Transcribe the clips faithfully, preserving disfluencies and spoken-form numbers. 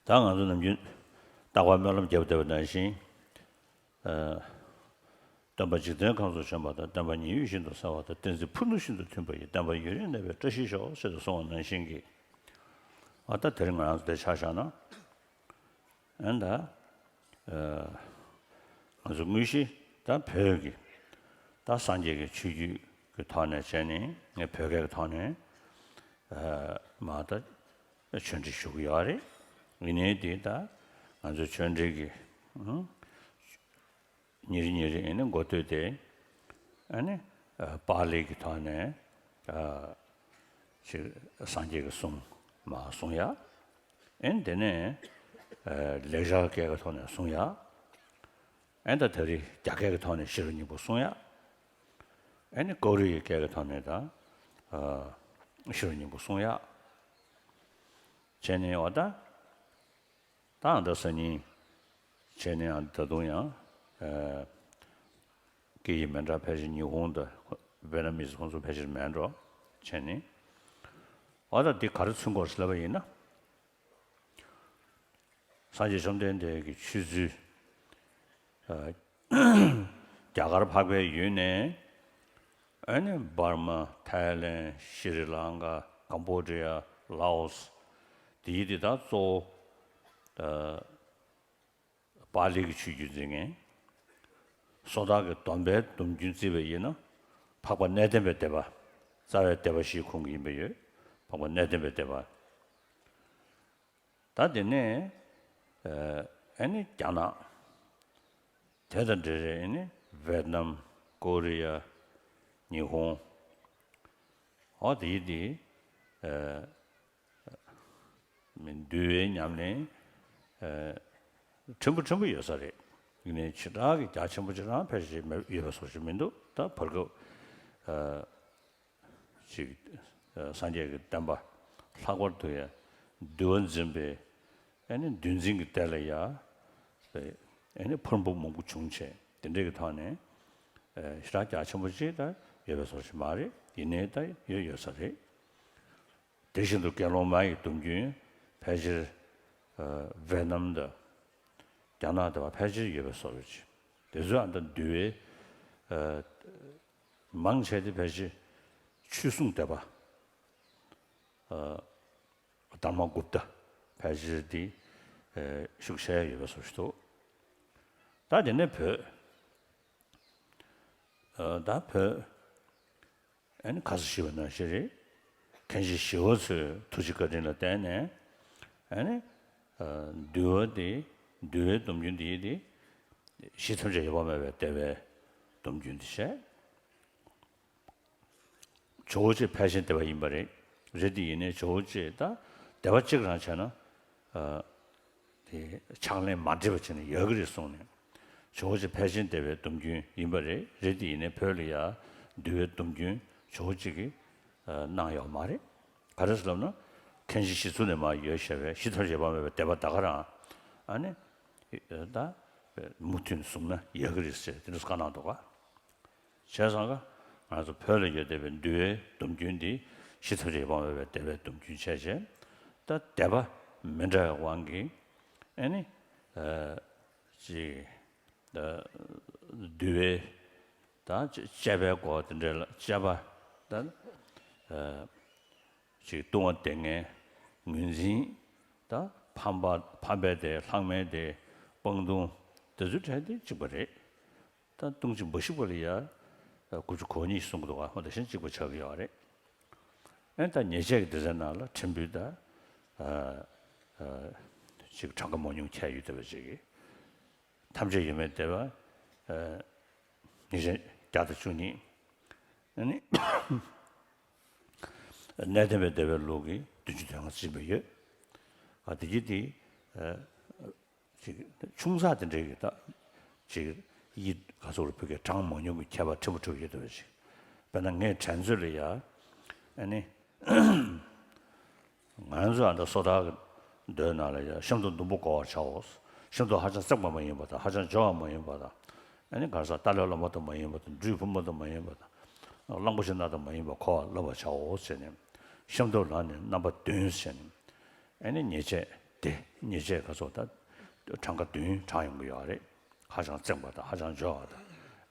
ད་ང་ཚོ་ནམ་རྒྱུན་རྟག་པར་སྨོན་ལམ་བརྒྱབ་བསྡད་པ་ནང་བཞིན། ཨ། སྟོན་པ་འཇིག་རྟེན་ཁམས་སུ་བྱོན་པ་དང་། བསྟན་པ་ཉི་འོད་བཞིན་དུ་གསལ་བ་དང་། བསྟན་འཛིན་ཕུ་ནུ་བཞིན་དུ་མཐུན་པ་ཡི། བསྟན་པ་ཡུན་རིང་གནས་པའི་བཀྲ་ཤིས་ཤོག་ཟེར་དུ་གསུངས་པ་ནང་བཞིན་གྱི། ཨ། ད་དེ་རིང་ང་རང་ཚོ་དེ་ཆ་བཞག་ན། ཨ། ད། ཨ། ང་ཚོ་དངོས་གཞི་ད་བོད་ཀྱི་ད་སངས་རྒྱས་ཀྱི་ཆོས་བརྒྱུད་ཀྱི་ཐོག་ནས་བྱས་ནས། ངས་བོད་སྐད་ཀྱི་ཐོག་ནས། ཨ། མར་ད་ཆོས་འབྲེལ་ཞུ་གི་ཡོད་རེད། ཡིན་ནའི་དེ་ད་ང་ཚོ་ཆོས་འབྲེལ་གྱི། ཨང་། ཉིན་རེ་ཉིན་རེ་ཨ་ནི་འགོ་སྟོད་དེ། ཨ་ནི། ཨ། པཱ་ལི་གི་ཐོག་ནས། ཨ། ཅིག་སངས་རྒྱས་ཀྱི་གསུང་མར་གསུང་ཡ། ཨ་ནི་དེ་ནས། ཨ། ལེགས་སྦྱར་སྐད་ཀྱི་ཐོག་ནས་གསུང་ཡ། ཨ་ནི་ད་ད་རེས་རྒྱ་སྐད་ཀྱི་ཐོག་ནས་ཤེས་རབ་སྙིང་པོ་གསུང་ཡ། ཨ་ནི་ཀོ་རི་ཡའི་སྐད་ཀྱི་ཐོག་ནས་ད། ཨ། ཤེས་རབ་སྙིང་པོ་གསུང་ཡ། བྱས་ནས་འོ་ད། ད་ཨ་ད་སང་ཉིན་བྱས་ནས་ཨ་ད་དུང་ཡང་། ཨ། སྐད་ཡིག་མི་འདྲ་ཕལ་ཆེར་ཉི་ཧོང་དང་ཝེ་ཏ་ནམ་མི་སི་ཁོང་ཚོ་ཕལ་ཆེར་མེད་འགྲོ། བྱས་ནས་འོ་ད་འདི་ག་རེ་མཚོན་གྱི་ཡོད་ལབ་པ་ཡིན་ན། སངས་རྒྱས་བཅོམ་ལྡན་འདས་ཀྱི་ཆོས་ཚུལ། ཨ། རྒྱ་གར་འཕགས་པའི་ཡུལ་ནས། ཨ་ནི་འབར་མ། ཐའི་ལེན། ཤྲི་ལང་ཀ། ཀམ་བོ་ཌི་ཡ། ལའོ་སི། དེའི་དེ་དག་གཙོ་བོ། ཨ། པཱ་ལི་གི་ཆོས་བརྒྱུད་འཛིན་མཁན། སོ་ཐར་གྱི་སྡོམ་པའི་སྡོམ་རྒྱུན་བརྩིས་པ་ཡིན་ན། འཕགས་པ་གནས་བརྟན་པའི་སྡེ་པ། རྩ་བའི་སྡེ་པ་བཞིའི་ཁོངས་ཀྱི་ཡིན་པ་ཡོད། འཕགས་པ་གནས་བརྟན་པའི་སྡེ་པ། ད་དེ་ནས། ཨ། ཨ་ནི་རྒྱ་ནག་དེ་དང་འབྲེལ་རེད། ཨ་ནི་ཝེ་ཏི་ནམ། ཀོ་རི་ཡ། ཉི་ཧོང་། འོ་དེ་ཡི་དེ། ཨ། མི་འདུལ་བའི་ཉམས་ལེན། ཨ། ཕྲན་བུ་ཕྲན་བུ་ཡོད་ས་རེད། ཡིན་ནའི་ཞེ་དྲག་གི་རྒྱ་ཆེན་པོ་ཅིག་རང་ཕལ་ཆེར་མེད། ཡོད་པའི་བཟོ་ཞིག་མི་འདུག་ད་བར་སྐབས། ཨ། ཅིག་ཨ། སངས་རྒྱས་ཀྱི་བསྟན་པ་ལྷག་པར་དུ་ཡང་འདུལ་བ་འཛིན་པའི། ཨ་ནི་འདུལ་འཛིན་གྱི་སྡེ་ལ་ཡ། ཨ་ནི་ཕུང་པོ་མང་པོ་བྱུང་བྱས། དེ་འདྲའི་གི་ཐོག་ནས། ཨ། ཞེ་དྲག་རྒྱ་ཆེན་པོ་ཅིག་ད་ཡོད་པའི་བཟོ་ཞིག་མ་རེད། ཡིན་ནའི་ད་ཡོད་ཡོད་ས་རེད། དེ་བཞིན་དུ་དགེ་སློང་མ་ཡི་སྡོམ་རྒྱུན་ཕལ་ཆེར། ཨ། ཝེ་ཏི་ནམ་དང་རྒྱ་ནག་དེ་བ་ཕལ་ཆེར་ཡོད་པའི་བཟོ་རེད། དེ་ཚོ་ཨ་ད་འདུལ་བའི། ཨ། མང་ཆེ་དེ་ཕལ་ཆེར་ཆོས་སྲུང་སྡེ་པ། ཨ། དྷརྨ་གུཔྟ་ཕལ་ཆེར་དེ། ཨ། ཤུགས་ཆེ་ཡོད་པའི་བཟོ་ཞིག་འདུག་ད་དེ་ནས་བོད། ཨ། ད་བོད། ཨ་ནི་ཁ་སང་ཞུས་པ་ནང་བཞིན་རེད། མཁན་ཆེན་ཞི་བ་འཚོའི་ཐུགས་རྗེ་བཀའ་དྲིན་ལ་བརྟེན་ནས། ཨ་ནི། ཨ། འདུལ་བ་དེ། འདུལ་བའི་སྡོམ་རྒྱུན་དེ་ཡི་དེ། གཞི་ཐམས་ཅད་ཡོད་པར་སྨྲ་བའི་སྡེ་པའི་སྡོམ་རྒྱུན་དེ་བྱས། ཇོ་བོ་རྗེ་ཕལ་ཆེན་སྡེ་པ་ཡིན་པ་རེད། རེད་དེ་ཡིན་ནའི་ཇོ་བོ་རྗེ་ད་སྡེ་པ་གཅིག་རང་བྱས་ན། ཨ། དེ་ཕྱག་ལེན་མ་འགྲིག་པ་བྱས་ན་ཡག་གི་རེད་གསུངས་ནས། ཇོ་བོ་རྗེ་ཕལ་ཆེན་སྡེ་པའི་སྡོམ་རྒྱུན་ཡིན་པ་རེད། རེད་དེ་ཡིན་ནའི་བོད་ལ་ཡ་འདུལ་བའི་སྡོམ་རྒྱུན་ཇོ་བོ་རྗེ་གིས། ཨ། གནང་ཡོད་མ་རེད། ག་རེ་ཟེར་ལབ་ན། མཁན་ཆེན་ཞི་འཚོ་ནས་མར་ཡོད་བྱས་པའི་གཞི་ཐམས་ཅད་ཡོད་པར་སྨྲ་བའི་སྡེ་པ་ད་ག་རང་། ཨ་ནི། ད་མུ་མཐུད་བཟུང་ན་ཡག་གི་རེད་ཟེར་དེ་འདྲ་བཀའ་གནང་འདུག་ག་བྱས་ཙང་ཀ་ང་ཚོ་བོད་ལ་ཡོད་བསྡད་པའི་འདུལ་བའི་སྡོམ་རྒྱུན་འདི་གཞི་ཐམས་ཅད་ཡོད་པར་སྨྲ་བའི་སྡེ་པའི་སྡོམ་རྒྱུན་བྱས་བྱས། ད་སྡེ་པ་མི་འདྲ་བའི་དབང་གིས། ཨ་ནི། ཨ། ཅིག་ཨ། འདུལ་བའི་ད་བཅས་པའི་སྐོར་དེ་འདྲ་ལ་བཅས་པ་ད། ཨ། ཅིག་ལྟུང་བ་སྡེ་ལྔའི་ངོས་འཛིན། ད་ཕམ་པ། ཕམ་པའི་སྡེ། ལྷག་མའི་སྡེ། སྤང་ལྟུང་། དེ་ཚོའི་གྲས་དེ་གཅིག་པ་རེད། ད་ལྟུང་བྱེད་འབའ་ཞིག་པ་ལ་ཡ། དགུ་བཅུ་གོ་གཉིས་གསུང་གི་འདུག་ག་འོ་དེ་བཞིན་གཅིག་པ་ཆགས་ཀྱི་ཡོད་རེད། ཨེ་ད་ཉེས་བྱས་ཀྱི་སྡེ་ཚན་ནང་ལ་ཕྲན་བུ་ད། ཨ། ཨ། ཅིག་གྲངས་ཀ་མང་ཉུང་ཁྱད་ཡོད་བསྡད་པ་ཅིག་གིས། ཐམས་ཅད་ཡོད་མེད་སྡེ་པ། ཨ། ཉེས་བྱས་བརྒྱ་དང་བཅུ་གཉིས། ཨ་ནི། གནས་བརྟན་པའི་སྡེ་པའི་ལུགས་ཀྱི་བདུན་ཅུ་དོན་ལྔ་བརྩིས་པ་ཡོད། ཨ། དེ་གྱིས་དེ། ཨ། ཅིག་ཆུང་ཙག་དེ་འདྲའི་གི་ད། ཅིག་ཡིད་ག་ཚོད་རེ་བོད་སྐད་གྲངས་མང་ཉུང་གི་ཁྱད་པར་ཕྲན་བུ་ཕྲན་བུ་ཡོད་འདུག་པ་ཅིག་དཔེར་ན་ངས་དྲན་ཚོད་ལ་ཡ། ཨ་ནི། ང་ཚོ་ཨ་ད་སོ་ཐར་གྱི་མདོའི་ནང་ལ་ཡ་གཤམ་དུ་ཟླུམ་པོ་བགོ་བར་བྱའོ། གཤམ་དུ་ཧ་ཅང་བརྩེགས་པ་མ་ཡིན་པ་དང་། ཧ་ཅང་སྦྱོར་བ་མ་ཡིན་པ་དང་། ཨ་ནི་ག་རེ་ཟེར། རྟ་ལོག་ལོ་མ་དང་མ་ཡིན་པ་དང་། སྦྲུལ་ཕུབ་མ་དང་མ་ཡིན་པ་དང་། གླང་པོ་ཆེ་སྣ་དང་མ་ཡིན་པ་བགོ་བ་བསླབ་པར་བྱའོ་ཟེར་ནས། གཤམ་དུ་ལ་ནི་རྣམ་པ་བདུན་ཟེར་ནས། ཨ་ནི་ཉེས་བྱས་ དེ་ཉེས་ཆད་ག་ཚོད་ད་གྲངས་ཀ་བདུན་དྲངས་ཡོང་གི་ཡོད་རེད། ཧ་ཅང་བཙན་པ་དང་ཧ་ཅང་འཇོག་པ་དང་།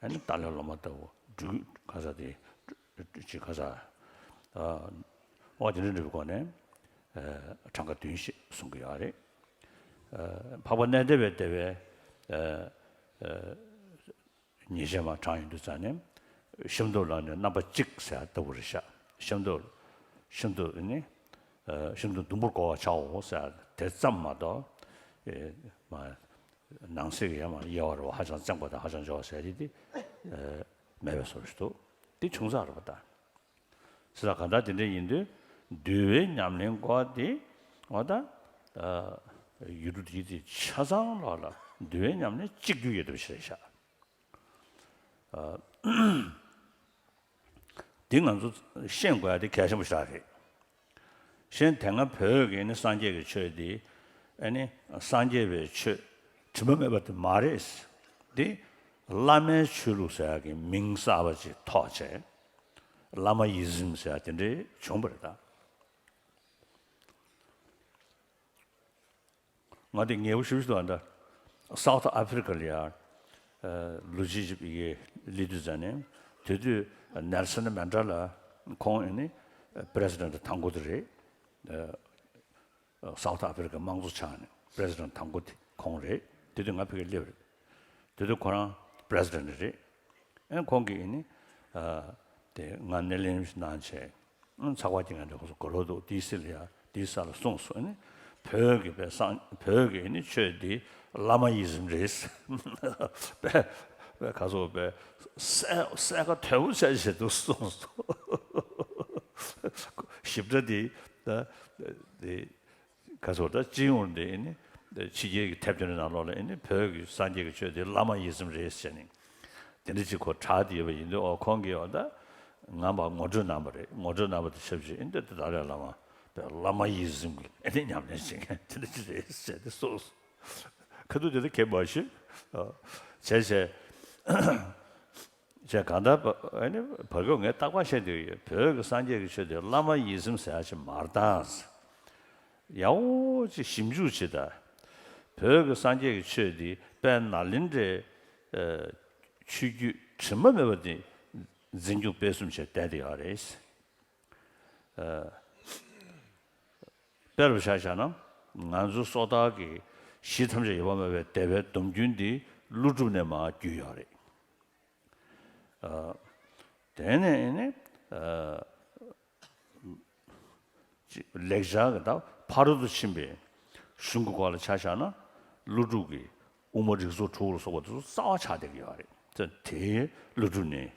ཨ་ནི་ཏཱ་ལའི་བླ་མ་ལྟ་བུ་སྦྲུལ་ག་ས་དེ་ཅི་ག་ས་ཨ་དེ་འདྲ་འདྲ་བའི་སྒོ་ནས་ཨ་གྲངས་ཀ་བདུན་ཞིག་གསུང་གི་ཡོད་རེད། ཨ་འཕགས་པ་གནས་བདེ་བའི་སྡེ་བའི་ཨ་ཨ་ཉེས་ཆད་མར་དྲངས་ཡོང་དུས་ཙང་ནས་ཤིན་ཏུ་ལ་ནི་རྣམ་པ་གཅིག་ཟེར་ལྟ་བུ་རེད་ཤག་ཤིན་ཏུ་ཤིན་ཏུ་ནི་ཨ་ཤིན་ཏུ་དུམ་བུར་བགོ་བར་བྱའོ་ཟེར་དེ་ཙམ་མ་གཏོགས། ཨེ་མ་ནང་གསེས་ཀྱི་ཡང་མ་དབྱེ་བ་རུ་ཧ་ཅང་བཙན་པ་དང་ཧ་ཅང་འཇོག་ཟེར་དེ་དེ་ཨེ་མེད་པའི་བཟོ་ཞིག་འདུག་དེ་ཆུང་ཙག་རེད་པ་ད། ཟེར་ད་གང་ལྟར་དེ་འདྲ་ཡིན་དུས་འདུལ་བའི་ཉམས་ལེན་སྐོར་དེ་འོ་ད་ཨ་ཡུལ་གྲུ་དེ་དེ་ཆ་ཚང་ལོག་ལ་འདུལ་བའི་ཉམས་ལེན་གཅིག་གྱུར་ཡོད་པ་ཞིག་རེད་ཤག་ཨ་འདི་ང་ཚོ་ཤེས་དགོས་ཡ་དེ་གལ་ཆེན་པོ་ཞིག་རེད། གཞན་དེ་སྔ་བོད་ཀྱི་ནི་སངས་རྒྱས་ཀྱི་ཆོས་འདི་ཨ་ནི་སངས་རྒྱས་པའི་ཆོས་དྲི་མ་མེད་པ་དེ་མ་རེད། འདི་བླ་མའི་ཆོས་ལུགས་ཟེར་ཡ་གི་མིང་གསར་པ་ཅིག་ཐོགས་བྱས། བླ་མ་ཡི་ཟིམ་ཟེར་ཡ་དེ་འདྲའི་བྱུང་བ་རེད་ད། ང་དེ་ངེས་པོ་ཞུ་ཞུ་འདུག་ཨ་ད། སའུ་ཐི་ཨ་ཕི་རི་ཀ་ལ་ཡ་ཨ་ལོ་གཅིག་ཅིག་ཕ་གིར་སླེབས་དུས་ཙང་ནས། དེ་དུས་ནེལ་སོན་མན་ཌེ་ལ་ཁོང་ཨ་ནི་པི་རེ་སི་ཌེན་ཊི་དང་པོ་དེ་རེད། ཨ་སའུ་ཐི་ཨ་ཕི་རི་ཀའི་དམངས་གཙོ་ཆགས་ནས་པི་རེ་སི་ཌེན་ཊི་དང་པོ་དེ་ཁོང་རེད། དེ་དུས་ང་ཕ་གིར་སླེབས་རེད། དེ་དུས་ཁོ་རང་པི་རེ་སི་ཌེན་ཊི་རེད། ཨ་ཁོང་གིས་ཨ་ནི་ཨ་དེ་ང་སྣེ་ལེན་གནང་བྱས། ཚགས་པར་སྐྱེལ་མཁན་འདྲ་ཁོ་ཚོ་དགའ་རབ་འདུག་དེའི་སྲིད་ལ་ཡ་དེའི་ས་ལ་གསུངས་སོང་ནི། བོད་ཀྱི་པའི་སངས་བོད་ཀྱི་ནི་ཆོས་འདི་བླ་མ་ཡི་ཟིམ་རེད། པའི་པའི་ག་ཚོད་པའི་གསལ་གསལ་ཁ་དོད་པོ་བྱས་བྱས་འདུག་གསུངས་སོང་། ཞིབ་ཕྲ་འདི་ད་དེ་ག་ཚོད་ད་སྤྱི་ཡོངས་འདི་ནི་ཕྱི་རྒྱལ་གྱི་དེབ་ཐེར་ནང་ལོགས་ལ་ནི་བོད་ཀྱི་སངས་རྒྱས་ཀྱི་ཆོས་འདི་བླ་མ་ཡི་ཟིམ་རེད་ཟེར་ནས། དེ་འདྲ་ཅིག་ཁོ་གྲགས་བསྡད་ཡོད་པ་ཡིན་དུས། ཨོ་ཁོང་གིས་ཨོ་ད་ང་མར་ངོ་སྤྲོད་གནང་བ་རེད། ངོ་སྤྲོད་གནང་བ་དང་ཆབས་ཅིག་ཨེ་འདི་ཏཱ་ལའི་བླ་མ་དང་བླ་མ་ཡི་ཟིམ་གྱི་ཨེ་འདི་ཉམས་ལེན་བྱེད་མཁན་དེ་འདྲ་ཅིག་རེད་ཟེར་ཏེ་གསུངས་སོང་། ཁ་ཐུག་དེ་འདྲ་གས་མ་ཞུ། ཨོ་བྱས་བྱས་བྱས་གང་ལྟར་ཨ་ནི་བར་སྐབས་ངས་རྟག་པར་བཤད་བསྡད་ཡོད། བོད་ཀྱི་སངས་རྒྱས་ཀྱི་ཆོས་དེ་བླ་མ་ཡི་ཟིམ་ཟེར་ཡ་ཅིག་མ་རེད་ད། ཡག་པོ་ཅིག་ཞིབ་འཇུག་བྱེད་དང་། བོད་ཀྱི་སངས་རྒྱས་ཀྱི་ཆོས་འདི་དཔལ་ནཱ་ལེནྡྲའི་ཨ་ཆོས་བརྒྱུད་དྲི་མ་མེད་པ་དེ་འཛིན་སྐྱོང་སྤེལ་གསུམ་བྱས་བསྡད་དེ་ཡོད་རེད། ཨ་དཔེར་བཞག་བཞག་ན། ང་ཚོ་སོ་ཐར་གྱི་གཞི་ཐམས་ཅད་ཡོད་པ་མེད་པའི་སྡེ་པའི་སྡོམ་རྒྱུན་འདི་ཀླུ་སྒྲུབ་ནས་མར་བརྒྱུད་ཡོད་རེད། ཨ་དེ་ནས་ནི་ཨ་ཅི་ལེགས་སྦྱར་གྱི་ད་ཕ་རོལ་ཏུ་ཕྱིན་པའི་གཞུང་གི་སྐོར་ལ་ཆ་བཞག་ན། ཀླུ་སྒྲུབ་ཀྱི་དབུ་མ་རིགས་ཚོགས་དྲུག་ལ་སོགས་པ་དེ་ཚོ་རྩ་བ་ཆགས་བསྡད་ཀྱི་ཡོད་རེད། ད་དེ་ཀླུ་སྒྲུབ་ནས་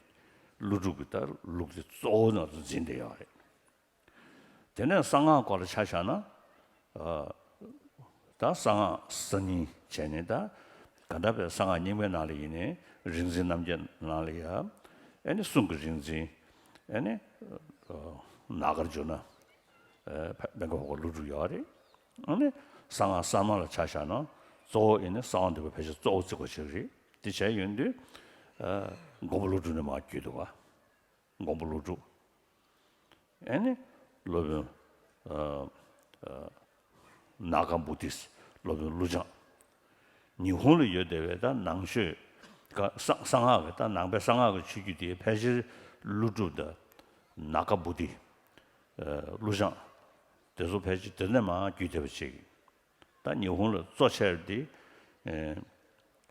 ཀླུ་སྒྲུབ་ཀྱི་ད་ལུགས་དེ་གཙོ་བོ་ནང་དུ་འཛིན་བསྡད་ཡོད་རེད། དེ་ནས་གསང་སྔགས་སྐོར་ལ་ཆ་བཞག་ན། ཨ་ད་གསང་སྔགས་གསར་རྙིང་བྱས་ནས། ད་ག་འདྲ་བའི་གསང་སྔགས་རྙིང་པའི་ནང་ལ་ཡིན་ནའི་རིག་འཛིན་རྣམ་རྒྱལ་ནང་ལ་ཡ། ཨ་ནི་གསུང་གི་རིག་འཛིན། ཨ་ནི་ཨ་ནཱ་གར་འཇུག་ན་ཨ་བན་དེ་ཧོར་གྱི་ཀླུ་སྒྲུབ་ཡོད་རེད། ཨ་ནི་གསང་སྔགས་གསར་མ་ལ་ཆ་བཞག་ན་གཙོ་བོ་ཨ་ནི་གསང་བ་འདུས་པ་ཕལ་ཆེར་གཙོ་བོ་བརྩི་དགོས་ཆགས་ཀྱི་རེད། དེ་བྱས་ཡོང་དུས་ཨ་མགོན་པོ་ཀླུ་སྒྲུབ་ནས་མར་བརྒྱུད་འདུག་ག་མགོན་པོ་ཀླུ་སྒྲུབ། ཨ་ནི་སློབ་དཔོན་ཨ་ཨ་ནཱ་ག་བོ་དྷི། སློབ་དཔོན་ཀླུ་བྱང་། ཉི་ཧོང་ལ་ཡོད་བསྡད་པའི་ད་ནང་ཆོས་ཀ་གསང་གསང་སྔགས་ཀྱི་ད་ནང་པའི་གསང་སྔགས་ཀྱི་ཆོས་བརྒྱུད་དེ་ཕལ་ཆེར་ཀླུ་སྒྲུབ་དང་ནཱ་ག་བོ་དྷི། ཨ་ཀླུ་བྱང་། དེ་ཚོ་ཕལ་ཆེར་དེ་ནས་མར་བརྒྱུད་བསྡད་པ་ཅིག་ད་ཉི་ཧོང་ལ་གཙོ་ཆེར་དེ་ཨ་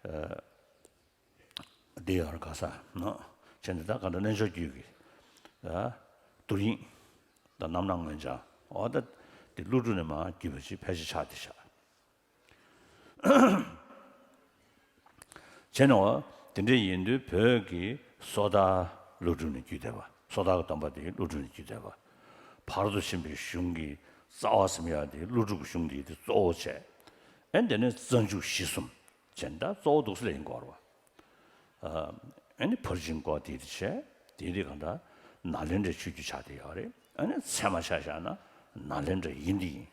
ཨ་འདི་ཡང་ག་ས་ནོ། བྱས་ནས་ད་ག་འདྲ་རྣལ་འབྱོར་རྒྱུད་ཀྱི་ཨ་ཏུ་དབྱིངས་དང་རྣམ་སྣང་མངོན་བྱང་། འོ་ད་དེ་ཀླུ་སྒྲུབ་ནས་མར་བརྒྱུད་པ་ཅིག་ཕལ་ཆེར་ཆགས་བསྡད་ཤག་བྱས་ནས་འོ་དེ་འདྲ་ཡིན་དུས་བོད་ཀྱི་སོ་ཐར་ཀླུ་སྒྲུབ་ནས་བརྒྱུད་བསྡད་པ། སོ་ཐར་གྱི་སྡོམ་པ་དེ་ཀླུ་སྒྲུབ་ནས་བརྒྱུད་བསྡད་པ། ཕ་རོལ་ཏུ་ཕྱིན་པའི་གཞུང་གི་རྩ་བ་ཟིན་ཡག་དེ་ཀླུ་སྒྲུབ་ཀྱི་གཞུང་དེ་དེ་གཙོ་བོ་བྱས། ཨེ་དེ་ནས་རྩ་འཇུག་གཞི་གསུམ་བྱས་ནས་ད་གཙོ་བོ་འདུག་སེ་ལ་ཡིན་དགོས་རེད་པ། ཨ་ནི་ཕར་ཕྱིན་སྐོར་དེ་དེ་བྱས། དེ་དེ་གང་ལྟར་ནཱ་ལེནྡྲའི་ཆོས་བརྒྱུད་ཆགས་བསྡད་ཡོད་རེད། ཨ་ནི་ཚད་མ་ཆ་བཞག་ན་ནཱ་ལེནྡྲ་ཡིན་དེ་ཡིན།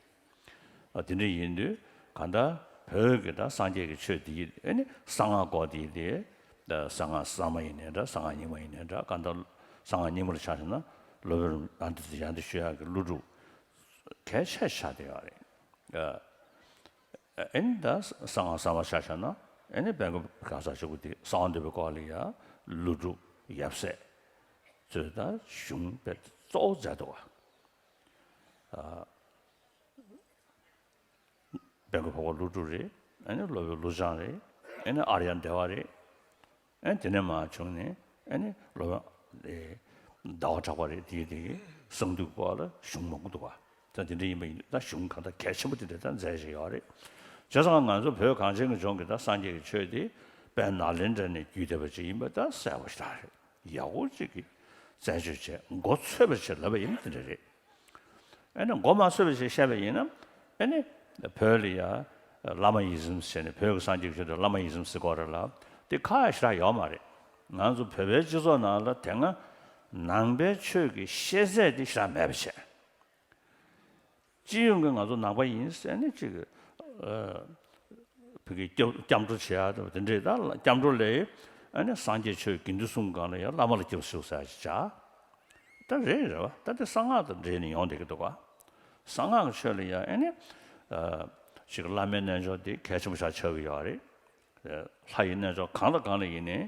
ཨ་དེ་འདྲ་ཡིན་དུས་གང་ལྟར་བོད་ཀྱི་ད་སངས་རྒྱས་ཀྱི་ཆོས་དེ་ཡིན། ཨ་ནི་གསང་སྔགས་སྐོར་དེ་དེ་ད་གསང་སྔགས་གསར་མ་ཡིན་ནའི་འདྲ། གསང་སྔགས་རྙིང་མ་ཡིན་ནའི་འདྲ། གང་ལྟར་གསང་སྔགས་རྙིང་མ་ལ་ཆ་བཞག་ན་སློབ་དཔོན་ཨ་འདི་དེ་ཡང་དེ་ཞུ་ཡག་གི་ཀླུ་སྒྲུབ་གལ་ཆེ་ཆགས་བསྡད་ཡོད་རེད། ཨ་ ཨེ་ནི་ད་གསང་སྔགས་གསར་མ་ཆ་བཞག་ན། ཨེ་ནི་དཔལ་མགོན་གང་ཟག་ཆེན་པོ་དེ་གསང་བ་འདུས་པའི་སྐོར་ལ་ཡ་ཀླུ་སྒྲུབ་ཡབ་སྲས་ཚོས་ད་གཞུང་དཔེ་གཙོ་བོ་མཛད་འདུག་བ། ཨ། དཔལ་མགོན་འཕགས་པ་ཀླུ་སྒྲུབ་རེད། ཨེ་ནི་སློབ་དཔོན་ཀླུ་བྱང་རེད། ཨེ་ནི་ཨཱརྱ་དེ་བ་རེད། ཨེ་དེ་ནས་མར་བྱུང་ནས་ཨེ་ནི་སློབ་དཔོན་ཨེ་ཟླ་བ་གྲགས་པ་རེད། དེའི་དེ་གི་གསང་འདུས་སྐོར་ལ་གཞུང་མང་པོ་འདུག་བ། ད་དེ་འདྲ་ཡིན་པ་ཡིན་དུས་ད་གཞུང་གང་ལྟར་གལ་ཆེན་པོ་དེ་འདྲ་ད་མཛད་བཞིན་ཡོད་རེད། བྱས་ཙང་ང་ཚོ་བོད་གངས་ཅན་གྱི་ལྗོངས་ཀྱི་ད་སངས་རྒྱས་ཀྱི་ཆོས་དེ་དཔལ་ནཱ་ལེནྡྲ་ནས་བརྒྱུད་བསྡད་པ་ཅིག་ཡིན་པ་ད་གསལ་པོ་ཞེ་དྲག་རེད། ཡག་པོ་ཅིག་གི་རྩད་གཅོད་བྱས་མགོ་ཚོས་པ་བྱས་ལབ་པ་ཡིན་དེ་འདྲ་རེད། ཨེ་ནི་མགོ་མ་ཚོས་པ་ཞིག་བཤད་པ་ཡིན་ན། ཨེ་ནི་བོད་ལ་ཡ་བླ་མ་ཡིད་བཞིན་ཟེར་ནས་བོད་ཀྱི་སངས་རྒྱས་ཀྱི་ཆོས་དེ་བླ་མ་ཡིད་བཞིན་ཟེར་གོ་རེད་ལ། དེ་ཁག་ཞེ་དྲག་ཡོད་མ་རེད། ང་ཚོ་བོད་པའི་སྤྱི་ཚོགས་ནང་ལ་དེ་སྔ་ནང་པའི་ཆོས་ཀྱི་ཤེས་ཚད་དེ་ཞེ་དྲག་མེད་པ་བྱས། སྤྱི་ཡོངས་ཀྱི་ང་ཚོ་ནང་པ་ཡིན་ཟེར་ནས་ཅིག་ཨ། བོད་ཀྱི་སྐྱབས་སྐྱབས་འགྲོ་བྱེད་ཡག་དེ་འདྲས་ད་སྐྱབས་འགྲོ་ལས་ཨ་ནི་སངས་རྒྱས་ཆོས་དགེ་འདུན་གསུམ་སྒང་ལ་ཡང་བླ་མ་ལ་སྐྱབས་སུ་ཞུགས་ཟེར་ཡག་ཅིག་བྱ། ད་རེད་རེད་བ། ད་དེ་གསང་སྔགས་དང་འབྲེལ་ནས་ཡོང་བསྡད་ཀྱི་འདུག་ག། གསང་སྔགས་ཀྱི་ཆོས་ལ་ཡང་ཨ་ནི་ཨ། ཅིག་བླ་མའི་རྣལ་འབྱོར་དེ་གལ་ཆེན་པོ་ཞིག་ཆགས་ཀྱི་ཡོད་རེད། ལྷ་ཡི་རྣལ་འབྱོར་གང་དང་གང་ལ་ཡིན་ནའི་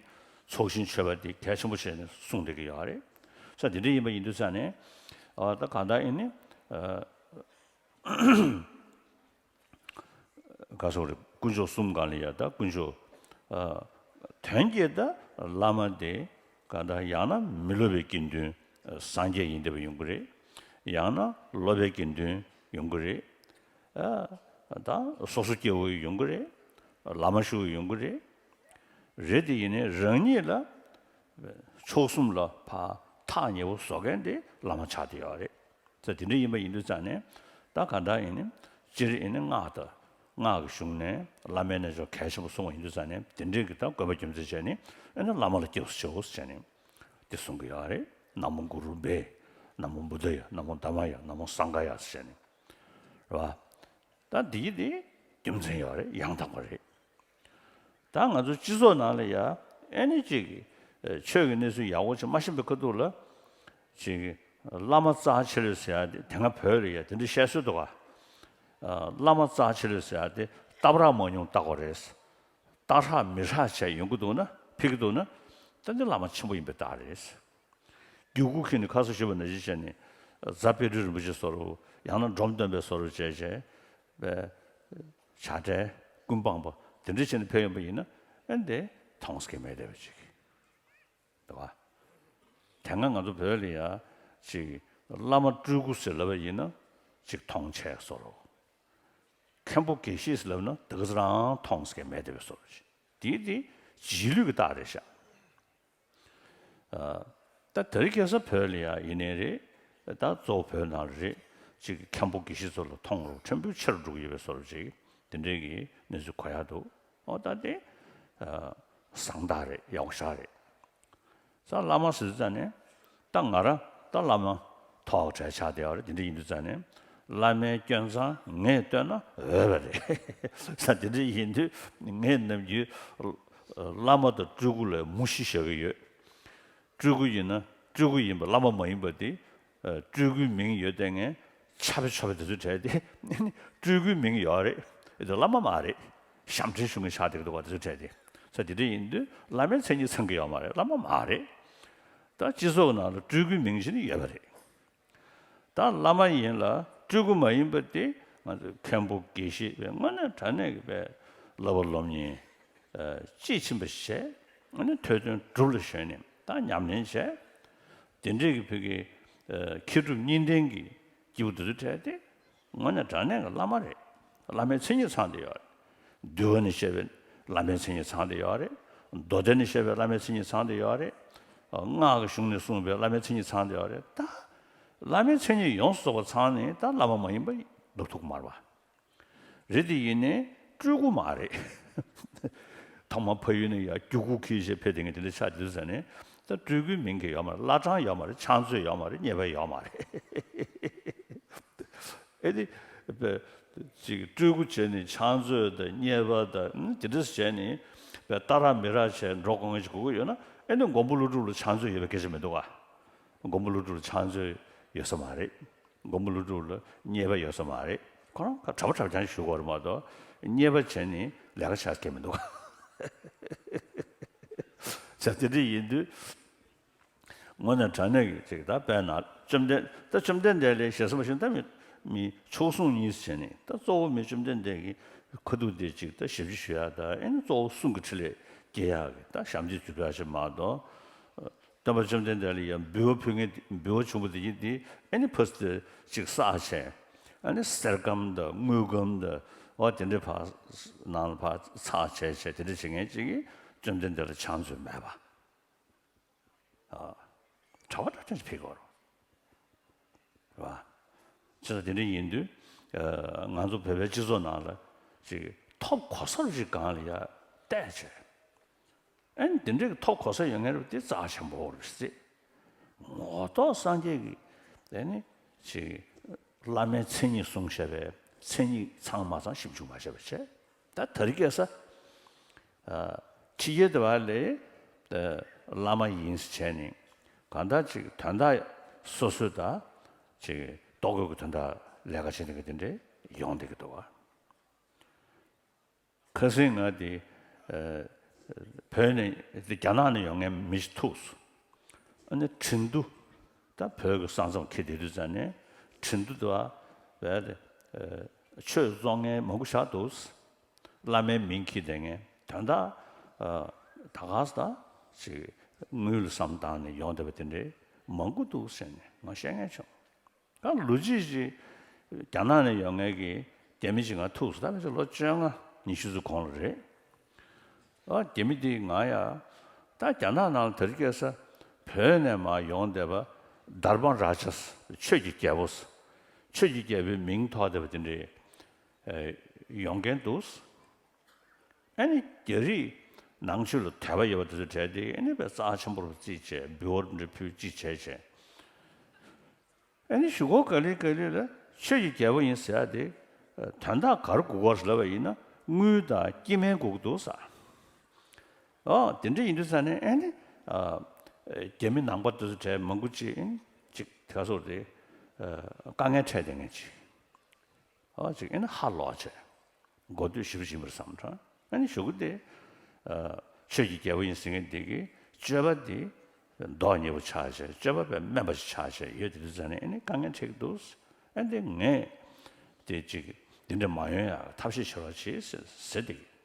ཚོགས་ཞིང་མཆོད་པ་འདི་གལ་ཆེན་པོ་བྱས་ནས་གསུངས་བསྡད་ཀྱི་ཡོད་རེད། ས་དེ་འདྲ་ཡིན་པ་ཡིན་དུས་ཙང་ནས། ཨ། ད་གང་ལྟར་ཡིན་ནའི། ཨ། ག་སོགས་རེད། དཀོན་མཆོག་གསུམ་སྒང་ལ་ཡ་ད་དཀོན་མཆོག་ཨ། དོན་གྱི་ད་བླ་མ་དེ་གང་ལྟར་ཡང་ན་མི་སློབ་པའི་དགེ་འདུན་སངས་རྒྱས་ཡིན་བསྡད་པ་ཡོང་གི་རེད། ཡང་ན་སློབ་པའི་དགེ་འདུན་ཡོང་གི་རེད། ཨ། ད་སོ་སོ་སྐྱེ་བོ་ཡོང་གི་རེད། བླ་མ་ཞུ་ཡོང་གི་རེད། རེད་དེ་ཡིན་ནའི་རང་ཉིད་ལ་མཆོག་གསུམ་ལ་ཕར་ཐག་ཉེ་བོ་བཟོ་མཁན་དེ་བླ་མ་ཆགས་བསྡད་ཡོད་རེད། ད་དེ་འདྲ་ཡིན་པ་ཡིན་དུས་ཙང་ནས་ད་ག་འདྲ་ཡིན་ནའི་སྤྱིར་ཡིན་ནའི་སྔགས་དང་སྔགས་ཀྱི་གཞུང་ནས་བླ་མའི་རྣལ་འབྱོར་གལ་ཆེན་པོ་གསུངས་པ་ཡིན་དུས་ཙང་ནས་དེ་འདྲའི་གི་ད་དགོས་པ་རྒྱུ་མཚན་བྱས་ནས་ཨ་ནི་བླ་མ་ལ་སྐྱབས་སུ་མཆིའོ་ཟེར་ནས་དེ་གསུང་གི་ཡོད་རེད། ན་མོ་གུ་རུ་བྷེ། ན་མོ་བུདྡྷ་ཡ། ན་མོ་དྷརྨ་ཡ། ན་མོ་སངྒྷ་ཡ་ཟེར་ནས། རེད་བ། ད་འདིའི་དེ་རྒྱུ་མཚན་ཡོད་རེད། ཡང་དག་པ་རེད། ད་ང་ཚོ་སྤྱི་ཚོགས་ནང་ལ་ཡ་ཨེ་ནི་ཅིག་གི་ཆོས་ཀྱི་གནས་ཚུལ་ཡག་པོ་ཅིག་མ་ཤེས་པའི་ཁ་ཐུག་ལ་ཅིག་གི་བླ་མ་རྩ་ཆེ་ལོས་ཟེར་ཡ་དེ་དེ་སྔ་བོད་ལ་ཡ་དེ་འདྲ་བཤད་སྲོལ་འདུག་ག། བླ་མ་རྩ་ཆེ་ལོས་ཟེར་ཡ་དེ་སྟབས་རག་མ་མྱོང་བཏགས་པ་རེད། སྟབས་རག་མི་རག་བྱས་ཡོང་གི་འདུག་ན། ཕེབས་ཀྱི་འདུག་ན། ད་འདི་བླ་མ་ཆེན་པོ་ཡིན་པའི་རྟགས་རེད། རྒྱུག་ཁུག་ཁྱེར་ནས་ཁ་སང་ཞུས་པ་ནང་བཞིན་བྱས་ནས་རྫ་དཔལ་སྤྲུལ་རིན་པོ་ཆེ་བཟོ་འདྲ། ཡང་ན་འབྲོམ་སྟོན་པའི་བཟོ་འདྲ་བྱས་བྱས་པའི་བྱ་བྲལ་ཀུན་སྤངས་པ་དེ་འདྲ་བྱས་ནས་ཕེབས་ཡོང་པ་ཡིན་ན། ཨ་ནི་དེ་མཐོང་སྐལ་མེད་བསྡད་པ་ཅིག་འདུག་ག། དེ་སྔ་ང་ཚོ་བོད་ལ་ཡ་ཅིག་བླ་མ་སྤྲུལ་སྐུ་ཟེར་ལབ་པ་ཡིན་ན་ཅིག་མཐོང་ཆེ་བཟོ་འདྲ། མཁན་པོ་དགེ་བཤེས་ཟེར་ལབ་ན་དེ་ག་ཚོ་རང་མཐོང་སྐལ་མེད་བསྡད་པའི་བཟོ་འདྲ་ཅིག། དེ་དེ་རྗེས་ལུས་ཀྱི་རྟགས་རེད་ཤག། ཨ། ད་དེ་རིང་ཁ་སང་བོད་ལ་ཡ་ཡིན་ནའི་རེད། ད་གཙོ་བོ་བོད་ནང་ལ་རེད། ཅིག་མཁན་པོ་དགེ་བཤེས་ཚོ་ལ་མཐོང་རོགས་ཕྲན་བུ་ཆེ་རུ་འགྲོ་གི་ཡོད་པའི་བཟོ་འདྲ་ཅིག། དེ་འདྲའི་གི་གནས་ཚུལ་གོ་ཡག་འདུག། ཨོ་ད་དེ་ཨ་བཟང་རྟགས་རེད། ཡག་པོ་ཞེ་དྲག་རེད། ས་བླ་མ་ཟེར་དུས་ཙང་ནས་ད་ང་རང་ད་བླ་མ་ཐོག་གྲལ་ཆགས་བསྡད་ཡོད་རེད། དེ་འདྲ་ཡིན་དུས་ཙང་ནས་བླ་མའི་སྐྱོན་མཚང་ངས་བཏོན་ན་འོས་པ་རེད། ས་དེ་འདྲ་ཡིན་དུས་ངས་ནམ་རྒྱུན་བླ་མ་དང་སྤྲུལ་སྐུ་ལ་མུ་བཞི་བཞག་གི་ཡོད། སྤྲུལ་སྐུ་ཡིན་ན་སྤྲུལ་སྐུ་ཡིན་པ། བླ་མ་མ་ཡིན་པ་དེ་ཨ་སྤྲུལ་སྐུའི་མིང་ཡོད་བསྡད་མཁན་ཆབ་ཆབ་དེ་ཚོའི་གྲས་དེ་སྤྲུལ་སྐུའི་མིང་ཡོད་རེད། དེ་བླ་མ་མ་རེད། ཞབས་འདྲེན་ཞུ་མཁན་ཆགས་བསྡད་ཀྱི་འདུག་པ། དེ་ཚོའི་གྲས་དེ། ས་དེ་འདྲ་ཡིན་དུས་བླ་མའི་མཚན་ཉིད་ཚང་གི་ཡོད་མ་རེད། བླ་མ་མ་རེད། ད་སྤྱི་ཚོགས་ནང་ལ་སྤྲུལ་སྐུའི་མིང་ཞིག་ནི་ཡོད་པ་རེད། ད་བླ་མ་ཡིན་ལ་སྤྲུལ་སྐུ་མ་ཡིན་པ་དེ་ང་ཚོ་མཁན་པོ་དགེ་བཤེས་པའི་དངོས་གནས་དྲང་གནས་ཀྱི་པའི་བསླབ་པ་སློབ་གཉེར་ཨ་དཔྱིས་ཕྱིན་པ་བྱས། ཨ་ནི་ཐོས་དོན་སྒྲུབ་ལ་གཞོལ་ནས་ད་ཉམས་ལེན་བྱས། དེ་འདྲའི་གི་བོད་ཀྱི་ཨ་མཁས་གྲུབ་གཉིས་ལྡན་གྱི་སྐྱེས་བུ་དེ་ཚོའི་གྲས་དེ་དངོས་གནས་དྲང་གནས་ཀྱི་བླ་མ་རེད། བླ་མའི་མཚན་ཉིད་ཚང་བསྡད་ཡོད་རེད། འདུལ་བ་ནས་བཤད་པའི་བླ་མའི་མཚན་ཉིད་ཚང་བསྡད་ཡོད་རེད། མདོ་སྡེ་ནས་བཤད་པའི་བླ་མའི་མཚན་ཉིད་ཚང་བསྡད་ཡོད་རེད། སྔགས་ཀྱི་གཞུང་ནས་གསུངས་པའི་བླ་མའི་མཚན་ཉིད་ཚང་བསྡད་ཡོད་རེད། ད་བླ་མའི་མཚན་ཉིད་ཡོངས་སུ་རྫོགས་པ་ཚང་ནས་ད་བླ་མ་མ་ཡིན་པ་ལབ་ཐུབ་ཀྱི་མ་རེད་པ། རེད་དེ་ཡིན་ནའི་སྤྲུལ་སྐུ་མ་རེད། ཐོག་མར་ཕ་ཡུལ་ནས་ཡར་རྒྱུག་ཁུག་ཁྱེར་བྱས་ཕེབས་བསྡད་མཁན་དེ་འདྲ་ཆགས་བསྡད་ཟེར་ནས། ད་སྤྲུལ་སྐུའི་མིང་གི་ཡོད་མ་རེད། བླ་བྲང་ཡོད་མ་རེད། ཕྱག་མཛོད་ཡོད་མ་རེད། མཉེས་པ་ཡོད་མ་རེད། ཨེ་དེ་པའི་ཅིག་སྤྲུལ་སྐུ་བྱས་ནས་ཕྱག་མཛོད་དང་མཉེས་པ་དང་དེ་འདྲ་བྱས་ནས་པའི་ལྟ་ར་མི་ར་བྱས་འགྲོ་དགོས་མཁན་ཞིག་དགོས་ཀྱི་ཡོད་ན། ཨེ་ནི་མགོན་པོ་ཀླུ་སྒྲུབ་ལ་ཕྱག་མཛོད་ཡོད་པའི་སྐད་ཆ་མི་འདུག་ག། མགོན་པོ་ཀླུ་སྒྲུབ་ལ་ཕྱག་མཛོད་ཡོད་ས་མ་རེད། མགོན་པོ་ཀླུ་སྒྲུབ་ལ་མཉེས་པ་ཡོད་ས་མ་རེད། ཁོ་རང་གྲྭ་པ་གྲྭ་རྐྱང་ཞུ་དགོས་རེད་མ་གཏོགས། གཉེར་པ་བྱས་ནས་ལས་ཀ་བྱ་མཁན་མི་འདུག་བྱས་དེ་འདྲ་ཡིན་དུས། དངོས་གནས་དྲང་གནས་ཀྱི་ཅིག་ད་དཔེར་ན་བཅོམ་ལྡན། ད་བཅོམ་ལྡན་འདས་ལ་ཞེ་ས་མ་ཞུ་ད་མི་མི་མཆོག་གསུང་གཉིས་བྱས་ནས། ད་གཙོ་བོ་མི་བཅོམ་ལྡན་འདས་ཀྱི་ཁ་ཐུག་དེ་ཅིག་ད་ཞབས་ཕྱི་ཞུ་ཡ། ད་ཨེ་ནི་གཙོ་བོ་གསུང་གི་ཕྲིན་ལས་སྐྱེ་ཡག་གི་ད་ཞབས་འདེགས་ཞུ་ཡག་ཞིག་མ་གཏོགས། སྟོན་པ་བཅོམ་ལྡན་འདས་ལ་ཡང་འབུལ་བ་ཕུལ་མཁན་དེ། འབུལ་བ་བྱུང་བ་དེ་ཡིན་དེ་ཨེ་ནི་ཕར་ཅིག་བསགས་བྱས། ཨ་ནི་གསེར་སྒམ་དང་དངུལ་སྒམ་དང་འོ་དེ་འདྲ་ཕར་ནང་ལ་ཕར་ཚགས་བྱས་བྱས། དེ་འདྲ་བྱེད་མཁན་ཅིག་གིས་བཅོམ་ལྡན་འདས་ལ་ཕྱག་མཛོད་མེད་པ། ཨ། གྲྭ་པ་གྲྭ་རྐྱང་ཞིག་ཕེབས་དགོས་རེད་བ། བྱས་ཙང་དེ་འདྲ་ཡིན་དུས། ཨ། ང་ཚོ་བོད་པའི་སྤྱི་ཚོགས་ནང་ལ་ཅིག་ཐོབ་གོ་ས་རུ་ཅིག་སྒང་ལ་ཡར་བལྟས་བྱས། ཨ་ནི་དེ་འདྲའི་ཐོབ་གོ་ས་ཡོད་མཁན་རེད་པ། དེ་རྩ་ཆེན་པོ་རེད་ཟེར། ངོ་ཐོག་སངས་རྒྱས་ཀྱི་ཨ་ནི་ཅིག་བླ་མའི་མཚན་ཉིད་གསུངས་བཞག་པའི་མཚན་ཉིད་ཚང་མ་ཚང་ཞིབ་འཇུག་མ་བྱས་པ་བྱས། ད་དེ་རིང་ཁ་སང་། ཨ། ཕྱི་རྒྱལ་དེ་བ་ལ། ཨ། བླ་མ་ཡིན་ཟེར་བྱས་ནས་གང་ལྟར་ཅིག་དོན་དག་སོ་སོའི་ད་ཅིག་ལྟོ་གོས་ཀྱི་དོན་དག་ལས་ཀ་བྱེད་མཁན་དེ་འདྲ་ཡོང་བསྡད་ཀྱི་འདུག་བ། ཁ་སང་ང་དེ། ཨ། བོད་ནས་དེ་རྒྱ་ནག་ནས་ཡོང་མཁན་མི་ཞིག་ཐུག་སོང་། ཨ་ནི་ཁྲིན་ཏུ། ད་བོད་ཀྱི་ས་མཚམས་འཁེལ་བསྡད་དུས་ཙ་ནས་ཁྲིན་ཏུ་དེ་བ་བས་ཏེ། ཨ། ཆོས་རྩོམ་མཁན་མང་པོ་ཞིག་འདུག། བླ་མའི་མིང་འཁྱེར་བསྡད་མཁན། དོན་དག། ཨ། ད་ག་ས་ད་ཅིག་དངུལ་ལ་བསམ་བཏང་ནས་ཡོང་བསྡད་པ་དེ་འདྲའི་མང་པོ་འདུག་ཟེར་ནས་ང་བཤད་མཁན་བྱུང་། ད་ལོ་རྒྱུས་ཅིག་རྒྱ་ནག་ནས་ཡོང་མཁན་གྱི་རྒྱ་མི་ཅིག་ང་ཐུག་སོང་། ད་མི་ཚེ་ལོ་བཅོ་ལྔ་ཉི་ཤུ་ཙམ་གོང་ལ་རེད། ཨ། རྒྱ་མི་དེས་ང་ཡ། ད་རྒྱ་ནག་ནང་ལ་དེ་རིང་ཁ་སང་བོད་ནས་མར་ཡོང་བསྡད་པ་དར་པན་རཱ་ཇཱ། ཆོས་ཀྱི་རྒྱལ་པོ། ཆོས་ཀྱི་རྒྱལ་པོའི་མིང་ཐོགས་བསྡད་པ་དེ་འདྲའི་ཡོང་མཁན་འདུག། ཨ་ནི་རྒྱ་རིགས་ནང་ཆོས་ལ་དད་པ་ཡོད་པ་དེ་ཚོ་གྲས་དེ་ཨ་ནི་དཔེ་རྩ་ཆེན་པོ་རུ་བརྩིས་བྱས། འབུལ་བ་འདྲ་ཕུལ་ཅིག་བྱས་བྱས། ཨ་ནི་གཞུག་གུ་ག་ལེ་ག་ལེ་ལ་ཆོས་ཀྱི་རྒྱལ་པོ་ཡིན་ཟེར་ཡ་དེ། ཨ། དོན་དག་ག་རེ་དགོས་ཀྱི་ཡོད་རེད་ལབ་པ་ཡིན་ན་དངུལ་དང་སྐྱེ་དམན་དགོས་ཀྱི་འདུག་ཟེར། ཨོ། དེ་འདྲ་ཡིན་དུས་ཙ་ནས་ཨ་ནི། ཨ། རྒྱ་མི་ནང་པ་དེ་ཚོ་གྲས་མང་པོ་ཅིག་ཨ་ནི་ཅིག་དེ་ག་སོགས་དེ། ཨ། དཀའ་ངལ་འཕྲད་བསྡད་མཁན་ཅིག། ཨོ། ཅིག་ཨ་ནི་ཧ་ལོག་བྱས། གོ་ཐོས་ཞིབ་ཞིབ་རེ་བསམ་དྲགས། ཨ་ནི་གཞུག་གུ་དེ། ཨ། ཆོས་ཀྱི་རྒྱལ་པོ་ཡིན་ཟེར་མཁན་དེ་གིས་སྤྱོད་པ་དེ་མདོག་ཉེས་པོ་ཆགས་བྱས། སྤྱོད་པ་དཔེ་དམན་པ་ཞིག་ཆགས་བྱས་ཡོད་དེ་དུས་ཙ་ནས་ཨ་ནི་དཀའ་ངལ་འཕྲད་ཀྱི་འདུག། ཨ་ནི་ངས་དེ་ཅིག་དེ་འདྲ་མ་ཡོང་ཡག་ཐབས་ཤེས་བྱེད་རོགས་བྱེད་ཟེར་ཟེར་དེ་གིས།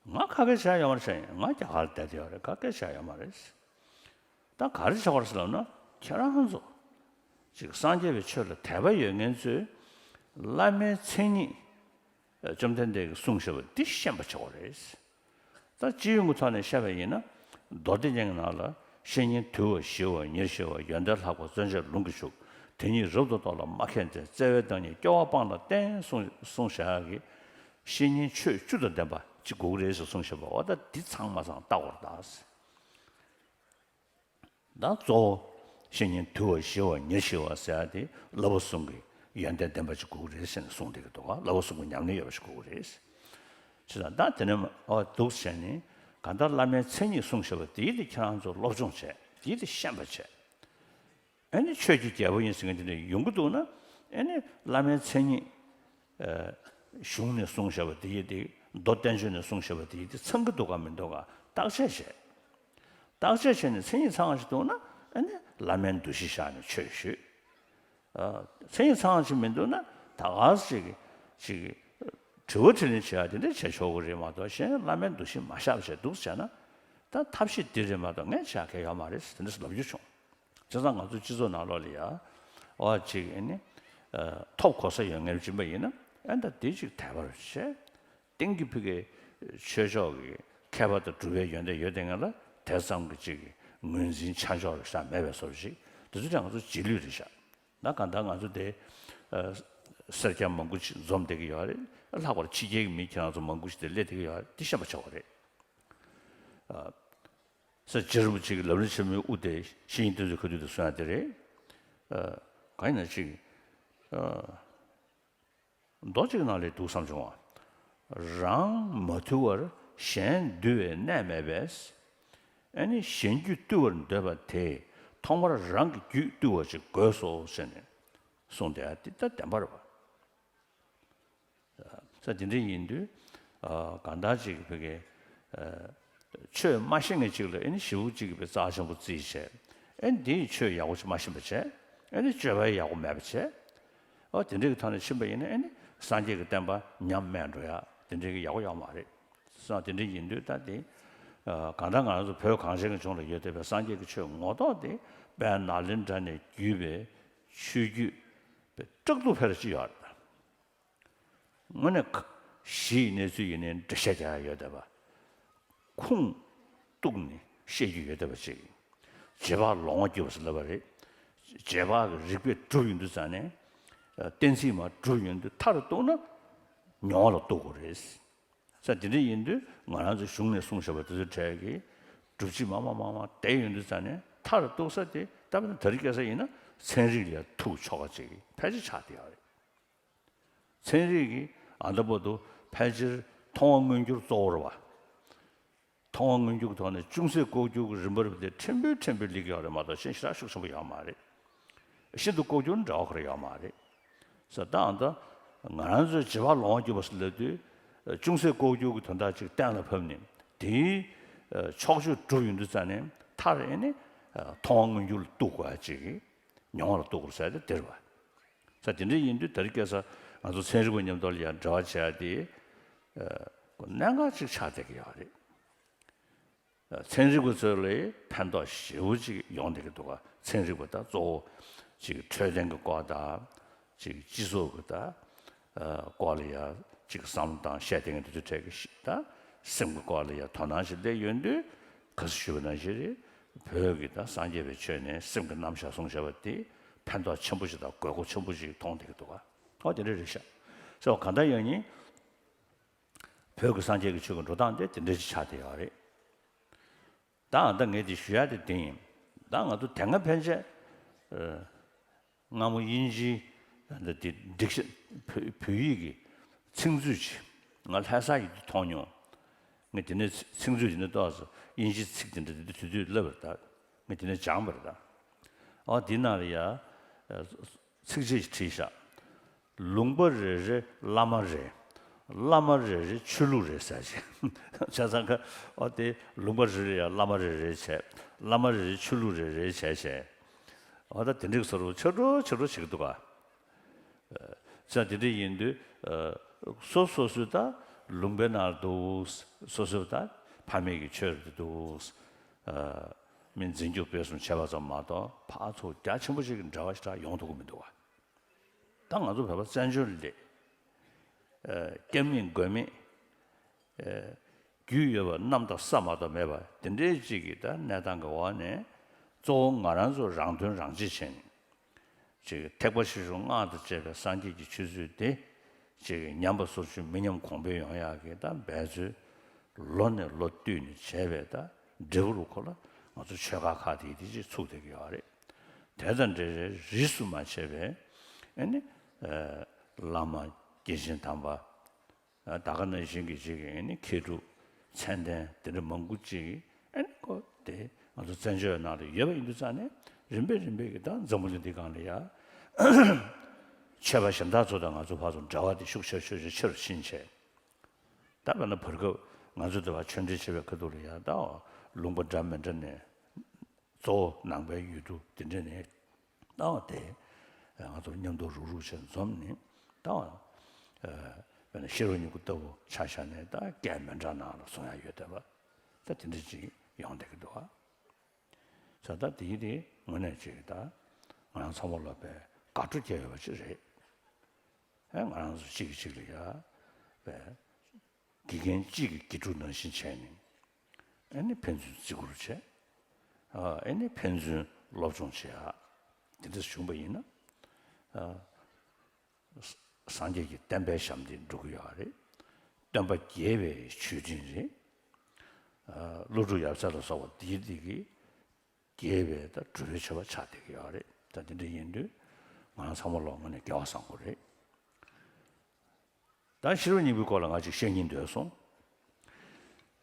ང་ག་གེ་བྱས་ཡོད་མ་རེད་ཟེར། ང་རྒྱ་གར་ལ་བསྡད་དེ་ཡོད་རེད། ག་གེ་བྱས་ཡོད་མ་རེད། ད་ག་རེ་བྱེད་དགོས་རེད་ཟེར་ལབ་ན། ཁྱེད་རང་ཚོ་ཅིག་སངས་རྒྱས་པའི་ཆོས་ལ་དད་པ་ཡོད་མཁན་ཚོས་བླ་མའི་མཚན་ཉིད། ཨ། བཅོམ་ལྡན་འདས་ཀྱིས་གསུངས་བཞག་པ་འདི་ཤེས་པ་བྱེད་དགོས་རེད། ད་སྤྱི་ཡོངས་ཀྱི་ཐོག་ནས་བཤད་པ་ཡིན་ན། མདོ་སྡེ་རྒྱན་གྱི་ནང་ལ་བཤེས་གཉེན་དུལ་བ་ཞི་བ་ཉེར་ཞི་བ། ཡོན་ཏན་ལྷག་པ་བརྩོན་བཅས་ལུང་གིས་ཕྱུག། དེ་ཉིད་རབ་ཏུ་རྟོགས་ལ་མ་མཁས་བརྩེ། བརྩེ་བའི་བདག་ཉིད་སྐྱོ་བ་སྤངས་ལ་བསྟེན། གསུངས་གསུངས་བཞག་གི། བཤེས་གཉེན་ཆོས་བཅུ་དང་ལྡན་པ་ཅིག་དགོས་ཀྱི་རེད་ཟེར་གསུངས་བཞག་པ། འོ་ད་འདི་ཚང་མ་ཚང་ལྟ་དགོས་རེད་ད། ད་གཙོ་བོ་བཤེས་གཉེན་དུལ་བ་ཞི་བ་ཉེར་ཞི་བ་ཟེར་ཡ་དེ་བསླབ་པ་གསུམ་གྱི་ཡོན་ཏན་ལྡན་པ་ཅིག་དགོས་ཀྱི་རེད་ཟེར་ནས་གསུངས་བསྡད་ཀྱི་འདུག་ག། བསླབ་པ་གསུམ་གྱི་ཉམས་ལེན་ཡོད་པ་ཞིག་དགོས་ཀྱི་རེད། བྱས་ཙང་ད་དེ་ནས་ཨོ་འདུག་བྱས་ནས་གང་ལྟར་བླ་མའི་མཚན་ཉིད་གསུངས་བཞག་པ་དེ་དེ་ཁྱེད་རང་ཚོ་སློབ་སྦྱོང་བྱས། དེ་དེ་ཤེས་པ་བྱས། ཨ་ནི་ཆོས་ཀྱི་རྒྱལ་པོ་ཡིན་ཟེར་མཁན་དེ་འདྲ་ཡོང་གི་འདུག་ན། ཨ་ནི་བླ་མའི་མཚན་ཉིད། ཨ། གཞུང་ནས་གསུངས་བཞག་པ་དེ་ཡི་དེ། མདོ་བསྟན་བཅོས་ནས་གསུངས་བཞག་པ་དེ་ཡི་དེ་ཚང་གི་འདུག་ག་མི་འདུག་ག་བརྟག་དཔྱད་བྱས། བརྟག་དཔྱད་བྱས་ནས་མཚན་ཉིད་ཚང་བ་ཞིག་འདུག་ན། ཨ་ནི་བླ་མའི་འདུ་ཤེས་བཞག་ནས་ཆོས་ཞུས། ཨ། མཚན་ཉིད་ཚང་བ་ཞིག་མི་འདུག་ན། ད་ག་ཟེ་ཅིག་ཅིག་དྲི་བ་དྲིས་ལན་བྱེད་ཡ་དེ་འདྲ་བྱེད་ཆོག་གི་རེད་མ་གཏོགས། གཞན་བླ་མའི་འདུ་ཤེས་མ་བཞག་བྱས་འདུག་བྱས་ན། ད་ཐབས་ཤེས་འདི་རེད་མ་གཏོགས་ངས་བྱ་གལ་ཡོད་མ་རེད་ཟེར་དེ་འདྲ་ལབ་རྒྱུ་བྱུང་། བྱས་ཙང་ང་ཚོ་སྤྱི་ཚོགས་ནང་ལོགས་ལ་ཡ། འོ་ཅིག་ཨ་ནི། ཨ། ཐོབ་གོ་ས་ཡོད་མཁན་ཅིག་ཡིན་པ་ཡིན་ན། ཨ་ད་དེ་ཅིག་དད་པ་རུ་བྱས། གཏན་གྱི་ཕ་གི་ཆོས་ཕྱོགས་ཀྱི་མཁས་པ་དང་གྲུབ་པའི་ཡོན་ཏན་ཡོད་དེ་ངེད་ལ་དེ་ཙམ་གྱི་ཅིག་ངོས་འཛིན་ཆ་འཇོག་རེ་བཞག་མེད་པའི་བཟོ་འདྲ་ཞིག། དེ་ཚོ་ཀྱང་ང་ཚོ་རྗེས་ལུས་རེད་བཞག། ད་གང་ལྟར་ང་ཚོ་དེ། ཨ། སེར་སྐྱ་མང་པོ་ཅིག་འཛོམས་བསྡད་ཀྱི་ཡོད་རེད། ལྷག་པར་ཕྱི་རྒྱལ་གྱི་མི་ཁྱེད་རང་ཚོ་མང་པོ་ཞིག་དེ་སླེབས་བསྡད་ཀྱི་ཡོད་རེད། དེ་ཤེས་པ་བྱ་དགོས་རེད། ཨ། ས་རྗེ་རིན་པོ་ཆེ་གི་ལམ་རིམ་ཆེན་མོའི་དབུ་དེ་བཤེས་གཉེན་བསྟེན་ཚུལ་ཁ་ཐུག་དེ་གསུང་ཡ་དེ་རེད། ཨ། གང་ཡིན་ན་ཅིག། ཨ། མདོ་གཅིག་ནང་ལ་འདུག་བསམ་བྱུང་བ། རང་མ་དུལ་བར་གཞན་འདུལ་བའི་གནས་མེད་པས། ཨ་ནི་གཞན་རྒྱུད་བཏུལ་བར་འདོད་པ་དེས་ཐོག་མར་རང་གི་རྒྱུད་བཏུལ་བ་ཅིག་དགོས་སོ་ཟེར་ནས་གསུངས་བསྡད་ཡ་དེ་ད་བདེན་པ་རེད་པ། ས་དེ་འདྲ་ཡིན་དུས་ཨ་གང་ལྟར་ཅིག་བོད་ཀྱི་ཨ་ཆོས་མ་ཤེས་མཁན་ཅིག་ལ་ཨེ་ནི་ཞེ་པོ་ཅིག་གི་རྩ་ཆེན་པོ་བརྩིས་བྱས། ཨེ་ནི་དེའི་ཆོས་ཡག་པོ་ཅིག་མ་ཤེས་པ་བྱས། ཨེ་ནི་སྤྱོད་པ་ཡག་པོ་མེད་པ་བྱས། ཨོ་དེ་འདྲ་གི་ཐོག་ནས་ཕྱིན་པ་ཡིན་ན་ཨེ་ནི་སངས་རྒྱས་ཀྱི་བསྟན་པ་ཉམས་དམས་འགྲོ་ཡ་དེ་འདྲ་གི་ཡག་པོ་ཡོད་མ་རེད། སོང་དེ་འདྲ་ཡིན་དུས་ད་དེ་ཨ་གང་ལྟར་ང་རང་ཚོ་བོད་གངས་ཅན་གྱི་ལྗོངས་ལ་ཡོད་བསྡད་པའི་སངས་རྒྱས་ཀྱི་ཆོས་ངོ་ཐོག་དེ་དཔལ་ནཱ་ལེནྡྲ་ནས་བརྒྱུད་པའི་ཆོས་བརྒྱུད་པའི་བཀྲག་ཏུ་འཕེར་ཅིག་ཡོད་རེད། དངོས་གནས་གཞི་ཡི་གནས་ཚུལ་ཡིན་ནའི་འགྲེལ་བཤད་རྒྱག་ཡ་ཡོད་བསྡད་པ། ཁུངས་གཏུགས་ནས་བཤད་རྒྱུ་ཡོད་བསྡད་པ་ཅིག་རྗེས་དཔག་ལོང་བ་བརྒྱུད་པ་ཟེར་ལབ་པ་རེད། རྗེས་དཔག་གི་རིགས་པས་གྲུབ་ཡོང་དུས་ཙང་ནས་གཏན་ཚིགས་མར་གྲུབ་ཡོང་དུས་མཐར་གཏུགས་ན་མྱོང་བ་ལ་གཏུགས་དགོས་རེད། ས་དེ་འདྲ་ཡིན་དུས་ང་རང་ཚོ་གཞུང་ནས་གསུངས་བཞག་པ་དེ་ཚོའི་གྲས་ཀྱི་སྒྲུབ་བྱེད་མ་མ་མ་མ་བསྡད་ཡོང་དུས་ཙང་ནས་མཐར་གཏུགས་ས་དེ་ད་དཔེར་ན་དེ་རིང་ཁ་སང་ཡིན་ན་ཚན་རིག་ལ་ཐུག་ཆོག་པ་ཅིག་ཕལ་ཆེར་ཆགས་བསྡད་ཡོད་རེད། ཚན་རིག་གིས་ཨ་ད་བར་དུ་ཕལ་ཆེར་མཐོང་བ་མངོན་གྱུར་གཙོ་བོ་རེད་བ། མཐོང་བ་མངོན་གྱུར་གྱི་ཐོག་ནས་ཅུང་ཟད་ལྐོག་གྱུར་གྱི་རིམ་པ་རིམ་པ་དེ་ཕྲན་བུ་ཕྲན་བུ་སླེབས་ཀྱི་ཡོད་རེད་མ་གཏོགས་གཞན་ཞེ་དྲག་ཤུགས་ཆེན་པོ་ཡོད་མ་རེད། ཤིན་ཏུ་ལྐོག་གྱུར་འདྲ་བ་ཁོ་རང་ཡོད་མ་རེད། ས་ད་ཨ་ད་ང་རང་ཚོའི་རྗེས་དཔག་ལོང་བ་བརྒྱུད་པ་ཟེར་ལབ་དུས་ཅུང་ཟད་ལྐོག་གྱུར་གྱི་དོན་དག་ཅིག་གཏན་ལ་ཕབ་ནས་དེའི་ཕྱོགས་ཆོས་གྲུབ་ཡོང་དུས་ཙང་ནས་མཐར་ཨེ་ནི་མཐོང་བ་མངོན་གྱུར་ལ་གཏུགས་དགོས་ཡ་ཅིག་མྱོང་བ་ལ་གཏུགས་དགོས་ཟེར་ཏེ་དེ་རེད་བ། ས་དེ་འདྲ་ཡིན་དུས་དེ་རིང་ཁ་སང་ང་ཚོ་ཚན་རིག་པ་མཉམ་དུ་ལ་ཡང་འབྲེལ་བ་བྱེད་ཡ་དེ་གནད་འགག་ཅིག་ཆགས་བསྡད་ཀྱི་ཡོད་རེད། ཚན་རིག་པ་ཚོ་ལ་ཕན་ཐོགས་ཞེ་པོ་ཅིག་ཡོང་བསྡད་ཀྱི་འདུག་ག་ཚན་རིག་པ་དང་གཙོ་བོ་ཅིག་འཕྲོད་བསྟེན་གྱི་སྐོར་དང་ཅིག་སྤྱི་ཚོགས་ཀྱི་ད་སྐོར་ལ་ཡང་ཅིག་བསམ་བློ་བཏང་བཤད་བསྡད་མཁན་དེ་ཚོའི་གྲས་ཀྱི་ད་སེམས་ཀྱི་སྐོར་ལ་ཡང་དོ་སྣང་ཞིག་སླེབས་ཡོང་དུས་ག་ཚོད་ཞུས་པ་ནང་བཞིན་རེད། བོད་ཀྱི་ད་སངས་རྒྱས་པའི་ཆོས་ནས་སེམས་ཀྱི་རྣམ་གཞག་གསུངས་བཞག་པ་དེ་ཕན་ཐོགས་ཆེན་པོ་ཞིག་དང་དགོས་མཁོ་ཆེན་པོ་ཞིག་མཐོང་བསྡད་ཀྱི་འདུག་ག་ཨོ་དེ་འདྲ་རེད་ཤག་ཟེར་བ་གང་ལྟར་ཡང་ཉིན། བོད་ཀྱི་སངས་རྒྱས་ཀྱི་ཆོས་ཀྱི་འགྲོ་སྟངས་དེ་དེ་འདྲ་ཞིག་ཆགས་བསྡད་ཡོད་རེད། ད་ཨ་ད་ངས་དེ་ཞུ་ཡ་དེ་དེ་ཡིན། ད་ང་ཚོ་དེ་སྔ་ཕན་ཆད་སྔ་མོ་དབྱིན་ཇིའི་ད་དེ་སྒྲིག་གཞི་བོད་བོད་ཡིག་གི་ཚིག་མཛོད་ཅིག་ང་ལྷ་ས་ཡིན་དུས་མཐོང་མྱོང་། ངས་དེ་ནས་ཚིག་མཛོད་དེ་ནས་ཏོག་ཙམ་དབྱིན་ཇིའི་ཚིག་དེ་འདྲ་དེ་དུས་དུས་ལབ་པ་རེད་ད། ངས་དེ་ནས་སྦྱངས་པ་རེད་ད། ཨ་དེ་ནང་ལ་ཡ། ཚིགས་བཅད་ཅིག་བྲིས་ཤག་ལུང་པ་རེ་རེ་བླ་མ་རེ། བླ་མ་རེ་རེ་ཆོས་ལུགས་རེ་ཟེར་བྱས། བྱས་ཙང་ཀ་ཨོ་དེ་ལུང་པ་རེ་རེ་ཡ་བླ་མ་རེ་རེ་བྱས། བླ་མ་རེ་རེ་ཆོས་ལུགས་རེ་རེ་བྱས་བྱས། ཨོ་ད་དེ་འདྲའི་བཟོ་རུ་ཆགས་འགྲོ་ཆགས་འགྲོ་བྱེད་ཀྱི་འདུག་ག་བྱས་དེ་འདྲ་ཡིན་དུས་སོ་སོ་སོའི་ད་ལུང་པའི་ནང་འདུག་སོ་སོའི་ད་ཕ་མེས་ཀྱི་ཆོས་རེ་འདུག་མི་འཛིན་སྐྱོང་སྤེལ་གསུམ་བྱས་པ་ཙམ་མ་གཏོགས་ཕར་ཚུར་རྒྱ་ཆེན་པོ་ཞིག་གི་འབྲེལ་བ་ཞེ་དྲག་ཡོང་ཐུབ་ཀྱི་མི་འདུག་ག་ད་ང་ཚོ་བོད་པ་བཙན་བྱོལ་ལས། སྐྱབས་མེད་མགོན་མེད། རྒྱུས་ཡོད་པ་གནམ་དང་ས་མ་གཏོགས་མེད་པ་དེ་འདྲའི་ཅིག་གི་ད་གནས་སྟངས་ཀྱི་འོག་ནས་གཙོ་བོ་ང་རང་ཚོ་རང་དོན་རང་གཅེས་བྱས་ནས་ཅིག་ཐེག་པ་ཆེ་ཆུང་སྔགས་དང་བཅས་པའི་སངས་རྒྱས་ཀྱི་ཆོས་ཚུལ་དེ་ཅིག་ཉམས་པ་སོར་ཆུད་མི་ཉམས་གོང་འཕེལ་ཡོང་ཡག་གི་ད་འབད་རྩོལ་ལོ་ནས་ལོ་བསྟུད་ནས་བྱས་པའི་ད་འབྲས་བུ་རུ་ཁོ་ལ་ང་ཚོ་ཆོས་ཁ་ཁག་དེ་དེ་ཅིག་ཚུགས་བསྡད་ཀྱི་ཡོད་རེད། དེ་དང་འབྲེལ་བའི་རིས་སུ་མ་ཆད་པའི་ཨ་ནི་བླ་མ་དགེ་ཆེན་དམ་པ། ད་ག་ནང་བཞིན་གྱི་ཅིག་ཨ་ནི་མཁས་གྲུབ་མཚན་ལྡན་དེ་འདྲ་མང་པོ་ཅིག་ཨ་ནི་ཁོ་དེ་ང་ཚོ་བཙན་བྱོལ་ནང་ལ་ཡོད་པ་ཡིན་དུས་ཙང་ནས་རིམ་པས་རིམ་པས་ཀྱི་ད་འཛམ་བུ་གླིང་འདི་སྒང་ལ་ཡ་ཆོས་པ་གཞན་དག་ཚོ་དང་ང་ཚོ་བར་དུ་འབྲེལ་བ་དེ་ཤུགས་ཆེ་ཤུགས་ཆེ་ཆེ་རུ་ཕྱིན་བྱས། ད་དཔེར་ན་བར་སྐབས་ང་ཚོ་འདི་བར་ཆོས་འབྲེལ་བྱེད་པའི་ཁ་ཐུག་ལ་ཡ་ད་ལུང་པ་འདྲ་མི་འདྲ་ནས། གཙོ་བོ་ནང་པའི་ཡུལ་གྲུ་དེ་འདྲ་ནས་ལྟ་བ་དེ་ང་ཚོ་མཉམ་དུ་རུག་རུག་བྱས་འཛོམས་ནས་ལྟ་བ་དཔེར་ན་ཤེས་རབ་སྙིང་པོ་ལྟ་བུ་ཆ་བཞག་ནས་ད་སྐད་མི་འདྲ་ནང་ལ་གསུང་ཡ་ཡོད་བསྡད་པ་ད་དེ་འདྲ་ཅིག་ཡོང་བསྡད་ཀྱི་འདུག་ཨ། ས་ད་དེ་དེ་དངོས་གནས་ཅིག་ད་ང་རང་ཚང་མ་ལ་དཔེ་དགའ་སྤྲོ་སྐྱེ་ཡོད་པ་ཅིག་རེད། ཨེ་ང་རང་ཚོ་གཅིག་གིས་གཅིག་ལ་ཡ་དཔེ། དགེ་རྒན་གཅིག་གི་དགེ་ཕྲུག་ནང་བཞིན་བྱས་ནས་ཨ་ནི་ཕན་ཚུན་བརྩི་བཀུར་བྱས། ཨ་ནི་ཕན་ཚུན་སློབ་སྦྱོང་བྱེད་ཡ་དེ་འདྲ་བྱུང་པ་ཡིན་ན། ཨ་སངས་རྒྱས་ཀྱི་བསྟན་པའི་ཞབས་འདེགས་འགྲོ་གི་ཡོད་རེད། སྟོན་པ་དགྱེས་པའི་མཆོད་སྤྲིན་རེད། ཨ་ཀླུ་སྒྲུབ་ཡབ་སྲས་ལ་སོགས་པ་འདིའི་འདི་གི་དགྱེས་པའི་ད་སྒྲུབ་པའི་མཆོད་པ་ཆགས་བསྡད་ཀྱི་ཡོད་རེད། ད་དེ་འདྲ་ཡིན་དུས་ང་རང་ཚང་མ་ལོག་ངོས་ནས་སྐལ་བ་བཟང་པོ་རེད། ད་ཤེས་རབ་སྙིང་པོའི་སྐོར་ལ་ང་ཅིག་བཤད་སྙིང་འདོད་སོང་།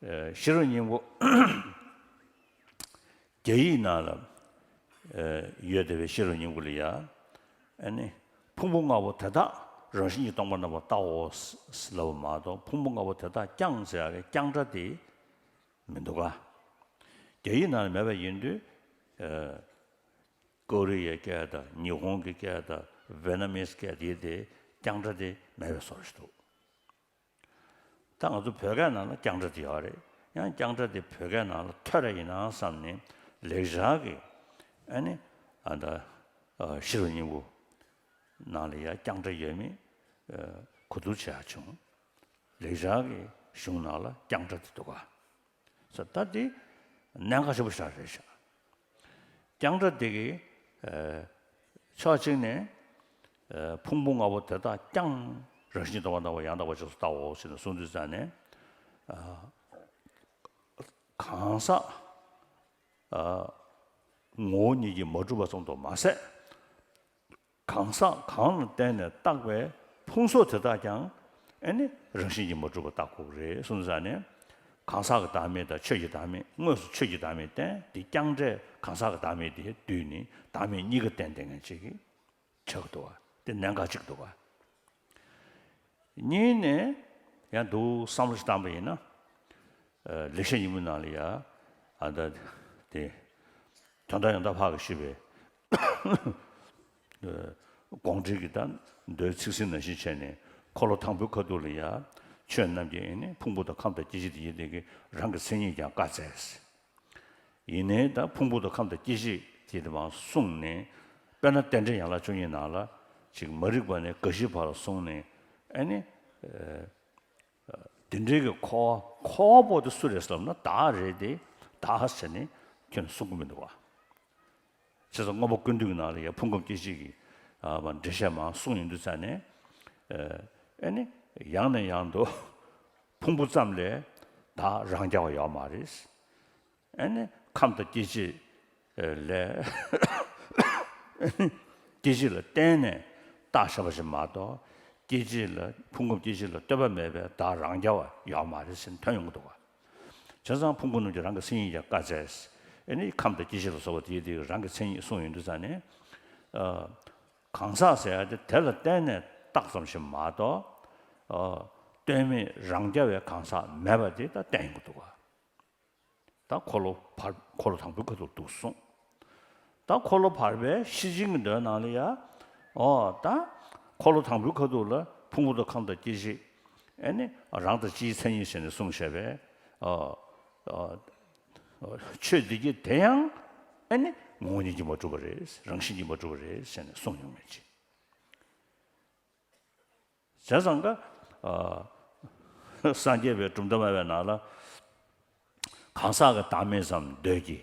ཨེ་ཤེས་རབ་སྙིང་པོ་རྒྱ་ཡིག་ནང་ལ་ཨེ་ཡོད་བསྡད་པའི་ཤེས་རབ་སྙིང་པོ་ལ་ཡ། ཨ་ནི་ཕུང་པོ་ལྔ་པོ་དེ་དག་ རང་བཞིན་གྱིས་སྟོང་པར་རྣམ་པར་བལྟའོ་ལབ་པ་མ་གཏོགས་ཕུང་པོ་ལྔ་པོ་དེ་དག་ཀྱང་ཟེར་ཡག་གི་ཀྱང་སྒྲ་དེ་མི་འདུག་ག་རྒྱ་ཡིག་ནང་ལ་མེད་པ་ཡིན་དུས། ཀོ་རི་ཡའི་སྐད་དང་ཉི་ཧོང་གི་སྐད་དང་ཝེ་ནམ་མིས་སྐད་དེ་དེ་ཀྱང་སྒྲ་དེ་མེད་པའི་བཟོ་འདྲ་ཞིག་འདུག་ད་ང་ཚོ་བོད་སྐད་ནང་ལ་ཀྱང་སྒྲ་དེ་ཡོད་རེད། ཡང་ཀྱང་སྒྲ་དེ་བོད་སྐད་ནང་ལ་ཐོན་རེ་ཡིན་ན་བསམ་ནས་ལེགས་སྦྱར་གྱི་ཨ་ནི་ཨ་ད་ཤེས་རབ་སྙིང་པོ་ནང་ལ་ཡང་ཀྱང་སྒྲ་ཡོད་མེད་གོ་བསྡུར་བྱེད་ཡག་བྱུང་། ལེགས་སྦྱར་གྱི་གཞུང་ནང་ལ་ཀྱང་སྒྲ་དེ་འདུག་ག་ས་ད་དེ་གནད་འགག་ཆེན་པོ་ཞིག་རེད་ཤག་ཀྱང་སྒྲ་དེ་གི་ཕྱོགས་གཅིག་ནས་ཕུང་པོ་ལྔ་པོ་དེ་དག་ཀྱང་རང་བཞིན་གྱིས་སྟོང་པར་རྣམ་པ་ཡང་དག་པར་རྗེས་སུ་བལྟའོ་ཞེས་ནས་གསུངས་དུས་ཙང་ནས། གང་ཟག་ངོ་བོ་ཉིད་ཀྱིས་མ་གྲུབ་པ་ཙམ་དུ་མ་ཟད། གང་ཟག་གང་ལ་བརྟེན་ནས་བཏགས་པའི་ཕུང་སོགས་དེ་དག་ཀྱང་ཨེ་ནི་རང་བཞིན་གྱིས་མ་གྲུབ་པར་བཏགས་དགོས་རེད་གསུངས་ཙང་ནས། གང་ཟག་གི་བདག་མེད་དང་ཆོས་ཀྱི་བདག་མེད་དངོས་སུ་ཆོས་ཀྱི་བདག་མེད་བསྟན་དེ་ཀྱང་སྒྲས་གང་ཟག་གི་བདག་མེད་དེ་བསྡུས་ནས་བདག་མེད་གཉིས་ཀ་བསྟན་བསྡད་མཁན་ཅིག་གི་ཆགས་འདུག་བ། དེ་གནད་འགག་ཅིག་འདུག་བ། གཉིས་ནས་ཡང་འདུག་བསམ་བློ་ཞིག་བཏང་པ་ཡིན་ན། ལེགས་བཤད་སྙིང་པོའི་ནང་ལ་ཡ་ཨ་ད་དེ་དོན་དག་ཡང་དག་ཕར་གི་ཞུས་པའི་དགོངས་འགྲེལ་གྱི་ད་མདོའི་ཚིག་ཟིན་ནང་བཞིན་བྱས་ནས་འཁོར་ལོ་དང་པོའི་ཁ་ཐུག་ལ་ཡ་ཆོས་རྣམས་ཀྱི་ཨེ་ནི་ཕུང་པོ་དང་ཁམས་དང་སྐྱེ་མཆེད་དེ་ཡིན་དེ་གི་རང་གི་མཚན་ཉིད་ཀྱང་བཀག་བྱས། ཡིན་ནའི་ད་ཕུང་པོ་དང་ཁམས་དང་སྐྱེ་མཆེད་དེ་དེ་མར་གསུངས་ནས། དཔེར་ན་རྟེན་འབྲེལ་ཡན་ལག་བཅུ་གཉིས་ནང་ལ་ཅིག་མ་རིག་པ་ནས་རྒ་ཤིའི་བར་ལ་གསུངས་ནས་ཨེ་ནི། དེ་འདྲའི་གི་འཁོར་བ་འཁོར་བ་པོ་དེ་སུ་རེད་ཟེར་ལབ་ན་བདག་རེད་དེ། བདག་ཟེར་ནས་ཁྱོན་གསུང་གི་མི་འདུག་བ། བྱས་ཙང་མངོན་པ་ཀུན་བཏུས་ཀྱི་ནང་ལ་ཡང་ཕུང་ཁམས་སྐྱེ་མཆེད་ཀྱི་ཨ་མ་འགྲེལ་བཤད་མང་གསུངས་ཡོང་དུས་ཙང་ནས། ཨེ་ནི་ཡང་ནས་ཡང་དུ་ཕུང་པོ་ཙམ་ལས་བདག་རང་རྐྱ་བ་ཡོད་མ་རེད། ཨེ་ནི་ཁམས་དང་སྐྱེ་མཆེད་ལས་སྐྱེ་མཆེད་ལ་བརྟེན་ནས་བཏགས་བཞག་པ་ཞིག་མ་གཏོགས། སྐྱེ་མཆེད་ལ་ཕུང་ཁམས་སྐྱེ་མཆེད་ལ་ལྟོས་པ་མེད་པའི་བདག་རང་རྐྱ་བ་ཡོད་མ་རེད་ཟེར་ནས་ཐོན་ཡོང་གི་འདུག་བ། བྱས་ཙང་ཕུང་པོ་རྣམས་ཀྱི་རང་གི་མཚན་ཉིད་ཀྱང་བཀག་བྱས། ཨེ་ནི་ཁམས་དང་སྐྱེ་མཆེད་ལ་སོགས་པ་དེའི་དེའི་རང་གི་མཚན་ཉིད་གསུངས་ཡོང་དུས་ཙང་ནས། གང་ཟག་ཟེར་ཡ་དེ་དེ་ལ་བརྟེན་ནས་བཏགས་ཙམ་ཞིག་མ་གཏོགས། ལྟོས་མེད་རང་རྐྱ་བའི་གང་ཟག་མེད་པ་དེ་ད་བསྟན་ཡོང་གི་འདུག་བ། ད་འཁོར་ལོ་བར་འཁོར་ལོ་དང་པོའི་ཁ་ཐུག་འདུག་གསུངས། ད་འཁོར་ལོ་བར་པའི་ཤེར་ཕྱིན་གྱི་མདོའི་ནང་ལ་ཡ། ཨོ་ད་འཁོར་ལོ་དང་པོའི་ཁ་ཐུག་ལ་ཕུང་པོ་དང་ཁམས་དང་སྐྱེ་མཆེད། ཨེ་ནི་རང་དང་སྤྱིའི་མཚན་ཉིད་ཟེར་ནས་གསུངས་བཞག་པས། ཨོ་ཨོ་ཆོས་འདི་གྱིས་དེ་ཡང་ཨེ་ནི་ངོ་བོ་ཉིད་ཀྱིས་མ་གྲུབ་པ་རེད། རང་བཞིན་གྱིས་མ་གྲུབ་པ་རེད་ཟེར་ནས་གསུངས་ཡོང་མེད་ཅིང་། བྱས་ཙང་ཀ། ཨ་སངས་རྒྱས་པའི་གྲུབ་མཐའ་སྨྲ་བའི་ནང་ལ། གང་ཟག་གི་བདག་མེད་ཙམ་འདོད་ཀྱི།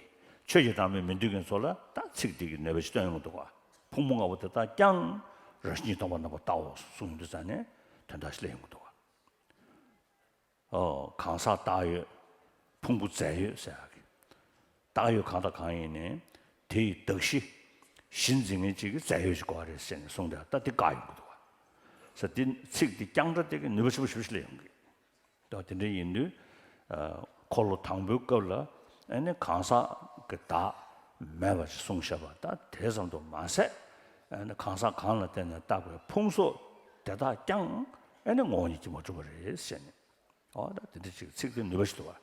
ཆོས་ཀྱི་བདག་མེད་མི་འདོད་མཁན་ཚོ་ལ་ད་ཚིག་འདི་གི་ནུས་པ་ཞིག་སྟོན་ཡོང་གི་འདུག་བ། ཕུང་པོ་ལྔ་པོ་དེ་དག་ཀྱང་རང་བཞིན་གྱིས་སྟོང་པར་རྣམ་པར་བལྟའོ་གསུངས་དུས་ཙང་ནས་དོན་དག་ཞིག་སླེབས་ཡོང་གི་འདུག་བ། ཨོ་གང་ཟག་བཏགས་ཡོད། ཕུང་པོ་རྫས་ཡོད་ཟེར་ཡག་གི། བཏགས་ཡོད་གང་དང་གང་ཡིན་ནའི་དེ་ཡི་གདགས་གཞི་གཞི་འཛིན་མཁན་གཅིག་གི་རྫས་ཡོད་ཅིག་དགོས་པ་རེད་ཟེར་ནས་གསུངས་ཏེ་ད་འདི་བཀག་ཡོང་གི་འདུག་བ། ཟེར་འདི་ཚིག་འདི་རྐྱང་སྒྲ་དེ་གི་ནུས་པ་ཆེན་པོ་ཞེ་པོ་ཞིག་སླེབས་ཡོང་གི། ད་དེ་འདྲ་ཡིན་དུས། ཨ་འཁོར་ལོ་དང་པོའི་སྐབས་ལ་ཨ་ནི་གང་ཟག་གི་བདག་མེད་པ་ཞིག་གསུངས་བཞག་པ་ད་དེ་ཙམ་དུ་མ་ཟད། ཨ་ནི་གང་ཟག་གང་ལ་བརྟེན་ནས་བཏགས་པའི་ཕུང་སོགས་དེ་དག་ཀྱང་ཨ་ནི་ངོ་བོ་ཉིད་ཀྱིས་མ་གྲུབ་པ་རེད་ཟེར་ནས། ཨོ་ད་དེ་འདྲ་ཅིག་ཚིག་དེ་ནུས་པ་ཞིག་འདུག་བ།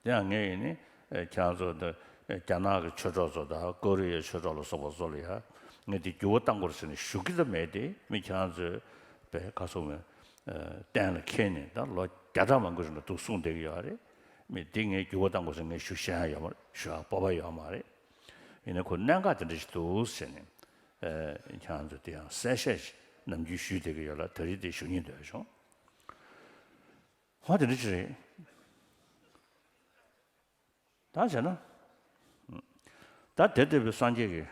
དེ་ཡང་ངས་ཡིན་ནི་ཨེ་ཁྱེད་རང་ཚོ་འདི་ཨེ་རྒྱ་ནག་གི་ཆོས་གྲོགས་ཚོ་དང་ཀོ་རི་ཡའི་ཆོས་གྲོགས་ལ་སོགས་པ་ཚོ་ལ་ཡང་ངས་འདི་འགྱུར་བ་གཏང་དགོས་རེད་ཟེར་ནས་ཞུ་གི་ད་མེད་དེ། མི་ཁྱེད་རང་ཚོས་པའི་ཁ་སོ་མའི་ཨེ་གཏན་ལ་འཁེལ་ནས་ད་ལོ་བརྒྱ་ཕྲག་མང་པོ་རིང་ལ་འདུག་གསུངས་བསྡད་ཀྱི་ཡོད་རེད། མི་འདི་ངས་འགྱུར་བ་གཏང་དགོས་ཟེར་ངས་ཞུ་ཤེས་ཡ་ཡོད་མ་རེད། ཞུ་ཡ་སྤོབས་པ་ཡོད་མ་རེད། ཡིན་ནའི་ཁོ་གནད་འགག་དེ་འདྲ་ཞིག་འདུག་ཟེར་ནས་ཨེ་ཁྱེད་རང་ཚོ་དེ་ཡང་གསལ་བཤད་ཞིག་ནམ་རྒྱུན་ཞུས་བསྡད་ཀྱི་ཡོད་ལ་ད་རེས་དེ་ཞུ་སྙིང་འདོད་བྱུང་། ཧོ་དེ་འདྲ་ཅིག་རེད། ད་བྱས་ན། ད་དེ་ལྟ་བུའི་སངས་རྒྱས་ཀྱི།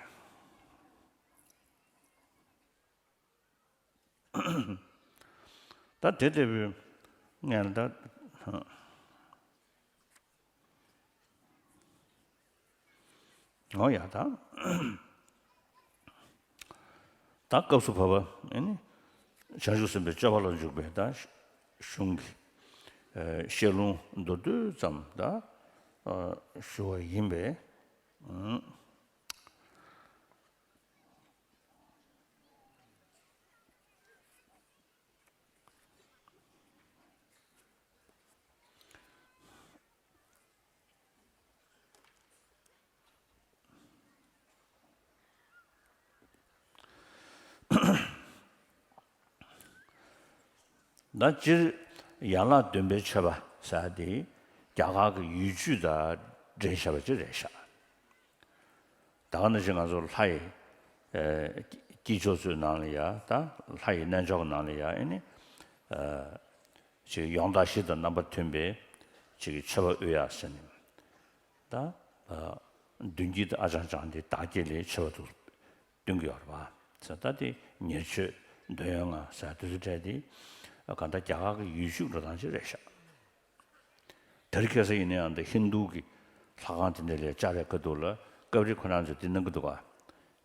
ད་དེ་ལྟ་བུའི་ངས་ད། འོ་ཡ་ད། ད་སྐབས་སུ་བབ་པ་ཨ་ནི་བྱང་ཆུབ་སེམས་དཔའི་སྤྱོད་པ་ལ་འཇུག་པའི་ད་གཞུང་གི་ཨ་བཤད་ལུང་མདོར་བསྡུས་ཙམ་ད་ཨ་ཞུ་བ་ཡིན་པས། ཨུམ། ད་སྤྱིར་ཡན་ལག་བདུན་པའི་མཆོད་པ་ཟེར་ཡ་དེ་རྒྱ་གར་གྱི་ཡུལ་ཆོས་དང་འབྲེལ་བཞག་པ་ཅིག་རེད་ཤག་ད་ག་ནང་བཞིན་ང་ཚོ་ལྷ་ཡི་ཨེ་དཀྱིལ་ཆོག་ཚོའི་ནང་ལ་ཡ། ད་ལྷ་ཡི་རྣལ་འབྱོར་གྱི་ནང་ལ་ཡ། ཨེ་ནི་ཨ་ཅིག་ཡོན་བདག་བཞི་དང་རྣམ་པ་མཐུན་པའི་ཅིག་མཆོད་པ་དབུལ་ཡག་ཟེར་ནས། ད་ཨ་མདུན་དཀྱིལ་དུ་ཨ་ཅང་ཅང་དེ་བདག་བསྐྱེད་ལས་མཆོད་པ་དུ་སྟོན་གྱི་ཡོད་རེད་པ། ཟེར་ད་དེ་ཉེར་མཆོད་འདོད་ཡོན་ལྔ་ཟེར་དེ་ཚོ་སྤྲད་དེ། གང་ལྟར་རྒྱ་གར་གྱི་ཡུལ་ཤུལ་འགྲོ་སྟངས་ཅིག་རེད་ཤག་དེ་རིང་ཁ་སང་ཡིན་ན་ཡང་འདི་ཧིན་རྡུ་གི་ལྷ་ཁང་དེ་འདྲ་ལ་བཅར་བའི་ཁ་ཐུག་ལ་སྐབས་རེ་ཁོ་རང་ཚོས་འདི་གནང་གི་འདུག་ག་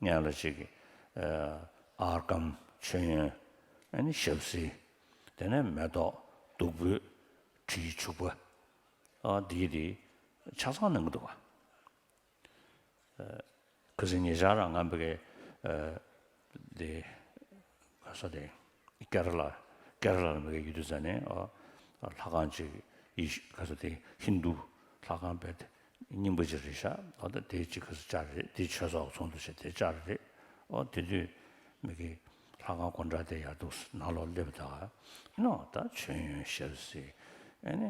སྔོན་ལ་ཅིག་ཨརྒྷཾ་མཆོད་ཡོན། ཨ་ནི་ཞབས་བསིལ། དེ་ནས་མེ་ཏོག་བདུག་སྤོས། དྲིའི་བྱུག་པ། ཨ་འདི་འདི་ཆ་ཚང་གནང་གི་འདུག་ག་ཁ་སང་ཉེ་ཆར་རང་ང་མི་གའི་ཨ་དེ་ག་ས་དེ་ཀེ་ར་ལ་ཀེ་ར་ལ་མི་གའི་ཡུལ་དུ་ཟ་ནས། ཨ་ལྷ་ཁང་ཅིག་ཡེ་ཤུ་ག་ས་དེ་ཧིན་རྡུ་ལྷ་ཁང་དཔེ་རྙིང་པ་ཅིག་རེད་ཤག་ཨ་ད་དེ་ཅིག་ག་ས་བཅར་རེད། དེ་ཆོས་ཚོགས་ཚོགས་འདུ་བྱས་དེ་བཅར་རེད། ཨ་དེ་དུས་མི་གའི་ལྷ་ཁང་སྒོ་འགྲམ་དེ་ཡར་འདུག་ནང་ལོགས་སླེབས་ད་ནོ། ད་མཆོད་ཡོན་ཞབས་བསིལ། ཨ་ནི་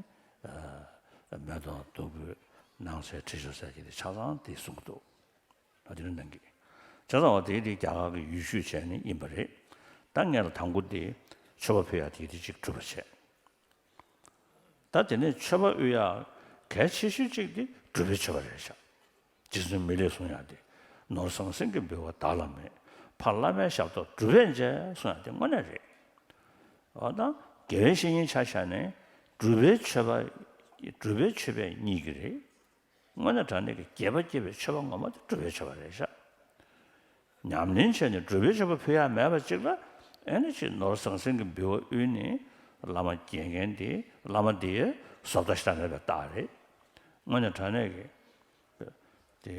ཨ་མེ་ཏོག་བདུག་སྤོས་སྣང་གསལ་དྲི་ཆབ་ཟེར་གྱི་དེ་ཆ་ཚང་དེ་གསུང་གི་འདུག་ཨ་དེ་ནི་ནང་གི་ཆ་ཚང་བ་དེ་དེ་རྒྱ་གར་གྱི་ཡུལ་ཤུལ་བྱས་ནས་ཡིན་པ་རེད། ད་ངས་ལ་དང་པོ་དེ་མཆོད་པ་ཕུལ་ཡག་དེ་དེ་གཅིག་གྲུབ་པ་བྱས། ད་དེ་ནས་མཆོད་པ་དབུལ་ཡག་གལ་ཆེ་ཤོས་གཅིག་དེ་སྒྲུབ་པའི་མཆོད་པ་རེད་ཤག་རྗེ་བཙུན་མི་ལས་གསུང་ཡག་དེ། ནོར་ཟང་ཟིང་གིས་འབུལ་བ་བདག་ལ་མེད། ཕ་བླ་མའི་ཞབས་ཏོག་སྒྲུབ་པས་མཇལ་གསུང་ཡག་དེ་དངོས་གནས་རེད། འོ་ན་དགེ་བའི་བཤེས་གཉེན་ཆ་བཞག་ནས་སྒྲུབ་པའི་མཆོད་པ། སྒྲུབ་པའི་མཆོད་པས་གཉིས་ཀྱི་རེད། དངོས་གནས་དྲང་གནས་ཀྱི་དགེ་བ་སྐྱེ་བའི་མཆོད་པ་ངོ་མ་དེ་སྒྲུབ་པའི་མཆོད་པ་རེད་ཤག་ཉམས་ལེན་བྱས་ནས་སྒྲུབ་པའི་མཆོད་པ་ཕུལ་ཡག་མེད་པ་ཅིག་ལ། ཨེ་ནི་ཅིག་ནོར་ཟང་ཟིང་གིས་འབུལ་བ་དབུལ་ནས་བླ་མ་རྒྱལ་མཁན་དེ། བླ་མ་དེ་བཟོ་ལྟ་ཞིག་ལ་མེད་པའི་རྟགས་རེད། དངོས་གནས་དྲང་གནས་ཀྱི་དེ་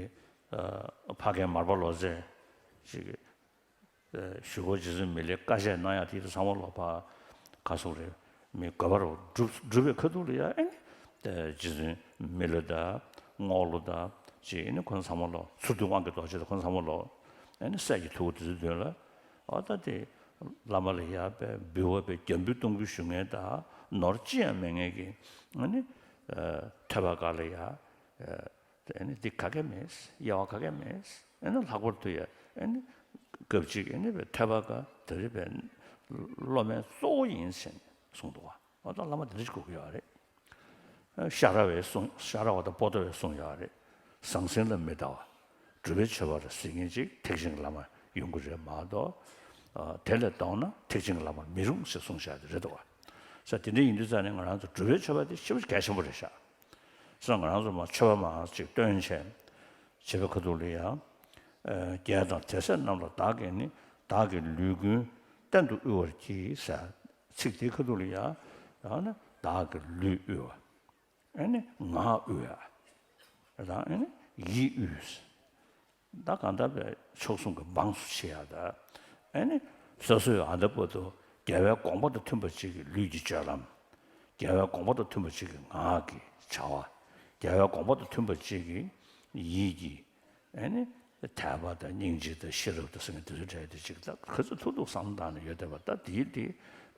ཨ་ཕ་རྒན་མར་པ་ལོ་ཙཱས་ཅིག་ཞུ་སྒོ་རྗེ་བཙུན་མི་ལའི་བཀའ་ཆད་གནང་ཡག་དེ་ཚོ་ཚང་མ་ལོག་ཕ་ག་སོགས་རེད། མི་དགོས་པ་རུ་སྒྲུབ་སྒྲུབ་པའི་ཁ་ཐུག་ལ་ཡ། ཨེ་ནི་རྗེ་བཙུན་མི་ལ་དང་རྔོག་ལོ་དང་ཅིག་ཨེ་ནི་ཁོང་ཚང་མ་ལོག་ཚུར་འདུ་དབང་གི་རྡོ་རྗེ་དང་ཁོང་ཚང་མ་ལོག་ཨེ་ནི་སྲས་ཀྱི་ཐུ་བོ་དེ་ཚོའི་མདུན་ལ། ཨ་ད་དེ་བླ་མ་ལ་ཡ་པའི་འབུལ་བ་པའི་རྒྱ་འབུལ་གཏོང་རྒྱུ་ཞུ་མཁན་དང་ནོར་ཅི་ཡང་མེད་མཁན་གྱི་ཨ་ནི་ཐོས་པ་ག་ལ་ཡ། ཨེ་ནི་འདི་ག་གེ་མེད། དབྱེ་བ་ག་གེ་མེད། ཨེ་ནི་ལྷག་པར་དུ་ཡ་ཨེ་ནི་སྐབས་གཅིག་ཨེ་ནི་བའི་ཐོས་པ་དགའ་དེ་རིགས་པའི་སློབ་མའི་གཙོ་བོ་ཡིན་ཟེར་གསུངས་འདུག་བ། འོ་ད་བླ་མ་དེ་འདྲ་ཞིག་དགོས་ཀྱི་ཡོད་རེད། ཤ་ར་བས་གསུངས། ཤ་ར་བ་དང་པོ་ཏོ་བས་གསུངས་ཡོད་རེད། ཟང་ཟིང་ལ་མི་ལྟ་བ། སྒྲུབ་པའི་མཆོད་པ་རེད་ཟེར་མཁན་ཅིག་ཐེག་ཆེན་གྱི་བླ་མ་ཡོང་གི་རེད་མ་གཏོགས། དེ་ལས་ལྡོག་ན་ཐེག་ཆེན་གྱི་བླ་མ་མི་རུང་ཞེས་གསུངས་བཞག་དེ་རེད་འདུག་བ། ས་དེ་འདྲ་ཡིན་དུས་ཙང་ནས་ང་རང་ཚོ་སྒྲུབ་པའི་མཆོད་པ་དེ་ཞེ་པོ་གལ་ཆེན་པོ་རེད་ཤག་སོང་ང་རང་ཚོ་མ་མཆོད་པ་མང་ཅིག་བཏོན་བྱས། བྱེད་པའི་ཁ་ཐུག་ལ་ཡང་། རྒྱལ་དང་དེ་སྲས་རྣམས་ལ་བདག་གིས་ནི། བདག་གི་ལུས་ཀུན་གཏན་དུ་དབུལ་བར་བགྱི་ཟེར། ཚིག་དེའི་ཁ་ཐུག་ལ་ཡང་། ཡང་ན་བདག་གི་ལུས་དབུལ་བ། ཨེ་ནི་ངག་དབུལ་བ། དང་ཨེ་ནི་ཡིད་དབུལ། ད་གང་ལྟར་བའི་མཆོག་ཟུང་གི་འབངས་སུ་བྱེད་ཡག་ད། ཨེ་ནི་སོ་སོའི་ཨ་ད་པོ་ཏོ་རྒྱལ་བའི་དགོངས་པ་དང་མཐུན་པ་ཅིག་གི་ལུས་ཀྱི་སྤྱོད་ལམ། རྒྱལ་བའི་དགོངས་པ་དང་མཐུན་པ་ཅིག་གི་ངག་གི་བྱ་བ། རྒྱལ་བའི་དགོངས་པ་དང་མཐུན་པ་ཅིག་གི་ཡིད་ཀྱི། ཨེ་ནི་དད་པ་དང་སྙིང་རྗེ་དང་ཤེས་རབ་དང་ཟེར་མཁན་དེ་ཚོའི་གྲས་དེ་ཅིག་ད་ག་ཚོད་ཐུབ་ཐུབ་བསམ་བློ་བཏང་ནས་ཡོད་བསྡད་པ། ད་དེའི་དེ་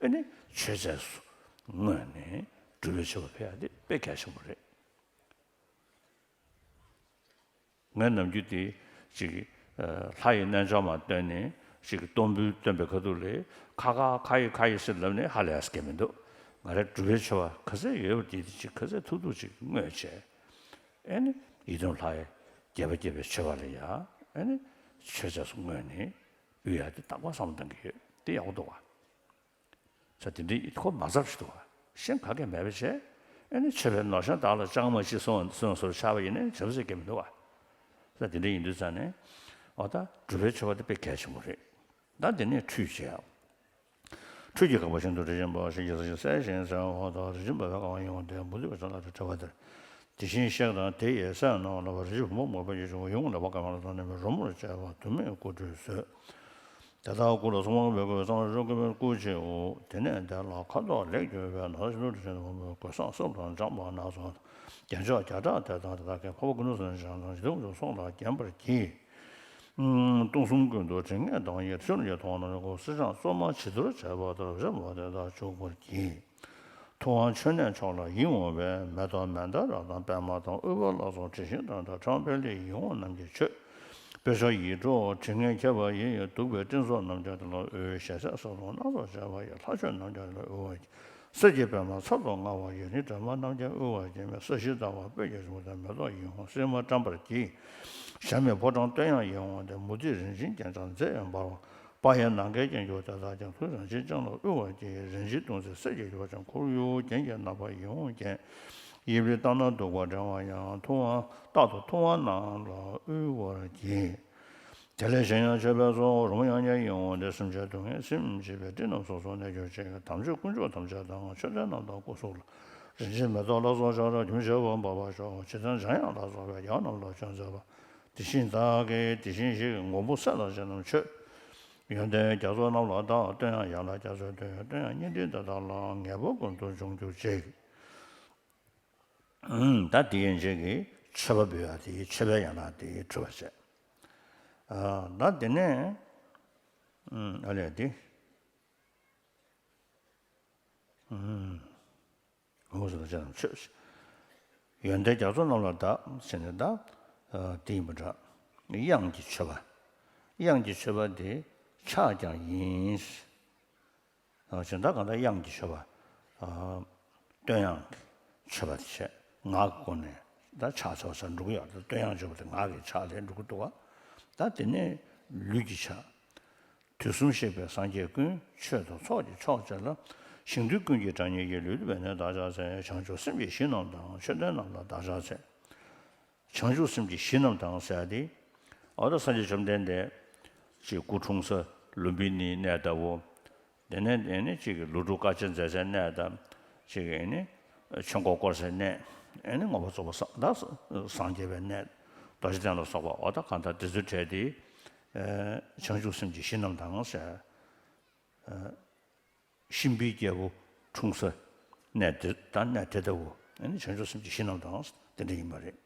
ཨེ་ནི་མཆོད་རྫས་སུ་བསྔོས་ནས་སྒྲུབ་པའི་མཆོད་པ་ཕུལ་ཡག་དེ་དཔེ་གལ་ཆེན་པོ་རེད། ངས་ནམ་རྒྱུན་དེ་ཅིག་ལྷ་ཡི་རྣལ་འབྱོར་མ་བཏོན་ནས་ཅིག་གཏོར་འབུལ་བཏོན་པའི་ཁ་ཐུག་ལ་ཁ་ཁ་ཁ་ཡི་ཁ་ཡི་ཟེར་ལབ་ནས་ཧ་ལས་ཡག་གི་མི་འདུག་ང་རའི་སྒྲུབ་པའི་མཆོད་པ་ག་ཚད་ཡོད་པ་དེ་དེ་ཅིག་ག་ཚད་ཐུབ་ཐུབ་ཅིག་བསྔོས་བྱས། ཨེ་ནི་ཡི་དམ་ལྷ་ཡི་དགྱེས་པ་སྐྱེད་པའི་མཆོད་པ་ལ་ཡ། ཨེ་ནི་མཆོད་རྫས་སུ་བསྔོས་ནས་དབུལ་ཡག་དེ་རྟག་པར་བསམ་བློ་གཏང་གི་ཡོད། དེ་ཡག་པོ་འདུག་བ། ས་དེ་འདྲའི་ཁོ་མ་ཚར་ཞིག་འདུག་བ། གཞན་ག་གེ་མེད་པ་བྱས། ཨེ་ནི་མཆོད་པའི་ནོར་གཞན་བདག་ལ་ཅང་མ་མཆིས་གསུངས་གསུངས་སོར་ཆགས་པ་ཡིན་ན་བྱ་བ་ཟེར་གྱི་མི་འདུག་བ། ས་དེ་འདྲ་ཡིན་དུས་ཙང་ནས། འོ་ད་སྒྲུབ་པའི་མཆོད་པ་དེ་དཔེ་གལ་ཆེན་པོ་རེད། ད་དེ་ནས་ཁྲུས་བྱས། ཁྲུས་ཀྱི་དགག་པ་ཤིན་ཏུ་རི་ཆེན་པོ། ཞིང་གི་ས་གཞི་གསལ་ཞིང་གསལ་བ་འོག་ཏུ། རི་ཆེན་པོ་བས་གང་བ་ཡིན་པ་དེ། འབུ་ཏི་བས་ས་ལ་རི་བྲི་བ་དེར། དེ་བཞིན་གཤེགས་དང་དེ་ཡི་སྲས་རྣམས་ལ་བ། རི་ཆེན་བུ་མོ་མོས་པ་ཡིད་བཞིན་དབང་ཡོངས་ལ་བ་ག་མ་ལ་དང་ནི་མེ་རོལ་མོར་བཅས་པ་དུ་མས་སྐུ་ཁྲུས་མཛོད། དེ་དག་སྐུ་ལ་སོགས་མང་པོས་བསྐོར་བའི་གཙང་བ་རི་ཆེན་བུ་མོའི་སྐུ་ཕྱེའོ། དེ་ནས་དེ་ལ་ཁ་དོག་ལེགས་བསྒྱུར་བའི་ནོར་ཤིན་ཏུ་རི་ཆེན་བུ་མོའི་གོས་བཟང་གསུམ་དང་ལྗང་བ་སྣ་ཚོགས་དང་རྒྱན་མཆོག་བརྒྱ་ཕྲག་དེ་དག་དེ་དག་གི་འཕགས་པ་ཀུན་ཏུ་བཟང་ཞིང་དང་ཞི་བདེ་དབང་ཕྱུག་སོགས་ལ་བརྒྱན་པར་བགྱི། སྟོང་གསུམ་ཀུན་ཏུ་དྲི་ངད་ལྡང་བའི་ཆུ་ལ་ཐོགས་ན་ཁོ་བསིལ་སྦྱངས་བཙོ་མ་བྱི་དོར་བྱས་པ་ལྟར་བྱམས་པ་དེ་དག་བྱུག་པར་བགྱི། ཐུབ་དབང་མཆོད་གནས་མཆོག་ལ་ཡིད་འོང་བའི། མེ་ཏོག་མན་དཱ་ར་དང་པདྨ་དང་། དབུལ་བ་ལ་སོགས་དྲི་ཞིམ་དང་འདྲ། ཁྲང་ཕེ་ལེ་ཡིད་འོང་རྣམས་ཀྱི་མཆོད། པད་ཤོག་ཡིད་འཕྲོག་དྲི་ངད་ཁྱབ་པ་ཡི། བདུག་པའི་སྤྲིན་ཚོགས་རྣམས་ཀྱང་དེ་ལ་འོད། ཞལ་ཟས་ས་རུ་སྣ་ཚོགས་བྱས་པ་ཡི། ལྷ་མཆོད་རྣམས་ཀྱང་དེ་ལ་འོད་བར་གསེར་གྱི་པདྨ་ཚབ་ཏུ་དངར་བ་ཡི། རི་དྲན་པ་རྣམས་ཀྱང་དབུལ་བར་བྱེད་མོད། ས་གཞི་ལྟ་བུ་སྤོས་ཀྱི་རི་མོ་དང་། མེ་ཏོག་ཡིད་འོང་སིལ་མ་བཀྲམ་པར་བགྱི། ཞལ་མེ་ཕོ་བྲང་སྟོད་དབྱངས་ཡིད་འོང་སྟེ། མུ་ཏིག་རིན་ཆེན་རྒྱན་ཆ་མཛེས་པས་འབར་བ། པ་ཡི་ནམ་མཁའི་དཀྱིལ་འཁྱིལ་དེ་དག་ཀྱང་། ཐུགས་རང་བཞིན་ཅན་ལ་དབུལ་བར་བགྱི། རིན་ཆེན་ཐུང་ཚད་གསེར་གྱི་ཡོ་བྱད་འཁོར་ཡུག་རྒྱན་གྱི་རྣམ་པ་ཡིད་འོང་རྒྱན། དབྱིབས་ལེགས་ལྟ་ན་སྡུག་པ་བསྒྲལ་བ་ཡང་། ཐུབ་དབང་རྟག་ཏུ་ཐུབ་དབང་རྣམས་ལ་དབུལ་བར་བགྱི། དེ་ལས་གཞན་ཡང་མཆོད་པའི་ཚོགས། རོལ་མོ་དབྱངས་ཀྱིས་ཡིད་འོང་སྟེ། སེམས་ཅན་སྡུག་བསྔལ་སེམས་ཞི་བའི། སྤྲིན་རྣམས་སོ་སོར་གནས་གྱུར་ཅིག། དམ་ཆོས་དཀོན་མཆོག་ཐམས་ཅད་དང་། མཆོད་རྟེན་རྣམས་དང་སྐུ་གཟུགས་ལ། རིན་ཆེན་མེ་ཏོག་ལ་སོགས་ཕྱོགས་རེར། དྲིམ་ཞིམ་པོ་འབར་བར་ཤོག། ཇི་ལྟར་འཇམ་དབྱངས་ལ་སོགས་པའི། ཡང་རྣམས་ལ་མཆོད་མཛད་པ། དེ་བཞིན་བདག་གིས་དེ་བཞིན་བཞེས། མགོན་པོ་སྲས་དང་བཅས་རྣམས་མཆོད། ཡོན་ཏན་རྒྱ་མཚོ་རྣམས་ལ་བདག། བསྟོད་དབྱངས་ཡན་ལག་རྒྱ་མཚོའི་དོན་ཡོད། བསྟོད་དབྱངས་སྙན་སྤྲིན་དེ་དག་ལ། ངེས་པར་ཀུན་ཏུ་འབྱུང་གྱུར་ཅིག། ད་དེ་ཡན་ཆད་ཀྱི་མཆོད་པ་འབུལ་བ་དེ། མཆོད་པའི་ཡན་ལག་དེ་གྲུབ་པ་བྱས། ཨ། ད་དེ་ནས་ཨ་ལས་དེ། འོ་ཟེར་བ་ཅན་མཆོད། ཡོན་ཏན་རྒྱ་མཚོ་རྣམས་ལ་བདག་ཟེར་ནས། ད་དེ་ཡིན་པ་འདྲ། དབྱངས་ཀྱི་མཆོད་པ། དབྱངས་ཀྱི་མཆོད་པ་དེ་ཕྱག་ཀྱང་ཡིན། གཞན་དག་གང་ལྟར་དབྱངས་ཀྱི་མཆོད་པ། ཨ། བསྟོད་དབྱངས་ཀྱི་མཆོད་པ་དེ་བྱས། ངག་གི་སྒོ་ནས་ད་ཕྱག་འཚལ་བ་ཟེར་འགྲོ་གི་ཡོད་རེད། བསྟོད་དབྱངས་མཆོད་པ་དེ་ངག་གི་ཕྱག་ལས་འགྲོ་གི་འདུག་བ། ད་དེ་ནས་ལུས་ཀྱི་ཕྱག། དུས་གསུམ་གཤེགས་པའི་སངས་རྒྱས་ཀུན། ཆོས་དང་ཚོགས་ཀྱི་མཆོག་བཅས་ལ། ཞིང་དུས་ཀུན་གྱི་གྲགས་སྙན་གྱིས། ལུས་འདི་བས་ནས་བདག་ཕྱག་འཚལ། བྱང་ཆུབ་སེམས་ཀྱི་གཞི་རྣམས་དང་། མཆོད་རྟེན་རྣམས་ལ་བདག་ཕྱག་འཚལ། བྱང་ཆུབ་སེམས་ཀྱི་གཞི་རྣམས་དང་ཟེར་ཡ་དེ། འོ་ད་སངས་རྒྱས་བཅོམ་ལྡན་འདས་ཀྱི་སྐུ་འཁྲུངས་ས་ལུམ་བི་ནིའི་གནས་ལྟ་བུ། དེ་ནས་དེ་ནས་གཅིག་གི་ལོ་དྲུག་དཀའ་སྤྱད་མཛད་སའི་གནས་དང་། གཅིག་གི་ནི་ཆོས་འཁོར་བསྐོར་སའི་གནས། ཨེ་ནི་མངོན་པར་རྫོགས་པ་སངས་ད་སངས་རྒྱས་པའི་གནས། རྡོ་རྗེ་གདན་ལ་སོགས་པ། འོ་ད་གང་ལྟར་དེ་ཚོའི་གྲས་དེ། ཨེ། བྱང་ཆུབ་སེམས་ཀྱི་གཞི་རྣམས་དང་ཟེར། ཨེ། ཤིང་པའི་རྒྱལ་པོ་འཁྲུངས་ས་གནས་དེ་དང་། གནས་དེ་ལྟ་བུ། ཨེ་ནི་བྱང་ཆུབ་སེམས་ཀྱི་གཞི་རྣམས་དང་དེ་འདྲ་ཡིན་པ་རེད།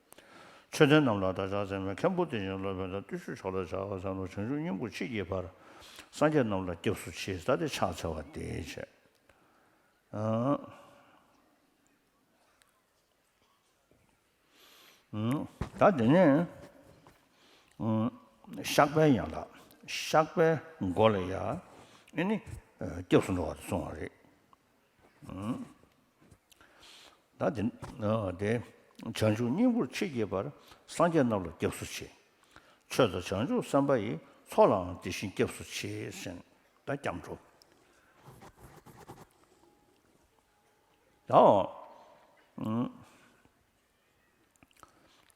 མཆོད་རྟེན་རྣམས་ལ་བདག་ཕྱག་འཚལ་མོད། མཁན་པོ་དེ་བཞིན་སློབ་དཔོན་དང་། བརྟུལ་ཞུགས་མཆོག་ལ་ཕྱག་འཚལ་ལོ། བྱང་ཆུབ་སྙིང་པོར་མཆིས་ཀྱི་བར། སངས་རྒྱས་རྣམས་ལ་སྐྱབས་སུ་མཆི། ད་དེ་ཕྱག་འཚལ་བ་དེ་བྱས། ཨ། ད་དེ་ནས་བཤགས་པའི་ཡན་ལག། བཤགས་པའི་སྒོ་ལ་ཡ་ཨེ་ནི་སྐྱབས་སུ་འགྲོ་བ་དེ་གསུངས་པ་རེད། ད་དེ་དེ་བྱང་ཆུབ་སྙིང་པོར་མཆིས་ཀྱི་བར། སངས་རྒྱས་རྣམས་ལ་སྐྱབས་སུ་མཆི། ཆོས་དང་བྱང་ཆུབ་སེམས་དཔའ་ཡི། ཚོགས་ལའང་དེ་བཞིན་སྐྱབས་སུ་མཆི་ཟེར། ད་སྐྱབས་འགྲོ། ད།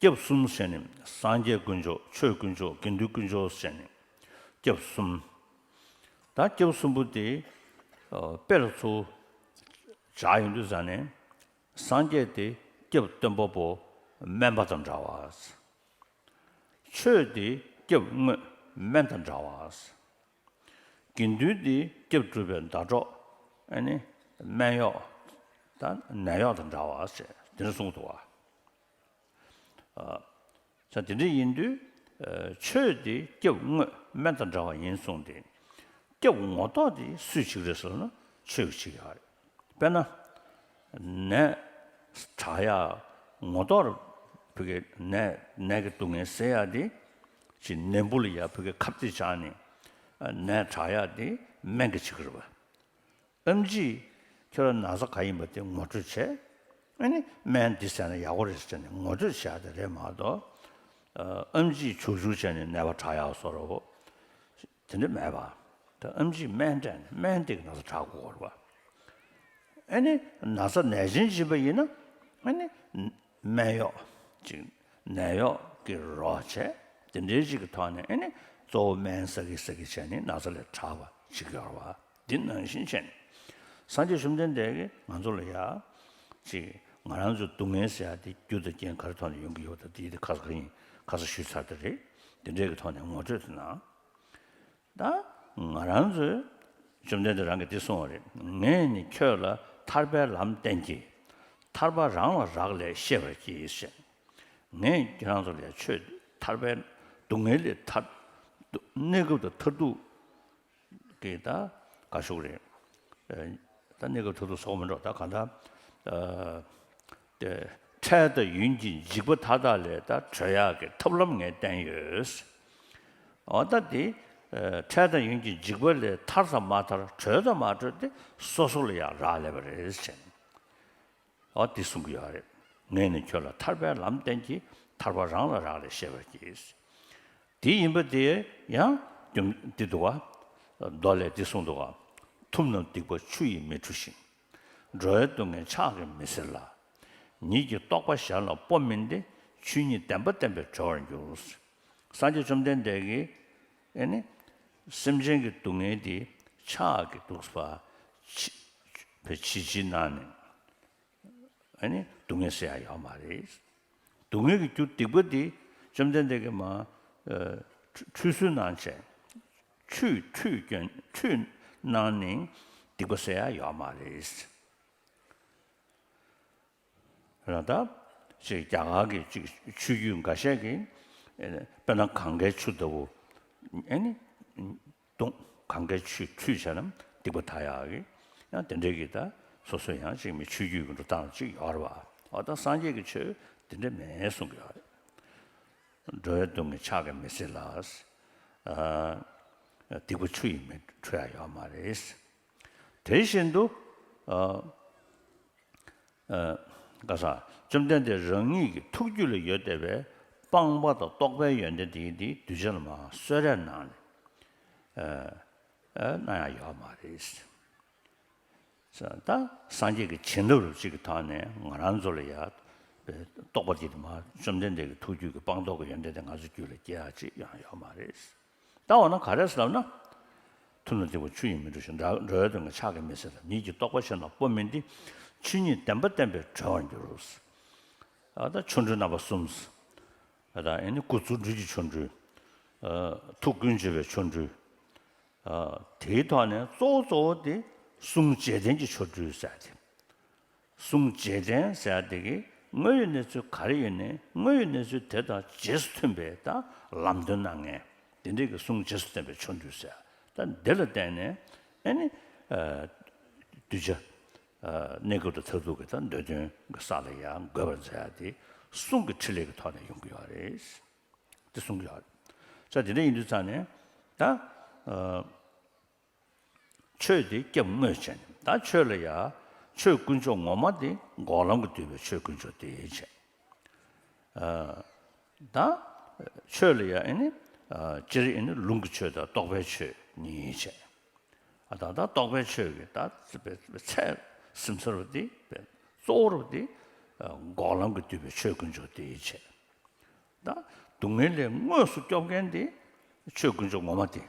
སྐྱབས་གསུམ་ཟེར་ནས། སངས་རྒྱས་དཀོན་མཆོག་ཆོས་དཀོན་མཆོག་དགེ་འདུན་དཀོན་མཆོག་ཟེར་ནས་སྐྱབས་གསུམ། ད་སྐྱབས་གསུམ་པོ་དེ་དཔེ་ལ་ཚུར་བཞག་ཡོང་དུས་ཙ་ནས། སངས་རྒྱས་དེ་སྐྱབས་སྟོན་པ་པོ་སྨན་པ་དང་འདྲ་བ། ཆོས་དེ་སྐྱབས་དངོས་སྨན་དང་འདྲ་བ། དགེ་འདུན་དེ་སྐྱབས་སྒྲུབ་པའི་ཟླ་གྲོགས། ཨ་ནི་སྨན་གཡོག་དང་ནད་གཡོག་དང་འདྲ་བ་ཞེས་དེ་འདྲ་གསུངས་འདུག་བ། ཨ། ས་དེ་འདྲ་ཡིན་དུས། ཨ། ཆོས་དེ་སྐྱབས་དངོས་སྨན་དང་འདྲ་བ་ཡིན་གསུངས་ཏེ། སྐྱབས་ངོ་ཐོག་དེ་སུས་བྱེད་ཀྱི་རེད་ཟེར་ན། ཆོས་ཀྱིས་བྱེད་ཀྱི་ཡོད་རེད། དཔེར་ན། ནད་དྲག་ཡ་ངོ་ཐོག་ཕ་གི་ནད་ནད་ཀྱི་སྡུག་བསྔལ་སེལ་ཡ་དེ། ཅིག་ནད་འབུ་ལ་ཡ་ཕ་གི་ཁ་གཏད་བྱས་ནས་ནད་དྲག་ཡ་དེ་སྨན་གྱིས་བྱེད་ཀྱི་རེད་པ། ཨེམ་ཆིས་ཁྱོད་རང་ན་ཚ་ག་ཡིན་པ་དེ་ངོ་སྤྲོད་བྱས། ཨ་ནི་སྨན་འདི་བཟས་ན་ཡག་པོ་རེད་ཟེར་ནས་ངོ་སྤྲོད་བྱས་ཏེ་རེད་མ་གཏོགས། ཨེམ་ཆིས་བྱུག་བྱུག་བྱས་ནས་ནད་པ་དྲག་ཡག་བཟོ་འདྲ་བོ་དེ་འདྲ་མེད་པ། ད་ཨེམ་ཆིས་སྨན་སྤྲད་ནས་སྨན་དེ་གིས་ན་ཚ་དྲག་དགོས་རེད་པ། ཨ་ནི་ན་ཚ་ནད་གཞན་ཅིག་ཡིན་པ་ཡིན་ན། ཨ་ནི་སྨན་གཡོག་ཅིག་ནད་གཡོག་གི་རོགས་བྱས། དེ་འདྲའི་ཅིག་གི་ཐོག་ནས། ཨ་ནི་གཙོ་བོ་སྨན་ཟ་གི་ཟ་གི་བྱས་ནས་ན་ཚ་ལས་དྲག་པ་ཅིག་ཡོད་རེད་པ། འདི་ནང་བཞིན་བྱས་ནས། སངས་རྒྱས་བཅོམ་ལྡན་འདས་ཀྱིས་ང་ཚོ་ལ་ཡ། ཅིག་ང་རང་ཚོའི་སྡུག་བསྔལ་ཟེར་ཡ་དེ་རྒྱུ་དང་རྐྱེན་ག་རེ་ཐོག་ནས་ཡོང་གི་ཡོད་དང་། དེ་དེ་ཁ་སང་ཡིན་ཁ་སང་ཞུས་ཚར་དེ་རེད། དེ་འདྲའི་གི་ཐོག་ནས་ངོ་སྤྲོད་དེ་གནང་། ད་ང་རང་ཚོའི་བཅོམ་ལྡན་འདས་རང་གིས་དེ་གསུངས་པ་རེད། ངས་ནི་ཁྱོད་ལ་ཐར་པའི་ལམ་བསྟན་གྱི། ཐར་པ་རང་ལ་རག་ལས་ཤེས་པར་གྱིས་ཞེས། ངས་ཁྱེད་རང་ཚོ་ལ་ཆོས་ཐར་པའི་སྡུག་བསྔལ་ལས་ཐར། གནས་སྐབས་དང་མཐར་ཐུག་གི་ད་ག་ཞུ་རེད། ཨ་ད་གནས་སྐབས་མཐར་ཐུག་སོགས་མི་འགྲོ། ད་གང་ལྟར་ཨ་དེ་འཕྲལ་དང་ཡུན་གྱི་འཇིགས་པ་མཐའ་དག་ལས་ད་གྲོལ་ཡག་གི་ཐབས་ལམ་ངས་བསྟན་ཡོད། འོ་ད་དེ་ཨ་འཕྲལ་དང་ཡུན་གྱི་འཇིགས་པ་ལས་ཐར་དང་མ་ཐར་གྲོལ་དང་མ་གྲོལ་དེ་སོ་སོ་ལ་ཡང་རག་ལས་པ་རེད་ཟེར། འོ་དེ་གསུང་གི་ཡོད་རེད། ངས་ནི་ཁྱོད་ལ་ཐར་པའི་ལམ་བསྟན་གྱི། ཐར་པ་རང་ལ་རག་ལས་ཤེས་པར་གྱིས། དེ་ཡིན་པ་དེ་ཡང་རྒྱུ་འདི་འདུག་ག་མདོ་ལས་འདི་གསུངས་འདུག་ག་ཐུབ་རྣམས་སྡིག་པ་ཆུ་ཡིས་མི་འཁྲུ་ཞིང་། འགྲོ་བའི་སྡུག་བསྔལ་ཕྱག་གིས་མི་སེལ་ལ། ཉིད་ཀྱི་རྟོགས་པ་གཞན་ལ་སྤོ་མིན་ཏེ། ཆོས་ཉིད་བདེན་པ་བསྟན་པས་གྲོལ་བར་འགྱུར། སངས་རྒྱས་བཅོམ་ལྡན་འདས་ཀྱིས་ཨེ་ནི་སེམས་ཅན་གྱི་སྡུག་བསྔལ་འདི་ཕྱག་གིས་འདུག་པ་ཕྱི་ཕྱི་ཕྱི་གནང་ནས། ཨ་ནི་སྡུག་བསྔལ་སེལ་ཡ་ཡོད་མ་རེད། སྡུག་བསྔལ་གྱི་རྒྱུ་སྡིག་པ་འདི་བཅོམ་ལྡན་འདས་ཀྱིས་མ་ཨ་ཁྲུས་ཁྲུས་གསོལ་གནང་བྱས། ཆུས་ཁྲུས་བསྐྱོན། ཁྲུས་གནང་ནས་སྡིག་པ་སེལ་ཡ་ཡོད་མ་རེད། ར་ད་ཅིག་རྒྱ་གར་གྱི་ཅིག་ཆོས་བརྒྱུད་འགའ་ཤས་ཀྱིས་དཔེར་ན་གངྒཱའི་ཆུ་ལྟ་བུ་ཨ་ནི། བཏུང་། གང་གའི་ཆུས་ཁྲུས་བྱས་ན་སྡིག་པ་དག་ཡག་གི། ཡང་དེ་འདྲའི་གི་ད་སོ་སོ་ཡང་ཅིག་མི་ཆོས་བརྒྱུད་ཀྱི་འགྲོ་སྟངས་ཅིག་ཡོད་རེད་བ། འོ་ད་སངས་རྒྱས་ཀྱི་ཆོས་དེ་འདྲ་མེད་གསུང་གི་ཡོད་རེད། འགྲོ་བའི་སྡུག་བསྔལ་ཕྱག་གིས་མི་སེལ་ལ། ཨ་སྡིག་པ་ཆུ་ཡིས་མི་འཁྲུ་ཡག་ཡོད་མ་རེད། དེ་བཞིན་དུ་ཨ། ཨ་ག་ས། བཅོམ་ལྡན་འདས་རང་ཉིད་ཀྱི་ཐུགས་རྒྱུད་ལ་ཡོད་བསྡད་པའི་སྤངས་པ་དང་རྟོགས་པའི་ཡོན་ཏན་དེ་འདི་གདུལ་བྱ་ལ་མར་གསོལ་རས་གནང་ནས་ཨ་ཨ་གནང་ཡག་ཡོད་མ་རེད། ད་སངས་རྒྱས་ཀྱི་བྱིན་རླབས་རུ་གཅིག་གི་ཐོག་ནས་ང་རང་ཚོ་ལ་ཡ་རྟོགས་པ་དེ་དེ་མར་བཅོམ་ལྡན་འདས་ཀྱི་ཐུགས་རྒྱུད་ཀྱི་སྤངས་རྟོགས་ཀྱི་ཡོན་ཏན་དེ་ང་ཚོ་རྒྱུད་ལ་སྐྱེ་ཡག་ཅིག་ཡང་ཡོད་མ་རེད། ད་འོ་ན་ག་རེ་ཟེར་ལབ་ན། ཐུབ་རྣམས་སྡིག་པ་ཆུ་ཡིས་མི་འཁྲུ་ཞིང་། འགྲོ་འགྲོ་བའི་སྡུག་བསྔལ་ཕྱག་གིས་མི་སེལ་ལ། ཉིད་ཀྱི་རྟོགས་པ་གཞན་ལ་སྤོ་མིན་ཏེ། ཆོས་ཉིད་བདེན་པ་བསྟན་པས་གྲོལ་བར་འགྱུར། ཨ་ད་ཆོ་འཕྲུལ་རྣམ་པ་གསུམ། ཨ་ད་ཨེ་ནི་སྐུ་རྫུ་འཕྲུལ་གྱི་ཆོ་འཕྲུལ། ཨ་ཐུགས་ཀུན་བྱེད་པའི་ཆོ་འཕྲུལ། ཨ་དེའི་ཐོག་ནས་གཙོ་བོ་གཙོ་བོ་དེ་གསུང་རྗེས་བསྟན་གྱི་ཆོ་འཕྲུལ་ཟེར་ཏེ། གསུང་རྗེས་བསྟན་ཟེར་ཡ་དེ་གི་དངོས་ཡོད་གནས་ཚུལ་ག་རེ་ཡོད་ནའི་དངོས་ཡོད་གནས་ཚུལ་དེ་དང་རྗེས་སུ་མཐུན་པའི་ད་ལམ་སྟོན་གནང་མཁན་དེ་འདྲའི་གི་གསུང་རྗེས་སུ་བསྟན་པའི་ཆོ་འཕྲུལ་ཟེར། ད་འདི་ལ་བརྟེན་ནས་ཨ་ནི་ཨ་གདུལ་བྱ་ཨ་གནས་སྐབས་དང་མཐར་ཐུག་གི་ད་འདོད་དོན་གྱི་ས་ལ་ཡང་འགོད་པར་མཛད་ཡ་དེ་གསུང་གི་ཕྲིན་ལས་ཀྱི་ཐོག་ནས་ཡོང་གི་ཡོད་རེད། དེ་གསུང་གི་ཡོད་རེད། ས་དེ་འདྲ་ཡིན་དུས་ཙང་ནས་ད་ཨ། ཆོས་དེ་སྐྱབས་དངོས་བྱས་ནས། ད་ཆོས་ལ་ཡ་ཆོས་དཀོན་མཆོག་ངོ་མ་དེ་འགོག་ལམ་གྱིས་བསྡུས་པའི་ཆོས་དཀོན་མཆོག་དེ་བྱས། ཨ་ད་ཆོས་ལ་ཡ་ཨེ་ནི་ཨ་སྤྱིར་ཨེ་ནི་ལུང་གི་ཆོས་དང་རྟོགས་པའི་ཆོས་གཉིས་བྱས། ཨ་ད་ད་རྟོགས་པའི་ཆོས་ཀྱི་ད་ཚད་ཚད་ཟིན་ཚར་བ་དེ་གཙོ་བོ་རུ་དེ་འགོག་ལམ་གྱིས་བསྡུས་པའི་ཆོས་དཀོན་མཆོག་དེ་བྱས། ད་སྡུག་བསྔལ་ལས་དངོས་སུ་སྐྱོབ་མཁན་དེ་ཆོས་དཀོན་མཆོག་ངོ་མ་དེ་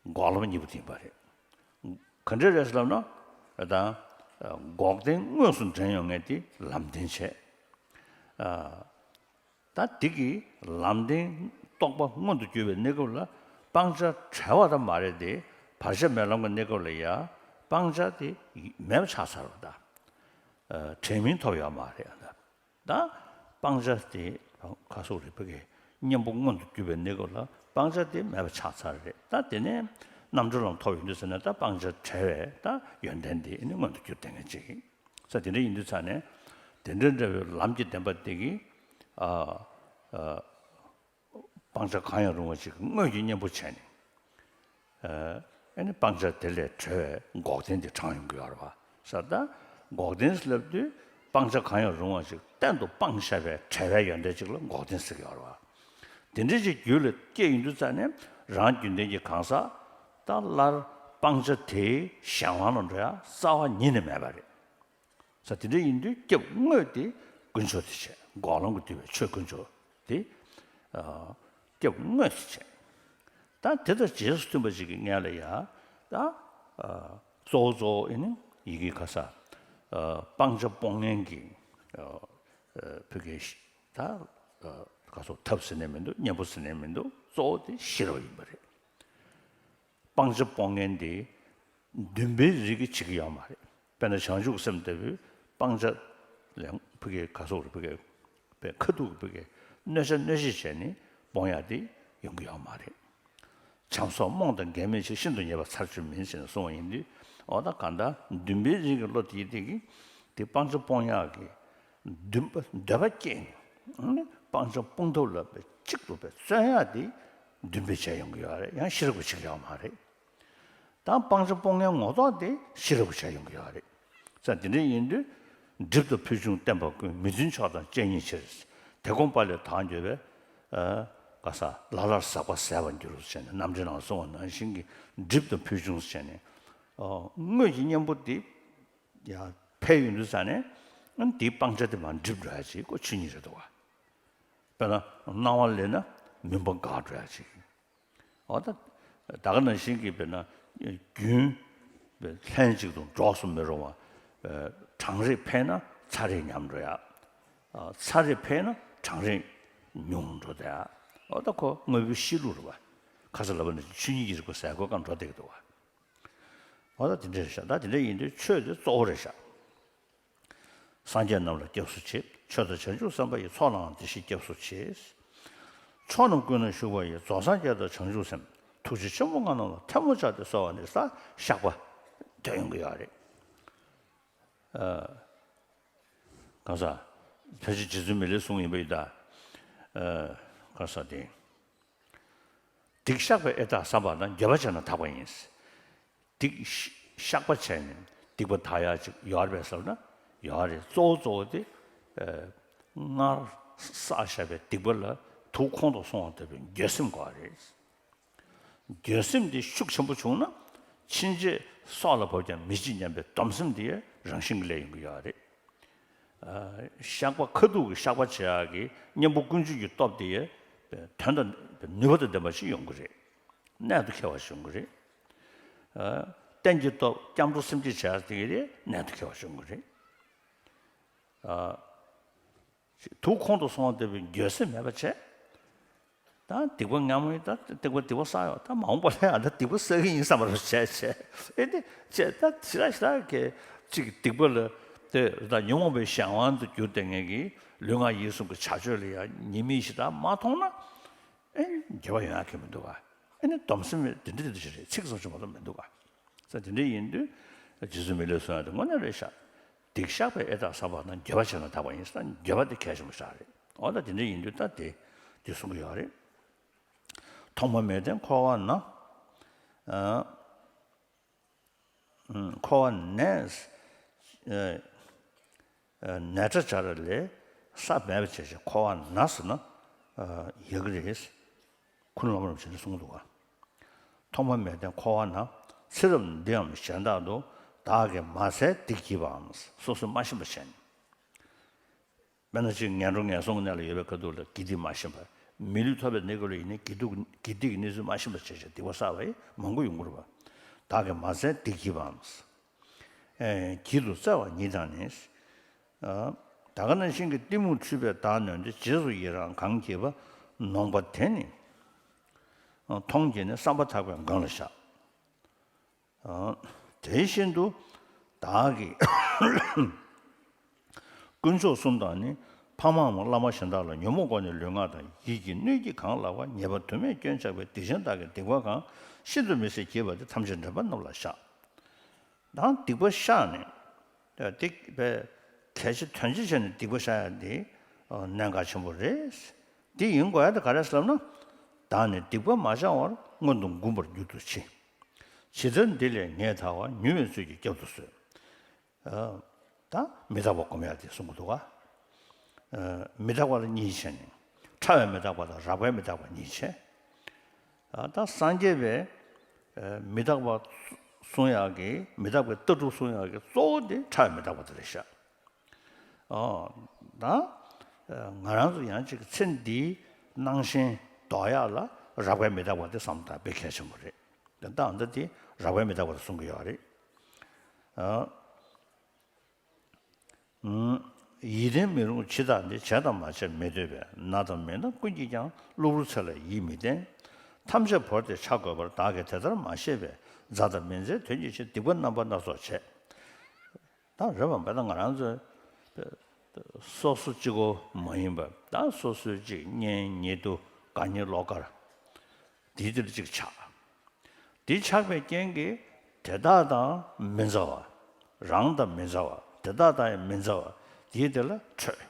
འགོག་ལམ་གཉིས་པོ་དེ་ཡིན་པ་རེད། ག་འདྲ་རེད་ཟེར་ལབ་ན། ད་འགོག་བདེན་དངོས་སུ་འདྲེན་ཡོང་མཁན་དེ་ལམ་བདེན་བྱས། ད་དེ་གི་ལམ་བདེན་རྟོགས་པ་མངོན་དུ་གྱུར་པའི་གནས་སྐབས་ལ་སྤང་བྱ་བྲལ་བ་ད་མ་རེད་དེ། བར་ཆད་མེད་ལམ་གྱི་གནས་སྐབས་ལ་ཡ་སྤང་བྱ་དེ་མེད་པ་ཆགས་ཚར་བ་ད། དྲན་མིན་ཐོབ་ཡོད་མ་རེད་ད། ད་སྤང་བྱ་དེ་ག་སོགས་རིག་པ་གི་གཉེན་པོ་མངོན་དུ་གྱུར་པའི་གནས་སྐབས་ལ་སྤང་བྱ་དེ་མེད་པ་ཆགས་ཚར་རེད། ད་དེ་ནས་རྣམ་གྲོལ་ལམ་ཐོབ་ཡོང་དུས་ཟེར་ན་ད་སྤང་བྱ་བྲལ་བའི་ད་ཡོན་ཏན་དེ་ནི་མངོན་དུ་གྱུར་བསྡད་མཁན་ཅིག་ཡིན། ས་དེ་འདྲ་ཡིན་དུས་ཙང་ནས་དེ་འདྲ་འདྲ་བའི་ལམ་གྱི་བདེན་པ་དེ་གིས་ཨ་ཨ། སྤང་བྱ་གང་ཡང་རུང་བ་ཞིག་དངོས་ཀྱི་གཉེན་པོ་བྱས་ནས། ཨ་ནི་སྤང་བྱ་དེ་ལས་གྲོལ་བའི་འགོག་བདེན་དེ་དྲངས་ཡོང་གི་ཡོད་རེད་བ། ས་ད་འགོག་བདེན་ཟེར་ལབ་དུས་སྤང་བྱ་གང་ཡང་རུང་བ་ཞིག་གཏན་དུ་སྤངས་བཞག་པའི་བྲལ་བའི་ཡོན་ཏན་ཅིག་ལ་འགོག་བདེན་ཟེར་གྱི་ཡོད་རེད་བ། དེ་འདྲ་ཅིག་རྒྱུད་ལ་སྐྱེས་ཡོང་དུས་ཙང་ནས་རང་རྒྱུན་ལྡན་གྱི་གང་ཟག་ད་སླར་སྤང་བྱ་དེའི་གཞན་དབང་ལ་འགྲོ་ཡ་རྩ་བ་ཉིད་ནས་མེད་པ་རེད། ས་དེ་འདྲ་ཡིན་དུས་སྐྱབས་དངོས་དེ་དཀོན་མཆོག་དེ་བྱས། འགོག་ལམ་གྱིས་བསྡུས་པའི་ཆོས་དཀོན་མཆོག་དེ་ཨ་སྐྱབས་དངོས་སུ་བྱས། ད་དེ་དང་རྗེས་སུ་མཐུན་པ་ཞིག་གི་ངང་ལ་ཡ་ད་ཨ་གཙོ་བོ་གཙོ་བོ་ཨེ་ནི་ཡི་གེ་ག་ས་ཨ་སྤང་བྱ་སྤོང་མཁན་གྱི་ཨ་ཨ་བོད་སྐད་ད་ཨ་ག་སོགས་ཐབས་ཟེར་ནས་མི་འདུག་གཉེན་པོ་ཟེར་ནས་མི་འདུག་གཙོ་བོ་དེ་ཤེས་རབ་ཡིན་པ་རེད། སྤང་བྱ་སྤོང་མཁན་དེ་འདུན་པའི་རིགས་ཀྱིས་བྱེད་ཀྱི་ཡོད་མ་རེད། དཔེར་ན་བྱང་ཆུབ་སེམས་ལྟ་བུའི་སྤང་བྱ་ལས་ཕ་གིའི་ག་སོགས་རེད། ཕ་གིའི་པའི་ཁ་ཐུག་གི་ཕ་གིའི་གནོད་བྱ་གནོད་བྱེད་བྱས་ནས་སྤོང་ཡག་དེ་ཡོང་གི་ཡོད་མ་རེད། བྱམས་སོགས་རྨོངས་དང་འགལ་མེད་ཕྱིར། ཤིན་ཏུ་ཉེས་པ་ཚར་གཅོད་མིན་ཞེས་གསུངས་པ་ཡིན་དུས། འོ་ད་གང་ལྟར་འདུན་པའི་རིགས་ཀྱི་བློ་དེ་དེ་གིས་དེ་སྤང་བྱ་སྤོང་ཡག་གི་འདུན་པ་འདོད་པ་སྐྱེས་ནས་སྤང་བྱ་སྤོང་ཐབས་ལ་གཅིག་ཏུ་བརྩོན་ཡག་དེ་འདུན་པས་བྱས་ཡོང་གི་ཡོད་རེད། ཡང་ཤེས་རབ་ཀྱིས་བྱེད་ཀྱི་ཡོད་མ་རེད། ད་སྤང་བྱ་སྤོང་མཁན་ངོ་ཐོག་དེ་ཤེས་རབ་ཀྱིས་བྱས་ཡོང་གི་ཡོད་རེད། ཙང་དེ་འདྲ་ཡིན་དུས། སྒྲིབ་དང་ཕུལ་བྱུང་བསྟན་པ་ཀུན། མི་མཐུན་ཕྱོགས་དང་བཅས་ཉིད་ཕྱིར། དེ་ཀུན་པ་ལས་དག་གྱུར་པའི། ཨ། ག་ས་ལ་ལར་ཟག་པ་ཟད་པར་འགྱུར་བྱས་ནས། རྣམ་འགྲེལ་ནང་གསུངས་པ་ནང་བཞིན་གྱི་སྒྲིབ་དང་ཕུལ་བྱུང་བྱས་ནས། ཨོ། དངོས་ཀྱི་གཉེན་པོ་དེ་ཡར་འཕེལ་ཡོང་དུས་ཙ་ནས། ཨ། དེའི་སྤང་བྱ་དེ་མར་འགྲིབ་འགྲོ་ཡ་ཅིག་ཁོ་ཆོས་ཉིད་རེད་འདུག་བ། དཔེར་ན་སྣང་བ་ལེན་ན་མུན་པ་འགག་འགྲོ་ཡ་ཅིག་འོ་ད། ད་ག་ནང་བཞིན་གྱི་དཔེར་ན་རྒྱུན་ལྷན་ཅིག་ཏུ་འགྲོགས་སུ་མི་རུང་བ། གྲང་རེག་འཕེལ་ན་ཚ་རེག་ཉམས་འགྲོ་ཡ། ཚ་རེག་འཕེལ་ན་གྲང་རེག་ཉུང་འགྲོ་ཡ། འོ་ད་ཁོ་དངོས་པོའི་གཤིས་ལུགས་རེད་བ། ཁ་སང་ལབ་པ་ནང་བཞིན་ཆོས་ཉིད་ཀྱི་རིག་པ་ཟད་དགོས་གང་འགྲོ་བསྡད་ཀྱི་འདུག་བ། འོ་ད་དེ་འདྲ་རེད་ཤག་ད་དེ་འདྲ་ཡིན་དུས་ཆོས་དེ་གཙོ་བོ་རེད་ཤག་སངས་རྒྱས་རྣམས་ལ་སྐྱབས་སུ་མཆི། ཆོས་དང་བྱང་ཆུབ་སེམས་དཔའ་ཡི། ཚོགས་ལའང་བདེ་གཤེགས་སྐྱབས་སུ་མཆི། ཕྱོགས་རྣམས་ཀུན་ན་བཞུགས་པ་ཡི། རྫོགས་སངས་རྒྱས་དང་བྱང་ཆུབ་སེམས། ཐུགས་རྗེ་ཆེན་པོ་ལྔ་རྣམས་ལ། ཐལ་མོ་སྦྱར་ཏེ་གསོལ་བ་ནི། ཟེར་བཤགས་པ་འདོན་ཡོང་གི་ཡོད་རེད། ཨ། གང་ཟག་ཕལ་ཆེར་རྗེ་བཙུན་མི་ལས་གསུངས་ཡིན་པ་ཡིན་ད། ཨ། གང་ཟག་དེ། སྡིག་བཤགས་པས་ཨེ་དག་བསམ་པ་དང་། འགྱོད་པ་བྱས་ན་དག་པ་ཡིན། སྡིག་བཤགས་པ་བྱས་ནས་སྡིག་པ་དག་ཡག་ཅིག་ཡོད་རེད་པས་ཟེར་ན། ཡོད་རེད། གཙོ་བོ་གཙོ་བོ་དེ། ཨ། སྔར་བསགས་བཞག་པའི་སྡིག་པ་ལ་དུག་ཁོང་དུ་སོང་བ་ལྟ་བུའི་འགྱོད་སེམས་དགོས་རེད། འགྱོད་སེམས་དེ་ཤུགས་ཆེན་པོ་བྱུང་ན། ཕྱིན་ཆད་སྲོག་ལ་བབ་ཀྱང་མི་འཇིགས་སྙམ་པའི་སྡོམ་སེམས་དེ་རང་བཞིན་གྱིས་སླེབས་ཡོང་གི་ཡོད་རེད། ཨ། བཤགས་པ་ཁ་ཐུག་གི་བཤགས་པ་བྱེད་ཡག་གི་གཉེན་པོ་ཀུན་སྤྱོད་ཀྱི་སྟོབས་དེ་དོན་དང་ནུས་པ་དང་ལྡན་པ་ཞིག་ཡོང་གི་རེད། གནད་དུ་འཁེལ་བ་ཞིག་ཡོང་གི་རེད། ཨ། རྟེན་གྱི་སྟོབས་སྐྱབས་འགྲོ་སེམས་བསྐྱེད་བྱེད་ཡག་དེ་གི་རེད། གནད་དུ་འཁེལ་བ་ཞིག་ཡོང་གི་རེད། ཨ། དུག་ཁོང་དུ་སོང་བ་ལྟ་བུའི་འགྱོད་སེམས་མེད་པ་བྱས། ད་སྡིག་པ་སྔ་མ་ཡིན། ད་སྡིག་པ་སྡིག་པ་བསགས་ཡོད། ད་མ་འོངས་པ་ལ་ཡང་ད་སྡིག་པ་བསགས་ཀྱི་ཡིན་བསམ་པ་རུ་བྱས་བྱས། ཨེ་ནི་བྱས་ད་ཞེ་དྲག་ཞེ་དྲག་གི་ཅིག་སྡིག་པ་ལ་དེ་ད་ཉོན་མོངས་པའི་གཞན་དབང་དུ་གྱུར་བསྡད་མཁན་གྱི་ལུས་ངག་ཡིད་གསུམ་གྱི་བྱ་སྤྱོད་ལ་ཡང་ཉེས་དམིགས་ཞེ་དྲག་མ་མཐོང་ན། ཨེ་ནི་འགྱོད་པ་ཡོང་ཡག་གི་མི་འདུག་ག་ཨེ་ནི་སྡོམ་སེམས་དེ་འདྲ་དེ་འདྲ་ཞིག་རེད། ཚིག་ཙམ་ཞིག་མ་གཏོགས་མི་འདུག་ག་ས་དེ་འདྲ་ཡིན་དུས་རྗེ་བཙུན་མི་ལས་གསུངས་ཡག་དེ་དངོས་གནས་རེད་ཤག་སྡིག་བཤགས་པས་ཨེ་དག་བསམ་པ་དང་། འགྱོད་པ་བྱས་ན་དག་པ་ཡིན་ཟེར། འགྱོད་པ་དེ་གལ་ཆེན་པོ་ཞིག་རེད། འོ་ད་དེ་འདྲ་ཡིན་དུས་ད་དེ་དེ་གསུང་གི་ཡོད་རེད། ཐོག་མ་མེད་དོན་འཁོར་བ་ན། ཨ། འཁོར་བ་ནས། ཨ། ནས་སྒྲ་སྦྱར་ལས་ས་མེད་པ་བྱས་བྱས་འཁོར་བ་ན་ཟེར་ན། ཨ། ཡག་གི་རེད། ཁུ་ནུ་སློབ་དཔོན་རིན་པོ་ཆེས་གསུངས་འདུག་ག་ཐོག་མ་མེད་དོན་འཁོར་བ་ན། ཚེ་རབས་འདིའམ་གཞན་དག་ཏུ། བདག་གིས་མ་བསལ་སྡིག་བགྱིས་པའམ། སོ་སོས་མ་ཤེས་པ་བྱས་ནས། དཔེར་ན་ཅིག་ངན་འགྲོ་ངན་སོང་གི་གནས་ལ་ཡོད་པའི་ཁ་ཐུག་ལ་དགེ་སྡིག་མ་ཤེས་པ། མི་ལུས་ཐོབ་པའི་གནས་སྐབས་ལ་ཡིན་ནའི་དགེ་སྡིག་དགེ་སྡིག་གི་གནས་ཚུལ་མ་ཤེས་པ་བྱས་བྱས་སྡིག་པ་བསགས་པ་ཡང་མང་པོ་ཡོང་གི་རེད་པ། བདག་གིས་མ་བསལ་སྡིག་བགྱིས་པའམ། ཨེ། བགྱིད་དུ་སྩལ་བ་ཉིད་དང་ནི། ཨ། ད་ག་ནང་བཞིན་གྱི་གཏི་མུག་འཁྲུལ་པས་བདག་ནོན་ཏེ། རྗེས་སུ་ཡི་རང་གང་བགྱིས་པ། ནོངས་པ་དེ་ནི། ཨ། མཐོང་བགྱིས་ནས་བསམ་པ་ཐག་པས་མགོན་ལ་བཤགས། ཨ། དེ་བཞིན་དུ་བདག་གིས་དཀོན་མཆོག་གསུམ་དང་ནི། ཕ་མའམ་བླ་མ་གཞན་དག་ལ། ཉོན་མོངས་སྒོ་ནས་ལུས་ངག་དང་། ཡིད་ཀྱིས་གནོད་བགྱིས་གང་ལགས་པ། ཉེས་པ་དུ་མས་སྐྱོན་བཅགས་པའི། སྡིག་ཅན་བདག་གིས་སྡིག་པ་གང་། ཤིན་ཏུ་མི་བཟད་བགྱིས་པ་དེ། ཐམས་ཅད་འདྲེན་པ་རྣམས་ལ་བཤགས། ད་སྡིག་པ་བཤགས་ནས། ད་སྡིག་པའི་གལ་ཆེ་དོན་ཆེ་བྱས་ནས་སྡིག་པ་བཤགས་ཡ་དེ་གནད་འགག་ཆེན་པོ་རེད། འདི་ཡིན་དགོས་ཡ་དེ་ག་རེ་ཟེར་ལབ་ན། བདག་ནི་སྡིག་པ་མ་བྱང་བར། སྔོན་དུ་འགུམ་པར་འགྱུར་དུ་མཆི། ཇི་ལྟར་འདི་ལས་ངེས་ཐལ་བ། མྱུར་བའི་ཚུལ་གྱིས་བསྐྱབ་ཏུ་གསོལ། ཨ། ད་མི་རྟག་པ་སྒོམ་ཡ་དེ་གསུང་གི་འདུག་ག་ཨ། མི་རྟག་པ་ལ་གཉིས་ཕྱེ་ནས། ཕྲ་བའི་མི་རྟག་པ་དང་རགས་པའི་མི་རྟག་པ་གཉིས་ཕྱེ། ཨ། ད་སངས་རྒྱས་པས། ཨ། མི་རྟག་པ་གསུང་ཡག་གི་མི་རྟག་པའི་ལྟ་གྲུབ་གསུང་ཡག་གི་གཙོ་བོ་དེ་ཕྲ་བའི་མི་རྟག་པ་དེ་རེད་ཤག་ཨོ། ད་ང་རང་ཚོ་ཡང་ཅིག་ཚེ་འདིའི་སྣང་ཞེན་ལྡོག་ཡག་ལ་རགས་པའི་མི་རྟག་པ་དེ་བསམ་བཏང་དཔེ་གལ་ཆེན་པོ་རེད། ད་ལྟ་འདི་དེ་རགས་པའི་མི་རྟག་པ་དེ་གསུང་གི་ཡོད་རེད། ཨ། ཡིད་བརྟན་མི་རུང་འཆི་བདག་འདི། བྱས་དང་མ་བྱས་མི་སྡོད་པས། ན་དང་མི་ན་ཀུན་གྱིས་ཀྱང་། གློ་བུར་ཚེ་ལ་ཡིད་མི་བརྟན། ཐམས་ཅད་བོར་ཏེ་ཆ་བགོས་པར། བདག་གིས་དེ་ལྟར་མ་ཤེས་པས། མཛའ་དང་མི་མཛའི་དོན་གྱི་ཕྱིར། སྡིག་པ་རྣམ་པ་སྣ་ཚོགས་བྱས། ད་རེད་པ། དཔེར་ན་ང་རང་ཚོ་སོ་སོ་གཅིག་པོ་མ་ཡིན་པར། ད་སོ་སོའི་གཅིག་གཉེན་ཉེ་དུ་དགའ་ཉེ་ལོགས་ཀར་དེའི་དེར་གཅིག་ཆགས། འདི་ཆགས་པའི་རྐྱེན་གྱིས་དེ་དག་དང་མི་མཛའ་བ། རང་དང་མི་མཛའ་བ། དེ་དག་དང་ཡང་མི་མཛའ་བ། དེའི་དེ་ལ་འཕྲོད།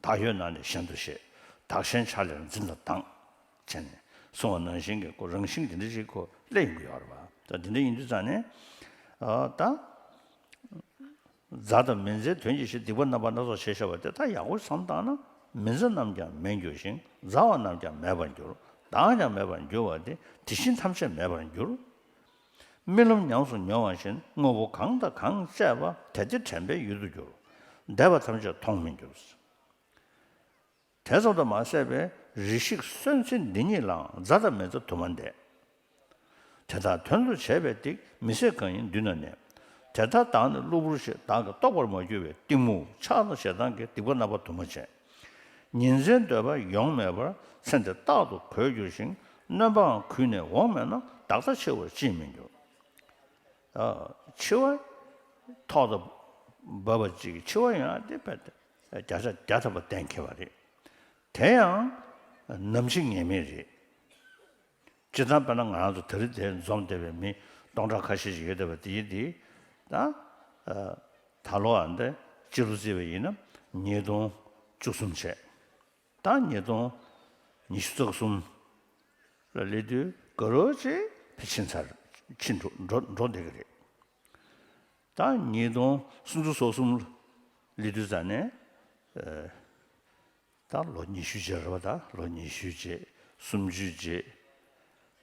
བདག་ཡོད་ན་ནི་གཞན་དུ་ཤེས། བདག་གཞན་ཆ་ལས་འཛིན་དང་སྡང་། བྱས་ནས་གསུངས་པ་ནང་བཞིན་གྱི་ཁོ་རང་བཞིན་དེ་འདྲ་ཞིག་ཁོ་སླེབས་ཡོང་གི་ཡོད་རེད་བ། ད་དེ་འདྲ་ཡིན་དུས་ཙང་ནས་ཨ་ད། མཛའ་དང་མི་མཛའི་དོན་གྱི་ཕྱིར་སྡིག་པ་རྣམ་པ་སྣ་ཚོགས་བྱས་བཞག་པ་དེ་ད་ཡག་པོ་བསམ་བཏང་ན། མི་མཛའ་རྣམས་ཀྱང་མེད་འགྱུར་ཞིང་། མཛའ་བ་རྣམས་ཀྱང་མེད་པར་འགྱུར། སྡང་ཀྱང་མེད་པར་འགྱུར་བ་སྟེ། དེ་བཞིན་ཐམས་ཅད་མེད་པར་འགྱུར། རྨི་ལམ་ཉམས་སུ་མྱོང་བ་བཞིན། དངོས་པོ་གང་དང་གང་སྤྱད་པ། དེ་དེ་དྲན་པའི་ཡུལ་དུ་འགྱུར། འདས་པ་ཐམས་ཅད་མཐོང་མི་འགྱུར། དེ་ཙམ་དུ་མ་ཟད་པའི་རེ་ཞིག་གསོན་ཚེ་འདི་ཉིད་ལའང་། མཛའ་དང་མི་མཛའ་དུ་མ་འདས། དེ་དག་དོན་དུ་བྱས་པའི་སྡིག། མི་ཟད་གང་ཡིན་མདུན་ན་གནས། དེ་ལྟར་བདག་ནི་གློ་བུར་ཞིག། བདག་གིས་རྟོགས་པར་མ་གྱུར་པའི་གཏི་མུག། ཆགས་དང་ཞེ་སྡང་གི་སྡིག་པ་རྣམ་པ་དུ་མ་བྱས། ཉིན་མཚན་སྡོད་པ་ཡོང་མེད་པར། ཚེ་འདི་རྟག་ཏུ་གོད་འགྱུར་ཞིང་། སྣོན་པའང་གུད་ནས་འོང་མེད་ན། བདག་འཚོ་འཆི་བར་ཅིས་མི་འགྱུར། ཨ། འཆི་བ་ཐོག་ཏུ་བབས་པ་ཅིག་འཆི་བ་ཡོང་ཡ་དེ་བརྒྱ་ཆ་བརྒྱ་ཐམ་པ་གཏན་འཁེལ་བ་རེད། དེ་ཡང་ནམ་འཆི་ངེས་མེད་རེད། སྤྱིར་བཏང་དཔེར་ན་ང་རང་ཚོ་དེ་རིང་དེར་འཛོམས་བསྡད་པའི་མི་སྟོང་ཕྲག་ཁ་ཤས་ཤིག་ཡོད་བསྡད་པ་དེ་ཡིན་དེ། ད་ད་ལོ་ཨ་འདི་སྤྱི་ལོ་བརྩིས་པ་ཡིན་ན་ཉིས་སྟོང་བཅུ་གསུམ་བྱས། ད་ཉིས་སྟོང་ཉི་ཤུ་རྩ་གསུམ་ལ་སླེབས་དུས་ག་རོ་ཅིག་ཕྱིན་ཚར། ཕྱིན་འགྲོ་འགྲོ་འགྲོ་བསྡད་ཀྱི་རེད། ད་ཉིས་སྟོང་སུམ་ཅུ་སོ་གསུམ་སླེབས་དུས་ཙ་ནས་ཨ། ད་ལོ་ཉི་ཤུ་རྗེས་རེད་བ། ད་ལོ་ཉི་ཤུ་རྗེས་སུམ་ཅུ་རྗེས།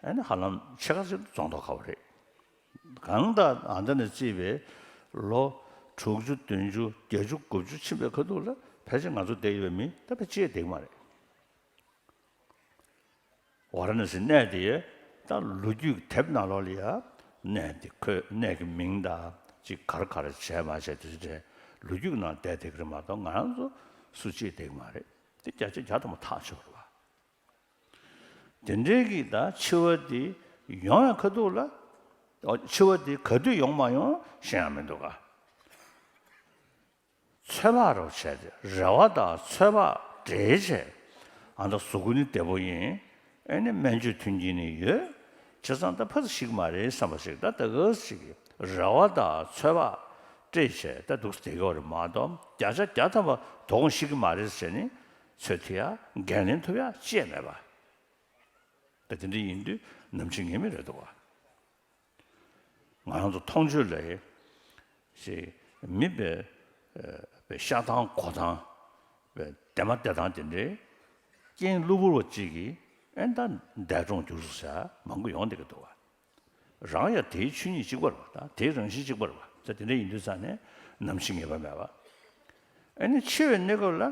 ཨ་ནི་ཧ་ལམ་ཕྱེད་ཀ་ཙམ་རྫོགས་མདོག་ཁ་པོ་རེད། གང་ལྟར་ཨ་འདི་ནས་བརྩིས་པའི་ལོ་དྲུག་ཅུ་བདུན་ཅུ་བརྒྱད་ཅུ་དགུ་བཅུ་ཕྱིན་པའི་ཁ་ཐུག་ལ་ཕལ་ཆེར་ང་ཚོ་བསྡད་ཡོད་པའི་མི་ད་ཕལ་ཆེར་བསྡད་ཀྱི་མ་རེད། ཝཱ་ར་ཎ་སིའི་གནས་དེ་ད་ལོ་རྒྱུས་དེབ་ནང་ལོགས་ལ་ཡ་གནས་དེ་ཁོས་གནས་ཀྱི་མིང་དང་ཅིག་ག་རེ་ག་རེ་བྱས་མ་བྱས་དེ་ཚོ་དེ་ལོ་རྒྱུས་ནང་བསྡད་བསྡད་ཀྱི་རེད་མ་གཏོགས་ང་རང་ཚོ་སུ་གཅིག་བསྡད་ཀྱི་མ་རེད། དེ་བརྒྱ་ཆ་བརྒྱ་ཐམ་པ་ཐག་ཆོད་རེད་བ། དེ་འདྲའི་གི་ད་འཆི་བ་དེ་ཡོང་ཡ་ཁ་ཐུག་ལ། ཨོ། འཆི་བ་དེ་ག་དུས་ཡོང་མ་ཡོང་ཤེས་ཡ་མི་འདུག་ག། ཚོད་དཔག་རོགས་བྱས་ཏེ་རེ་བ་དང་ཚོད་དཔག་འདྲེས་བྱས། ཨ་ད་གཟུགས་པོ་ནི་བདེ་པོ་ཡིན། ཨེ་ནི་སྨན་བཅོས་མཐུན་རྐྱེན་ནི་ཡོད། བྱས་ཙང་ད་ཕར་ཚུར་ཤི་གི་མ་རེད་བསམ་པ་ཞིག་ད་ད་ག་ཞིག་གི་རེ་བ་དང་ཚོད་དཔག་སྤྲད་བྱས་ད་འདུག་སེ་བསྡད་ཀྱི་ཡོད་རེད་མ་གཏོགས་བརྒྱ་ཆ་བརྒྱ་ཐམ་པ་དོ་དགོང་ཤི་གི་མ་རེད་ཟེར་ནས་ཚོད་ཐིག་ཡ་འགན་ལེན་ཐུབ་ཡ་ཅི་ཡང་མེད་པ། ད་དེ་འདྲ་ཡིན་དུས་ནམ་འཆི་ངེས་མེད་རེད་འདུག་བ། ང་རང་ཚོ་མཐོང་ཆོས་ལ་ཞེས་མི་པའི་པའི་ཤ་ཐང་གོ་ཐང་པའི་བདེ་མ་བདེ་ཐང་དེ་འདྲའི་རྐྱེན་གློ་བུར་བ་གཅིག་གིས་ཨེ་ད་འདས་གྲོངས་གྱུར་སོང་ཟེར་མང་པོ་ཡོང་བསྡད་ཀྱི་འདུག་བ། རང་ཡང་དེའི་ཆོས་ཉིད་གཅིག་པ་རེད་བ། ད་དེའི་རང་བཞིན་གཅིག་པ་རེད་བ། ད་དེ་འདྲ་ཡིན་དུས་ཙང་ནས་ནམ་འཆི་ངེས་པ་མེད་པ། ཨེ་ནི་འཆི་བའི་གནས་སྐབས་ལ།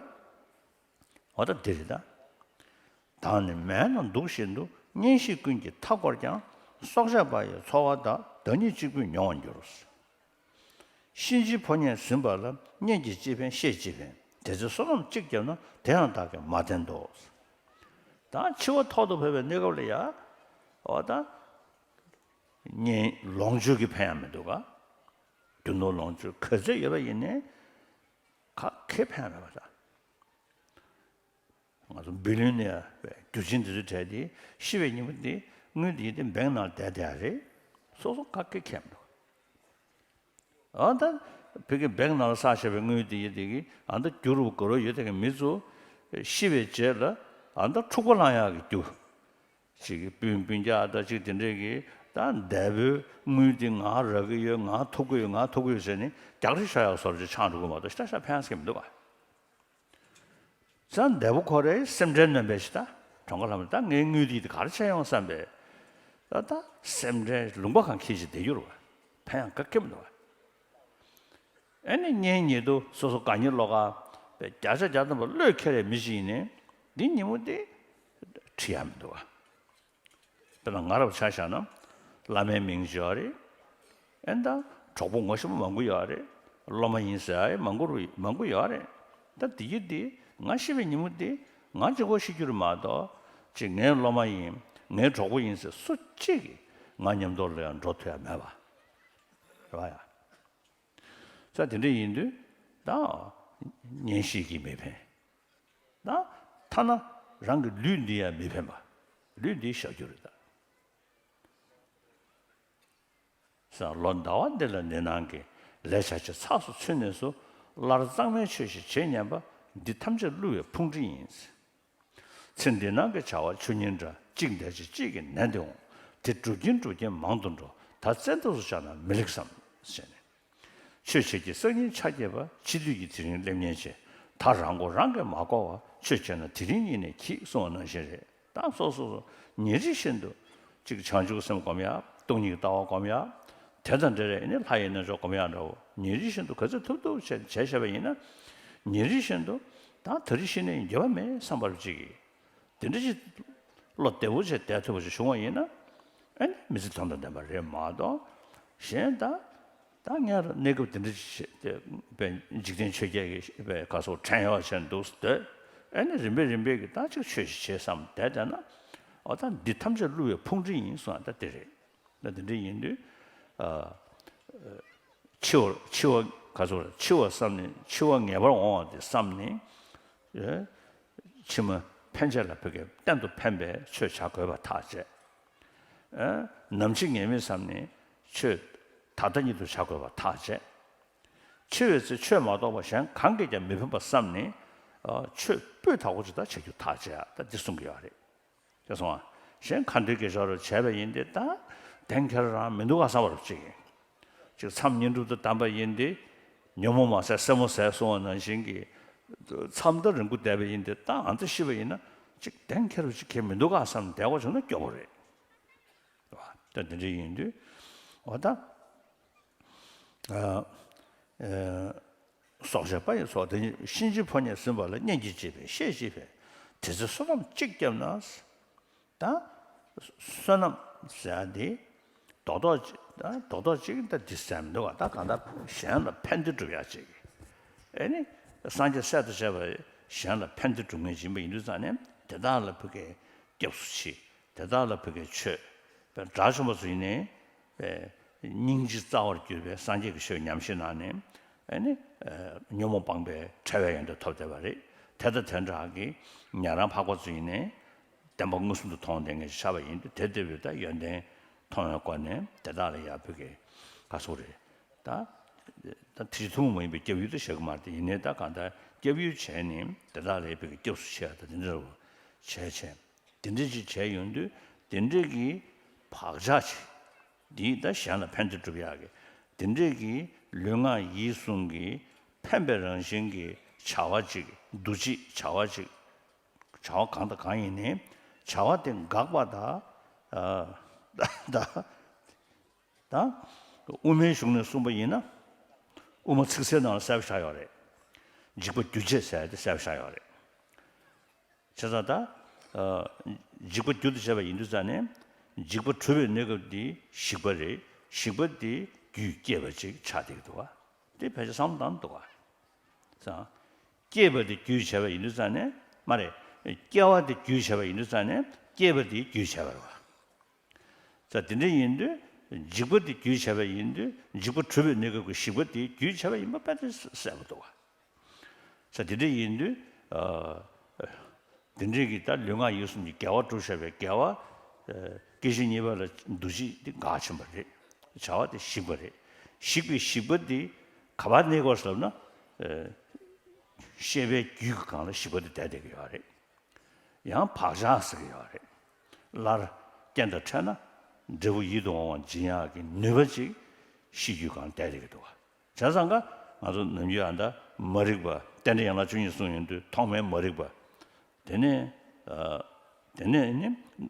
འོ་ད་འདི་རེད་ད། བདག་ནི་མལ་ན་འདུག་བཞིན་དུ། གཉེན་བཤེས་ཀུན་གྱིས་མཐའ་བསྐོར་ཀྱང་། སྲོག་ཆགས་པ་ཡི་འཚོ་བ་དག་བདག་ཉིད་གཅིག་པུས་མྱོང་བར་འགྱུར། གཤིན་རྗེའི་ཕོ་ཉས་ཟིན་པ་ལ། གཉེན་གྱིས་ཅི་ཕན་བཤེས་ཅི་ཕན། དེ་ཚེ་བསོད་ནམས་གཅིག་བརྒྱབ་ན། དེ་ཡང་བདག་གིས་མ་བསྟེན་ཏོ། ད་འཆི་བ་ཐོག་ཏུ་བབས་པའི་གནས་སྐབས་ལ་ཡ། འོ་ད། གཉེན་ལོངས་སྤྱོད་ཀྱི་ཕན་ཡང་མི་འདུག་ག། རྒྱུ་ནོར་ལོངས་སྤྱོད་ག་ཚད་ཡོད་པ་ཡིན་ནའི། ག་གེ་ཕན་མེད་པ་ད། ང་ཚོ་བི་ལི་ཡོན་ནེར་རྒྱུ་ཆེན་དེ་ཚོའི་གྲས་དེ་ཤི་བའི་ཉིན་མོ་དེ་དངུལ་དེ་དེ་བེང་ནང་བསྡད་བསྡད་ཡ་རེད། སོ་སོ་ག་གེ་ཁེལ་མི་འདུག་ཨ་ད་བོད་ཀྱི་བེང་ནང་ལ་བསགས་བཞག་པའི་དངུལ་དེ་ཡི་དེ་གི་ཨ་ད་རྒྱུ་རུ་ག་རོ་ཡོད་དེ་གི་མི་ཚོ་ཤི་བའི་རྗེས་ལ་ཨ་ད་འཁྲུག་པ་བསླང་ཡག་གི་རྒྱུ་ཅིག་གི་སྤུན་སྤུན་ཀྱག་ད་ཅིག་དེ་འདྲས་གི་ད་འདས་པོའི་དངུལ་དེ་ང་རག་གི་ཡོད། ང་ཐོབ་གི་ཡོད། ང་ཐོབ་གི་ཡོད་ཟེར་ནས་རྒྱག་རེས་བྱ་ཡག་བཟོ་འདྲ་ཅིག་ཆགས་འགྲོ་གི་མ་གཏོགས་ཤ་ཤ་ཕན་ས་གི་མི་འདུག་ག། ཙང་འདས་པོ་ཁོ་རའི་སེམས་ཁྲལ་ནོན་པའི་ཞིག་ད་གྲོངས་ཁ་ལྷ་མོ་ད་ངའི་དངུལ་དེ་ག་རེ་བྱས་ཡོང་བསམ་པས། ད་ད་སེམས་ཁྲལ་ལུང་པ་གང་འཁྱེར་ཞིག་བསྡད་རྒྱུ་རེད་བ། ཕན་ཡང་ག་གེ་མི་འདུག་བ། ཨེ་ནི་གཉེན་ཉེ་དུ་སོ་སོ་དགའ་ཉེ་བློ་དགའ་བའི་བརྒྱ་ཆ་བརྒྱ་ཐམ་པ་བློས་འཁེལ་བའི་མི་ཞིག་ཡིན་ནའི་འདི་ཉིན་མོ་འདི་ཁྲི་ཡ་མི་འདུག་བ། དཔེར་ན་ང་རང་ཆ་བཞག་ན་བླ་མའི་མིང་ཡོད་རེད། ཨེ་ད་གྲོགས་པོ་ངོ་ཤེས་པ་མང་པོ་ཡོད་རེད། སློབ་མ་ཡིན་ཟེར་ཡ་མང་པོ་རུ་མང་པོ་ཡོད་རེད། ད་དེ་ཡི་དེ་ང་ཤི་བའི་ཉིན་མོ་དེ་ང་གཅིག་པོ་ཤི་རྒྱུ་རེད་མ་གཏོགས་ཅིག་ངའི་སློབ་མ་ཡིན། ངའི་གྲོགས་པོ་ཡིན་ཟེར་སུ་གཅིག་གིས་ང་མཉམ་དུ་ལ་ཡང་འགྲོ་ཐུབ་ཡ་མེད་པ་རེད་བ་ཡ། ས་དེ་འདྲ་ཡིན་དུས་ད་གཉེན་བཤེས་ཀྱིས་མི་ཕན། ད་ཐ་ན་རང་གི་ལུས་འདི་ཡང་མི་ཕན་པ། ལུས་འདི་བཞག་རྒྱུ་རེད་ད། ལོ་ཟླ་བ་འདི་ལ་འདི་སྣང་གི་ལས་བྱ་བྱེད་ཚགས་སུ་ཚུད་ནས་སུ། སླར་གཙང་མའི་ཆོས་ཤིག་བྱེད་སྙམ་པ། འདི་ཐམས་ཅད་བསླུ་བའི་ཕུང་འདྲེ་ཡིན། ཚེ་འདི་སྣང་གི་བྱ་བ་ཆོས་ཉིད་འདྲ། གཅིག་འདས་ཅིང་གཅིག་གིས་ནན་ཏེ་འོང་། དེ་སྒྲུབ་ཀྱིན་སྒྲུབ་ཀྱིན་མང་དུ་འགྲོ། ད་བཙན་ཐབས་སུ་བཅར་ན་མི་ལེགས་སམ། ཞེས་ནས། ཆོས་བྱེད་ཀྱི་སང་ཉིན་ཆ་རྐྱེན་པ། འཆི་དུས་ཀྱི་དེ་རིང་སླེབས་ཉེན་ཆེ། ད་རང་མགོ་རང་གིས་མ་བསྐོར་བར། ཆོས་བྱས་ན་དེ་རིང་ཉིད་ནས་འགྱིག་གསུངས་པ་ནང་བཞིན་རེད། ད་སོ་སོ་སོ་ཉིན་རེ་བཞིན་དུ་གཅིག་བྱང་ཆུབ་སེམས་སྒོམ་ཡ། སྟོང་ཉིད་ཀྱི་ལྟ་བ་སྒོམ་ཡ། དེ་དང་འབྲེལ་བའི་ནི་ལྷ་ཡི་རྣལ་འབྱོར་སྒོམ་ཡ་འདྲ་བོ། ཉིན་རེ་བཞིན་དུ་ག་ཚོད་ཐུབ་ཐུབ་བྱས་བྱས་བཞག་པ་ཡིན་ན། ཉིན་རེ་བཞིན་དུ་ད་ད་རེས་ཤི་ནས་འགྱོད་པ་མེད་བསམ་པ་རུ་གཅིག་གིས། དེ་འདྲ་ཞིག་བློ་བདེ་པོ་བྱས་བསྡད་ཐུབ་པ་ཞིག་བྱུང་བ་ཡིན་ན། ཨ་ནི་མི་ཚེ་དོན་དང་ལྡན་པ་རེད་མ་གཏོགས། གཞན་ད་ད་ངས་གནས་སྐབས་དེ་འདྲ་ཞིག་བྱས་ཏེ་དཔེ་འཇིག་རྟེན་ཆོས་བརྒྱད་ཀྱི་དཔེ་ག་སོགས་བྲན་གཡོག་བྱས་འདུག་སྡོད། ཨ་ནི་རིམ་པས་རིམ་པས་ཀྱི་ད་ཅིག་ཆོས་ཤིག་བྱེད་བསམ་བསྡད་བསྡད་ན། འོ་ད་འདི་ཐམས་ཅད་བསླུ་བའི་ཕུང་འདྲེ་ཡིན་གསུངས་ཡ་ད་དེ་རེད། ད་དེ་འདྲ་ཡིན་དུས། ཨ། འཆི་བ་འཆི་བ་ག་ཚོད་རེད། འཆི་བ་བསམ་ནས་འཆི་བ་ངེས་པར་འོང་བ་དེ་བསམ་ནས། ཨེ། ཕྱི་མ་ཕན་ཆད་ལ་ཕ་གིར་གཏན་དུ་ཕན་པའི་ཆོས་བྱ་དགོས་པ་ཐག་བཅད། ཨེ། ནམ་འཆི་ངེས་མེད་བསམ་ནས་ཆོས་ད་ལྟ་ཉིད་དུ་བྱ་དགོས་པ་ཐག་བཅད། འཆི་བའི་ཚེ་ཆོས་མ་གཏོགས་པ་གཞན་གང་གིས་ཀྱང་མི་ཕན་པ་བསམ་ནས། ཨ། ཆོས་སྤུས་དག་པོ་ཅིག་ད་བྱ་རྒྱུ་ཐག་བཅད་ཡ་ད་འདི་གསུང་གི་ཡོད་རེད། ཤེས་སོང་ང་། གཞན་ཁ་འདོན་གྱི་ཞོར་རུ་བྱས་པ་ཡིན་ཏེ་ད་གདེང་འཁེལ་རང་མི་འདུག་ག་བསམ་པ་རུ་གཅིག་ཡིན། ཅིག་མཚམས་བསྙེན་སྒྲུབ་ཏུ་བསྡམས་པ་ཡིན་ཏེ། ཉོན་མོངས་མ་ཟད་སེན་མོ་ཟད་གསུང་བ་ནང་བཞིན་གྱི། མཚམས་ད་རིང་པོ་བསྡད་པ་ཡིན་ཏེ་ད་ཨ་ད་ཤི་བ་ཡིན་ན་ཅིག་གདེང་འཁེལ་རུ་ཅིག་གལ་མི་འདུག་ག་བསམ་བསྡད་པ་བྱུང་ན་སྐྱོ་པོ་རེད། ད་དེ་འདྲ་ཡིན་དུས། འོ་ད། ཨ། ཨ། སྲོག་བཅད་པ་ཡི་སྲོག་དེ་ཉིད་གཤིན་རྗེའི་ཕོ་ཉས་ཟིན་པ་ལ། གཉེན་གྱིས་བྱས་པའི་བཤེས་བྱས་པས། དེ་ཚེ་བསོད་ནམས་གཅིག་བརྒྱབ་ན། ད་བསོད་ནམས་ཟེར་ཡ་དེ་རྡོག་རྡོག་ཅིག་ད་རྡོག་རྡོག་ཅིག་ད་འདི་ཟེར་མི་འདུག་ག་ད་གང་ལྟར་གཞན་ལ་ཕན་བདེ་སྒྲུབ་ཡ་ཅིག་ཨེ་ནི་སངས་རྒྱས་སྲས་དང་བཅས་པ་གཞན་ལ་ཕན་བདེ་སྒྲུབ་མཁན་ཡིན་པ་ཡིན་དུས་ཙང་ནས་དེ་དག་ལ་ཕ་གིར་སྐྱབས་སུ་མཆི། དེ་དག་ལ་ཕ་གིར་མཆོད། དཔེ་དགྲ་བཅོམ་པ་ཚོ་ཡིན་ནའི། དཔེ་སྙིང་རྗེ་རྩ་བར་གྱུར་པའི་སངས་རྒྱས་ཀྱི་ཆོས་ཉམས་བཞེས་གནང་ནས། ཨེ་ནི། ཨ། ཉོན་མོངས་སྤངས་པའི་ཕྲ་བའི་ཡོན་ཏན་ཐོབ་བསྡད་པ་རེད། དེ་དང་དེ་འདྲ་གི་ཉན་རང་འཕགས་པ་ཚོ་ཡིན་ནའི། བདེན་པ་མངོན་སུམ་དུ་མཐོང་བསྡད་མཁན་ཞིག་ཆགས་པ་ཡིན་དུས་དེ་ལྟ་བུའི་ད་ཡོན་ཏན་མཐོང་བའི་སྒོ་ནས་དེ་དག་ལ་ཡར་ཕ་གིར་ག་སོགས་རེད། ད། ད་དེ་ཐུན་མོང་མ་ཡིན་པའི་སྐྱབས་ཡུལ་དུ་བཞག་གི་མ་རེད་དེ་ཡིན་ནའི་ད་གང་ལྟར་སྐྱབས་ཡུལ་བྱས་ནས་དེ་དག་ལ་ཡར་ཕ་གིར་སྐྱབས་སུ་མཆི་ཡ་ད་དེ་འདྲ་བྱས་བྱས། དེ་འདྲ་ཅིག་བྱས་ཡོང་དུས་དེ་འདྲ་གི་བག་ཆགས་ཅིག་འདིས་ད་གཞན་ལ་ཕན་བདེ་སྒྲུབ་ཡག་གི་དེ་འདྲ་གི་ལུས་ངག་ཡིད་གསུམ་གྱི་ཕན་པའི་རང་བཞིན་གྱི་བྱ་བ་ཅིག་འདུ་བྱེད་བྱ་བ་ཅིག་བྱ་བ་གང་དང་གང་ཡིན་ནའི་བྱ་བ་དེ་འགག་པ་དང་། ཨ། ད་ད་ད། ད་དབུ་མའི་གཞུང་ནས་གསུངས་པ་ཡིན་ན། དབུ་མ་ཚིག་གསལ་ནང་ལ་གསལ་པོ་ཆགས་ཡོད་རེད། འཇིག་པ་རྒྱུ་བྱས་ཟེར་ཏེ་གསལ་པོ་ཆགས་ཡོད་རེད། བྱས་ཙང་ད། ཨ། འཇིག་པ་རྒྱུ་དང་བཅས་པ་ཡིན་དུས་ཙང་ནས། འཇིག་པ་གྲུབ་པའི་གནས་སྐབས་འདི་ཞིག་པ་རེད། ཞིག་པ་འདི་རྒྱུས་སྐྱེས་པ་ཅིག་ཆགས་བསྡད་ཀྱི་འདུག་ག་འདི་ཕལ་ཆེར་བསམ་བློ་བཏང་འདུག་ག་ཙང་། སྐྱེས་པ་དེ་རྒྱུས་བྱས་པ་ཡིན་དུས་ཙང་ནས་མ་རེད། སྐྱེ་བ་དེ་རྒྱུས་བྱས་པ་ཡིན་དུས་ཙང་ནས་སྐྱེས་པ་དེ་རྒྱུས་བྱས་པ་རེད་བ། ཙང་དེ་འདྲ་ཡིན་དུས་འཇིག་པ་དེ་རྒྱུས་བྱས་པ་ཡིན་དུས་འཇིག་པ་གྲུབ་པའི་གནས་སྐབས་ཀྱི་ཞིག་པ་དེ་རྒྱུས་བྱས་པ་ཡིན་པ་དཔེ་དེ་གསལ་པོ་འདུག་བ། ཙང་དེ་འདྲ་ཡིན་དུས། ཨ། དེ་འདྲའི་གི་ད་ལུས་ངག་ཡིད་གསུམ་གྱི་དགེ་བ་བསྒྲུབ་བྱ་བའི་དགེ་བ། ཨ། སྐྱེ་ཤི་གཉིས་པ་ལ་འདུ་བྱེད་དེ་འགག་ཕྱིན་པ་རེད། བྱ་བ་དེ་ཞིག་པ་རེད། ཞིག་པའི་ཞིག་པ་དེ་ག་པར་གནས་དགོས་ཟེར་ལབ་ན། ཨ། ཤེས་པའི་རྒྱུད་ཀྱི་སྒང་ལ་ཞིག་པ་དེ་བསྡད་བསྡད་ཀྱི་ཡོད་རེད། ཡང་བག་ཆགས་ཟེར་གྱི་ཡོད་རེད། སླར་རྐྱེན་དང་འཕྲད་ན་འབྲས་བུ་ཡིད་དུ་འོང་བ་འབྱིན་ཡག་གི་ནུས་པ་ཅིག་ཤེས་རྒྱུད་སྒང་བསྡད་བསྡད་ཀྱི་འདུག་བ། བྱས་ཙང་ཀ་ང་ཚོ་ནམ་རྒྱུན་ཨ་ད་མ་རིག་པ་རྟེན་འབྲེལ་ཡན་ལག་བཅུ་གཉིས་གསུངས་ཡོང་དུས་ཐོག་མའི་མ་རིག་པ། དེ་ནས། ཨ། དེ་ནས་ནི་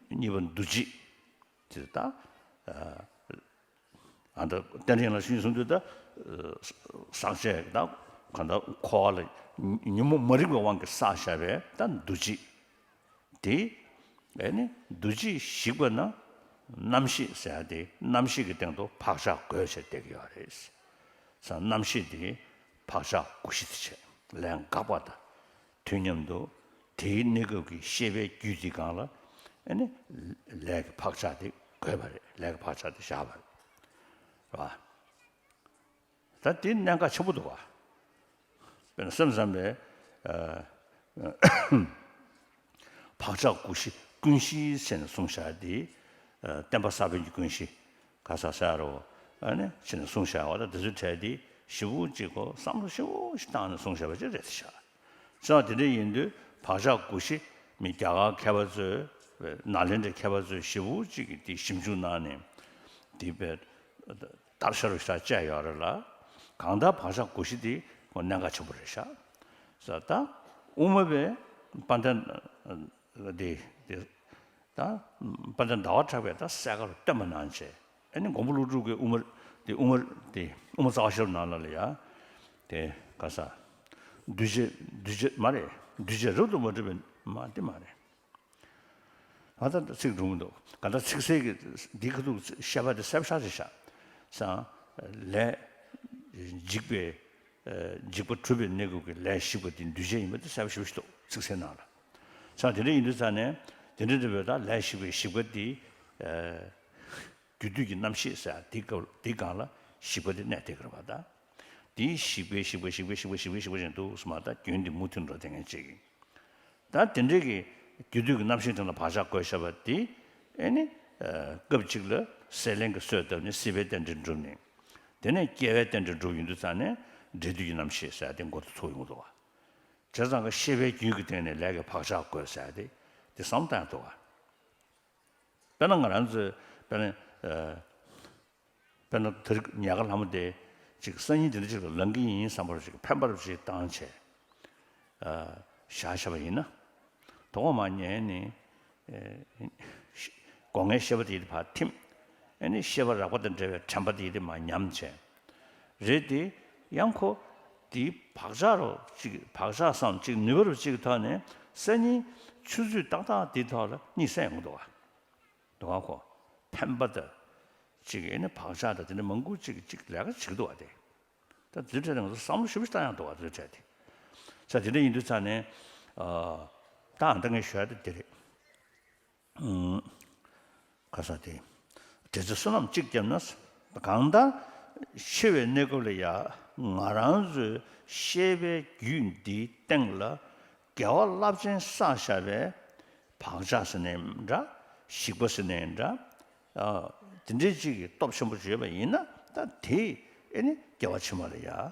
གཉིས་པ་འདུ་བྱེད། དེ་ད། ཨ། ཨ་ད་རྟེན་འབྲེལ་ཡན་ལག་བཅུ་གཉིས་གསུངས་དུས་ད། ཟག་བཅས་ད་གང་ལྟར་འཁོར་བ་ལ་ཉོན་མོངས་མ་རིག་པའི་དབང་གིས་བསགས་བཞག་པའི་ད་འདུ་བྱེད། དེ། ཨེ་ནི་འདུ་བྱེད་ཞིག་པ་ན་རྣམ་ཤེས་ཟེར་ཡ་དེ་རྣམ་ཤེས་ཀྱི་སྟེང་དུ་བག་ཆགས་བསྒོས་བྱས་བསྡད་ཀྱི་ཡོད་རེད། ས་རྣམ་ཤེས་དེ་བག་ཆགས་བསྒོ་གཞི་དེ་བྱས་ལས་འགག་པ་དང་དུས་མཉམ་དུ་དེའི་གནས་སྐབས་ཀྱི་ཤེས་པའི་རྒྱུད་དེ་སྒང་ལ་ཨེ་ནི་ལས་ཀྱི་བག་ཆགས་དེ་བསྒོས་པ་རེད། ལས་ཀྱི་བག་ཆགས་དེ་བཞག་པ་རེད། རེད་བ། ད་དེ་གནད་འགག་ཆེན་པོ་འདུག་བ། དཔེར་ན་སེམས་ཙམ་པས། ཨ། བག་ཆགས་བསྒོ་གཞི་ཀུན་གཞིའི་ཚེ་ན་གསུངས་བཞག་དེ། ཨ། བསྟན་པ་གསར་པའི་ཀུན་གཞི། ག་ས་ས་རོ། ཨ་ནི་ཕྱིན་ནས་གསུངས་བཞག་པ་དང་། དེ་ཚོའི་གྲས་དེ་ཞིབ་པོ་ཅིག་གོ་བསམ་བློ་ཞིབ་པོ་ཞིག་བཏང་ནས་གསུངས་བཞག་པ་ཅིག་རེད་ཤག། བྱས་ཙང་དེ་འདྲ་ཡིན་དུས་བག་ཆགས་དགུ་བཞི་མི་རྒྱ་གར་མཁས་པ་ཚོས། ནཱ་ལེནྡྲའི་མཁས་པ་ཚོས་ཞིབ་པོ་ཅིག་གིས་དེ་ཞིབ་འཇུག་གནང་ནས་དེ་དཔེ་དར་ཤ་རུ་ཤ་བཅད་ཡོད་རེད་ལ། གང་ལྟར་བག་ཆགས་དགུ་བཞི་དེ་གནད་འགག་ཆེན་པོ་རེད་ཤག། ས་ད་དབུ་མ་པའི་དཔལ་ལྡན་དེ་དེ། ད་དཔལ་ལྡན་ཟླ་བ་གྲགས་པས་ད་གསལ་ཁ་རུ་སྟོན་པ་གནང་བྱས། ཨ་ནི་མགོན་པོ་ཀླུ་སྒྲུབ་ཀྱི་དབུ་མ་དེ། དབུ་མ་དེ་དབུ་མ་རྩ་བ་ཤེས་རབ་ནང་ལ་ལ་ཡ། དེ་ག་ས། འདུས་བྱས། འདུས་བྱས་མ་རེད། འདུས་བྱས་རབ་ཏུ་མ་གྲུབ་པའི་མ་དེ་མ་རེད། ང་ད་ཚིག་འགྲོ་མི་འདུག། ག་ད་ཚིག་གསལ་གྱི་འདི་ཁ་ཐུག་བཤད་པ་དེ་གསལ་པོ་ཤག་ཅིག་ཤག་སང་། ལས་འཇིག་པའི། འཇིག་པ་གྲུབ་པའི་གནས་སྐབས་ཀྱི་ལས་ཞིག་པ་དེ་འདུས་བྱས་ཡིན་པ་དེ་གསལ་པོ་ཞེ་པོ་ཞིག་འདུག། ཚིག་གསལ་ནང་ལ། ས་དེ་འདྲ་ཡིན་དུས་ཙང་ནས་དེ་འདྲ་འདྲ་བའི་ད་ལས་ཞིག་པའི་ཞིག་པ་དེ། རྒྱུ་དུས་ཀྱི་རྣམ་ཤེས་ཟེར་དེ་སྐབས་དེ་སྒང་ལ་ཞིག་པ་དེ་གནས་བསྡད་ཀྱི་རེད་པ་ད། དེའི་ཞིག་པའི་ཞིག་པ་ཞིག་པའི་ཞིག་པ་ཞིག་པའི་ཞིག་པ་ཞིག་འདུག་སེ་མ་ད་རྒྱུན་དེ་མུ་མཐུད་འགྲོ་བསྡད་མཁན་ཅིག་ཡིན། ད་དེ་འདྲའི་གི་རྒྱུ་དུས་ཀྱི་རྣམ་ཤེས་སྟེང་ལ་བག་ཆགས་བཀོད་བཞག་པ་དེ། ཨེ་ནི། སྐབས་གཅིག་ལ་སྲེད་ལེན་གྱི་སྲོལ་བཏབ་ནས་སྲིད་པའི་རྟེན་འབྲེལ་འགྲུབ་ནས། དེ་ནས་སྐྱེ་བའི་རྟེན་འབྲེལ་འགྲུབ་ཡོང་དུས་ཙང་ནས་འབྲས་དུས་ཀྱི་རྣམ་ཤེས་ཟེར་དེ་འགོ་དེ་ཚུགས་ཡོང་གི་འདུག་བ། བྱས་ཙང་གི་ཤེས་པའི་རྒྱུད་ཀྱི་སྟེང་ནས་ལས་ཀྱི་བག་ཆགས་བཀོད་ཟེར་དེ་དེ་བསམ་བཏང་འདུག་བ། དཔེར་ན་ང་རང་ཚོས་དཔེར་ན། དཔེར་ན་དེ་རིང་ཉལ་ཁ་ལྷ་མོ་དེ་ཅིག་སང་ཉིན་དེ་འདྲ་ཅིག་ལ་ལངས་ཀྱི་ཡིན་བསམ་པར་ཅིག་ཕན་པར་ཅིག་བཏང་བྱས། བཞག་བཞག་པ་ཡིན་ན། དོ་དགོང་མར་ཉལ་ནས། སྒོ་ལྔའི་ཤེས་པ་དེ་ཡིད་ཕར་ཐིམ། ཨ་ནི་ཤེས་པ་རགས་པ་དང་འབྲེལ་བའི་དྲན་པ་དེ་ཡིད་མར་ཉམས་བྱས། རེད་དེ། ཡང་ཁོ་དེའི་བག་ཆགས་རོ་ཅིག་བག་ཆགས་སམ་ཅིག་ནུས་པ་རོ་ཅིག་གི་ཐོག་ནས་སང་ཉིན་ཆུ་ཚོད་ཏག་ཏག་དེའི་ཐོག་ལ་གཉིད་སད་ཡོང་གི་འདུག་བ། འདུག་ག་ཁོ། ཕན་པ་དང་། ཅིག་ཨེ་ནི་བག་ཆགས་དང་དེ་འདྲ་མང་པོ་ཅིག་ཅིག་ལས་ཀ་བྱེད་ཀྱི་འདུག་བ་དེ། ད་དེ་འདྲ་ང་ཚོ་བསམ་བློ་ཞེ་པོ་ཞིག་བཏང་ཡག་འདུག་བ་དེ་འདྲ་དེ། ས་དེ་འདྲ་ཡིན་དུས་ཙང་ནས། ཨ། ད་ཨ་ད་ངས་ཞུ་ཡག་དེ་དེ་རེད། ཨུམ། ག་ས་དེ། དེ་ཚོ་བསོད་ནམས་གཅིག་བརྒྱབ་ན། གང་ལྟར་འཆི་བའི་གནས་སྐབས་ལ་ཡ་ང་རང་ཚོའི་ཤེས་པའི་རྒྱུད་འདིའི་སྟེང་ལ་དགེ་བ་རླབས་ཆེན་བསགས་བཞག་པའི་བག་ཆགས་ཟེར་ནའི་འདྲ། ཞིག་པ་ཟེར་ནའི་འདྲ། ཨ། དེ་འདྲའི་ཅིག་གི་སྟོབས་ཆེན་པོ་ཅིག་ཡོད་པ་ཡིན་ན། ད་དེ་ཨེ་ནི་སྐྱེ་བ་ཕྱི་མ་ལ་ཡ། ཨ།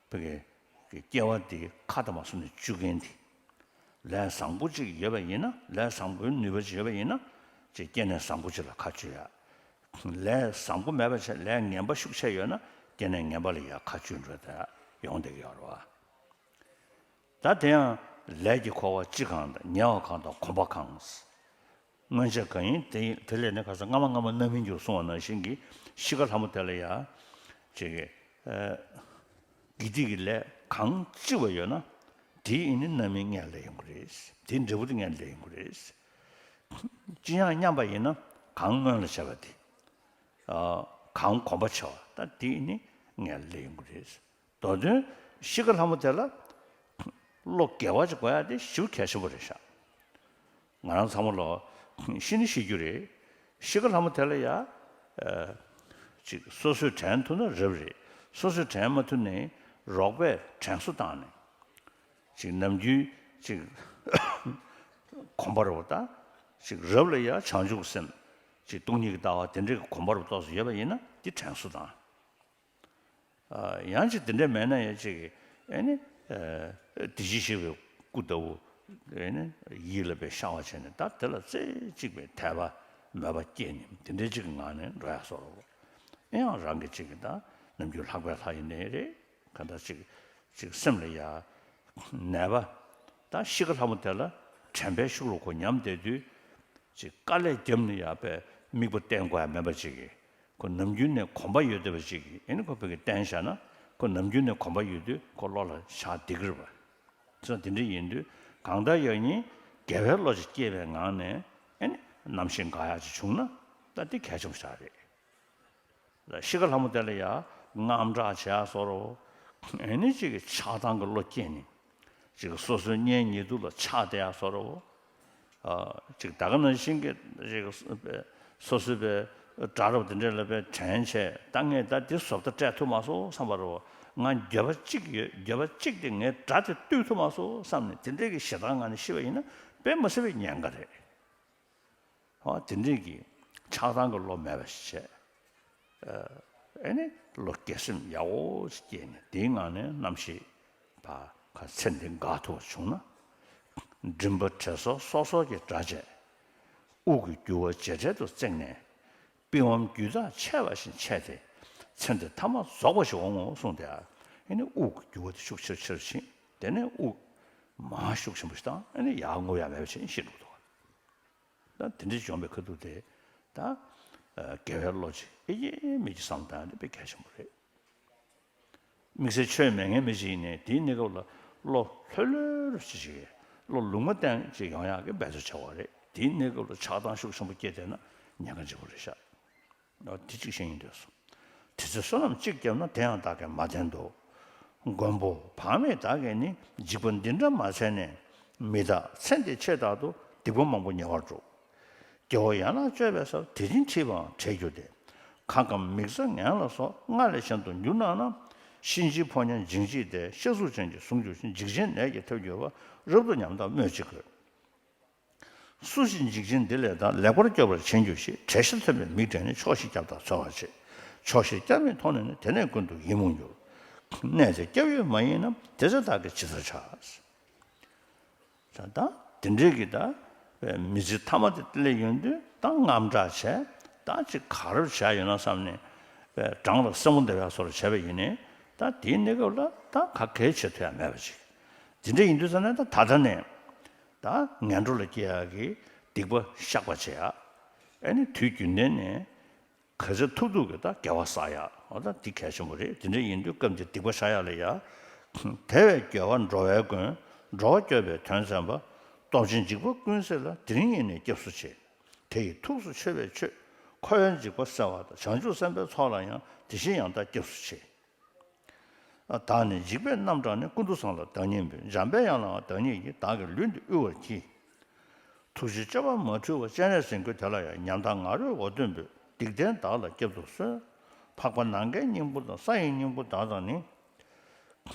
བོད་ཀྱི་སྐྱེ་བ་འདི་ཁ་དང་མ་སོང་ནས་བཅུག་མཁན་དེ། ལས་བཟང་པོ་ཅིག་ཡོད་པ་ཡིན་ན། ལས་བཟང་པོའི་ནུས་པ་ཅིག་ཡོད་པ་ཡིན་ན། ཅིག་སྐྱེ་གནས་བཟང་པོ་ཅིག་ལ་ཁ་གཅུས་ཡ། ལས་བཟང་པོ་མེད་པ་བྱས། ལས་ངན་པ་ཤུགས་ཆེ་ཡོད་ན་སྐྱེ་གནས་ངན་པ་ལ་ཡ་ཁ་གཅུས་འགྲོ་ད་ཡོང་བསྡད་ཀྱི་ཡོད་རེད་བ། ད་དེ་ཡང་ལས་ཀྱི་འཁོར་བ་ལྕི་གང་དང་། ཉེ་བ་གང་དང་། གོམས་པ་གང་། སྔོན་ཆད་གང་ཡིན་དེ་ཡིན། དེ་ལས་ནི་ཁ་སང་སྔ་མ་སྔ་མ་རྣམ་སྨིན་གྱིས་གསུངས་པ་ནང་བཞིན་གྱི་ཤི་ཁ་ལྷ་མོ་དེ་ལ་ཡ། ཅིག་གི། ཨ། དགེ་སྡིག་གི་ལས་གང་ལྕི་བ་ཡོད་ན། དེ་ཡིན་ནི་རྣམ་སྨིན་སྔོན་ལ་ཡོང་གི་རེད། དེའི་འབྲས་བུ་དེ་སྔོན་ལ་ཡོང་གི་རེད། ཅི་ཡང་སྙམ་པ་ཡིན་ན་གང་སྔོན་ལ་བྱས་པ་དེ། ཨ། གང་གོམས་པ་ཆེ་བ་ད་དེ་ཡིན་ནི་སྔོན་ལ་ཡོང་གི་རེད། མདོ་དོན་ཤི་ཁ་ལྷ་མོ་དེ་ལ་བློ་དགེ་བ་ཅིག་དགོས་ཡ་དེ་ཞེ་པོ་གལ་ཆེན་པོ་རེད་ཤག། ང་རང་ཚང་མ་ལོ་ཤི་ནི་ཤི་རྒྱུ་རེད། ཤི་ཁ་ལྷ་མོ་དེ་ལ་ཡ། ཨ། ཅིག་སོ་སོས་དྲན་ཐུབ་ན་རབ་རེད། སོ་སོས་དྲན་མ་ཐུབ་ནའི་རོགས་པས་དྲན་གསོ་བཏང་ནས། ཅིག་ནམ་རྒྱུན་ཅིག་གོམས་པ་རེད་བ་ད། ཅིག་རབ་ལ་ཡ་བྱང་ཆུབ་སེམས། ཅིག་སྟོང་ཉིད་ཀྱི་ལྟ་བ་དེ་འདྲའི་གི་གོམས་པ་རུ་ཏོག་ཙམ་ཡོད་པ་ཡིན་ན་དེ་དྲན་གསོ་དང་། ཨ། ཡང་ཅིག་དེ་འདྲ་མེད་ན་ཡང་ཅིག་ཨེ་ནི། ཨ། དེ་བཞིན་གཤེགས་པའི་སྐུ་ལྟ་བུ། ཨེ་ནི་ཡིད་ལ་དཔེ་ཤར་བ་བྱས་ནས་ད་དེ་ལ་རྩེ་གཅིག་པའི་དད་པ་མོས་པ་སྐྱེས་ནས་དེ་འདྲའི་ཅིག་གི་ངང་ནས་འགྲོ་ཡག་བཟོ་འདྲ་བོ། ཨེ་ཡང་རང་གི་ཅིག་གི་ད་ནམ་རྒྱུན་ལྷག་པའི་ལྷ་ཡིན་ནའི་རེད། གང་ལྟར་ཅིག་ཅིག་སེམས་ལ་ཡ་ནད་པ། ད་ཤི་ཁ་ལྷ་མོ་དེ་ལ་དྲན་པའི་ཤུགས་ལ་ཁོ་ཉམས་བསྡད་དུས། ཅིག་དཀའ་ལས་བརྒྱབ་ནས་ཡ་དཔེ་དམིགས་པ་བསྟེན་དགོས་ཡ་མེད་པ་ཅིག་གི། ཁོ་ནམ་རྒྱུན་ནས་གོམས་པ་ཡོད་བསྡད་པ་ཅིག་གི། ཨེ་ནི་ཁོ་བོད་ཀྱི་བསྟེན་བཞག་ན་ཁོ་ནམ་རྒྱུན་ནས་གོམས་པ་ཡོད་དུས་ཁོ་བློ་ལ་ཆགས་བསྡད་ཀྱི་རེད་པ། བྱས་ཙང་དེ་འདྲ་ཡིན་དུས་གང་ལྟར་ཡང་སྙིང་དགེ་བའི་བློ་ཅིག་སྐྱེས་པའི་ངང་ནས། ཨེ་ནི་རྣམ་ཤེས་འགག་ཡག་ཅིག་བྱུང་ན་ད་དེ་གལ་ཆེན་པོ་ཞིག་རེད། ཤི་ཁ་ལྷ་མོ་དེ་ལ་ཡ་དངངས་སྐྲག་བྱེད་ཡག་བཟོ་འདྲ་བོ། ཨེ་ནི་ཅིག་གི་ཆགས་སྡང་གི་བློ་སྐྱེས་ནས། ཅིག་སོ་སོའི་གཉེན་ཉེ་དུ་ལ་ཆགས་བསྡད་ཡག་བཟོ་འདྲ་བོ། ཨ། ཅིག་ད་ག་ནང་བཞིན་གྱི་ཅིག་སོ་སོའི་པའི་དགྲ་རབ་དེ་འདྲ་ལ་པའི་དྲན་བྱས། ད་ངས་ད་འདི་བཟོ་ལྟ་སྤྲད་ཐུབ་མ་སོང་བསམ་པ་འདྲ་བོ། ང་འགྱོད་པ་གཅིག་ཡོད། འགྱོད་པ་གཅིག་དེ་ངས་དགྲ་དེ་བཏུལ་ཐུབ་མ་སོང་བསམ་ནས་དེ་འདྲའི་གི་ཞེ་སྡང་ངང་ནས་ཤི་བ་ཡིན་ན་དཔེ་མི་སྲིད་པའི་ཉེན་ཁ་རེད། ཨ། དེ་འདྲའི་གི་ཆགས་སྡང་གི་བློ་མེད་པ་ཞིག་བྱས། ཨ་ནི་བློ་དགེ་སེམས་ཡག་པོ་ཞིག་སྐྱེས་ནས། དེའི་ངང་ནས་རྣམ་ཤེས་ཕར་ཁ་ཚེ་འདི་འགག་ཐུབ་པ་བྱུང་ན། མགྲིན་པ་དྲན་གསོ་སོ་སོ་གི་སྒྲ་བཅས་དབུགས་ཀྱི་རྒྱུ་བ་ཇེ་བྲལ་དུ་བརྩེགས་ནས། པི་ཝང་རྒྱུད་ཐག་ཆད་པ་བཞིན་ཆད་དེ། ཚེ་འདི་ཐ་མ་རྫོགས་པ་ཞིག་འོང་ངོ་གསུངས་ཏེ། ཨ་ནི་དབུགས་ཀྱི་རྒྱུ་བ་དེ་ཤུགས་ཆེར་ཆེར་ཕྱིན། དེ་ནས་དབུགས་མར་ཤུགས་ཆེན་པོ་ཞིག་བཏང་། ཨ་ནི་ཡར་རྔུབ་ཡ་མེད་པ་བྱས་ནས་ཤི་འགྲོ་འདུག། ད་དེ་འདྲ་བྱུང་བའི་ཁ་ཐུག་དེ། ད་ཨ་དགེ་བའི་བློ་ཅིག་ཨེ་ཡེ་མི་གི་བསམ་སྟངས་དེ་དཔེ་གལ་ཆེན་པོ་རེད། དམིགས་བསལ་ཆོས་མེད་མཁན་མི་ཅིག་ཡིན་ནའི། དེའི་གནས་སྐབས་ལ་བློ་ལྷོད་ལྷོད་ཅིག་བྱེད། བློ་ལུང་མ་བསྟན་ཅིག་ཡོང་ཡག་གི་འབད་རྩོལ་བྱ་དགོས་རེད། དེའི་གནས་སྐབས་ལ་ཆགས་སྡང་ཤུགས་ཆེན་པོ་སྐྱེས་བསྡད་ན་ཉེན་ཁ་ཆེན་པོ་རེད་ཤག། ཨ་དེ་གཅིག་བཤད་སྙིང་འདོད་སོང་། དེ་ཚེ་བསོད་ནམས་གཅིག་བརྒྱབ་ན། དེ་ཡང་བདག་གིས་མ་བསྟེན་དོ། མགོན་པོ་བག་མེད་བདག་གིས་ནི། འཇིགས་པ་འདི་འདྲ་མ་འཚལ་ནས། མི་བདག་ཚེ་འདི་ཆེད་བདག་ཏུ། སྡིག་པ་མང་པོ་ཉེ་བར་འགྲོ། དགེ་བ་ཡན་ལག་སྤྱོད་པའི་ས། དེ་བཞིན་ཁྲིད་པའང་བྲལ་འགྱུར་ཏེ། ཁ་སྐམ་མིག་འཛག་ངན་ལ་སོགས། སྔར་ལས་གཞན་དུ་འགྱུར་སྣང་ན། གཤིན་རྗེའི་ཕོ་ཉ་འཇིགས་བྱེད་དེ། ཤ་གཟུགས་ཅན་གྱིས་བཟུང་གྱུར་ཅིང་། འཇིགས་ཆེན་ནད་ཀྱིས་ཐེབས་གྱུར་པ། རབ་ཏུ་ཉམས་དང་སྨོས་ཅི་དགོས། སུ་ཞིག་འཇིགས་ཆེན་འདི་ལས་བདག། ལེགས་པར་སྐྱོབ་པར་བྱེད་འགྱུར་ཞིང་། བྲེད་ཤ་འཐོན་པའི་མིག་བགྲད་ནས། ཆོག་ཤེས་སྐྱབས་དང་འཚོལ་བར་བྱེད། ཆོག་ཤེས་སྐྱབས་མེད་མཐོང་ནས་ནི། དེ་ནས་ཀུན་ཏུ་ཡིད་མུག་འགྱུར། གནས་དེར་སྐྱབས་ཡོད་མ་ཡིན་ནམ། དེ་ཚེ་བདག་གིས་ཇི་ལྟར་བྱ། ད་ད་དེ་འདྲའི་གི་ད་མི་ཚེ་མཐའ་མ་དེ་སླེབས་ཡོང་དུས། ད་དངངས་སྐྲག་བྱས། ད་ཅིག་ག་རེ་བྱས་ཡོད་ན་བསམ་ནས། བྲང་ལ་སེན་མོ་འདེབས་ཡག་བཟོ་འདྲ་བྱས་པ་ཡིན་ནའི། ད་དེའི་གནས་སྐབས་ལ་ད་ག་གེ་བྱེད་ཐུབ་ཡག་མེད་པ་ཅིག། དེ་འདྲ་ཡིན་དུས་ཙ་ན། ད་ད་ལྟ་ནས་ད་ངན་འགྲོ་ལ་སྐྱེ་ཡག་གི་སྡིག་པ་བཤགས་པ་བྱེད་ཡག། ཨ་ནི་དུས་རྒྱུན་ལྡན་ནས་ག་ཚོད་ཐུབ་ཐུབ་ཀྱིས་ད་དགེ་བ་བསགས་ཡག། འོ་ད་འདི་གལ་ཆེན་པོ་རེད། དེ་འདྲ་ཡིན་དུས་སྐབས་འདིར་སྡིག་པ་བཤགས་ཡག་ལ་ཡ། དལ་བའི་རྒོལ་བ་འགྲོ་བའི་མགོན། འགྲོ་བ་སྐྱོབ་པའི་དོན་བསམ་པ། སྟོབས་ཆེན་འཇིགས་པ་ཀུན་སེལ་ལ། དེ་རིང་ཉིད་ནས་སྐྱབས་སུ་མཆི། དེ་ཡི་ཐུགས་སུ་ཆུད་པའི་ཆོས། འཁོར་བའི་འཇིགས་པ་སེལ་བ་དང་། བྱང་ཆུབ་སེམས་དཔའི་ཚོགས་ལ་ཡང་། དེ་བཞིན་ཡང་དག་སྐྱབས་སུ་མཆི། བདག་ནི་འཇིགས་པས་རྣམ་སྐྲག་ནས། ཀུན་ཏུ་བཟང་ལ་བདག་ཉིད་འབུལ། འཇམ་དཔལ་དབྱངས་ལའང་བདག་ཉིད་ཀྱིས། བདག་གི་ལུས་འདི་དབུལ་བར་བགྱི། ཐུགས་རྗེའི་སྤྱོད་པ་མ་འཁྲུལ་བ། སྤྱན་རས་གཟིགས་མགོན་དེ་ལ་ཡང་། ཉམ་ཐག་ང་རོས་འོ་དོད་འབོད། སྡིག་ལྡན་བདག་ལ་སྐྱབས་སུ་གསོལ། འཕགས་པ་ནམ་མཁའི་སྙིང་པོ་དང་། ས་ཡི་སྙིང་པོ་བདག་དང་ནི།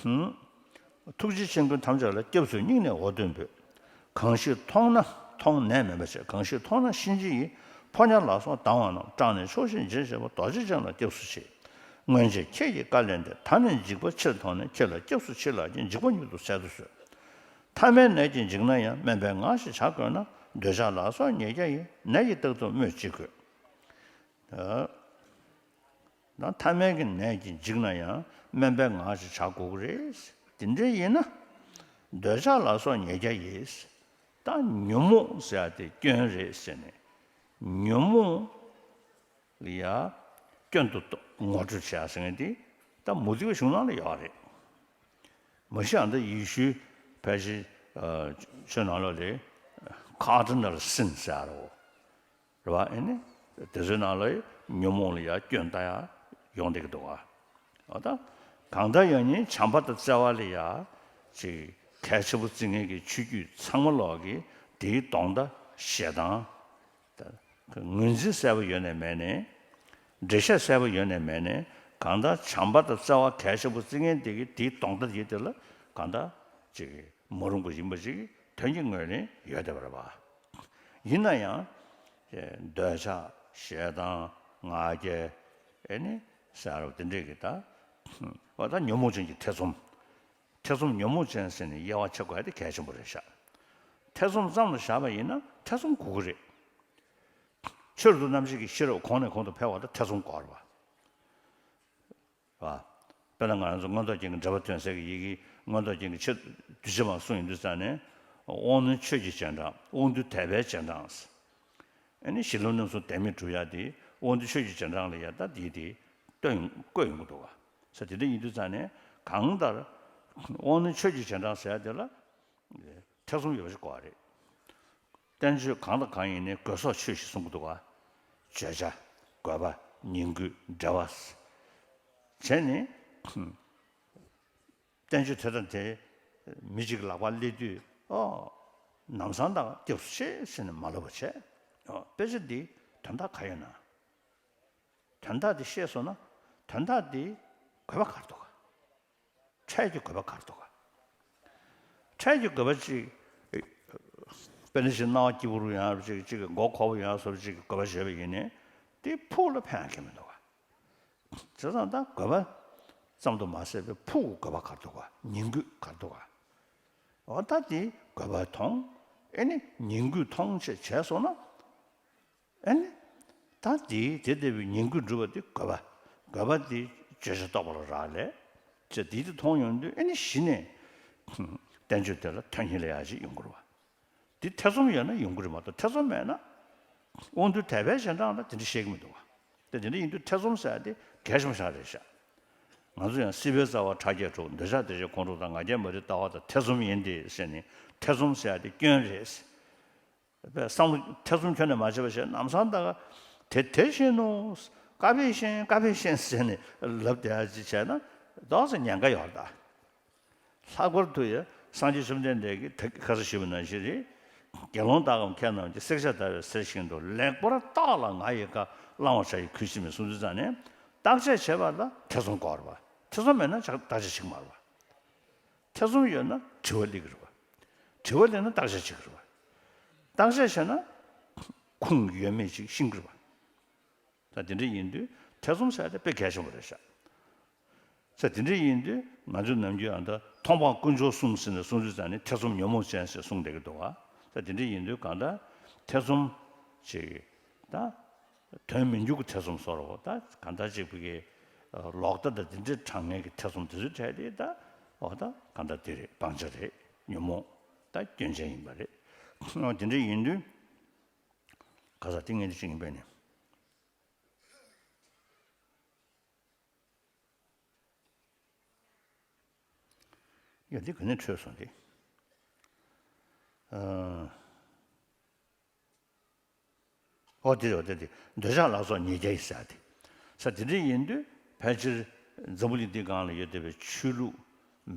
ཐུགས་རྗེ་ཆེན་ཀུན་ཐམས་ཅད་ལ། སྐྱབས་སུ་སྙིང་ནས་འོ་དོད་འབོད། གང་ཞིག་མཐོང་ན། མཐོང་ནས་མེད་པ་བྱས། གང་ཞིག་མཐོང་ན་གཤིན་རྗེ་ཡི། ཕོ་ཉ་ལ་སོགས་སྡང་བ་རྣམས། སྐྲག་ནས་ཆོག་ཤེས་འཇལ་བྱེད་པ། རྡོ་རྗེ་ཅན་ལ་སྐྱབས་སུ་མཆི། སྔོན་ཆད་ཁྱེད་ཀྱིས་བཀའ་ལན་ཏེ། ད་ནི་འཇིགས་པ་ཕྱིར་མཐོང་ནས། ཁྱེད་ལ་སྐྱབས་སུ་མཆི་ལགས་ཀྱིས། འཇིགས་པ་མྱུར་དུ་སེལ་དུ་གསོལ། ཐ་མལ་ནད་ཀྱིས་འཇིགས་ན་ཡང་། སྨན་པའི་ངག་ཞིག་བྱ་དགོས་ན། འདོད་ཆགས་ལ་སོགས་ཉེས་བརྒྱ་ཡིས། ནད་ཀྱིས་རྟག་ཏུ་སྨོས་ཅི་དགོས། ད་ཐ་མལ་གྱི་ནད་ཀྱིས་འཇིགས་ན་ཡང་། སྨན་པའི་ངག་ཞིག་བྱ་དགོས་ཀྱི་རེད། དེ་འདྲ་ཡིན་ན། འདོད་ཆགས་ལ་སོགས་ཉེས་བརྒྱ་ཡིས། ད་ཉོན་མོངས་ཟེར་ཡ་དེ་སྐྱོན་རེད་ཟེར་ནས། ཉོན་མོངས་ལ་ཡ་སྐྱོན་དུ་ངོ་སྤྲོད་བྱེད་ཡ་ཟེར་མཁན་དེ་ད་མུ་སྟེགས་པའི་གཞུང་ནང་ལ་ཡོད་རེད། མ་གཞི་ཨ་ད་ཡེ་ཤུའི་ཕལ་ཆེར་ཆོས་ནང་ལོགས་ལ་cardinal sin ཟེར་ཡ་རེད། རེད་བ། ཨེ་ནི་དེ་ཚོའི་ནང་ལ་ཉོན་མོངས་ལ་ཡ་སྐྱོན་བཏགས་ཡ་ཡོང་བསྡད་ཀྱི་འདུག་བ། འོ་ད་གང་ལྟར་ཡང་ནི་བྱམས་པ་དང་བརྩེ་བ་ལ་ཡ་ཅིག་གལ་ཆེན་པོ་བརྩི་མཁན་གྱི་ཆོས་བརྒྱུད་ཚང་མ་ལོག་གིས་དེའི་གདོང་མདའ་ཞེ་སྡང་། ད་ངོས་འཛིན་གསལ་པོ་ཡོད་ནས་མེད་ནས། འགྲེལ་བཤད་གསལ་པོ་ཡོད་ནས་མེད་ནས། གང་ལྟར་བྱམས་པ་དང་བརྩེ་བ་གལ་ཆེན་པོ་བརྩི་མཁན་དེ་གིས་དེའི་གདོང་མདའ་དེ་དེ་ལ་གང་ལྟར་ཅིག་མ་རུང་པ་ཡིན་པ་ཅིག་དོན་གྱི་ངོས་ནས་ཡོད་བསྡད་པ་རེད་པ། ཡིན་ན་ཡང་འདོད་ཆགས་ཞེ་སྡང་ང་རྒྱལ་ཨེ་ནི་ཟེར་བ་དེ་འདྲས་ཀྱི་ད་འོ་ད་ཉོན་མོངས་ཅན་གྱི་ཐེ་ཚོམ། ཐེ་ཚོམ་ཉོན་མོངས་ཅན་ཟེར་ནས་དབྱེ་བ་ཕྱེ་དགོས་ཡ་དེ་གལ་ཆེན་པོ་རེད་ཤག། ཐེ་ཚོམ་ཙམ་ལ་བཞག་པ་ཡིན་ན་ཐེ་ཚོམ་དགོས་ཀྱི་རེད། ཕྱིར་བསྡུ་རྣམ་བཤད་ཀྱི་ཤེས་རབ་གོང་ནས་གོང་དུ་འཕེལ་བ་དང་ཐེ་ཚོམ་དགོས་རེད་པ། དཔེར་ན་ང་རང་ཚོ་མངོན་རྟོགས་རྒྱན་གྱི་འགྲེལ་པ་ཐོན་སའི་གི་ཡི་གེ་མངོན་རྟོགས་རྒྱན་གྱི་ཆེད་དུ་ཆེ་མ་གསུངས་ཡོང་དུས་ཙང་ནས། དབང་རྣོན་ཆོས་ཀྱི་རྗེས་འབྲང་། དབང་རྟུལ་དད་པའི་རྗེས་འབྲང་། ཨ་ནི་གཞི་ལམ་རྣམ་གསུམ་བདེན་མེད་སྒྲུབ་ཡ་དེ་དབང་རྟུལ་ཆོས་ཀྱི་རྗེས་འབྲང་ལ་ཡ་ད་དེ་དེ་སྟོན་བཀོད་ཡོང་གི་འདུག་བ། ས་དེ་འདྲ་ཡིན་དུས་ཙང་ནས་གང་ལྟར་དབང་རྣོན་ཆོས་ཀྱི་རྗེས་འབྲང་ཟེར་ཡ་དེ་ལ་ཐེ་ཚོམ་ཡོད་པ་ཞིག་དགོས་པ་རེད། བསྟན་བཅོས་གང་དང་གང་ཡིན་ནའི་དགོས་སོགས་ཆོས་ཞེས་གསུང་གི་འདུག་ག། བརྗོད་བྱ། དགོས་པ། ཉིང་དགོས། འབྲེལ་བ། བྱས་ནས་བསྟན་བཅོས་དེ་དང་དེ་མི་གཅིག་གི་ལག་པར་སླེབས་དུས། ཨོ། ལམ་སང་ད་སྐྱབས་སུ་མཆི་ཟེར་ནས་མ་ལབ་པ་བྱས། ཨོ། དཔེ་ཆ་འདི་དོན་དག་ག་ཡོད་ན། དོན་དག་འདི་ཤེས་སོང་ན་དོན་དག་འདི་དགོས་པ་ག་རེ་འདུག་ག། འཕྲལ་གྱི་དགོས་པ་ག་རེ་འདུག་ག། འཕྲལ་གྱི་དགོས་པ་ཅིག། དཔེར་ན་ཅིག་སྣང་བ་སྐྱིད་པོ་རུ་ཡོང་ཡ་ཅིག་ཅིག་གི་མགོ་འཁོར་པོ་ཡོང་ཡ་སོགས་ཅིག་གི་དགོས་པ་བྱས་པ་ཡིན་ནའི། དེ་ཕུགས་ལ་ཕན་ཡ་གང་ཡང་མི་འདུག་ག། བྱས་ཙང་ད་རྒོད་པ་ཙམ་དུ་མ་ཟད་པའི་ཕུགས་ཀྱི་རྒོད་པ་ག་རེ་འདུག་ག་ཉིང་དགོས་ག་རེ་འདུག་ག་འོ་ད་དེ་རྒོད་པ་མཐོང་། ཨེ་ནི་ཉིང་དགོས་མཐོང་བྱས་བྱས་སོང་ན། ཨེ་ནི། ད་དེའི་དེ་ལྟ་བུའི་ཉིང་དགོས་སྒྲུབ་པ་དེ་རྒོད་པ། རྒོད་པ་དེ་བརྗོད་བྱ་རྟོགས་པ་ལ་རག་ལས། ཅེས་དེ་དེ་མཐོང་ཡོང་དུས་ཨེ་ནི་གཞི་ནས་བསྟན་བཅོས་དེ་ལ་དོན་གཉེར་ལ་ཡག་ཅིག་ཡོང་གི་རེད་བ། དེ་ཐེ་ཚོམ་ཡོད་ན་ཡོང་གི་རེད་མ་གཏོགས་ཐེ་ཚོམ་མེད་ན། དབང་རྟུལ་དད་པའི་རྗེས་འབྲང་ལ་དེ་འདྲ་བཤད་ཀྱི་མི་འདུག་བ། དེ་དེ་འདྲ་ཡིན་དུས་ཐེ་ཚོམ་ཟེར་ཡ་དེ་གལ་ཆེན་པོ་ཞིག་རེད་ཤག་ང་ཚོ་ཡང་སྲིད་པའི་རྩ་བ་ཕྲ་རྒྱས་དྲུག་འདོད་ཆགས་བདེ་གཤེགས་ཁོང་ཁྲོ་དང་ང་རྒྱལ་མ་རིག་ལྟ་བ་དང་ཐེ་ཚོམ་ཡིན་ཏེ་ཟེར་ནས་ཐེ་ཚོམ་ཟེར་ཡ་དེ་སྐྱོན་རེད། བསམ་བློ་ཐེ་ཚོམ་ཁྱོན་ནས་མ་བྱེད་པ་བྱས་ནམ་སང་ད་ག་དེ་དེ་བཞིན་ནོ། ཀ་ཕེ་ཤན་ཀ་ཕེ་ཤན་ཟེར་ནས་ལབ་བསྡད་ཡ་ཅིག་བྱས་ན་ཏོག་ཙམ་ཉེན་ཁ་ཡོད་རེད་ད། ལྷག་པར་དུ་ཡང་སངས་རྒྱས་བཅོམ་ལྡན་འདས་ཀྱིས་ད་གིན་ཁ་སང་ཞུས་པ་ནང་བཞིན་རེད། དགེ་སློང་དག་གམ་མཁས་རྣམས་ཀྱིས། བསྲེག་བཅད་བརྡར་བའི་གསེར་བཞིན་དུ། ལེགས་པར་བརྟགས་ལ་ང་ཡི་བཀའ། བླང་བར་བྱ་ཡི་གུས་ཕྱིར་མིན། གསུངས་དུས་ཙང་ནས་བརྟག་དཔྱད་བྱེད་པ་ལ་ཐེ་ཚོམ་དགོས་རེད་པ། ཐེ་ཚོམ་མེད་ན་བརྟག་དཔྱད་བྱེད་ཀྱི་མ་རེད་པ། ཐེ་ཚོམ་ཡོད་ན་དྲི་བ་སླེབས་ཀྱི་རེད་བ། དྲི་བ་སླེབས་ན་བརྟག་དཔྱད་བྱེད་ཀྱི་རེད་བ། བརྟག་དཔྱད་བྱས་ན་ཁུངས་ཡོད་མེད་ཅིག་ཤེས་ཀྱི་རེད་བ། ད་དེ་འདྲ་ཡིན་དུས་ཐེ་ཚོམ་ཟེར་ཡ་དེ་དཔེ་གལ་ཆེན་པོ་རེད་ཤག་ཟེར་དེ་འདྲ་ཡིན་དུས་ང་ཚོ་ནམ་རྒྱུན་ཨ་ད་མཐོང་སྤང་དཀོན་མཆོག་གསུམ་ཟེར་ནས་གསུང་དུས་ཙང་ནས་ཐེ་ཚོམ་ཉོན་མོངས་ཅན་ཟེར་གསུངས་བསྡད་ཀྱི་འདུག་བ། ད་དེ་འདྲ་ཡིན་དུས་གང་ལྟར་ཐེ་ཚོམ་ཅིག་ད། དོན་མི་འགྱུར་གྱི་ཐེ་ཚོམ་བཟོ་འདྲ་བོ་ད་གང་ལྟར་ཅིག་ཕ་གི་ལོག་ལྟ་དང་འདི་འདྲའི་གྲངས་ངེས་ཀྱི་ཐེ་ཚོམ་དེ་ཚོའི་གྲས་དེ་ད་འོ་ད་གང་ལྟར་དེ་རེད། སྤང་བྱ་རེད། ཉོན་མོངས་ད་སྐྱོན་ཅན་ཡིན་པ་རེད། འོ་དེ་འདྲ་ཡིན་དུས་ག་ས་ཏིང་ངེ་འདི་ཅིག་ཡིན་པས་ནི། ཡ་འདི་ག་ནས་འཕྲོས་སོང་སྟེ། ཨ། ཨོ་དེ་རེད་དེ་དེ་འདོད་ཆགས་ལ་སོགས་ཉེས་བརྒྱ་ཡིས་ཟེར་ཏེ། ས་དེ་འདྲ་ཡིན་དུས་ཕལ་ཆེར་འཛམ་བུ་གླིང་འདིའི་སྒང་ལ་ཡོད་བསྡད་པའི་ཆོས་ལུགས་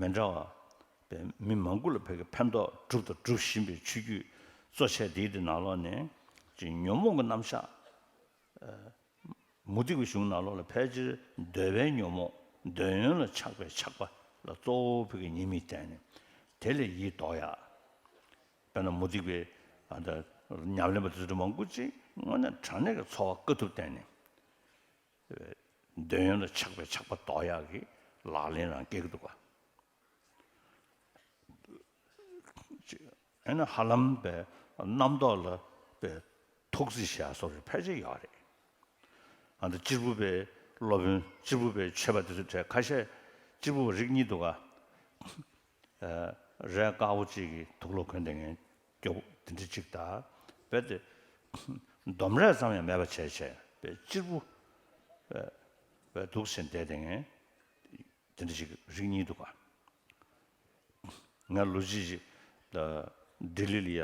མི་འདྲ་བ་པའི་མི་མང་པོ་ལ་ཕ་གི་ཕན་ཐོགས་སྒྲུབ་དང་སྒྲུབ་བཞིན་པའི་ཆོས་བརྒྱུད་གཙོ་ཆེ་དེའི་དེ་ནང་ལོགས་ནས་ཅིག་ཉོན་མོངས་ཀྱི་རྣམ་གཞག་མུ་སྟེགས་པའི་གཞུང་ནང་ལོགས་ལ་ཕལ་ཆེར་འདོད་པའི་ཉོན་མོངས་འདོད་ཡོན་ལ་ཆགས་པའི་ཆགས་པ་ལ་གཙོ་བོ་ཕ་གི་ཉེས་དམིགས་བསྟན་ནས་དེ་ལས་ཡིད་ལྡོག་ཡག་དཔེར་ན་མུ་སྟེགས་པའི་ཨ་ད་ཉམས་ལེན་པ་དེ་ཚོ་མང་པོ་ཅིག་དངོས་གནས་དྲང་གནས་ཀྱི་འཚོ་བ་དཀའ་ཐུབ་བསྟན་ནས། འདོད་ཡོན་ལ་ཆགས་པའི་ཆགས་པ་ལྡོག་ཡག་གི་ལག་ལེན་རང་སྐྱེལ་གྱི་འདུག་ག་ཅིག་ཨ་ནི་ཧ་ལམ་པའི་རྣམ་རྟོག་ལ་པའི་ཐུགས་རྩིས་བྱེད་ཡག་སོགས་ཕལ་ཆེར་ཡོད་རེད། ཨ་ནི་གཅེར་བུ་པའི་སློབ་དཔོན་གཅེར་བུ་པའི་ཆོས་པ་དེ་ཚོའི་གྲས་ཁ་ཤས་གཅེར་བུ་པ་རིགས་གཉིས་འདུག་ག་རས་དཀར་པོ་གཅིག་གིས་དུག་ལོག་གོན་བསྡད་མཁན་སྐྱོ་པོ་དེ་འདྲ་གཅིག་དང་། རྦད་དེ་སྡོམ་རས་ཙམ་ཡང་མེད་པ་བྱས་བྱས་པའི་གཅེར་བུ་པའི་འདུག་སེ་བསྡད་བསྡད་མཁན་དེ་འདྲ་ཅིག་རིགས་གཉིས་འདུག་ག་ང་ལོ་གཅིག་ཅིག་ལ་ལྡི་ལི་ལ་ཡ་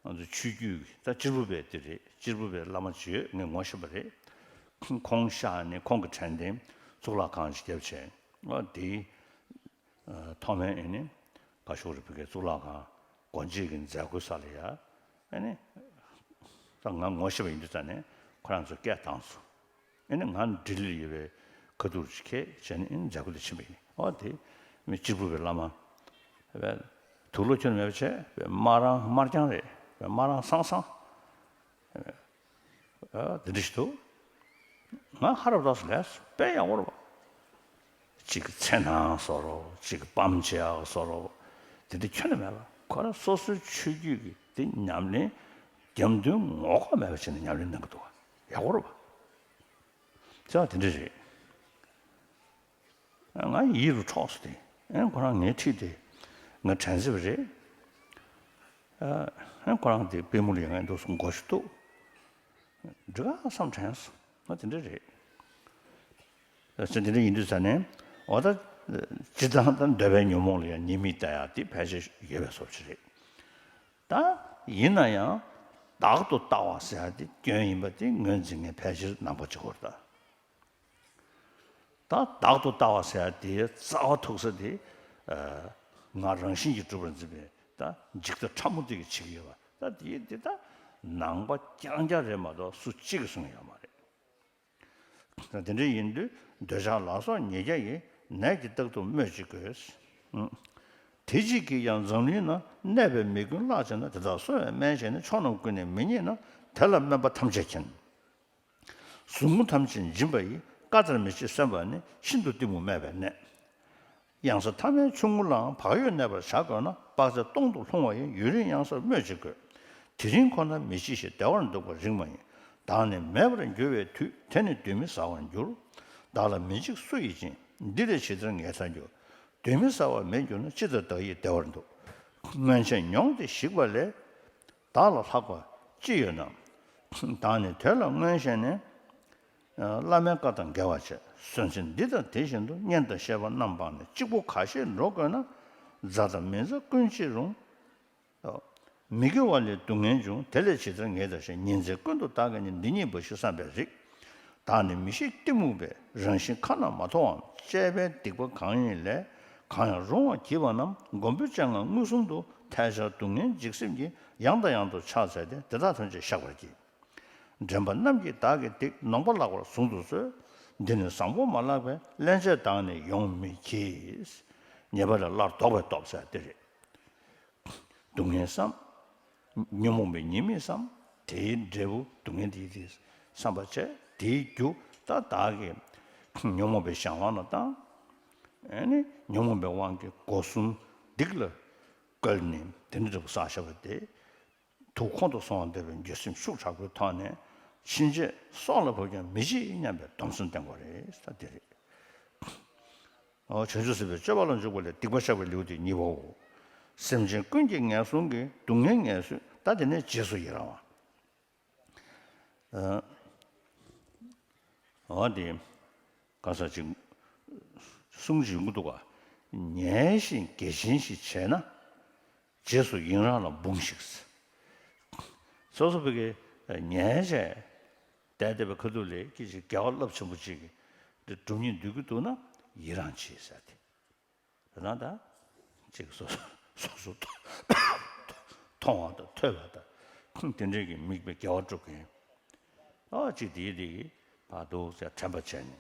ང་ཚོ་ཆོས་བརྒྱུད་ཀྱི་ད་གཅེར་བུ་པའི་དེ་རེད། གཅེར་བུ་པའི་བླ་མ་ཅིག་ཡོད། ངས་ངོ་ཤེས་པ་རེད། ཁོང་གཤེགས་ནས་ཁོང་གི་དྲན་རྟེན་གཙུག་ལག་ཁང་ཞིག་བརྒྱབ་བྱས་ཨ་དེའི་ཐོག་མའི་ཨེ་ནི་བཀའ་ཤོག་རེ་ཕ་གིའི་གཙུག་ལག་ཁང་སྒོ་འབྱེད་ཀྱི་མཛད་སྒོའི་ས་ལ་ཡ་ཨེ་ནི་ད་ང་ངོ་ཤེས་པ་ཡིན་དུས་ཙང་ནས་ཁོ་རང་ཚོ་སྐད་བཏང་སོང་། ཨེ་ནི་ང་ལྡི་ལིར་ཡོད་པའི་ཁ་ཐུག་ཅིག་ཁྱེད་བྱས་ནས་ཨེ་ནི་མཛད་སྒོ་དེ་ཕྱིན་པ་ཡིན། ཨོ་དེ་མི་གཅེར་བུ་པའི་བླ་མ་དུག་ལོག་གྱོན་མེད་པ་བྱས་པའི་དམར་རང་དམར་རྐྱང་རེད། པའི་དམར་རང་སང་སང་། དེ་འདྲ་ཞིག་འདུག་ང་ཧ་རབ་རྡོག་སུ་ལས་དཔེ་ཡག་པོ་རེད་པ། གཅིག་གི་མཚན་སྣང་བཟོ་རོགས། གཅིག་གི་པམ་བྱེད་ཡག་བཟོ་རོགས། དེ་འདྲ་ཁྱོན་ནས་མེད་པ། ཁོ་རང་སོ་སོའི་ཆོས་བརྒྱུད་ཀྱི་དེ་ཉམས་ལེན་རྒྱབ་མདུན་ངོ་ལྐོག་མེད་པ་བྱས་ནས་ཉམས་ལེན་གནང་གི་འདུག་ག་ཡག་པོ་རེད་པ། བྱས་པ་དེ་འདྲ་རེད། ང་ཡིད་རུ་འཕྲོག་སོང་སྟེ། ཨེ་ཁོ་རང་ངའི་འཁྲིས་དེ་ང་དྲན་གསོས་པ་རེད། ཨེ་ཁོ་རང་དེ་པུས་མོ་ལ་ཡང་ངས་འདུག་སེ་མགོ་ཞིག་གཏུགས། འགྲིག་ག་བསམ་དྲན་སོང་། ང་དེ་འདྲ་རེད། ཨེ་དེ་འདྲ་ཡིན་དུས་ཙ་ནས་འོ་ད་སྤྱིར་བཏང་ད་འདོད་པའི་ཉོན་མོངས་ལ་ཡང་ཉེས་དམིགས་བལྟ་ཡག་དེ་ཕལ་ཆེར་ཡོད་པའི་བཟོ་ཅིག་རེད། ད་ཡིན་ན་ཡང་བདག་ཏུ་ལྟ་བ་ཟེར་ཡག་དེ་སྐྱོན་ཡིན་པ་དེ་ངོས་འཛིན་མཁན་ཕལ་ཆེར་ནང་པ་གཅིག་པོ་རེད་ད། ད་བདག་ཏུ་ལྟ་བ་ཟེར་ཡག་དེའི་རྩ་བ་ཐུག་ས་དེ། ཨ་ང་རང་བཞིན་གྱིས་གྲུབ་པར་འཛིན་པའི་ད་འཇིག་ལྟ་ཕྲ་མོ་དེ་གིས་བྱེད་ཀྱི་ཡོད་པ། ད་དེའི་དེ་ད་ནང་པ་རྐྱང་རྐྱང་རེད་མ་གཏོགས་སུ་གཅིག་གིས་གསུང་ཡོད་མ་རེད། ད་དེ་འདྲ་ཡིན་དུས་འདོད་ཆགས་ལ་སོགས་ཉེས་བརྒྱ་ཡིས། ནད་ཀྱིས་རྟག་ཏུ་སྨོས་ཅི་དགོས། ཨུ། དེ་གཅིག་གིས་ཀྱང་འཛམ་གླིང་ན། གནས་པའི་མི་ཀུན་བརླག་བྱེད་ན། དེ་དག་གསོ་བའི་སྨན་བྱས་ནས། ཕྱོགས་རྣམས་ཀུན་ནས་མི་རྙེད་ན། དེ་ལ་སྨན་པ་ཐམས་ཅད་མཁྱེན། ཟུག་རྔུ་ཐམས་ཅད་འབྱིན་པ་ཡིས། བཀའ་ལྟར་མི་བྱེད་སེམས་དཔའ་ནི། ཤིན་ཏུ་གཏི་མུག་སྨད་པའི་གནས། གཡང་ས་ཐ་མའི་ཆུང་ངུ་ལའང་བག་ཡོད་གནས་པར་བྱ་དགོས་ན། དཔག་ཚད་སྟོང་དུ་ལྷུང་བ་ཡིན། ཡུན་རིང་གཡང་སར་སྨོས་ཅི་དགོས། དེ་རིང་ཁོ་ན་མི་འཆི་ཞིང་། བདེ་བར་འདུག་པ་རིགས་མ་ཡིན། བདག་ནི་མེད་པར་འགྱུར་བའི་དུས། དེ་ནི་གདོན་མི་ཟ་བར་འགྱུར། བདག་ལ་མི་འཇིགས་སུ་ཡིས་བྱིན། འདི་ལས་ཇི་ལྟར་ངེས་ཐར་འགྱུར། གདོན་མི་ཟ་བར་མེད་གྱུར་ན། ཅི་ལྟར་བདག་ཡིད་བདེ་བར་འདུག། མངོན་ཤེས་མྱོང་སྟེ་ཞིག་པ་ལས། བདག་ལ་ལྷག་པ་ཅི་ཡོད་ན། བདག་ནི་དེ་ལ་མངོན་ཤེས་ནས། བླ་མའི་བཀའ་དང་འགལ་བར་བྱེད། སུན་འབྱིན་འདི་དང་དེ་བཞིན་དུ། གཉེན་དང་བཤེས་པ་རྣམས་སྤངས་ནས། གཅིག་པུ་ཁ་ཞེས་འགྲོ་དགོས་ན། མཛའ་དང་མི་མཛའ་ཀུན་ཕྱིར་རུང་། མི་དགེ་བ་ལས་སྡུག་བསྔལ་འབྱུང་། དེ་ལས་ཇི་ལྟར་ངེས་ཐར་ཞེས། ཉིན་མཚན་ཀུན་ཏུ་བདག་གིས་ནི། འདི་ཉིད་འབའ་ཞིག་བསམ་པའི་རིགས། བདག་ནི་མི་ཤེས་གཏི་མུག་པས། རང་བཞིན་ཁ་ན་མ་ཐོའམ། བཅས་པའི་སྡིག་པ་གང་ཡིན་ལས། གང་ཡང་རུང་བར་བགྱིས་པ་རྣམས། མགོན་པོའི་སྤྱན་སྔར་མངོན་སུམ་དུ། ཐལ་སྦྱར་སྡུག་བསྔལ་འཇིགས་སེམས་ཀྱིས། ཡང་དང་ཡང་དུ་ཕྱག་འཚལ་ཏེ། དེ་དག་ཐམས་ཅད་བཤགས་པར་བགྱི། འདྲེན་པ་རྣམས་ཀྱིས་བདག་གི་སྡིག། ནོངས་པ་ལགས་པར་གཟུང་དུ་གསོལ། འདི་ནི་བཟང་པོ་མ་ལགས་པས། སླན་ཆད་བདག་ནི་ཡོང་མི་བགྱིད། ཉེས་པ་ལས་སླར་ལྡོག་པའི་སྟོབས་ཟེར་དེ་རེད། སྡུག་བསྔལ་བསམ། ཉོན་མོངས་པའི་ཉེས་དམིགས་བསམ། དེའི་འབྲས་བུ་སྡུག་བསྔལ་དེ་ཡི་དེ་བསམ་པ་བྱས། དེའི་རྒྱུ་ད་བདག་གིས་ཉོན་མོངས་པའི་གཞན་དབང་ལ་བཏང་། ཨེ་ནི་ཉོན་མོངས་པའི་དབང་གིས་སྒོ་གསུམ་སྡིག་ལ་བཀོལ་ནས་དེ་འདྲ་འདྲ་པོ་བསགས་བཞག་པ་དེ། དུག་ཁོང་དུ་སོང་བར་འདོད་པའི་འགྱོད་སེམས་ཤུགས་དྲག་པོའི་ཐོག་ནས། ཕྱིན་ཆད་སྲོག་ལ་བབ་ཀྱང་མི་བྱེད་སྙམ་པའི་སྡོམ་གསུམ་བསྟེན་དགོས་རེད་ཟེར་དེ་རེད། ཨོ། བྱང་ཆུབ་སེམས་དཔའི་སྤྱོད་པ་ལ་འཇུག་པ་ལས། སྡིག་པ་བཤགས་པའི་ལེའུ་སྟེ་གཉིས་པའོ། སེམས་ཅན་ཀུན་གྱི་ངན་སོང་གི། སྡུག་བསྔལ་ངལ་གསོའི། ད་དེ་ནས་རྗེས་སུ་ཡི་རང་བ། ཨ། འོ་དེ་ག་ས་ཅིག་གསུང་གི་ཡོང་གི་འདུག་ག། ཉལ་ཞིང་དགེ་ཆེན་ཞིག་བྱས་ན། རྗེས་སུ་ཡི་རང་ལ་འབུངས་ཤིག། སོ་སོ་བོད་ཀྱི་ཉལ་བྱས་བསྡད་བསྡད་པའི་ཁ་ཐུག་ལ་ཀྱི་ཅིག་དགེ་བ་རླབས་ཆེན་པོ་ཅིག་འདི་སྒྲུབ་སྙིང་འདོད་ཀྱི་འདུག་ན་ཡི་རང་བྱེད་ཟེར་ཏེ། དེ་ན་ད་ཅིག་སོ་སོ་སོ་སོ་མཐོང་བ་དང་ཐོས་པ་དང་དེ་འདྲའི་གི་དམིགས་པའི་དགེ་བ་སྒྲུབ་མཁན། ཨ་ཅིག་དེའི་དེ་གི་བར་དུ་ཟེར་དྲན་པ་བྱས་ནས།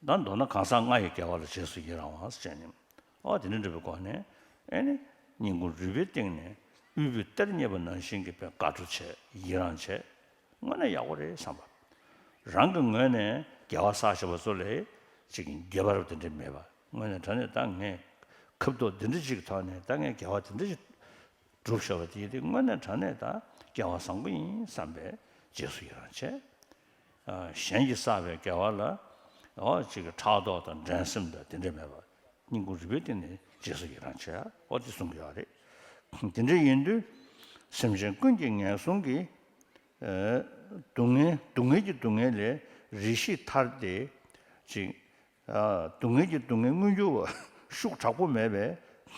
ད་མདོར་ན་གང་ཟག་ལྔ་ཡི་དགེ་བ་ལ་རྗེས་སུ་ཡི་རང་བ་ཟེར་ནས། ཨོ་དེ་འདྲ་འདྲ་པོའི་སྒོ་ནས་ཨེ་ནི་སྙིང་ཁུང་རུས་པའི་གཏིང་ནས་དབུལ་པོའི་གཏེར་རྙེད་པ་ནང་བཞིན་གྱི་དཔེ་དགའ་སྤྲོ་བྱས་ཡི་རང་བྱས། དངོས་གནས་ཡག་པོ་རེད་བསམ་པ། རང་གི་ངོས་ནས་དགེ་བ་བསགས་བཞག་པ་ཚོ་ལས་ཅིག་འགྱོད་པ་རབ་དེ་འདྲ་མེད་པ། དངོས་གནས་དྲང་གནས་ད་ངས་ཁབ་ཏོ་འདི་འདྲ་ཅིག་ཐོག་ནས་ད་ངས་དགེ་བ་དེ་འདྲ་ཅིག་སྒྲུབ་བཞག་པ་དེ་དེ་དངོས་གནས་དྲང་གནས་ད་དགེ་བ་བཟང་པོ་ཡིན་བསམ་པའི་རྗེས་སུ་ཡི་རང་བྱས། ཨ། གཞན་གྱིས་བསགས་པའི་དགེ་བ་ལ་ཨོ་ཅིག་གི་ཕྲག་དོག་དང་འགྲན་སེམས་དང་དེ་འདྲ་མེད་པར་སྙིང་ཁུང་རུས་པའི་གཏིང་ནས་རྗེས་སུ་ཡི་རང་བྱས། ཨོ་དེ་གསུང་གི་ཡོད་རེད། དེ་འདྲ་ཡིན་དུས་སེམས་ཅན་ཀུན་གྱི་ངན་སོང་གི། ཨ། སྡུག་བསྔལ། སྡུག་བསྔལ་གྱི་སྡུག་བསྔལ་ལས་རེ་ཞིག་ཐར་ཏེ་ཅིག་ཨ། སྡུག་བསྔལ་གྱི་སྡུག་བསྔལ་མངོན་གྱུར་བ་ཤུགས་དྲག་པོ་མེད་པའི་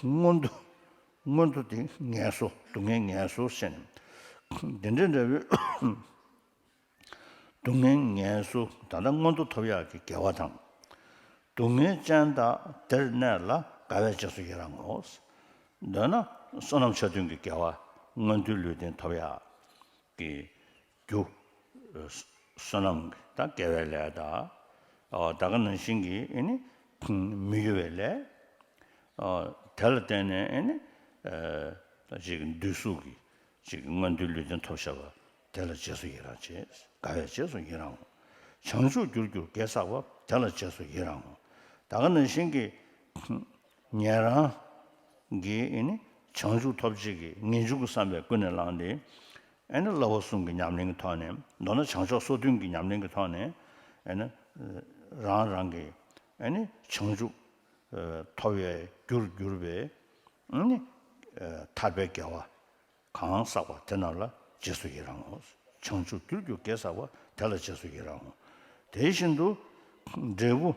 མངོན་མཐོ། མངོན་མཐོ་དེ་ངལ་གསོ། སྡུག་བསྔལ་ངལ་གསོ་ཟེར་ནས། འདི་འདྲ་འདྲ་བའི་སྡུག་བསྔལ་ངལ་གསོ་ད་ལྟ་མངོན་མཐོ་ཐོབ་ཡག་གི་དགེ་བ་དང་། སྡུག་བསྔལ་ཅན་དག་དེར་གནས་ལ་དགའ་བས་རྗེས་སུ་ཡི་རང་ངོ་། འདོད་ན་བསོད་ནམས་ཆ་མཐུན་གྱི་དགེ་བ་མངོན་མཐོའི་ལུས་རྟེན་ཐོབ་ཡག་གི་རྒྱུ། བསོད་ནམས་དང་དགེ་བའི་ལས་དང་། ཨ། ད་ག་ནང་བཞིན་གྱི་ཨེ་ནི་མི་གཡོ་བའི་ལས། ཨ། དེ་ལ་བརྟེན་ནས་ཨེ་ནི། ཨ། ཅིག་འདོད་གཟུགས་ཀྱི་ཅིག་མངོན་མཐོའི་ལུས་རྟེན་ཐོབ་བཞག་པ་དེ་ལ་རྗེས་སུ་ཡི་རང་བྱེད། དགའ་བས་རྗེས་སུ་ཡི་རང་ངོ་། བྱང་ཆུབ་རྒྱུར་གྱུར་དགེ་བསགས་པ་དེ་ལ་རྗེས་སུ་ཡི་རང་ངོ་། ད་ག་ནང་བཞིན་གྱི་ཉན་རང་གི་ཨེ་ནི་བྱང་ཆུབ་ཐོབ་བྱེད་ཀྱི་ངེས་འབྱུང་གི་བསམ་པས་ཀུན་ནས་བསླངས་ཏེ། ཨེ་ནི་བསླབ་པ་གསུམ་གྱི་ཉམས་ལེན་གྱི་ཐོག་ནས། མདོར་ན་བྱང་ཕྱོགས་སོ་བདུན་གྱི་ཉམས་ལེན་གྱི་ཐོག་ནས། ཨེ་ནི་རང་རང་གི་ཨེ་ནི་བྱང་ཆུབ་ཐོབ་པའི་རྒྱུར་གྱུར་པའི་ཨེ་ནི་ཐར་པའི་དགེ་བ་གང་བསགས་པ་དེ་རྣམས་ལ་རྗེས་སུ་ཡི་རང་ངོ་། བྱང་ཆུབ་རྒྱུར་གྱུར་དགེ་བསགས་པ་དེ་ལ་རྗེས་སུ་ཡི་རང་ངོ་། དེ་བཞིན་དུ་འབྲས་བུ་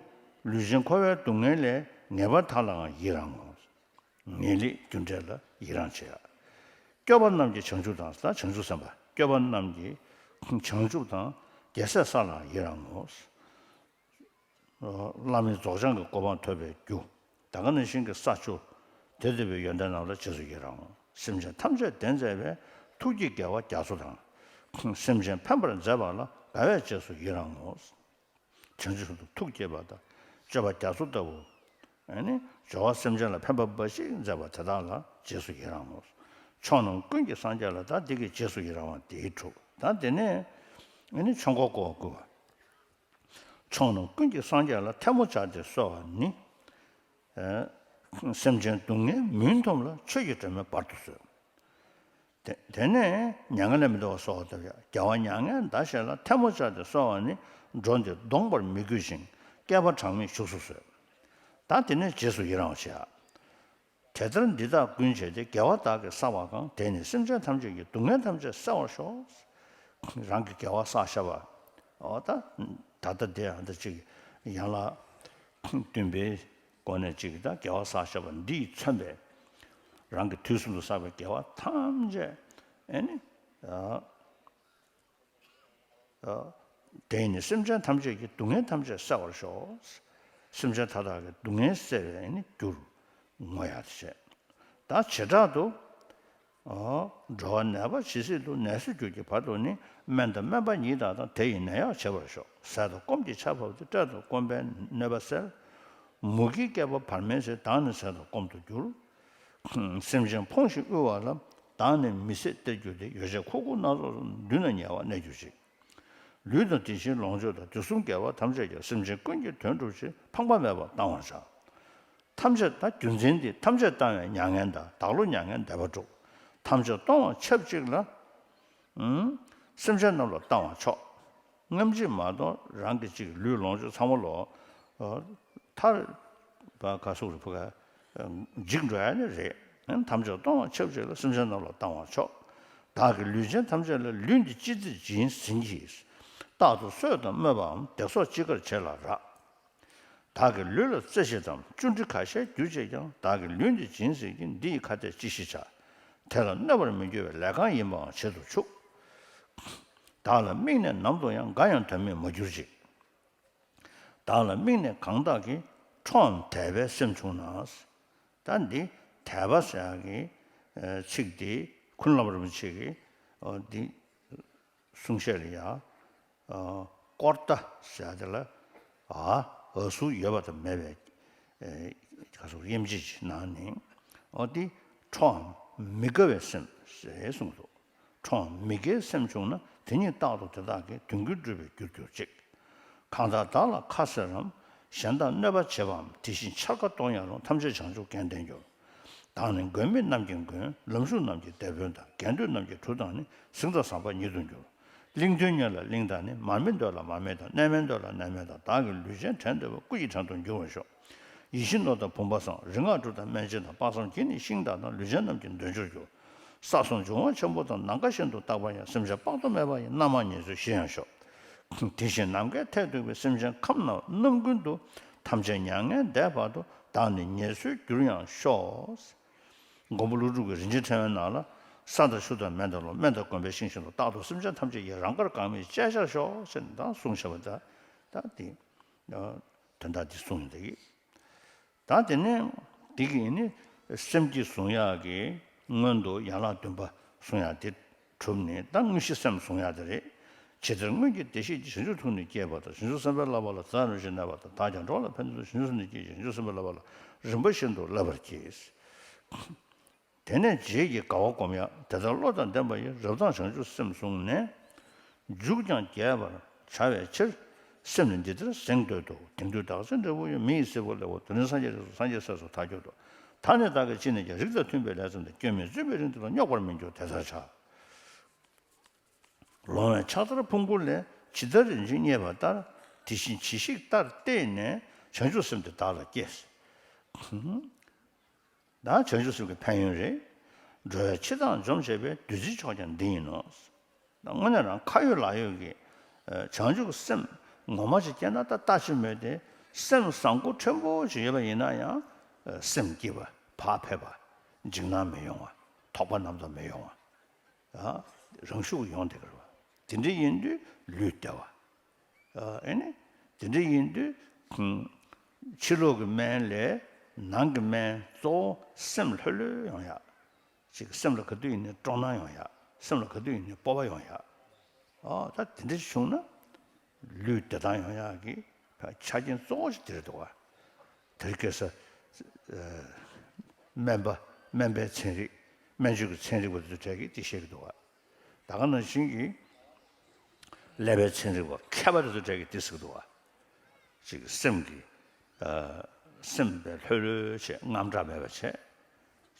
ལུས་ཅན་འཁོར་བའི་སྡུག་བསྔལ་ལས་ངེས་པར་ཐར་ལའང་ཡི་རང་ངོ་། ངེས་ལེགས་རྒྱུ་འབྲས་ལ་ཡི་རང་བྱེད་ཡ། སྐྱོབ་པ་རྣམས་ཀྱི་བྱང་ཆུབ་དང་། ད་བྱང་ཆུབ་སེམས་དཔའ་སྐྱོབ་པ་རྣམས་ཀྱི་བྱང་ཆུབ་དང་རྒྱལ་སྲས་ས་ལའང་ཡི་རང་ངོ་། བླ་མེད་རྫོགས་བྱང་གི་གོ་འཕང་ཐོབ་པའི་རྒྱུ། ད་ག་ནང་བཞིན་གྱི་ས་བཅུ། དེ་འདོད་པའི་ཡོན་ཏན་རྣམས་ལ་རྗེས་སུ་ཡི་རང་ངོ་། སེམས་ཅན་ཐམས་ཅད་བདེན་མཛད་པའི་ཐུགས་ཀྱི་དགེ་བ་རྒྱ་མཚོ་དང་། སེམས་ཅན་ཕན་པར་མཛད་པ་ལ་དགའ་བས་རྗེས་སུ་ཡི་རང་ངོ་། བྱང་ཆུབ་ཏུ་ཐུགས་བསྐྱེད་པ་དང་སྤྱོད་པ་རྒྱ་མཚོ་ལྟ་བུ། ཨ་ནི་སྦྱོར་བ་སེམས་ཅན་ལ་ཕན་པ་འབའ་ཞིག་མཛད་པ་དེ་དག་ལ་རྗེས་སུ་ཡི་རང་ངོ་། ཕྱོགས་རྣམས་ཀུན་གྱི་སངས་རྒྱས་ལ། ད་འདི་གིས་རྗེས་སུ་ཡི་རང་བ་འདིའི་དྲུག། ད་དེ་ནས་ཨ་ནི་ཆོས་འཁོར་བསྐོར་བ་བསྐུལ་བ། ཕྱོགས་རྣམས་ཀུན་གྱི་སངས་རྒྱས་ལ། ཐལ་མོ་སྦྱར་ཏེ་གསོལ་བ་ནི། ཨ། སེམས་ཅན་སྡུག་བསྔལ་མུན་འཐོམས་ལ། ཆོས་ཀྱི་སྒྲོན་མེ་སྦར་དུ་གསོལ། དེ་དེ་ནས་མྱ་ངན་ལས་མི་འདའ་བར་གསོལ་བ་བཏབ་ཡ། རྒྱལ་བ་མྱ་ངན་འདའ་ཞིང་ལ། ཐལ་མོ་སྦྱར་ཏེ་གསོལ་བ་ནི། འགྲོ་འདི་གདོང་པར་མི་འགུལ་ཞིང་། བསྐལ་པ་གྲངས་མེད་བཞུགས་སུ་གསོལ། ད་དེ་ནས་རྗེས་སུ་ཡི་རང་བ་བྱེད་ཡ། དེ་ལྟར་འདི་དག་ཀུན་བྱས་ཏེ། དགེ་བ་བདག་གིས་བསགས་པ་གང་། དེས་ནི་སེམས་ཅན་ཐམས་ཅད་ཀྱི། སྡུག་བསྔལ་ཐམས་ཅད་བསལ་བར་ཤོག། རང་གིས་དགེ་བ་བསགས་བཞག་པ། འོ་ད་ད་ལྟ་དེ་ཨ་ད་ཅིག་ཡན་ལག་བདུན་པའི་སྒོ་ནས་ཅིག་ད་དགེ་བ་བསགས་བཞག་པ་འདིས་མཚོན་པའི་རང་གིས་དུས་གསུམ་དུ་བསགས་པའི་དགེ་བ་ཐམས་ཅད་ཨེ་ནི། ཨ། དེས་ནི་སེམས་ཅན་ཐམས་ཅད་ཀྱི། སྡུག་བསྔལ་ཐམས་ཅད་བསལ་བར་ཤོག། སེམས་ཅན་མཐའ་དག་གི་སྡུག་བསྔལ་བསལ་བའི་ནི་རྒྱུར་བསྔོ་ཡག་དེ་བྱས། ད་བྱེ་བྲག་ཏུ། འགྲོ་བ་ནད་པ་ཇི་སྲིད་དུ། ནད་སོས་གྱུར་གྱི་བར་དུ་ནི། སྨན་དང་སྨན་པ་ཉིད་དག་དང་། དེ་ཡི་ནད་གཡོག་བྱེད་པར་ཤོག། ཟས་དང་སྐོམ་གྱི་ཆར་བབས་ཏེ། བཀྲེས་དང་སྐོམ་པས་གནོད་པ་བསལ། མུ་གེའི་བསྐལ་པ་བར་མའི་ཚེ། བདག་ནི་ཟས་དང་སྐོམ་དུ་འགྱུར། སེམས་ཅན་ཕོངས་ཤིང་དབུལ་བ་ལ། བདག་ནི་མི་བཟད་གཏེར་གྱུར་ཏེ། ཡོ་བྱད་མཁོ་དགུ་སྣ་ཚོགས་སམ། མདུན་ན་ཉལ་བར་གནས་གྱུར་ཅིག། ལུས་དང་དེ་བཞིན་ལོངས་སྤྱོད་དང་། དུས་གསུམ་དགེ་བ་ཐམས་ཅད་ཀྱང་། སེམས་ཅན་ཀུན་གྱི་དོན་སྒྲུབ་ཕྱིར། ཕངས་པ་མེད་པར་བཏང་བར་བྱ། ཐམས་ཅད་ད་རྒྱུ་མཚན་འདི། ཐམས་ཅད་བཏང་བས་མྱ་ངན་འདའ། བདག་བློ་མྱ་ངན་འདས་པ་སྒྲུབ། ཐམས་ཅད་གཏོང་བ་ཆབས་ཅིག་ལ། སེམས་ཅན་རྣམས་ལ་བཏང་བ་མཆོག། སྔ་ཕྱི་མ་གཏོགས་རང་གི་ཅིག་ལུས་ལོངས་སྤྱོད་ཚང་མ་ལོ། ཨ། ཐར་པ་ག་སོགས་རེ་ཕུ་ག་འཇིག་འགྲོ་ཡ་ནི་རེད། ཐམས་ཅད་གཏོང་བ་ཆབས་ཅིག་ལ། སེམས་ཅན་རྣམས་ལ་བཏང་བ་མཆོག། བདག་གིས་ལུས་ཅན་ཐམས་ཅད་ལ། ལུས་འདི་ཅི་མཛེས་བྱིན་ཟིན་གྱིས། རྟག་ཏུ་གསོད་དང་སྨོད་པའམ། བརྡེག་སོགས་ཅི་དགར་བྱེད་ལ་རག། བདག་གི་ལུས་ལ་རྩེ་བྱེད་དམ། བཅུ་དྲི་ཁ་ཤས་རྒྱུ་བྱེད་ཀྱང་། བདག་གི་ལུས་འདི་བྱིན་ཟིན་གྱིས། འདི་ཡི་ཁ་ཏས་ཅི་ཞིག་བྱ། དེ་ལ་གནོད་པར་མི་འགྱུར་བའི། ལས་གང་ཡིན་པའང་བྱེད་དུ་ཆུག། བདག་ལ་དམིགས་ནས་ནམ་དུ་ཡང་། འགའ་ཡང་དོན་མེད་མ་གྱུར་ཅིག། བདག་ལ་དམིགས་ནས་གང་དག་གིས། ཁྲོའམ་དད་པའི་སེམས་བྱུང་ན། ད་འདི་དད་པ་ཟེར་ཡག་གི་ཚིག་འདི་ཁུན་བླ་མ་རིན་པོ་ཆེ་གིས་འདི་གསུང་བཤད་ལ་ཡ། ཀོརྟ་ཟེར་ཡག་དེ་ལ་ཨ་འ་ཟུག་ཡོད་པ་དང་མེད་པའི་ག་ཟུག་དབྱེ་འབྱེད་ཅིག་གནང་ནས། འོ་འདི་ཁྲོའམ་མི་དགའ་བའི་སེམས་ཟེར་གསུངས་འདུག། ཁྲོའམ་མི་དགའི་སེམས་བྱུང་ན། དེ་ཉིད་རྟག་ཏུ་དེ་དག་གི། དོན་ཀུན་འགྲུབ་པའི་རྒྱུར་གྱུར་ཅིག། གང་དག་བདག་ལ་ཁ་ཟེར་རམ། གཞན་དག་གནོད་པ་བྱེད་པའམ། དེ་བཞིན་ཕྱར་ཁ་གཏོང་ཡང་རུང་། ཐམས་ཅད་བྱང་ཆུབ་རྐྱེན་ལྡན་འགྱུར། བདག་ནི་མགོན་མེད་རྣམས་ཀྱི་མགོན། ལམ་ཞུགས་རྣམས་ཀྱི་དེད་དཔོན་དང་། དགེ་འདུན་རྣམས་ཀྱི་གྲུ་དང་ནི། གཟིངས་དང་ཟམ་པ་ཉིད་དུ་འགྱུར། གླིང་དོན་གཉེར་ལ་གླིང་དང་ནི། མར་མེ་འདོད་ལ་མར་མེ་དང་། གནས་མལ་འདོད་ལ་གནས་མལ་དང་། བདག་གི་ལུས་ཅན་བྲན་འདོད་པ། སྐུ་ཡི་བྲན་དུ་འགྱུར་བར་ཤོག། ཡིད་བཞིན་ནོར་དང་བུམ་པ་བཟང་། རིག་སྔགས་གྲུ་དང་སྨན་ཆེན་དང་། དཔག་བསམ་གྱིས་ནི་ཤིང་དག་དང་། ལུས་ཅན་རྣམས་ཀྱི་འདོད་འཇོར་འགྱུར། ས་གསུམ་འབྱུང་བ་ཆེན་པོ་དང་། ནམ་མཁའ་བཞིན་དུ་རྟག་པར་ཡང་། སེམས་ཅན་དཔག་ཏུ་མེད་པ་ཡི། རྣམ་མང་ཉེར་འཚོའི་གཞི་ཡང་ཤོག། དེ་བཞིན་ནམ་མཁའི་མཐས་གཏུགས་པའི། སེམས་ཅན་ཁམས་རྣམས་རྣམ་ཀུན་ཏུ། ཐམས་ཅད་མྱ་ངན་འདས་བར་དུ། བདག་ནི་ཉེར་འཚོའི་རྒྱུར་ཡང་ཤོག། མགོན་པོ་ཀླུ་སྒྲུབ་ཀྱི་རིན་ཆེན་ཕྲེང་བའི་ནང་ལ། ས་དང་ཆུ་དང་མེ་དང་རླུང་། སྨན་དང་སྐོམ་པའི་ཤིང་བཞིན་དུ། རྟག་ཏུ་སེམས་ཅན་ཐམས་ཅད་ཀྱི། རང་དགར་གང་མིན་བཅས་བྱར་ཤོག། ཟེར་ནས་ད་གསུངས་བཞག་པ་ད་ད་དེ་དོན་དག་འདི་གསུངས་ཡོད་དེ། ད་དེ་ནས་འདི་གི་ནི་སེམས་བསྐྱེད་བཟུང་ཡག་གི་སྔོན་དུ་ཡན་ལག་བདུན་པ་བཟུང་ཡག་དེ་གྲུབ་ནས། ད་དངོས་གཞི་སེམས་བཟུང་ཡག་དེ་རེད། ཇི་ལྟར་སྔོན་གྱི་བདེ་གཤེགས་ཀྱིས། བྱང་ཆུབ་ཐུགས་ནི་བསྐྱེད་པ་དང་། བྱང་ཆུབ་སེམས་དཔའི་བསླབ་པ་ལ། ཛ་རུ་ཞིག་གནས་པ་དང་། བདག་ཀྱང་འགྲོ་ལ་ཕན་ཕྱིར་དུ། བྱང་ཆུབ་སེམས་ནི་བསྐྱེད་ཅིང་། བྱང་ཆུབ་སེམས་དཔའི་བསླབ་པ་ལ། རིམ་པ་བཞིན་དུ་བསླབ་པར་བགྱི། དེ་ནས་རྗེས་ཀྱི་དགའ་བ་སྒོམ་ཡག། དེ་ལྟར་བློ་དང་ལྡན་པ་ཡིས། རབ་དང་བྱང་ཆུབ་སེམས་བཟུང་ནས། འཇུག་ཀྱང་རྒྱས་པར་བྱ་བའི་ཕྱིར། སེམས་ནི་འདི་ལྟར་གཟེངས་བསྟོད་དོ། དེང་དུས་བདག་འཛིན་འབྲས་བུ་ཡོད། མི་ཡི་སྲིད་པ་ལེགས་པར་འདོད། དེ་ནི་སངས་རྒྱས་རིགས་སུ། སངས་རྒྱས་སྲས་སུ་མཐར་གྱུར་ཏོ། ད་ནི་བདག་གིས་ཅི་ནས་ཀྱང་། རིགས་དང་མཐུན་པའི་ལས་བརྩམས་ཏེ། སྐྱོན་མེད་བཙུན་པའི་རིགས་འདི་ལ། རྙོག་པར་མི་འགྱུར་དེ་ལྟར་བྱ། ལོང་བས་ཕྱག་འཚལ་ཕུང་པོ་ལས། ཇི་ལྟར་རིན་ཆེན་རྙེད་པ་ལྟར། དེ་བཞིན་ཇི་ཞིག་ལྟར་བལྟས་ནས། བྱང་ཆུབ་སེམས་དེ་བདག་ལ་སྐྱེས། ད་བྱང་ཆུབ་སེམས་ཀྱི་ཕན་ཡོན་རེད། འགྲོ་བའི་འཆི་བདག་འཇོམས་བྱེད་པའི། བདུད་རྩིའི་མཆོག་ཀྱང་འདི་ཡིན་ནོ། ད་དངོས་གནས་རང་ཁ་ཡོད་ལག་ཡོད་ཀྱི་བྱང་ཆུབ་སེམས་ངོ་མ་ཞིག་སྐྱེས་ན་ད་ལྟ་ཅི་མོད་དེ། སེམས་བཟང་པོ་ཕྲན་བུ་ཞིག་ཡོད་པ་ཡིན་ན་ཡང་སེམས་སྐྱིད་པ། བག་ཕེབས་པ། འཇིགས་སྣང་མི་ཡོང་བ། དོགས་པ་རྣམ་དག་མི་ཡོང་བ། རང་ཤུགས་ཡོང་བསྡད་ཀྱི་རེད་བ། དེ་འདྲ་ཡིན་དུས་ལུས་བདེ་བ། ཨ་ནི་དེ་འདྲ་ཡིན་དུས་ཕྱི་ལོགས་ཀྱི་སྨན་ལས་ནང་གི་སྨན་གཙོ་བོ་སེམས་ལྷོད་ལྷོད་ཡོང་ཡག། ཅིག་སེམས་ལ་ག་དུས་ཡིན་ནའི་སྤྲོ་སྣང་ཡོང་ཡག། སེམས་ལ་ག་དུས་ཡིན་ནའི་སྤོབས་པ་ཡོང་ཡག། ཨོ་ད་དེ་འདྲ་བྱུང་ན་ལུས་བདེ་ཐང་ཡོང་ཡག་གི་ཆ་རྐྱེན་གཙོ་བོ་ཞིག་དེ་རེད་འདུག་བ། དེར་སྐད་ས་སྨན་པ་སྨན་པའི་ཚན་རིག་སྨན་བཅོས་ཀྱི་ཚན་རིག་པ་དེ་ཚོ་གྲས་ཀྱིས་དེ་བཤད་ཀྱི་འདུག་བ། ད་ག་ནང་བཞིན་གྱི་ཀླད་པའི་ཚན་རིག་པ་མཁས་པ་དེ་ཚོ་གྲས་ཀྱིས་དེ་ཟེར་གྱི་འདུག་བ། ཅིག་སེམས་ཀྱི་ཨ་སེམས་པའི་ལྷོད་ལྷོད་བྱས་དངངས་སྐྲག་མེད་པ་བྱས་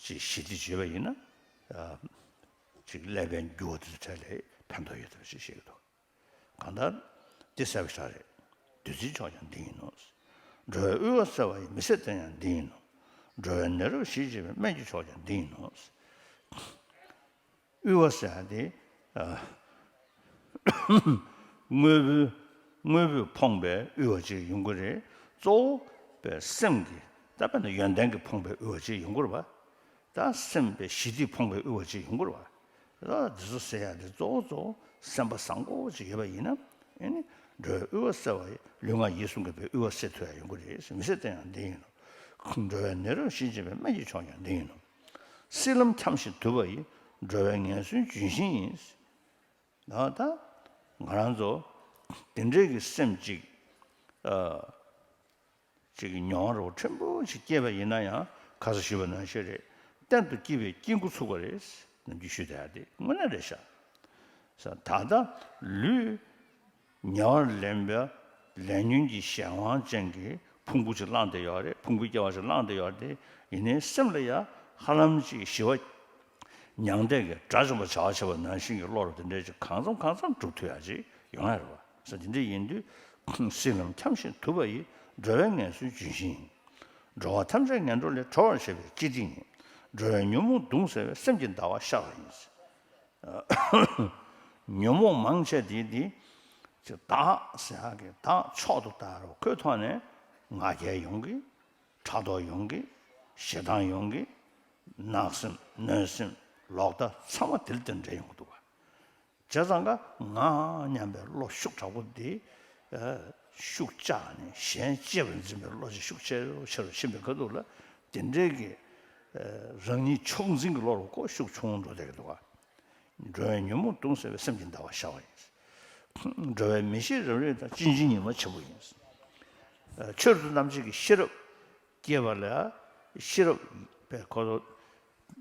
ཅིག་ཞི་བདེ་བྱེད་པ་ཡིན་ན། ཨ་ཅིག་ཀླད་པའི་འགྱུར་བ་དེ་ཚོ་འཕྲལ་ལ་ཕན་ཐོགས་ཡོད་ཐུབ་ཅེས་བཤད་ཀྱི་འདུག་གང་ལྟར་འདི་གསལ་བའི་ཆ་རེད། བདུད་རྩིའི་མཆོག་ཀྱང་འདི་ཡིན་ནོ། འགྲོ་བའི་དབུལ་བ་སེལ་བ་ཡི། མི་ཟད་རྟེན་ཡང་འདི་ཡིན་ནོ། འགྲོ་བའི་ནད་རབ་ཞི་བྱེད་པའི། སྨན་གྱི་མཆོག་ཀྱང་འདི་ཡིན་ནོ། དབུལ་བ་ཟེར་ཡ་དེ་ཨ་དངོས་པོའི་དངོས་པོས་ཕོངས་པའི་དབུལ་བ་ཅིག་ཡོང་གི་རེད། གཙོ་བོ་པའི་སེམས་ཀྱི་ད་དཔེར་ན་ཡོན་ཏན་གྱིས་ཕོངས་པའི་དབུལ་བ་ཅིག་ཡོང་གི་རེད་བ། ད་སེམས་པའི་ཞི་བདེས་ཕོངས་པའི་དབུལ་བ་ཅིག་ཡོང་གི་རེད་བ། ད་འདི་ཚོ་ཟེར་ཡ་དེ་གཙོ་བོ་གཙོ་བོ་སེམས་པ་བཟང་པོ་ཅིག་ཡོད་པ་ཡིན་ན། ཨེ་ནི་འགྲོ་བའི་དབུལ་བ་སེལ་བ་ཡི། ལུས་ངག་ཡིད་གསུམ་གྱི་དབུལ་བ་སེལ་ཐུབ་ཡ་ཡོང་གི་རེད། མི་ཟད་རྟེན་ཡང་འདི་ཡིན་ནོ། འགྲོ་བའི་ནད་རབ་ཞི་བྱེད་པའི། སྨན་གྱི་མཆོག་ཀྱང་འདི་ཡིན་ནོ། སྲིད་ལམ་འཁྱམས་ཤིང་དུབ་པ་ཡི། འགྲོ་བའི་ངན་སོན་ལྗོན་ཤིང་ཡིན། ད་ད་ང་རང་ཚོ་དེ་འདྲའི་གི་སེམས་ཅིག་ཨ་ཅིག་མྱོང་རོ་ཕྲན་བུ་ཞིག་སྐྱེས་པ་ཡིན་ན་ཡང་ཁ་སང་ཞུས་པ་ནང་བཞིན་རེད། གཏན་དུ་སྐྱིད་པའི་སྐྱིད་འགོ་ཚུགས་པ་རེད། ནམ་རྒྱུན་ཞུས་བསྡད་ཡ་དེ་དངོས་གནས་རེད་ཤག་ས་ད་ལྟ་ལུས་ཉེ་བར་ལེན་པའི་ལས་ཉོན་གྱི་གཞན་དབང་ཅན་གྱི་ཕུང་པོ་ཅིག་བླངས་བསྡད་ཡོད་རེད། ཕུང་པོའི་སྐྱེ་བ་ཅིག་བླངས་བསྡད་ཡོད་རེད། ཡིན་ནའི་སེམས་ལ་ཡ་ཧ་ལམ་ཅིག་ཞི་བ་མྱང་འདས་ཀྱི་དགྲ་བཅོམ་པ་བྱ་བ་བྱེད་པ་ནང་བཞིན་གྱི་བློ་རུ་དེ་འདྲའི་ཅིག་གང་འཚམ་གང་འཚམ་འགྲུབ་ཐུབ་ཡ་ཅིག་ཡོང་ཡ་རེད་བ། ས་དེ་འདྲ་ཡིན་དུས་སྲིད་ལམ་འཁྱམས་ཤིང་དུབ་པ་ཡི། འགྲོ་བའི་ངན་སོན་ལྗོན་ཤིང་ཡིན། འགྲོ་བ་ཐམས་ཅད་ངན་འགྲོ་ལས། གྲོལ་བར་བྱེད་པའི་སྤྱི་ཏིང་ཡིན། འགྲོ་བའི་ཉོན་མོངས་གདུང་སེལ་བའི། སེམས་ཀྱི་ཟླ་བ་ཤར་བ་ཡིན། ཉོན་མོངས་མང་ཆེ་དེ་དེ་ཅིག་བདག་ཟེར་ཡག་གི་བདག་མཆོག་ཏུ་ལྟ་རོགས། ཁོའི་ཐོག་ནས་ང་རྒྱལ་ཡོང་གི། ཕྲག་དོག་ཡོང་གི། ཞེ་སྡང་ཡོང་གི། བརྣག་སེམས། གནོད་སེམས། ལོག་ལྟ་ཚང་མ་དེ་ལ་དེ་འདྲ་ཡོང་གི་འདུག་བ། བྱས་ཙང་ཀ་ང་སྙམ་པའི་བློ་ཤུགས་དྲག་པོ་འདི་ཨ་ཤུགས་བཅག་ནས་གཞན་གཅེས་པར་འཛིན་པའི་བློ་ཆེ་ཤུགས་ཆེ་རུ་ཆེ་རུ་ཕྱིན་པའི་ཁ་ཐུག་ལ་དེ་འདྲའི་གི་ཨ་རང་ཉིད་ཕྱོགས་འཛིན་གྱི་བློ་རུ་ཁོ་ཤུགས་ཆུང་འགྲོ་བསྡད་ཀྱི་འདུག་བ། འགྲོ་བའི་ཉོན་མོངས་གདུང་སེལ་བའི། སེམས་ཀྱི་ཟླ་བ་ཤར་བ་ཡིན། འགྲོ་བའི་མི་ཤེས་རབ་རིབ་དང་། གཅེས་འཛིན་ཉི་མ་ཆེན་པོ་ཡིན། ཆོས་རབ་ཏུ་རྣམ་འབྱེད་ཀྱི་ཤེས་རབ་སྐྱེས་པ་ལ་ཤེས་རབ་པའི་ཁོ་ཚོ་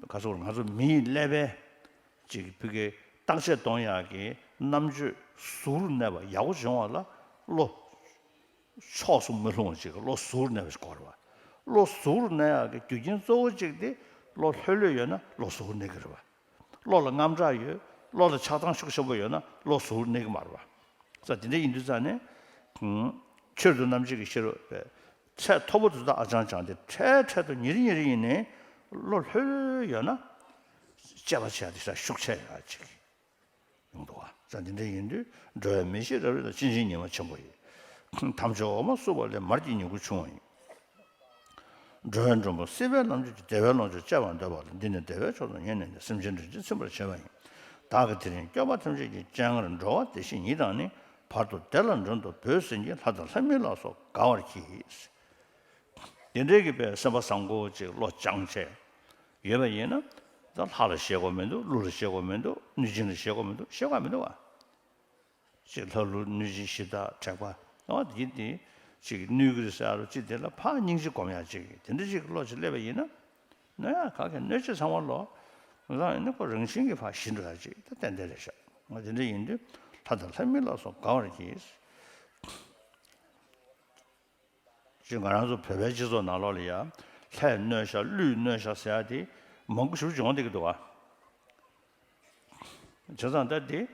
ག་ཚོད་ང་ཚོ་མི་ཡི་ཀླད་པའི་ཅིག་ཕི་གའི་བརྟག་དཔྱད་གཏོང་ཡག་གི་རྣམ་དཔྱོད་ཟུར་གནས་པ་ཡག་པོ་བྱུང་བ་ལ་བློ་ཕྱོགས་སུ་མི་ལྷུང་བ་ཅིག་བློ་ཟུར་གནས་པ་ཞིག་དགོས་རེད་བ། བློ་ཟུར་གནས་ཡག་གི་རྒྱུ་རྐྱེན་གཙོ་བོ་གཅིག་དེ་བློ་ལྷོད་ལྷོད་ཡོད་ན་བློ་ཟུར་གནས་ཀྱི་རེད་བ། བློ་ལ་དངངས་སྐྲག་ཡོད། བློ་ལ་ཆགས་སྡང་ཤུགས་ཆེན་པོ་ཡོད་ན་བློ་ཟུར་གནས་ཀྱི་མ་རེད་བ། ས་དེ་འདྲ་ཡིན་དུས་ཙང་ནས་ཆོས་རབ་ཏུ་རྣམ་འབྱེད་ཀྱི་ཤེས་རབ་པས་ཚད་མཐོ་པོ་དེ་དག་ཨ་ཅང་ཅང་དེ་འཕྲལ་འཕྲལ་དུ་ཉིན་རེ་ཉིན་རེ་ཡིན་ནའི་བློ་ལྷོད་ལྷོད་ཡོད་ན་དཔྱད་པ་བྱས་དེ་ཤ་ཤུགས་ཆེ་ཡག་ཅིག་ཡོང་འདུག་བ། ས་འདི་འདྲ་ཡིན་དུས་འགྲོ་བའི་མི་ཤེས་རབ་རིབ་དང་། གཅེས་འཛིན་ཉི་མ་ཆེན་པོ་ཡིན། དམ་ཆོས་འོ་མ་བསྲུབས་པ་ལས། མར་གྱི་མྱུ་གུ་ཕྱུང་བ་ཡིན། འགྲོ་བའི་མགྲོན་པོ་སྲིད་པའི་ལམ་གྱུར་ཅིག་བདེ་བའི་ལོངས་སྤྱོད་སྤྱད་པར་འདོད་པ་ལ། འདི་ནི་བདེ་བའི་མཆོག་ཏུ་ངེས་གནས་ནས། སེམས་ཅན་སྒྲིབ་བྱེད་ཚིམ་པར་བྱེད་པ་ཡིན། བདག་གིས་དེ་རིང་སྐྱོབ་པ་ཐམས་ཅད་ཀྱི། སྤྱན་སྔར་འགྲོ་བ་བདེ་གཤེགས་ཉིད་དང་ནི། བར་དུ་བདེ་ལ་མགྲོན་དུ་བོས་ཟིན་གྱི། ལྷ་དང་ལྷ་མིན་ལ་སོགས་དགའ་བར་གྱིས། དེ་འདྲའི་གི་པའི་སེམས་པ་བཟང་པོ་ཅིག་བློ་སྦྱངས་བྱས་ཡོད་པ་ཡིན་ན། ད་ལྷ་ལ་ཞེད་དགོས་མི་འདུག་ཀླུ་ལ་ཞེད་དགོས་མི་འདུག་གནོད་སྦྱིན་ལ་ཞེད་དགོས་མི་འདུག་ཞེད་དགོས་མི་འདུག་བ། ཅིག་ལྷ་ཀླུ་གནོད་སྦྱིན་གཞི་བདག་དྲེགས་པ་འོ་དེ་དེ་ཅིག་གནོད་ཀྱི་རེད་ཟེར་རོ། ཅིག་དེ་ལ་ཕར་སྙིང་རྗེ་སྒོམ་ཡག་ཅིག་དེ་འདྲ་ཅིག་བློ་ཅིག་སླེབས་པ་ཡིན་ན། གནོད་ཡག་ག་གེ་གནོད་བྱེད་ཚང་མ་ལོ། རང་ཡིན་ན་ཁོ་རང་བཞིན་གྱིས་ཕར་ཞི་འགྲོ་ཡག་ཅིག་ད་ཏན་ཏན་རེད་ཤག་ང་དེ་འདྲ་ཡིན་དུས་ལྷ་དང་ལྷ་མིན་ལ་སོགས་དགའ་བར་གྱིས། ཅིག་ང་རང་ཚོ་བོད་པའི་སྤྱི་ཚོགས་ནང་ལོགས་ལ་ཡ་ལྷས་གནོད་ཤག་ཀླུས་གནོད་ཤག་ཟེར་ཡ་དེ་མང་པོ་ཞེ་པོ་ཅིག་ཡོང་བསྡད་ཀྱི་འདུག་ག་བྱས་ཙང་ད་དེ་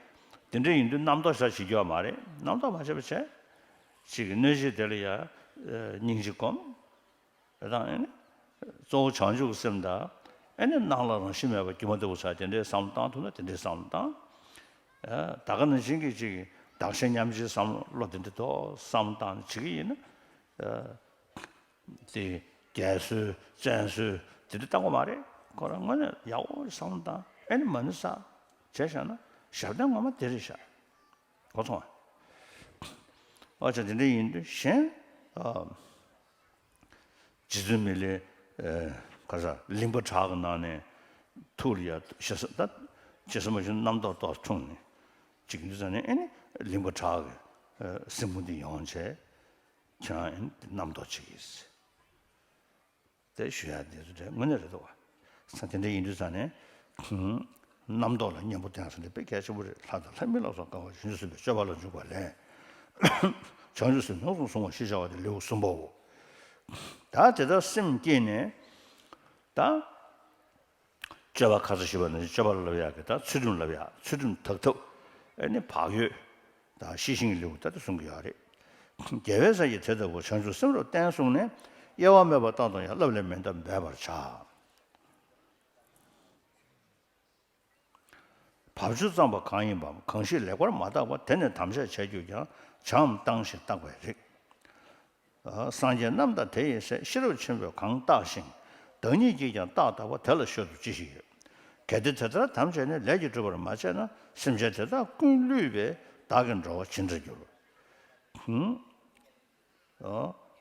དེ་འདྲ་ཡིན་དུས་རྣམ་རྟོག་ཞེ་དྲག་བྱེད་རྒྱུ་ཡོད་མ་རེད། རྣམ་རྟོག་མ་བྱས་པ་བྱས། ཅིག་གནོད་བྱེད་དེ་ལ་ཡ་སྙིང་རྗེ་སྒོམ། དེ་དང་ཨེ་ནི་གཙོ་བོ་བྱང་ཆུབ་ཀྱི་སེམས་དང་། ཨེ་ནི་སྣང་ལ་རང་བཞིན་མེད་པ་སྒྱུ་མ་ལྟ་བུ་ཆགས་དེ་འདྲའི་བསམ་བློ་བཏང་ཐུབ་ན་དེ་འདྲའི་བསམ་བློ་བཏང་། ད་ག་ནང་བཞིན་གྱི་ཅིག་བདག་གཞན་མཉམ་བརྗེའི་བསམ་བློ་དེ་འདྲ་ཏོག་བསམ་བློ་བཏང་ནས་བྱེད་ཀྱི་ཡིན་ན། དེ་རྒྱལ་སྲོལ་བཙན་སྲོལ་དེ་འདྲ་བཏང་དགོས་མ་རེད། ཁོ་རང་དངོས་གནས་ཡག་པོ་བསམ་བློ་བཏང་། ཨེ་ནི་མ་ཎི་བསགས་བྱས་བཞག་ན་ཞབས་བརྟན་ངོ་མ་དེ་རེད་ཤག་གོ་སོང་ཨ། ཨོ་ཅག་དེ་འདྲ་ཡིན་དུས་གཞན་ཨ། རྗེ་བཙུན་མི་ལའི་ཨ་ག་ས་གླིང་པ་བྲག་གི་ནང་ནས་ཐུགས་ལ་ཡ་ཞེ་ས་ད་ཅི་ས་མ་ཞུ་རྣམ་རྟོག་ཏོག་འཁྲུངས་ནས་ཅིག་འདི་ས་ནས་ཨེ་ནི་གླིང་པ་བྲག་གི་ཨ་སྲིན་མོ་འདི་ཡོང་བྱས་ཁྱེད་རང་ཨེ་ནི་རྣམ་རྟོག་ཅིག་ཡིས། དེ་ཞུ་ཡ་དེ་ཚོ་དེ་དངོས་གནས་རེད་འདུག་བ། ས་དེ་འདྲ་ཡིན་དུས་ས་ནས་རྣམ་རྟོག་ལ་གཉེན་པོ་བསྟེན་ས་དེ་དཔེ་གལ་ཆེན་པོ་རེད། ལྷ་དང་ལྷ་མིན་ལ་སོགས་དགའ་བ་བཞིན་དུ་གསོན་པའི་སྤྱོད་པ་ལ་འཇུག་པ་ལས། བྱང་ཆུབ་སེམས་ཡོངས་སུ་བཟུང་བ་ཞེས་བྱ་བ་དེ་ལེའུ་གསུམ་པའོ། ད་དེ་ལྟར་སེམས་བསྐྱེད་ནས་ད། སྤྱོད་པ་ཁ་སང་ཞུས་པ་ནང་བཞིན་སྤྱོད་པ་ལ་བསླབ་ཡག་གི་ད་ཚུལ་ཁྲིམས་བསླབ་ཡག་ཚུལ་ཁྲིམས་དག་ཐབས། ཨེ་ནི་བག་ཡོད་དང་ཤེས་བཞིན་གྱི་ལེའུ་ད་དེ་གསུང་གི་ཡོད་རེད། རྒྱལ་བའི་སྲས་ཀྱིས་དེ་ལྟ་བུ་བྱང་ཆུབ་སེམས་རབ་བརྟན་གསུངས་ནས། གཡེལ་བ་མེད་པར་བརྟགས་དང་ཡང་བསླབ་ལས་མི་འདའ་འབད་པར་བྱ། བབ་ཅོལ་བརྩམས་པ་གང་ཡིན་པའམ། གང་ཞིག་ལེགས་པར་མ་བརྟགས་པ། དེ་ནི་དམ་བཅས་བྱས་གྱུར་ཀྱང་། བྱའམ་བཏང་ཞིང་བརྟག་པའི་རིགས། སངས་རྒྱས་རྣམས་དང་དེ་ཡི་སྲས། ཤེས་རབ་ཆེན་པོས་གང་བརྟགས་ཤིང་། བདག་ཉིད་ཀྱིས་ཀྱང་བརྟགས་དག་པ། དེ་ལ་བཤད་དོ་ཅི་ཞིག་ཡོད། གལ་ཏེ་དེ་ལྟར་དམ་བཅས་ནས། ལས་ཀྱི་སྒྲུབ་པར་མ་བྱས་ན། སེམས་ཅན་དེ་དག་ཀུན་བསླུས་པས། བདག་གི་འགྲོ་བ་ཇི་འདྲར་འགྱུར།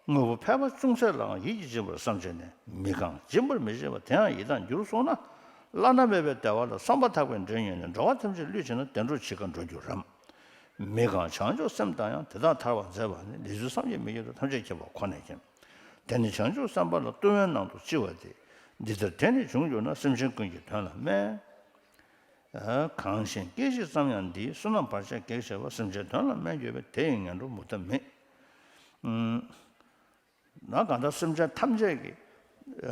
དངོས་པོ་ཕལ་པ་ཅུང་ཟད་ལའང་ཡིད་ཀྱིས་འཛིན་པར་བསམ་བྱས་ནས། མི་གང་སྦྱིན་པར་མི་བྱེད་པ། དེ་ཡང་ཡི་དྭགས་འགྱུར་གསུངས་ན། བླ་ན་མེད་པའི་བདེ་བ་ལ་བསམ་པ་ཐག་པས་མགྲོན་གཉེར་ནས། འགྲོ་བ་ཐམས་ཅད་བསླུས་བྱས་ན། བདེ་འགྲོར་ཇི་ག་འགྲོ་འགྱུར་རམ། མི་གང་བྱང་ཆུབ་སེམས་དང་ཡང་། དེ་དག་ཐར་བར་མཛད་པ་ནི། ལས་ཚུལ་བསམ་གྱིས་མི་ཁྱབ་པ། ཐམས་ཅད་མཁྱེན་པ་ཁོ་ནས་མཁྱེན། དེ་ནི་བྱང་ཆུབ་སེམས་དཔའ་ལ། བསྟོད་པའི་ནང་དུ་ལྕི་བ་སྟེ། འདི་ལྟར་དེ་ནི་བྱུང་གྱུར་ན། སེམས་ཅན་ཀུན་གྱི་དོན་ལ་དམན། གང་ཞིག་སྐད་ཅིག་ཙམ་ཡང་འདིའི། བསོད་ནམས་བར་ཆད་གེགས་བྱེད་པ། སེམས་ཅན་དོན་ལ་དམན་གྱུར་པས། དེ་ཡི་ངན་འགྲོར་མུ་མཐའ་མེད། ན་གང་ལྟར་སེམས་ཅན་ཐམས་ཅད་ཀྱི་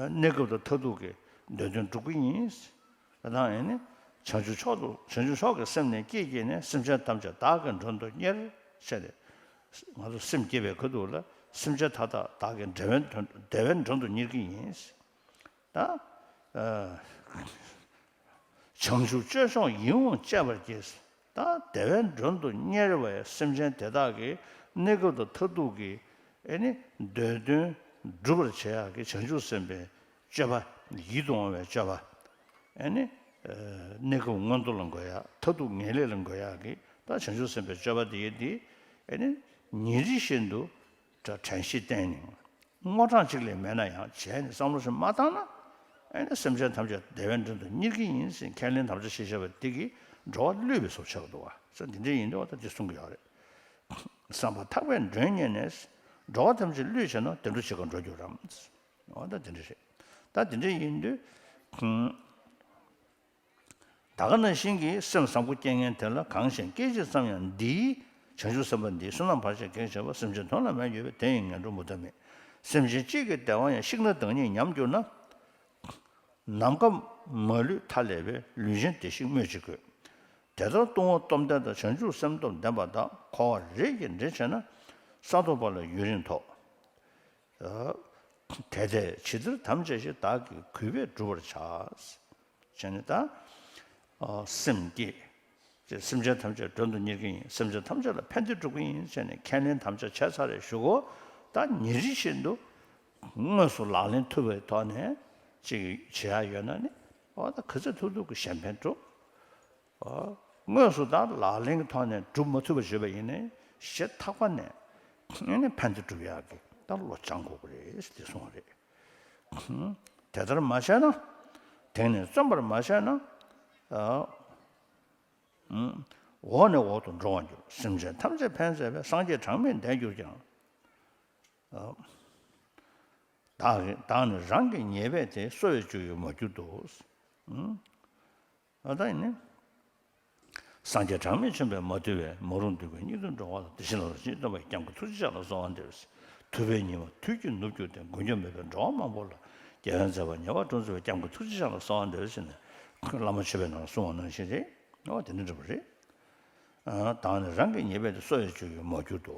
གནས་སྐབས་དང་མཐར་ཐུག་གི་འདོད་དོན་སྒྲུབ་ཀྱི་ཡིན། ད་ཡིན་ནི་བྱང་ཆུབ་མཆོག་ཏུ་བྱང་ཆུབ་མཆོག་གི་སེམས་ནི་བསྐྱེད་བགྱིས་ནས། སེམས་ཅན་ཐམས་ཅད་བདག་གི་མགྲོན་དུ་གཉེར་བྱས་ཏེ། ང་ཚོ་སེམས་བསྐྱེད་པའི་ཁ་ཐུག་ལ་སེམས་ཅན་མཐའ་དག་བདག་གི་འབྲེལ་བའི་མགྲོན་བདེ་བའི་མགྲོན་དུ་གཉེར་གྱི་ཡིན། ད། བྱང་ཆུབ་སྤྱོད་མཆོག་ཡིད་འོང་སྤྱད་པར་བགྱི། ད་བདེ་བའི་མགྲོན་དུ་གཉེར་བའི་སེམས་ཅན་དེ་དག་གི་གནས་སྐབས་དང་མཐར་ཐུག་གི་ཨེ་ནི་འདོད་དོན་སྒྲུབ་པར་བྱེད་ཡག་གི་བྱང་ཆུབ་སེམས་དཔའི་སྤྱོད་པ། ཡིད་དུ་འོང་བའི་སྤྱོད་པ། ཨེ་ནི་གནས་སྐབས་མངོན་མཐོ་ལ་འགོད་ཡག་མཐར་ཐུག་ངེས་ལེགས་ལ་འགོད་ཡག་གི་ད་བྱང་ཆུབ་སེམས་དཔའི་སྤྱོད་པ་དེ་ཡིན་ཏེ། ཨེ་ནི་ཉིན་རེ་བཞིན་དུ་དྲན་ཤེས་བསྟེན་ནས། དངོས་གྲངས་གཅིག་ལས་མེད་ན་ཡང་བྱས་ནས་བསམ་བློ་ཞིག་མ་བཏང་ན། ཨེ་ནི་སེམས་ཅན་ཐམས་ཅད་བདེ་བའི་མགྲོན་དུ་གཉེར་གྱི་ཡིན་ཟེར་ཁས་ལེན་དམ་བཅའ་བཞེས་བཞག་པ་འདི་གིས་འགྲོ་བ་བསླུས་པའི་བཟོ་ཆགས་འདུག་བ། ས་འདི་འདྲ་ཡིན་དུས་འོ་ད་འདི་གསུང་གི་ཡོད་རེད། བསམ་པ་ཐག་པས་མགྲོན་གཉེར་ནས། འགྲོ་བ་ཐམས་ཅད་བསླུས་བྱས་ན། བདེ་འགྲོ་ཇི་ག་འགྲོ་འགྱུར་རམ། འོ་ད་འདི་འདྲ་རེད། ད་འདི་འདྲ་ཡིན་དུས། ད་ག་ནང་བཞིན་གྱི་སེམས་བཟང་པོ་སྐྱེ་མཁན་དེ་ལ་གང་ཞིག་སྐད་ཅིག་ཙམ་ཡང་འདིའི་བྱང་ཆུབ་སེམས་དཔའ་འདིའི་བསོད་ནམས་བར་ཆད་གེགས་བྱེད་པ། སེམས་ཅན་དོན་ལ་དམན་གྱུར་པས། དེ་ཡི་ངན་འགྲོར་མུ་མཐའ་མེད། སེམས་ཅན་གཅིག་གི་བདེ་བ་ཡང་། ཤིང་རྟ་བདག་ཉིད་ཉམས་གྱུར་ན། ནམ་མཁའ་མ་ལུས་མཐའ་ཀླས་པའི། ལུས་ཅན་བདེ་ཞིང་སྨོས་ཅི་དགོས། དེ་ལྟར་ལྟུང་བ་སྟོབས་ལྡན་དང་། བྱང་ཆུབ་སེམས་སྟོབས་ལྡན་པ་དག། འཁོར་བ་རིགས་ཀྱི་འདྲེ་ཆེ་ན། ས་ཐོབ་པ་ལ་ཡུན་རིང་ཐོགས། དེ་ལྟས་ཇི་ལྟར་དམ་བཅའ་ཞིག། བདག་གིས་གུས་པས་བསྒྲུབ་པར་བྱ། བྱས་ནས་ད། སེམས་བསྐྱེད། ཅེས་སེམས་ཅན་ཐམས་ཅད་མགྲོན་དུ་གཉེར་གྱི་ཡིན། སེམས་ཅན་ཐམས་ཅད་ལ་ཕན་བདེ་སྒྲུབ་ཀྱི་ཡིན་ཟེར་ནས་ཁས་ལེན་དམ་བཅའ་བྱས་ཚར་རེད་ཞུ་གོ། ད་ཉིན་རེ་བཞིན་དུ་དངོས་སུ་ལག་ལེན་ཐུབ་པའི་ཐོག་ནས་ཅིག་བྱེད་ཡ་ཡོད་ན་ནི། འོ་ད་ག་ཚོད་ཐུབ་ཐུབ་ཀྱི་གཞན་ཕན་སྒྲུབ། དངོས་སུ་ད་ལག་ལེན་གྱི་ཐོག་ནས་སྒྲུབ་མ་ཐུབ་པ་བརྗོད་པ་ཡིན་ནའི་ཞེ་ཐག་པ་ནས་ཨེ་ནི་ཕན་བདེ་སྒྲུབ་ཡག་གི་ད་བློ་སྦྱང་དགོས་ཀྱི་རེད་ཟེར་ཏེ་གསུངས་པ་རེད། དེ་ལྟར་མ་བྱས་ན། དེང་ནས་བརྩོན་པར་མ་བྱས་ན། འོག་ནས་འོག་ཏུ་འགྲོ་བར་འགྱུར། སེམས་ཅན་ཐམས་ཅད་ཕན་མཛད་པའི། སངས་རྒྱས་གྲངས་མེད་འདས་གྱུར་ཀྱང་། བདག་གིས་བདག་ནི་རང་གི་ཉེས་པས་ཏེ། གསོ་བའི་བཅུད་ཀྱིས་མ་གྱུར་ཏོ། ཨ་ད་ཡིན་ནི། སངས་རྒྱས་གྲངས་མེད་ཆེན་པོས་མ་ཐུལ་བའི། མ་རུངས་སྡིག་པའི་སྙིགས་དུས་འགྲོ་བ་ལ། དེ་བཞིན་ལ་རྗེས་བསྟོད་པའི། སྐྱབས་མགོན་ཐུགས་རྗེ་ཅན་ལ་གསོལ་བ་འདེབས། ཐུབ་པའི་ཉི་མ་དུས་ཀྱིས་ནུབ་གྱུར་ཏེ། མགོན་སྐྱབས་མེད་པའི་འགྲོ་བ་མང་པོ་ལ། རྒྱལ་བའི་མཛད་པ་ཉེ་བར་བསྒྲུབ་མཛད་པའི། སྐྱབས་མགོན་ཐུགས་རྗེ་ཅན་ལ་གསོལ་བ་འདེབས་ཟེར་ནས་བླ་མ་མཆོད་པའི་ནང་གསུངས་པ་ནང་བཞིན་རེད། འོ་དེ་འདྲ་འདྲ་པོ་རེད། བདག་ནི་རང་གི་ཉེས་པས་ཏེ། གསོ་བའི་བཅུད་ཀྱིས་མ་གྱུར་ཏོ།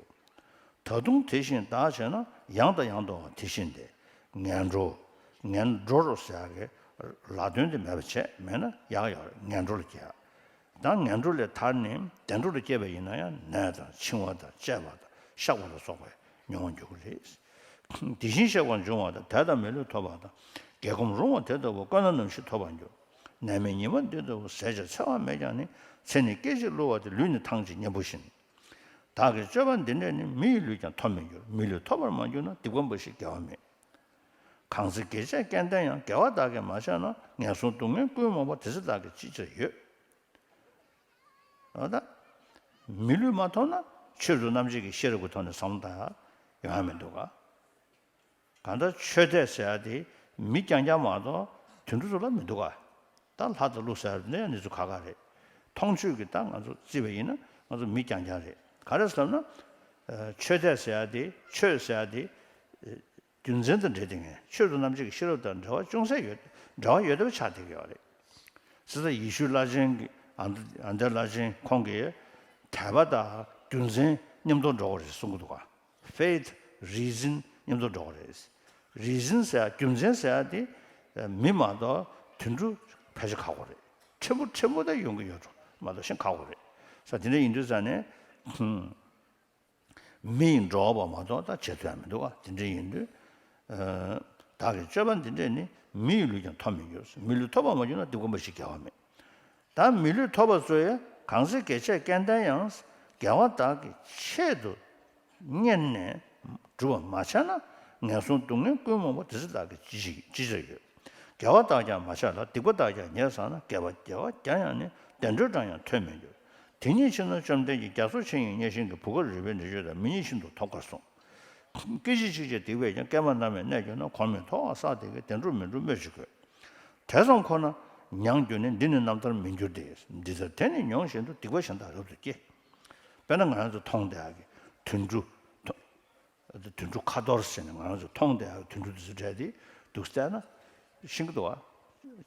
ད་དུང་དེ་བཞིན་བདག་བྱས་ན། ཡང་དང་ཡང་དུའང་དེ་བཞིན་ཏེ། ངན་འགྲོ། ངན་འགྲོར་ཟེར་ཡག་གི་ལ་དོན་དེ་མེད་པ་བྱས། མེད་ན་ཡག་ཡག་རེད། ངན་འགྲོ་ལ་སྐྱེ་ཡག་ད་ངན་འགྲོ་ལས་ཐར་ནས་བདེ་འགྲོ་ལ་སྐྱེས་པ་ཡིན་ན་ཡང་། ནད་དང་འཆིང་བ་དང་བཅས་པ་དང་གཤགས་པ་ལ་སོགས་པའི་མྱོང་བ་འགྱུར་གྱི་རེད། དེ་བཞིན་གཤེགས་པ་འབྱུང་བ་དང་། དད་དང་མི་ལུས་ཐོབ་པ་དང་། དགེ་གོམས་རུང་བ་དེ་ལྟ་བུ། དཀོན་ན་ནམ་ཞིག་ཐོབ་པར་འགྱུར། ནད་མེད་ཉི་མ་འདི་ལྟ་བུ། ཟས་བཅས་འཚེ་བ་མེད་ཀྱང་ནི། ཚེ་ནི་སྐད་ཅིག་བསླུ་བ་སྟེ། ལུས་ནི་ཐང་ཅིག་གཉེན་པོ་བཞིན། བདག་གི་སྤྱོད་པ་འདི་འདྲས་ནི། མི་ཡི་ལུས་ཀྱང་ཐོབ་མི་འགྱུར། མི་ལུས་ཐོབ་པར་མ་གྱུར་ན། སྡིག་པ་འབའ་ཞིག་དགེ་བ་མེད། གང་ཚེ་དགེ་བྱས་སྐལ་ལྡན་ཡང་། དགེ་བ་བདག་གིས་མ་བྱས་ན། ངན་སོང་སྡུག་བསྔལ་ཀུན་མང་པོ། དེ་ཚེ་བདག་གིས་ཅི་བྱར་ཡོད། འོ་ད། མི་ལུས་མ་ཐོབ་ན་ཆོས་རྫུ་རྣམ་འབྱེད་ཀྱི་ཤེས་རབ་ཀྱི་ཐོག་ནས་བསམ་བློ་བཏང་ཡ་ཡོང་ཡ་མི་འདུག་ག་གང་ལྟར་ཆོས་དད་ཟེར་ཡ་དེ་མི་རྐྱང་རྐྱང་མ་གཏོགས་དུད་འགྲོ་ཚོ་ལ་མི་འདུག་ག་ད་ལྷ་དང་ཀླུ་ཟེར་ཡ་དེ་ཡང་གནས་ཚུལ་ཁག་ཁག་རེད། མཐོང་ཆོས་ཀྱི་ད་ང་ཚོ་བརྩིས་པ་ཡིན་ན་ང་ཚོ་མི་རྐྱང་རྐྱང་རེད། ག་རེ་ཟེར་ན། ཆོས་དད་ཟེར་ཡ་དེ་ཆོས་ཟེར་ཡ་དེ་རྒྱུ་མཚན་དང་འབྲེལ་ཏེ་ངས་ཆོས་དང་རྣམ་འབྱེད་ཀྱི་ཤེས་རབ་དང་འབྲེལ་བ་ཅུང་ཟད་ཡོད་འབྲེལ་བ་ཡོད་བསྡད་པ་ཆགས་བསྡད་ཀྱི་ཡོད་རེད། ཟེར་ད་ཡེ་ཤུ་བླ་ཆེན་གྱི་ཨ་ཨ་འདྲ་བླ་ཆེན་ཁོང་གིས་དད་པ་དང་རྒྱུ་མཚན་མཉམ་དུ་འགྲོ་གི་རེད་གསུང་གི་འདུག་ག Faith reason མཉམ་དུ་འགྲོ་གི་རེད། Reason ཟེར་ཡ་རྒྱུ་མཚན་ཟེར་ཡ་དེ་མི་མ་གཏོགས་དུད་འགྲོ་ཕལ་ཆེར་ཁག་པོ་རེད། ཕྲན་བུ་ཕྲན་བུ་ད་ཡོང་གི་ཡོད་འགྲོ་མ་གཏོགས་གཞན་ཁག་པོ་རེད། ས་དེ་འདྲ་ཡིན་དུས་ཙང་ནས་མི་ཡི་འགྲོ་བ་མ་གཏོགས་ད་བྱེད་ཐུབ་ཡ་མི་འདུག་ག་དེ་འདྲ་ཡིན་དུས་བདག་གི་སྤྱོད་པ་འདི་འདྲས་ནི་མི་ཡི་ལུས་ཀྱང་ཐོབ་མི་འགྱུར། མི་ལུས་ཐོབ་པར་མ་གྱུར་ན་སྡིག་པ་མ་ཞིག་དགེ་བ་མེད། ད་མི་ལུས་ཐོབ་པ་ཚོ་ཡང་གང་ཚེ་དགེ་བྱས་སྐལ་ལྡན་ཡང་། དགེ་བ་དག་གི་ཆེད་དུ་གཉེར་ནས་སྒྲུབ་པ་མ་བྱས་ན། ངན་སོང་སྡུག་བསྔལ་ཀུན་རྨོངས་པ། དེ་ཚེ་བདག་གིས་ཅི་ཞིག་ཅི་བྱར་ཡོད། དགེ་བ་དག་ཀྱང་མ་བྱས་ལ། སྡིག་པ་དག་ཀྱང་ཉེར་བསགས་ན། དགེ་བ་དགེ་བ་བརྒྱ་ཡང་ནི། བདེ་འགྲོའི་གྲངས་ཡང་ཐོན་མི་འགྱུར། དེ་ཉིད་ཕྱིར་ན་བཅོམ་ལྡན་གྱིས། རྒྱ་མཚོ་ཆེ་ཡང་གཉའ་ཤིང་གི། བུ་གར་རུས་པའི་འདྲེ་གཅོད་དང་། མི་ཉིད་ཤིན་ཏུ་ཐོབ་དཀར་གསུངས། སྐད་ཅིག་གཅིག་ཀྱང་སྡིག་པས་ཀྱང་། སྐྱེས་མ་རྣམས་ཡང་གནས་གྱུར་ན། གོམས་མེད་མཐོ་བ་བསགས་དེ་ཀའི། བདེ་འགྲོར་མི་འགྲོ་སྨོས་ཅི་དགོས། དེ་ཙམ་ཁོ་ན་མྱང་འགྱུར་ནས། འདི་ནི་རྣམ་ཐར་མིན་འགྱུར་ཏེ། འདི་ལྟར་དེ་ནི་མྱོང་བཞིན་དུ། སྡིག་པ་གཞན་དག་རབ་ཏུ་སྐྱེ། དཔེར་ན་ང་རང་ཚོ་མཐོང་བསྡད་ཡག་གི་དུད་འགྲོ། དུད་འགྲོ་ཁ་འཐོར་ཟེར་ནས་ང་རང་ཚོ་མཐོང་བསྡད་ཡག་གི་དུད་འགྲོ་དེ་ཚོ་འདྲ་དེ་འདུག་བལྟས་ན་ཤིང་གི་འདུག་བ།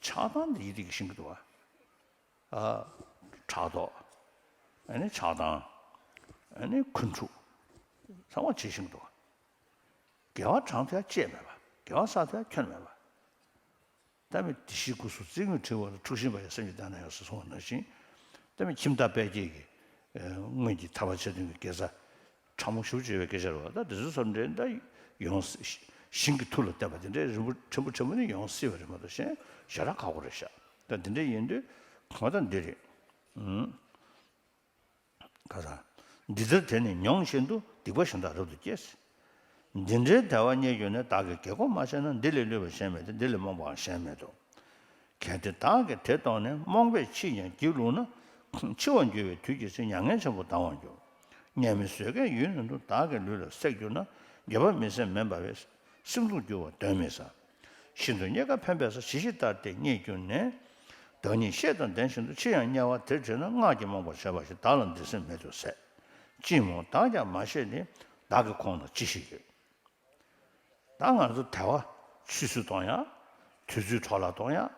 ཆགས་སྡང་དེ་ཡི་དེ་གི་ཤིང་གི་འདུག་བ། ཨ། ཕྲག་དོག་ཨ་ནི་ཆགས་སྡང་། ཨ་ནི་འཁོན་འཁྲུག་ཚང་མ་ཇི་བཞིན་དུ། དགེ་བ་དྲངས་ཐུབ་ཡ་ཅེས་མེད་པ། དགེ་བ་བསགས་ཐུབ་ཡ་ཁྱོན་མེད་པ། ད་མི་དེ་བཞིན་སྐུ་གསུང་ཚིག་ངོས་འཁྲིལ་བ་ལ། འཁྲུགས་ཤིང་བ་ཡི་སེམས་ཀྱི་གཏིང་ན་ཡང་ཟེར་གསུངས་པ་ནང་བཞིན། ད་མི་ཁྱིམ་བདག་དཔལ་སྐྱེས་ཀྱི་སྔོན་གྱི་ཐར་པ་ཆ་མཐུན་གྱི་དགེ་རྩ། ཕྲ་མོ་ཞེ་པོ་ཅིག་ཡོད་པའི་སྐད་ཆ་རེད་བ། ད་དེ་ཚོའི་ཚབ་འདྲེན་ད་ཡོངས་ཤིང་གི་མཐུ་ལ་བརྟེན་པ་དེ་འདྲའི་རིམ་པ་ཕྲན་བུ་ཕྲན་བུ་ནི་ཡོང་སྲིད་པ་རེད་མ་གཏོགས་གཞན་ཞེ་དྲག་ཁག་པོ་རེད་ཤག་ད་དེ་འདྲ་ཡིན་དུས་ང་ད་འདི་རེད། ཨུམ། ཁ་སང་། འདི་ལྟར་དེ་ནི་མྱོང་བཞིན་དུ། སྡིག་པ་གཞན་དག་རབ་ཏུ་སྐྱེ། འདི་འདྲའི་བདེ་བ་རྙེད་གྱུར་ནས། བདག་གིས་དགེ་སྒོ་མ་བྱས་ན། འདི་ལས་བསླུས་པ་གཞན་མེད་དེ། འདི་ལས་རྨོངས་པའང་གཞན་མེད་དོ། གལ་ཏེ་བདག་གིས་དེ་རྟོགས་ནས། རྨོངས་པས་ཕྱིས་ཀྱང་སྒྱིད་ལུག་ན། འཆི་བར་འགྱུར་བའི་དུས་ཀྱི་ཚེ། མྱ་ངན་ཆེན་པོ་ལྡང་བར་འགྱུར། ཉེས་མེད་བཟོད་དཀའི་ཡུལ་ནང་དུ། བདག་གི་ལུས་ལ་བསྲེགས་གྱུར་ན། འགྱོད་པ་མི་སེམས་མེད་པ་བས། སྲིན་དུ་འགྱུར་བ་གདོན་མི་ཟ། ཤིན་ཏུ་རྙེད་དཀའ་ཕན་པའི་ས། ཇི་ཞིག་ལྟར་དེ་རྙེད་གྱུར་ནས། བདག་ཉིད་ཤེས་དང་ལྡན་བཞིན་དུ། ཕྱིར་ཡང་དམྱལ་བ་དེར་བྱོན་ན། སྔགས་ཀྱིས་རྨོངས་པར་བྱས་པ་ཞིག་བདག་ལ་འདི་སེམས་མེད་དུ་ཟད། ཅི་སྨོ་བདག་ཀྱང་མ་ཤེས་ནས། བདག་གི་ཁོང་ན་ཅི་ཞིག་ཡོད། ད་ང་ཚོ་དལ་བ་ཆུད་ཟོས་གཏོང་ཡག་དུས་ཚོད་འཕྲོ་བརླག་གཏོང་ཡག་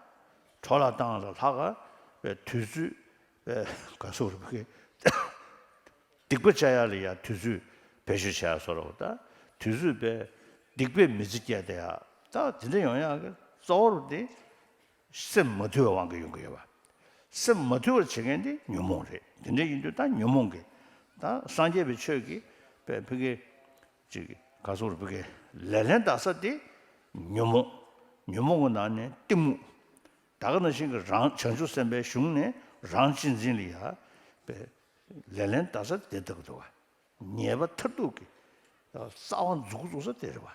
འཕྲོ་བརླག་བཏང་ལ་ལྷག་ག་པའི་དུས་ཚོད་པའི་ག་སོགས་རུ་གི་སྡིག་པ་བྱ་ཡག་ལ་ཡ་དུས་ཚོད་བེད་སྤྱོད་བྱ་ཡག་སོགས་རུ། ད་དུས་ཚོད་པའི་སྡིག་པའི་མི་ཚེ་སྐྱེལ་ཏེ་ཡ། ད་དེ་འདྲ་ཡོང་ཡག་གི་གཙོ་བོ་རུ་དེ་སེམས་མ་དུལ་བའི་དབང་གིས་ཡོང་གི་ཡོད་པ། སེམས་མ་དུལ་བར་བྱེད་མཁན་དེ་ཉོན་མོངས་རེད། དེ་འདྲ་ཡིན་དུས་ད་ཉོན་མོངས་ཀྱི་ད་སངས་རྒྱས་པའི་ཆོས་ཀྱི་པའི་ཕ་གི་ཅིག་ག་སོགས་རུ་ཕ་གི་ལེ་ལན་འདེབས་ས་དེ་ཉོན་མོངས། ཉོན་མོངས་ཀྱི་ནང་ནས་གཏི་མུག་ད་ག་ནང་བཞིན་གྱི་རང་བྱང་ཆུབ་སེམས་དཔའི་གཞུང་ནས་རང་གཅེས་འཛིན་ལ་ཡ་པའི་ལེ་ལན་འདེབས་ས་དེ་ལྟ་བུ་འདུག་བ། ཉེས་པ་མཐར་ཐུག་གི་རྩ་བ་འཛུགས་འཛུགས་ས་དེ་རེད་བ།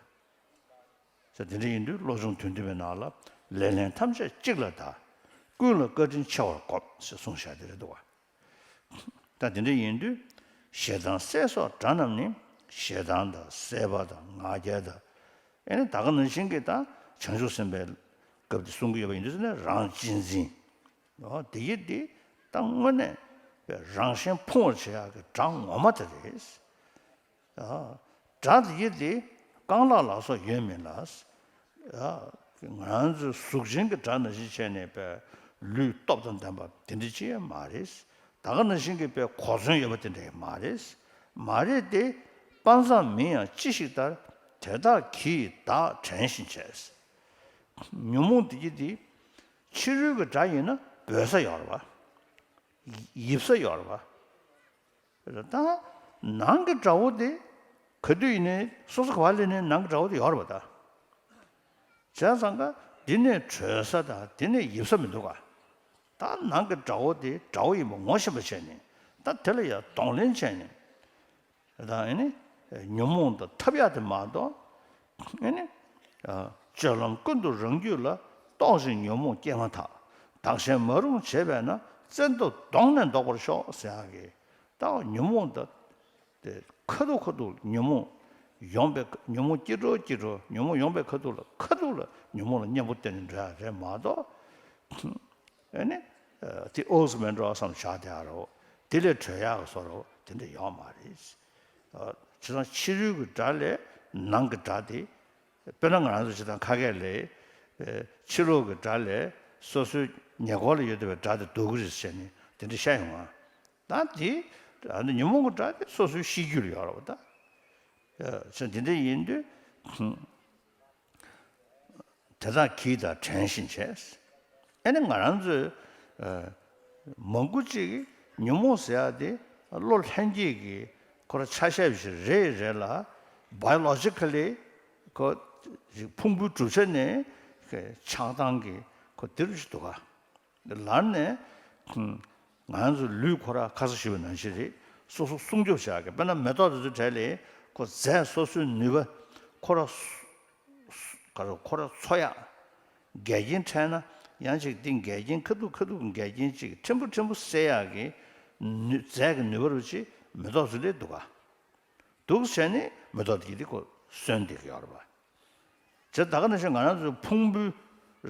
ས་དེ་འདྲ་ཡིན་དུས་བློ་སྦྱོང་དོན་བདུན་པའི་ནང་ལ། ལེ་ལན་ཐམས་ཅད་གཅིག་ལ་བཟླ། ཀུན་ལ་བཀའ་དྲིན་ཆེ་བར་བསྒོམ་ཞེས་གསུངས་བཞག་དེ་རེད་འདུག་བ། ད་དེ་འདྲ་ཡིན་དུས་ཞེ་སྡང་སྲེད་སོགས་དགྲ་རྣམས་ནི། ཞེ་སྡང་དང་སྲེད་པ་དང་ང་རྒྱལ་དང་། ཨེ་ནི་ད་ག་ནང་བཞིན་གྱི་ད་བྱང་ཆུབ་སེམས་དཔའི་སྐབས་དེ་གསུང་གི་ཡོད་པ་ཡིན་དུས་ནས་རང་གཅེས་འཛིན། འོ་དེ་ཡི་དེ་ད་དངོས་གནས་རང་གཞན་ཕུང་བར་བྱེད་ཡག་གི་དགྲ་ངོ་མ་དེ་རེད། ཨ། དགྲ་དེ་ཡི་དེ་རྐང་ལག་ལ་སོགས་ཡོད་མིན་ལ། ཨ། ང་རང་ཚོའི་གཟུགས་ཅན་གྱི་དགྲ་ནང་བཞིན་བྱས་ནས་པའི་ལུས་སྟོབས་དང་ལྡན་པ་དེ་འདྲ་ཅི་ཡང་མ་རེད། ད་ག་ནང་བཞིན་གྱི་པའི་གོ་མཚོན་ཡོད་པ་དེ་འདྲ་ཡང་མ་རེད། མ་རེད་དེ། དཔག་བསམ་མིན་ཡང་ཅི་ཞིག་ལྟར། དེ་དག་གིས་བདག་བྲན་བཞིན་བྱས། ཉོན་མོངས་དེ་ཡི་དེ། ཕྱི་རོལ་གྱི་དགྲ་ཡིན་ན་འབོད་ས་ཡོད་རེད་བ། ཡིབ་ས་ཡོད་རེད་བ། ད་ནང་གི་དགྲ་བོ་དེ་ག་དུས་ཡིན་ནའི་སོ་སོ་ག་པར་སླེབས་ནའི་ནང་གི་དགྲ་བོ་དེ་ཡོད་རེད་པ་ད། བྱས་ཙང་ཀ་འདི་ནས་བྲོས་ས་དང་འདི་ནས་ཡིབ་ས་མི་འདུག་ག་ད་ནང་གི་དགྲ་བོ་དེ་དགྲ་བོ་ཡིན་པ་ངོ་ཤེས་པ་བྱས་ནས་ད་དེ་ལ་ཡང་གདོང་ལེན་བྱས་ནས་ད་ཨེ་ནི་ཉོན་མོངས་དང་འཐབ་ཡག་དེ་མ་གཏོགས། ཨེ་ནི། ཨ། སྤྱོད་ལམ་ཀུན་ཏུ་རང་རྒྱུད་ལ། རྟོག་ཅིང་ཉོན་མོངས་སྐྱེས་མ་ཐག་བདག་གཞན་མ་རུངས་བྱེད་པས་ན། བཙན་ཐབས་གདོང་ནས་བཟློག་པར་ཤོག་ཟེར་ཡག་གི། ད་ཉོན་མོངས་ད། དེ་ཁ་ཐུག་ཁ་ཐུག་ཉོན་མོངས། ཡོང་པའི་ཉོན་མོངས་སྐྱེ་འགྲོ་སྐྱེ་འགྲོ་ཉོན་མོངས་ཡོང་པའི་ཁ་ཐུག་ལ་ཁ་ཐུག་ལ་ཉོན་མོངས་ལ་གཉེན་པོ་བསྟེན་ནས་འགྲོ་ཡག་རེད་མ་གཏོགས། ཨེ་ནི། དེ་འོག་སུ་མི་འགྲོ་བསམ་བཞག་དེ་ཨ་རོ། དེ་ལས་གྲོལ་ཡག་གི་བཟོ་འདྲ་དེ་འདྲ་ཡོད་མ་རེད། ཨ། བྱས་ཙང་ཕྱི་རོལ་གྱི་སྒྲ་ལས་ནང་གི་སྒྲ་དེ། དཔེར་ན་ང་རང་ཚོ་བྱས་ཙང་ཁ་སྐད་ལས། ཨེ། ཕྱི་ལོགས་ཀྱི་སྒྲ་ལས་སོ་སོའི་ཉེ་འཁོར་ལ་ཡོད་བསྡད་པའི་སྒྲ་དེ་ལྡོག་གི་རེད་ཟེར་ནས་དེ་འདྲ་བཤད་ཡོང་ང་། ད་དེ་ཨ་ནི་ཉོན་མོངས་ཀྱི་སྒྲ་དེ་སོ་སོའི་ཤེས་རྒྱུད་ལ་ཡོད་རེད་པ་ད། ཨེ། བྱས་ཙང་དེ་འདྲ་ཡིན་དུས། དེ་དག་གིས་ད་དྲན་བཞིན་བྱས། ཨེ་ནི་ང་རང་ཚོས། ཨ། མང་པོ་ཅིག་གིས་ཉོན་མོངས་ཟེར་ཡག་དེ་བློ་ལྷན་སྐྱེས་ཀྱི་ཁོ་རང་ཆ་ཤས་ཤིག་རེད་རེད་ལ། བའི་ལོ་ཇི་ཀ་ལི་ཁོ་ཕུང་པོའི་གྲུབ་ཆ་ནས་ཆགས་སྡང་གི་ཁོ་དེ་རུ་ཞིག་འདུག་ག་ལར་ནས། ང་རང་ཚོ་ལུས་ཁོ་ར་ཁ་སང་ཞུས་པ་ནང་བཞིན་རེད། སོ་སོ་སྲུང་སྐྱོབ་བྱ་གི། དཔེར་ན་མེ་ཏོག་དེ་ཚོའི་གྲས་ལས་ཁོ་རྫས་སོ་སོའི་ནུས་པ་ཁོ་ར་སུ་སུ་ག་རེ་ཁོ་ར་འཚོ་ཡག་འགལ་རྐྱེན་འཕྲད་ན་ཡང་ཅིག་དེ་འགལ་རྐྱེན་ཁ་ཐུག་ཁ་ཐུག་གི་འགལ་རྐྱེན་ཅིག་ཕྲན་བུ་ཕྲན་བུ་སེལ་ཡག་གི་ནུས་རྫས་ཀྱི་ནུས་པ་རུ་ཅིག་མེ་ཏོག་ཚོ་ལས་འདུག་ག་འདུག་བྱས་ནས་མེ་ཏོག་དེ་གི་དེ་ཁོ་སོན་བསྡད་ཀྱི་ཡོད་རེད་པ། བྱས་ད་ག་ནང་བཞིན་ང་རང་ཚོའི་ཕུང་པོའི་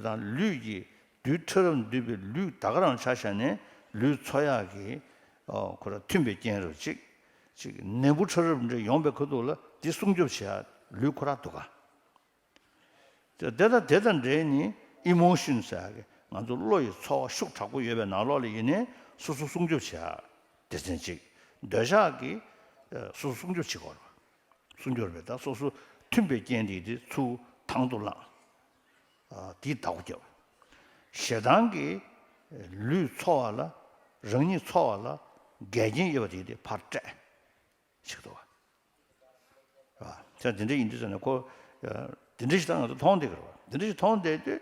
དང་ལུས་ཀྱི་རྡུལ་ཕྲ་རབ་འདུས་པའི་ལུས་ད་ག་རང་ཆ་བཞག་ནས་ལུས་འཚོ་ཡག་གི། ཨོ། ཁོ་ར་མཐུན་པའི་རྐྱེན་རུ་ཅིག་ཅིག་ནད་འབུ་ཕྲ་རབ་འདྲ་ཡོང་པའི་ཁ་ཐུག་ལ་དེ་སྲུང་སྐྱོབ་བྱེད་ཡག་ལུས་ཁོ་ར་འདུག་ག་དེ་དེ་དང་དེ་དང་འབྲེལ་ནས་ཨི་མོ་ཤན་ཟེར་ཡག་གི་ང་ཚོ་བློ་ཡི་ཚོར་བ་ཤུགས་དྲག་པོ་ཡོད་པའི་ནང་ལོགས་ལ་ཡིན་ནའི་སོ་སོ་སྲུང་སྐྱོབ་བྱེད་ཡག་སྡེ་ཚན་གཅིག་འདོད་ཆགས་ཀྱིས། ཨ། སོ་སོ་སྲུང་སྐྱོབ་བྱེད་དགོས་རེད་པ། སྲུང་སྐྱོབ་རེད་པས། ད་སོ་སོ་མཐུན་པའི་རྐྱེན་དེ་དེ་ཚུར་དང་དུ་བླངས། ཨ། དེའི་བདག་པོ་རྒྱབ། ཞེ་སྡང་གིས་ལུས་འཚོ་བ་ལ། རང་ཉིད་འཚོ་བ་ལ་འགལ་རྐྱེན་ཡོད་པ་དེ་དེ་ཕར་སྤྲད། ཞིག་འདུག་བ། ཨ། ད་དེ་འདྲ་ཡིན་དུས་ཙམ་ནས་ཁོ། ཨ། དེ་འདྲ་ཞིག་ད་ང་ཚོ་མཐོང་བསྡད་ཀྱི་རེད་བ། དེ་འདྲ་ཞིག་མཐོང་བསྡད་དུས་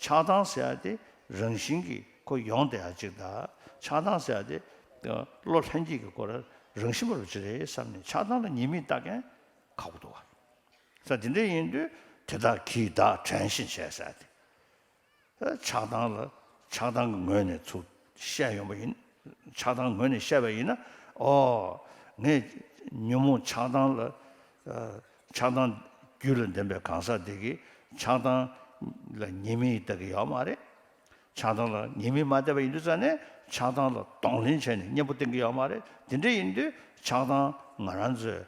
ཆགས་སྡང་ཟེར་ཡ་དེ་རང་བཞིན་གྱིས་ཁོ་ཡོང་བསྡད་ཡ་ཅིག་དང་། ཆགས་སྡང་ཟེར་ཡ་དེ། ཨ། བློ་ལྷན་སྐྱེས་ཀྱི་ཁོ་རང་བཞིན་པ་རུ་ཅིག་རེད་བསམ་ནས་ཆགས་སྡང་ལ་ཉེས་དམིགས་བལྟ་མཁན་ཁག་པོ་འདུག་བ། ས་དེ་འདྲ་ཡིན་དུས་དེ་དག་གིས་བདག་དྲན་བཞིན་བྱས་ཟེར་ཡ་དེ། ཆགས་སྡང་ལ་ཆགས་སྡང་གི་ངོས་ནས་ཚུར་བཤད་ཡོང་པ་ཡིན། ཆགས་སྡང་ངོས་ནས་བཤད་པ་ཡིན་ན། ཨོ། ངས་ཉོན་མོངས་ཆགས་སྡང་ལ། ཨ། ཆགས་སྡང་རྒྱུད་ལ་ལྡན་པའི་གང་ཟག་དེ་གིས་ཆགས་སྡང་ལ་ཉེས་དམིགས་བལྟ་གི་ཡོད་མ་རེད། ཆགས་སྡང་ལ་ཉེས་དམིགས་མ་བལྟས་པ་ཡིན་དུས་ཙང་ནས་ཆགས་སྡང་ལ་གདོང་ལེན་བྱས་ནས་གཉེན་པོ་བསྟེན་གི་ཡོད་མ་རེད། དེ་འདྲ་ཡིན་དུས་ཆགས་སྡང་ང་རང་ཚོའི་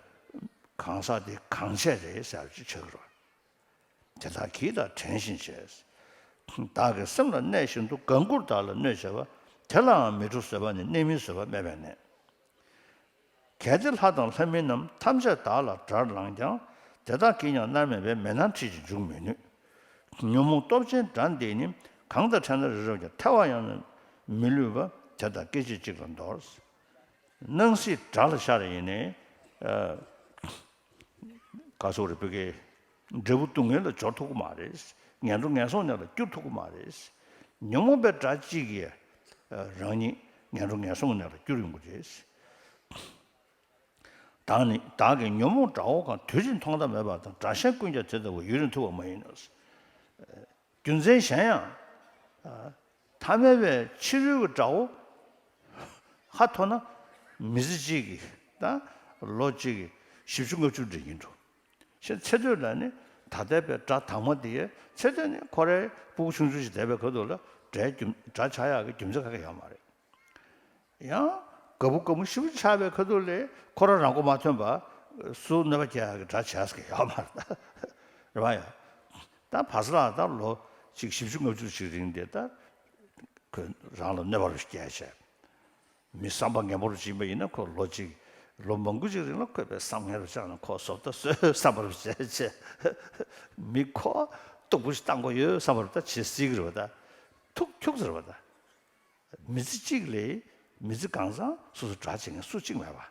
གང་ཟག་དེ་གང་བྱས་རེད་ཟེར་བ་ཅིག་ཆགས་ཀྱི་རེད། དེ་དག་གིས་བདག་དྲན་བཞིན་བྱས། བདག་གི་སེམས་ལ་གནས་བཞིན་དུ། དགའ་མགུར་བདག་ལ་གནོད་བྱེད་པ། དེ་ལའང་མི་ཁྲོ་བཟོད་པ་ནི། གནས་མིན་བཟོད་པ་སྨད་པས་གནས། གལ་ཏེ་ལྷ་དང་ལྷ་མིན་རྣམས། ཐམས་ཅད་བདག་ལ་དགྲར་ལངས་ཀྱང་། དེ་དག་གིས་ཀྱང་མནར་མེད་པའི། མེ་ནང་ཁྲིད་ཅིང་འཇུག་མི་ནུས། ཉོན་མོངས་སྟོབས་ཆེན་དགྲ་འདིས་ནི། གང་དང་ཕྲད་ན་རི་རབ་ཀྱང་། ཐལ་བར་ཡང་མི་ལུས་པ། དེ་དག་སྐད་ཅིག་གཅིག་ལ་འདོར། སྣང་སྲིད་དགྲ་ལ་ཤར་ཡིན་ནའི། ཨ། ག་སོགས་རེ་བོད་ཀྱི་འབྲས་བུ་སྡུག་བསྔལ་ལ་སྦྱོར་ཐུབ་ཀྱི་མ་རེད། ངན་འགྲོ་ངན་སོང་ནང་ལ་བསྐྱུར་ཐུབ་ཀྱི་མ་རེད། ཉོན་མོངས་པའི་དགྲ་གཅིག་གིས། ཨ། རང་ཉིད་ངན་འགྲོ་ངན་སོང་ནང་ལ་བསྐྱུར་ཡོང་གི་རེད། བདག་ནི་བདག་གི་ཉོན་མོངས་དགྲ་བོ་གང་། དུས་གཅིག་མཐོང་དང་མེད་པ་དང་། དགྲ་གཞན་ཀུན་ཀྱང་དེ་ལྟ་བུ། ཡུན་རིང་ཐུབ་པ་མ་ཡིན་ནོ། རྒྱུ་མཚན་གཞན་ཡང་། ཨ། ཐ་མལ་པའི་ཕྱི་རོལ་གྱི་དགྲ་བོ་ཧ་ཐོ་ན་མི་ཚེ་གཅིག་གི་ད་ལོ་གཅིག་གི་བཞི་བཅུ་ལྔ་བཅུ་འདྲ་ཡིན་འགྲོ། ཞེས་ཚེ་སྟོད་ལ་ནི་ད་ལྟའི་པའི་དགྲ་དྭངས་མ་དེ་ཡི་ཚེ་སྟོད་ནི་ཁོ་རའི་སྤུ་གུ་ཆུང་ཆུང་ཞིག་བསྡད་པའི་ཁ་ཐུག་ལ་དགྲའི་རྒྱུ་དགྲ་ཆགས་ཡག་གི་རྒྱུ་མཚན་ག་གེ་ཡོད་མ་རེད། ཡང་དགའ་བོ་དགའ་མོ་ཞེ་པོ་ཆགས་པའི་ཁ་ཐུག་ལ་ཁོ་རང་རང་མགོ་མ་ཐོན་པ་སུ་གནོད་པ་སྐྱེལ་ཡག་གི་དགྲ་བྱས་ཟེར་གི་ཡོད་མ་རེད། རེད་པ། ཡང་ད་བ་ས་ལ་ད་ལོ་གཅིག་བཞི་བཅུ་ལྔ་བཅུ་ཞིག་རིང་དེ་ད་ཁོས་རང་ལ་གནོད་པ་རུ་སྐྱེལ་བྱས། མི་བསམ་པ་ངན་པ་རུ་ཕྱིན་པ་ཡིན་ན་ཁོ་ལོ་གཅིག་ལོ་མང་པོ་ཅིག་རིང་ལ་ཁོས་དཔེ་བསམ་ངན་རུ་བཅངས་ནས་ཁོ་བཟོ་ལྟ་བཟོས་བསམ་པ་རུ་བྱས་བྱས། མི་ཁོ་སྡུག་པོ་ཞིག་བཏང་དགོས་ཡོད་བསམ་པ་རུ་ད་བྱེད་སྲིད་གི་རེད་པ། ད་ཐུག་ཐུག་ཟེར་བ་ད། མི་ཚེ་གཅིག་ལས་མི་ཚེ་གང་བཟང་སོ་སོ་དགྲ་བྱེད་མཁན་སུ་གཅིག་མེད་པ།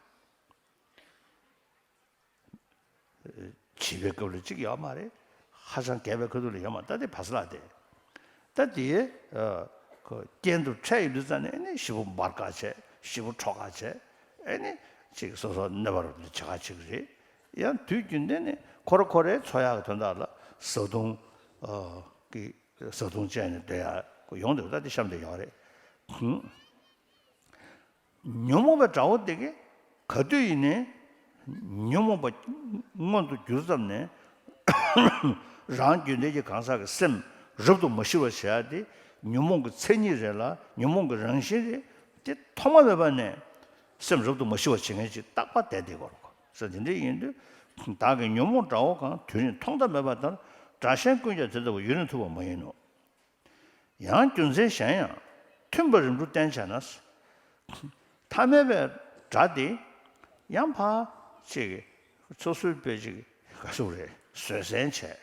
བྱིས་པའི་སྐབས་ལ་གཅིག་ཡོད་མ་རེད། ཧ་ཅང་རྒས་པའི་ཁ་ཐུག་ལ་ཡོད་མ་རེད། ད་དེ་བ་ས་ལ་དེ། ད་དེ་ཁོ་རྐྱེན་དུ་འཕྲད་ཡོང་དུས་ཙང་ནས་ཨ་ནི་ཞེ་པོ་འབར་ཁ་བྱས། ཞེ་པོ་འཕྲོག་ཁ་བྱས། ཨ་ནི་ཅིག་སོ་སོ་གནོད་པ་རུ་བྱེད་ཁ་ཅིག་རེད། ཡང་དུས་རྒྱུན་ལྡན་ནས་ཁོ་ར་ཁོ་རའི་འཚོ་ཡག་གི་དོན་དག་ལ་བཟའ་བཏུང་གི་བཟའ་བཏུང་བཅད་ནས་སྡོད་ཡག་ཡོང་འདུག་ད་དེ་གཤམ་དུ་ཡོད་རེད། ཉོན་མོངས་པའི་དགྲ་བོ་དེ་གིས་ག་དུས་ཡིན་ནའི་ཉོན་མོངས་པ་མངོན་དུ་གྱུར་ཙམ་ནས་རང་རྒྱུད་ལྡན་གྱི་གང་ཟག་གི་སེམས་རབ་ཏུ་མ་ཞི་བར་བྱེད་ཡག་དེ་ཉོན་མོངས་ཀྱི་མཚན་ཉིད་རེད་ལ་ཉོན་མོངས་ཀྱི་རང་བཞིན་རེད། དེ་ཐོག་མ་མེད་པ་ནས་སེམས་རབ་ཏུ་མ་ཞི་བར་བྱེད་མཁན་ཅིག་རྟག་པར་བསྡད་བསྡད་དགོས་རེད། ཟེར། དེ་འདྲ་ཡིན་དུས་བདག་གི་ཉོན་མོངས་དགྲ་བོ་གང་། དུས་རིང་ཐོག་མཐའ་མེད་པ་ལྟར། དགྲ་གཞན་ཀུན་ཀྱང་དེ་ལྟ་བུ། ཡུན་རིང་ཐུབ་པ་མ་ཡིན་ནོ། ཡང་རྒྱུ་མཚན་གཞན་ཡང་། མཐུན་པར་རིམ་གྲོ་བསྟེན་བྱས་ན། ཐ་མལ་པའི་དགྲ་དེ་ཡང་ཕར་ཅིག་སོ་སོའི་དཔེ་ཅིག་ག་ཟུག་རེད། བཟོད་བསྲན་བྱས།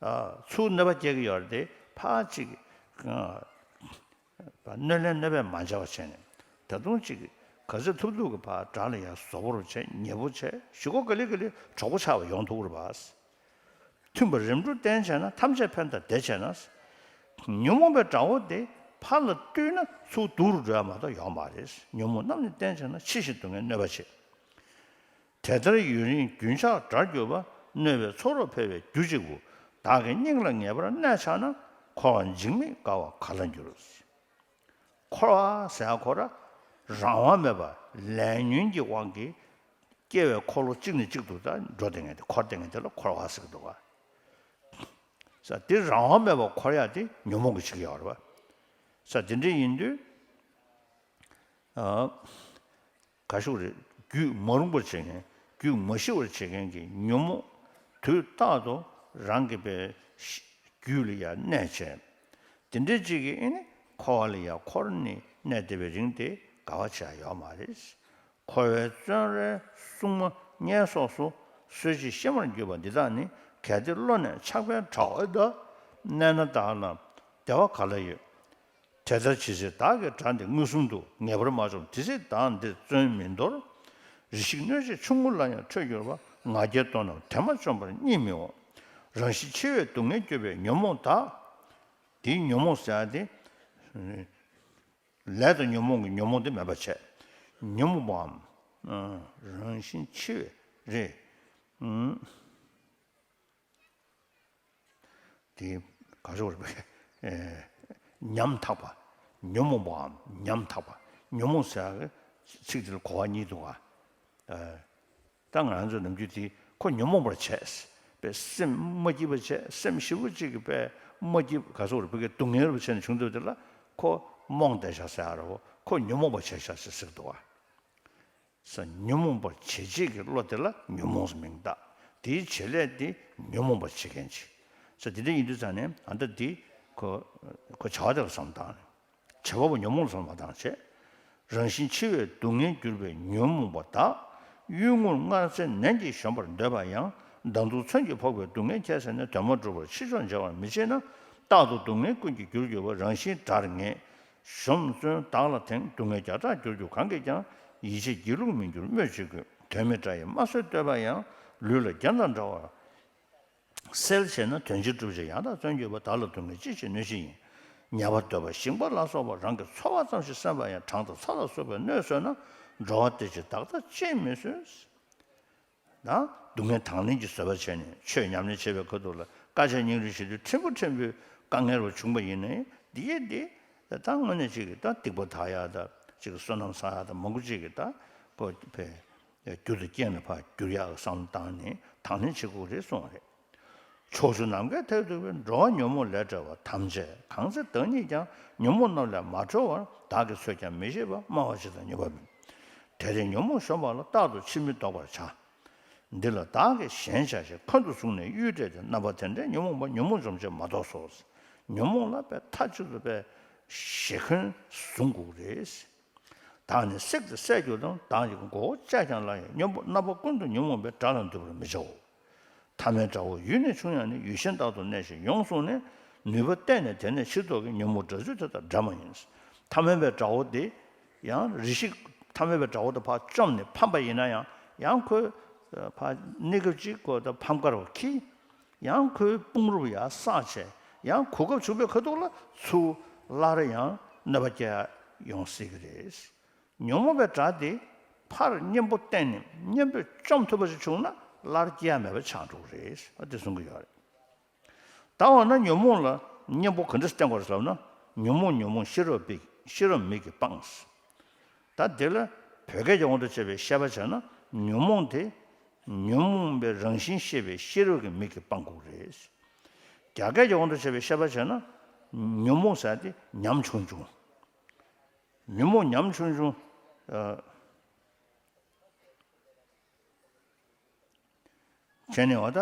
ཨ། ཚུར་གནོད་པ་སྐྱེལ་གྱི་ཡོད་རེད་དེ། ཕར་ཅིག་ཨ། གནོད་ལན་གནོད་པས་མ་འཇལ་བ་བྱས་ནས། ད་དུང་ཅིག་ག་ཚོད་ཐུབ་ཐུབ་ཀྱིས་ཕར་དགྲ་ལ་ཡང་བཟོ་བོར་བྱས། ཉེ་བོ་བྱས། ཞི་ཁོ་ག་ལེ་ག་ལེ་གྲོགས་པོ་ཆགས་པ་ཡོང་ཐུབ་ཀྱི་རེད་པ། མཐུན་པར་རིམ་གྲོ་བསྟེན་བྱས་ན། ཐམས་ཅད་ཕན་དང་བདེ་བྱེད་ན། ཉོན་མོངས་པའི་དགྲ་བོ་དེ་ཕར་ལ་བཏུལ་ན་ཚུར་སྡུག་རུ་འགྲོ་ཡ་མ་གཏོགས་ཡོད་མ་རེད། ཉོན་མོངས་རྣམས་ནི་བསྟེན་བྱས་ན། ཕྱི་བཞིན་སྡུག་བསྔལ་གནོད་པ་བྱེད། དེ་ལྟར་ཡུན་རིང་རྒྱུན་ཆགས་དགྲར་གྱུར་པ། གནོད་པའི་ཚོགས་རབ་འཕེལ་བའི་རྒྱུ་གཅིག་པུ། བདག་གི་སྙིང་ལ་ངེས་པར་གནས་འཆའ་ན། འཁོར་བ་འཇིགས་མེད་དགའ་བ་ག་ལ་འགྱུར། འཁོར་བ་ཟེར་ཡ་ཁོ་རང་རང་དབང་མེད་པ་ལས་ཉོན་གྱི་དབང་གིས་སྐྱེ་བའི་འཁོར་ལོ་གཅིག་ནས་གཅིག་ཏུ་ད་འགྲོ་བསྡད་མཁན་དེ། འཁོར་བསྡད་མཁན་དེ་ལ་འཁོར་བ་ཟེར་གྱི་འདུག་ག། ས་དེ་རང་དབང་མེད་པར་འཁོར་ཡ་དེ་ཉོན་མོངས་ཀྱིས་བྱེད་ཀྱི་ཡོད་རེད་པ། ས་དེ་འདྲ་ཡིན་དུས། ཨ། ག་ཞུ་རེད། རྒྱུད་མ་རུངས་པར་བྱེད་མཁན། རྒྱུད་མ་ཞི་བར་བྱེད་མཁན་གྱི་ཉོན་མོངས་དུས་རྟག་ཏུ་རང་གི་པའི་རྒྱུད་ལ་ཡང་གནས་བྱས། དེ་འདྲ་ཅིག་གིས་ཨེ་ནི་འཁོར་བ་ལ་ཡང་འཁོར་ནས་གནས་བསྡད་པའི་རིང་དེ་དགའ་བ་ཆེ་ཡ་ཡོད་མ་རེད། འཁོར་བའི་བཙོན་རའི་སྲུང་མ་དམྱལ་སོགས་སུ་གསོད་བྱེད་གཤེད་མར་གྱུར་པ་འདི་དག་ནི། གལ་ཏེ་བློ་གནས་ཆགས་པའི་དགྲ་བོ་དག་གནས་ན། བདག་ལ་བདེ་བ་ག་ལ་ཡོད། དེ་ལྟར་ཇི་སྲིད་བདག་གི་དགྲ་འདི་མངོན་སུམ་དུ། ངེས་པར་མ་བཅོམ་དེ་སྲིད་བདག་འདིར་བརྩོན་མི་འདོར། རེ་ཞིག་གནོད་བྱེད་ཆུང་ངུ་ལ་ཡང་ཁྲོས་གྱུར་པ། ང་རྒྱལ་གཏོང་ན་དེ་མ་བཅོམ་པར་གཉིད་མི་འོང་། རང་བཞིན་འཆི་བས་སྡུག་བསྔལ་གྱུར་པའི་ཉོན་མོངས་དག། དེའི་ཉོན་མོངས་ཟེར་ཡ་དེ། ལས་དང་ཉོན་མོངས་ཀྱི་ཉོན་མོངས་དེ་མེད་པར་བྱས། ཉོན་མོངས་པའམ། ཨ། རང་བཞིན་འཆི་བས་རེད། ཨུམ། དེ་ག་ཚོད་རེད་པས། ཨེ། ཉམ་ཐག་པ། ཉོན་མོངས་པའམ་ཉམ་ཐག་པ། ཉོན་མོངས་ཟེར་ཡག་གི་ཚིག་དེ་ལ་གོ་བ་གཉིས་འདུག་ག། ཨེ། ད་ང་རང་ཚོ་ནམ་རྒྱུན་དེ་ཁོ་ཉོན་མོངས་པར་བྱས་པས་སེམས་མ་སྐྱིད་པ་བྱས། སེམས་ཞེ་པོ་ཅིག་གི་པས་མ་སྐྱིད་ག་ཚོད་རེད་པས་སྡུག་བསྔལ་རུ་བྱས་ནས་བྱུང་འདུག་དེ་ལ་ཁོ་རྨོངས་བསྡད་ཤག་ཟེར་ཡག་རེད་པ། ཁོ་ཉོན་མོངས་པར་བྱས་ཤག་ཟེར་ཟེར་གི་འདུག་ག། ས་ཉོན་མོངས་པར་བྱེད་བྱེད་ཀྱི་བློ་དེ་ལ་ཉོན་མོངས་སུ་མིང་བཏགས། དེའི་བྱེད་ལས་དེ་ཉོན་མོངས་པར་བྱེད་མཁན་ཅིག། ས་དེ་འདྲ་ཡིན་དུས་ཙང་ནས་ཨ་ད་དེ་ཁོ་ཁོ་བྱ་བ་དེ་ལ་བསམ་བཏང་ནས། བྱེད་པ་པོ་ཉོན་མོངས་ལ་བསམ་བཏང་བྱས། རང་བཞིན་འཆི་བས་སྡུག་བསྔལ་གྱུར་པའི་ཉོན་མོངས་པ་དག། གཡུལ་ངོར་སྔར་ཚེ་ནན་གྱིས་གཞོམ་པར་འདོད་པ་ཡང་། མདང་ཐུག་མཚོན་གྱིས་ཕོག་པའི་སྡུག་བསྔལ་ཁྱད་བསད་ནས། དོན་མ་གྲུབ་པར་ཕྱིར་ཕྱོགས་འབྱེལ་བར་མི་བྱེད་ན། རྟག་ཏུ་སྡུག་བསྔལ་ཀུན་གྱི་རྒྱུར་གྱུར་པ། རང་བཞིན་དགྲར་ངེས་གཞོམ་བརྩོན་བདག་ལ་དེང་། སྡུག་བསྔལ་བརྒྱ་ཕྲག་གྱུར་གྱུར་གང་གིས་ཀྱང་། ཡིད་ཆེས་སྒྱིད་ལུག་མི་འགྱུར་སྨོས་ཅི་དགོས། དོན་མེད་དགྲ་ཡིས་དམར་གསོད་བསྟོད་པ་ཡང་། ལུས་ལ་རྒྱ་དང་འདྲ་བར་གསལ་བྱས་ན། དོན་ཕྱིར་བསྒྲུབ་བྱ་ཡང་དག་བརྩོན་གྱུར་པ། བདག་ལ་སྡུག་བསྔལ་ཅི་ཕྱིར་གནོད་བྱེད་ཡིན། ཉ་པ་འདོད་པ་ཞིང་པ་ལ་སོགས་པ། རང་གི་འཚོ་བ་ཙམ་ཞིག་སེམས་པ་ཡང་། གྲང་དང་ཚ་ལ་སོགས་པའི་གནོད་བཟོད་ན། འགྲོ་བ་དེ་ཕྱིར་བདག་ལྟ་ཅིས་མི་བཟོད། ན། སྡུག་བསྔལ་དང་ལེན་གྱི་བཟོད་པ་བྱས་ནས་ཆོས་ཉམས་ལེན་བྱེད་པའི་ཁ་ཐུག་ལ་དཀའ་སྤྱད་སྙིང་རུས་བྱེད་དུས་ཕྲན་བུ་ཕྲན་བུའི་དཀའ་ངལ་བ་བྱུང་པ་ཡིན་ནའི། འདི་ཡིས་འདི་ད་དངོས་གནས་ཅིག་གིས་ད་སྡིག་པ་དག་ཡག་དང་ཅིག་བསོད་ནམས་བསགས་ཡག་དང་མང་པོ་ཅིག་གིས་ད་ཁོ་ཕའི་རྒྱུ་དང་རྐྱེན་ལ་ཕར་འགྱུར་ཡག་བསམ་བཏང་ནས་དང་ལེན་བྱེད་དགོས་རེད་གསུངས་པ་རེད། ཕྱོགས་བཅུ་ནམ་མཁའི་མཐས་གཏུགས་པའི། འགྲོ་བ་ཉོན་མོངས་ལས་བྲལ་བ་ཐམས་ཅད་གང་ཚེ་བདག་ཉིད་ཀྱང་། ཉོན་མོངས་རྣམས་ལས་མ་གྲོལ་བར། བདག་གིས་འཚོལ་ཀྱང་མི་ཤེས་པ། སྨྲ་བ་ཇི་ལྟར་ཉོན་པ་མིན། དེ་ལས་ཉོན་མོངས་གཞོམ་པ་ལ། རྟག་ཏུ་ཕྱིར་མི་ལྡོག་པར་བྱ། འདི་ལ་བདག་གིས་ཞེན་བྱ་ཞིང་ཁོང་དུ་བཟུང་ནས་གཡུལ་བྲལ་ཏེ། རྣམ་པ་དེ་འདྲའི་ཉོན་མོངས་པ། ཉོན་མོངས་འཇོམས་བྱེད་མ་གཏོགས་སོ། ཉོན་མོངས་ལ་པའི་མཐའ་གཅིག་ཏུ་པའི་ཞེ་འཁོན་བཟུང་དགོས་རེད། བདག་ནི་བསྲེགས་ཏེ་བསད་གྱུར་ཏམ། བདག་གི་མགོ་བོ་བཅད་ཀྱང་སླ་ཡི། སྙོམས་པོ་རྣམ་པ་ཀུན་ཏུ་ཉོན་མོངས་པའི། དགྲ་ལ་འདུད་པར་མི་བྱའོ། ཐ་མལ་དགྲ་བོ་ཡུལ་ནས་ཆུང་ཡང་ནི། ཡུལ་གཞན་དག་ཏུ་གནས་ཤིང་ཡོངས་བཟུང་ནས། ནུས་པ་གཏད་ནས་དེ་ནས་ཕྱིར་ལྡོག་གི། ཉོན་མོངས་དགྲ་ཚུལ་དེ་དག་དགྲ་མ་ཡིན། ཐ་མལ་པའི་དགྲ་བོ་དེ་ཡང་རེ་ཞིག་ཐ་མལ་པའི་དགྲ་བོ་དེ་ཕར་བཅོམ་ནས་ཕམ་པ་ཡིན་ན་ཡང་། ཡང་ཁོས་ཕར་གནས་སྐབས་གཅིག་ཁོ་ད་ཕམ་ཁ་རུ་འཁྱེར། ཡང་ཁོའི་དཔུང་རུ་ཡར་བསགས་བྱས། ཡང་གོ་སྐབས་བྱུང་པའི་ཁ་ཐུག་ལ་ཚུར་སླར་ཡང་གནོད་པ་སྐྱེལ་ཡོང་སྲིད་ཀྱི་རེད། ཉོན་མོངས་པའི་དགྲ་དེ་ཕར་གཉེན་པོ་བསྟེན་ནས་གཉེན་པོས་བཅོམ་ཐུབ་པ་ཞིག་བྱུང་ན་སླར་སྐྱེ་ཡ་མེད་པ་ཆགས་འགྲོ་གི་རེད། ཨ་དེ་གསུང་གི་ཡོད་རེད། ད་འོ་ན་ཉོན་མོངས་ལ་གཉེན་པོ་ག་འདྲ་བསྟེན་དགོས་རེད་ཟེར་ན། ཉོན་མོངས་ཉོན་མོངས་ཤེས་རབ་པས་ཤེས་རབ་མིག་གིས་སྤང་། ད་དེ་ལ་བོད་སྐད་ཀྱི་དབང་དུ་བྱས་པའི་བཤད་པ་བྱས་ན། ཉོན་མོངས་དེ་ཉོན་མོངས་པའི་རང་བཞིན་ཤེས་པའི་ཤེས་རབ་ཀྱི་མིག་གིས་སྤང་དགོས་རེད། རྒྱ་སྐད་ཀྱི་དབང་དུ་བྱས་པའི་བཤད་པ་བྱས་ན། ཉོན་མོངས་ཟེར་དེ་ཉམ་ཆུང་ཆུང་། ཉོན་མོངས་ཉམ་ཆུང་ཆུང་། ཨ། བྱས་ནས་བ་ད།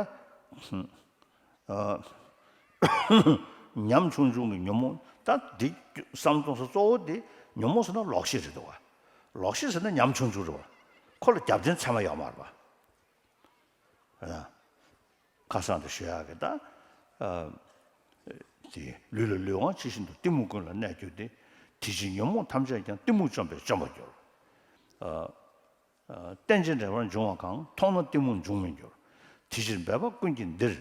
ཨ། ཉམ་ཆུང་ཆུང་གི་ཉོན་མོངས་ད་འདི་བསམ་བློ་གཏོང་ས་གཙོ་བོ་འདི་ཉོན་མོངས་ཟེར་ན་ལོག་ཤེས་རེད་འདུག་བ། ལོག་ཤེས་ཟེར་ན་ཉམ་ཆུང་ཆུང་རེད་བ། ཁོ་ལ་རྒྱབ་རྟེན་ཚད་མ་ཡོད་མ་རེད་བ། ཨ། ཁ་སང་དུ་ཞུ་ཡག་གི་ད། ཨ། དེ་ལུས་ལ་ལུས་དབང་ཇི་བཞིན་དུ། གཏི་མུག་ཀུན་ལ་གནས་གྱུར་ཏེ། དེ་ཕྱིར་ཉོན་མོངས་ཐམས་ཅད་ཀྱང་། གཏི་མུག་བཅོམ་པས་བཅོམ་པར་འགྱུར། ཨ། ཨ། རྟེན་ཅིང་འབྲེལ་བར་འབྱུང་བ་གང་། མཐོང་ན་གཏི་མུག་འབྱུང་མི་འགྱུར། དེ་ཕྱིར་འབད་པ་ཀུན་གྱིས་འདིར།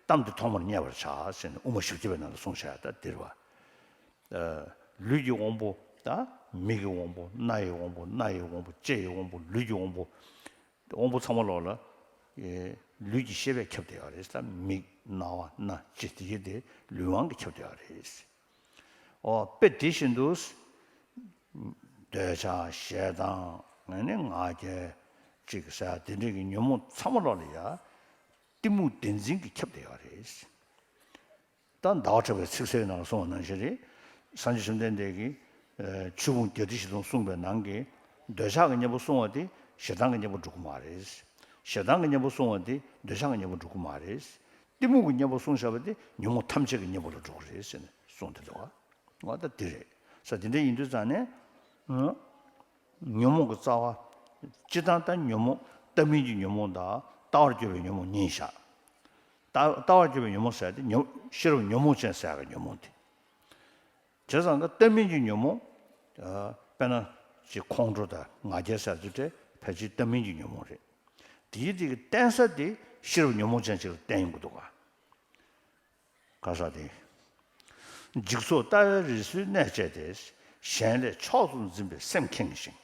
གཏམ་འདི་ཐོག་མར་མཉེས་པར་བྱ། ཟེར་ནས་དབུ་མ་བཞི་བརྒྱ་པའི་ནང་ལ་གསུངས་བཞག་ད་འདིར་བ། ཨ། ལུས་ཀྱི་དབང་པོ་དང་། མིག་གི་དབང་པོ། རྣ་ཡི་དབང་པོ། སྣ་ཡི་དབང་པོ། ལྕེ་ཡི་དབང་པོ། ལུས་ཀྱི་དབང་པོ། དབང་པོ་ཚང་མ་ལོག་ལ། ཨེ། ལུས་ཀྱི་ཤེས་པས་ཁྱབ་བསྡད་ཡོད་རེད་ད། མིག་རྣ་བ་སྣ་ལྕེ་དེ་ཡི་དེ་ལུས་དབང་གིས་ཁྱབ་བསྡད་ཡོད་རེད། ཨོ་དཔེ་དེ་བཞིན་དུ། འདོད་ཆགས་ཞེ་སྡང་ནི་ང་རྒྱལ་ཅིག་ཟེར་དེ་འདྲས་ཀྱི་ཉོན་མོངས་ཚང་མ་ལོག་ལ་ཡ། གཏི་མུག་བདེན་འཛིན་གྱིས་ཁྱབ་བསྡད་ཡོད་རེད། ད་ཟླ་བ་གྲགས་པའི་ཚིག་གསལ་ནང་ལ་གསུངས་པ་ནང་བཞིན་རེད། སངས་རྒྱས་བཅོམ་ལྡན་འདས་ཀྱིས། ཨ། ཆོས་ཕུང་བརྒྱད་ཁྲི་བཞི་སྟོང་གསུངས་པའི་ནང་གི་འདོད་ཆགས་ཀྱི་གཉེན་པོ་གསུངས་པ་དེ་ཞེ་སྡང་གི་གཉེན་པོ་འགྲོ་གི་མ་རེད། ཞེ་སྡང་གི་གཉེན་པོ་གསུངས་པ་དེ་འདོད་ཆགས་ཀྱི་གཉེན་པོ་འགྲོ་གི་མ་རེད། གཏི་མུག་གི་གཉེན་པོ་གསུངས་བཞག་པ་དེ་ཉོན་མོངས་ཐམས་ཅད་ཀྱི་གཉེན་པོ་ལ་འགྲོ་གི་རེད་ཟེར་ནས་གསུངས་ཏེ་འདུག་བ། ད་དེ་རེད། ས་དེ་འདྲ་ཡིན་དུས་ཙང་ནས། ཨང་། ཉོན་མོངས་ཀྱི་རྩ་བ། སྤྱིར་བཏང་ད་ཉོན་མོངས་ལྟ་མིན་གྱི་ཉོན་མོངས་དང་ལྟ་བར་གྱུར་པའི་ཉོན་མོངས་གཉིས་བཞག་ལྟ་ལྟ་བར་གྱུར་པའི་ཉོན་མོངས་ཟེར་ཏེ་ཉོན་ཤེས་རབ་ཉོན་མོངས་ཅན་ཟེར་ཡག་གི་ཉོན་མོངས་དེ། བྱས་ཙང་ཀ་ལྟ་མིན་གྱི་ཉོན་མོངས། ཨ། དཔེར་ན་ཅིག་ཁོང་ཁྲོ་དང་ང་རྒྱལ་ཟེར་ཚུལ་དེ་ཕལ་ཆེར་ལྟ་མིན་གྱི་ཉོན་མོངས་རེད། དེའི་དེ་གི་བརྟེན་ས་དེ་ཤེས་རབ་ཉོན་མོངས་ཅན་ཅིག་ལ་བརྟེན་ཡོང་གི་འདུག་ག་ག་ས་དེ། འཇིག་ཚོགས་ལྟ་བའི་རི་སུལ་གནས་བཅས་ཏེ། གཞན་ལས་མཆོག་ཏུ་འཛིན་པའི་སེམས་ཁེངས་ཤིང་།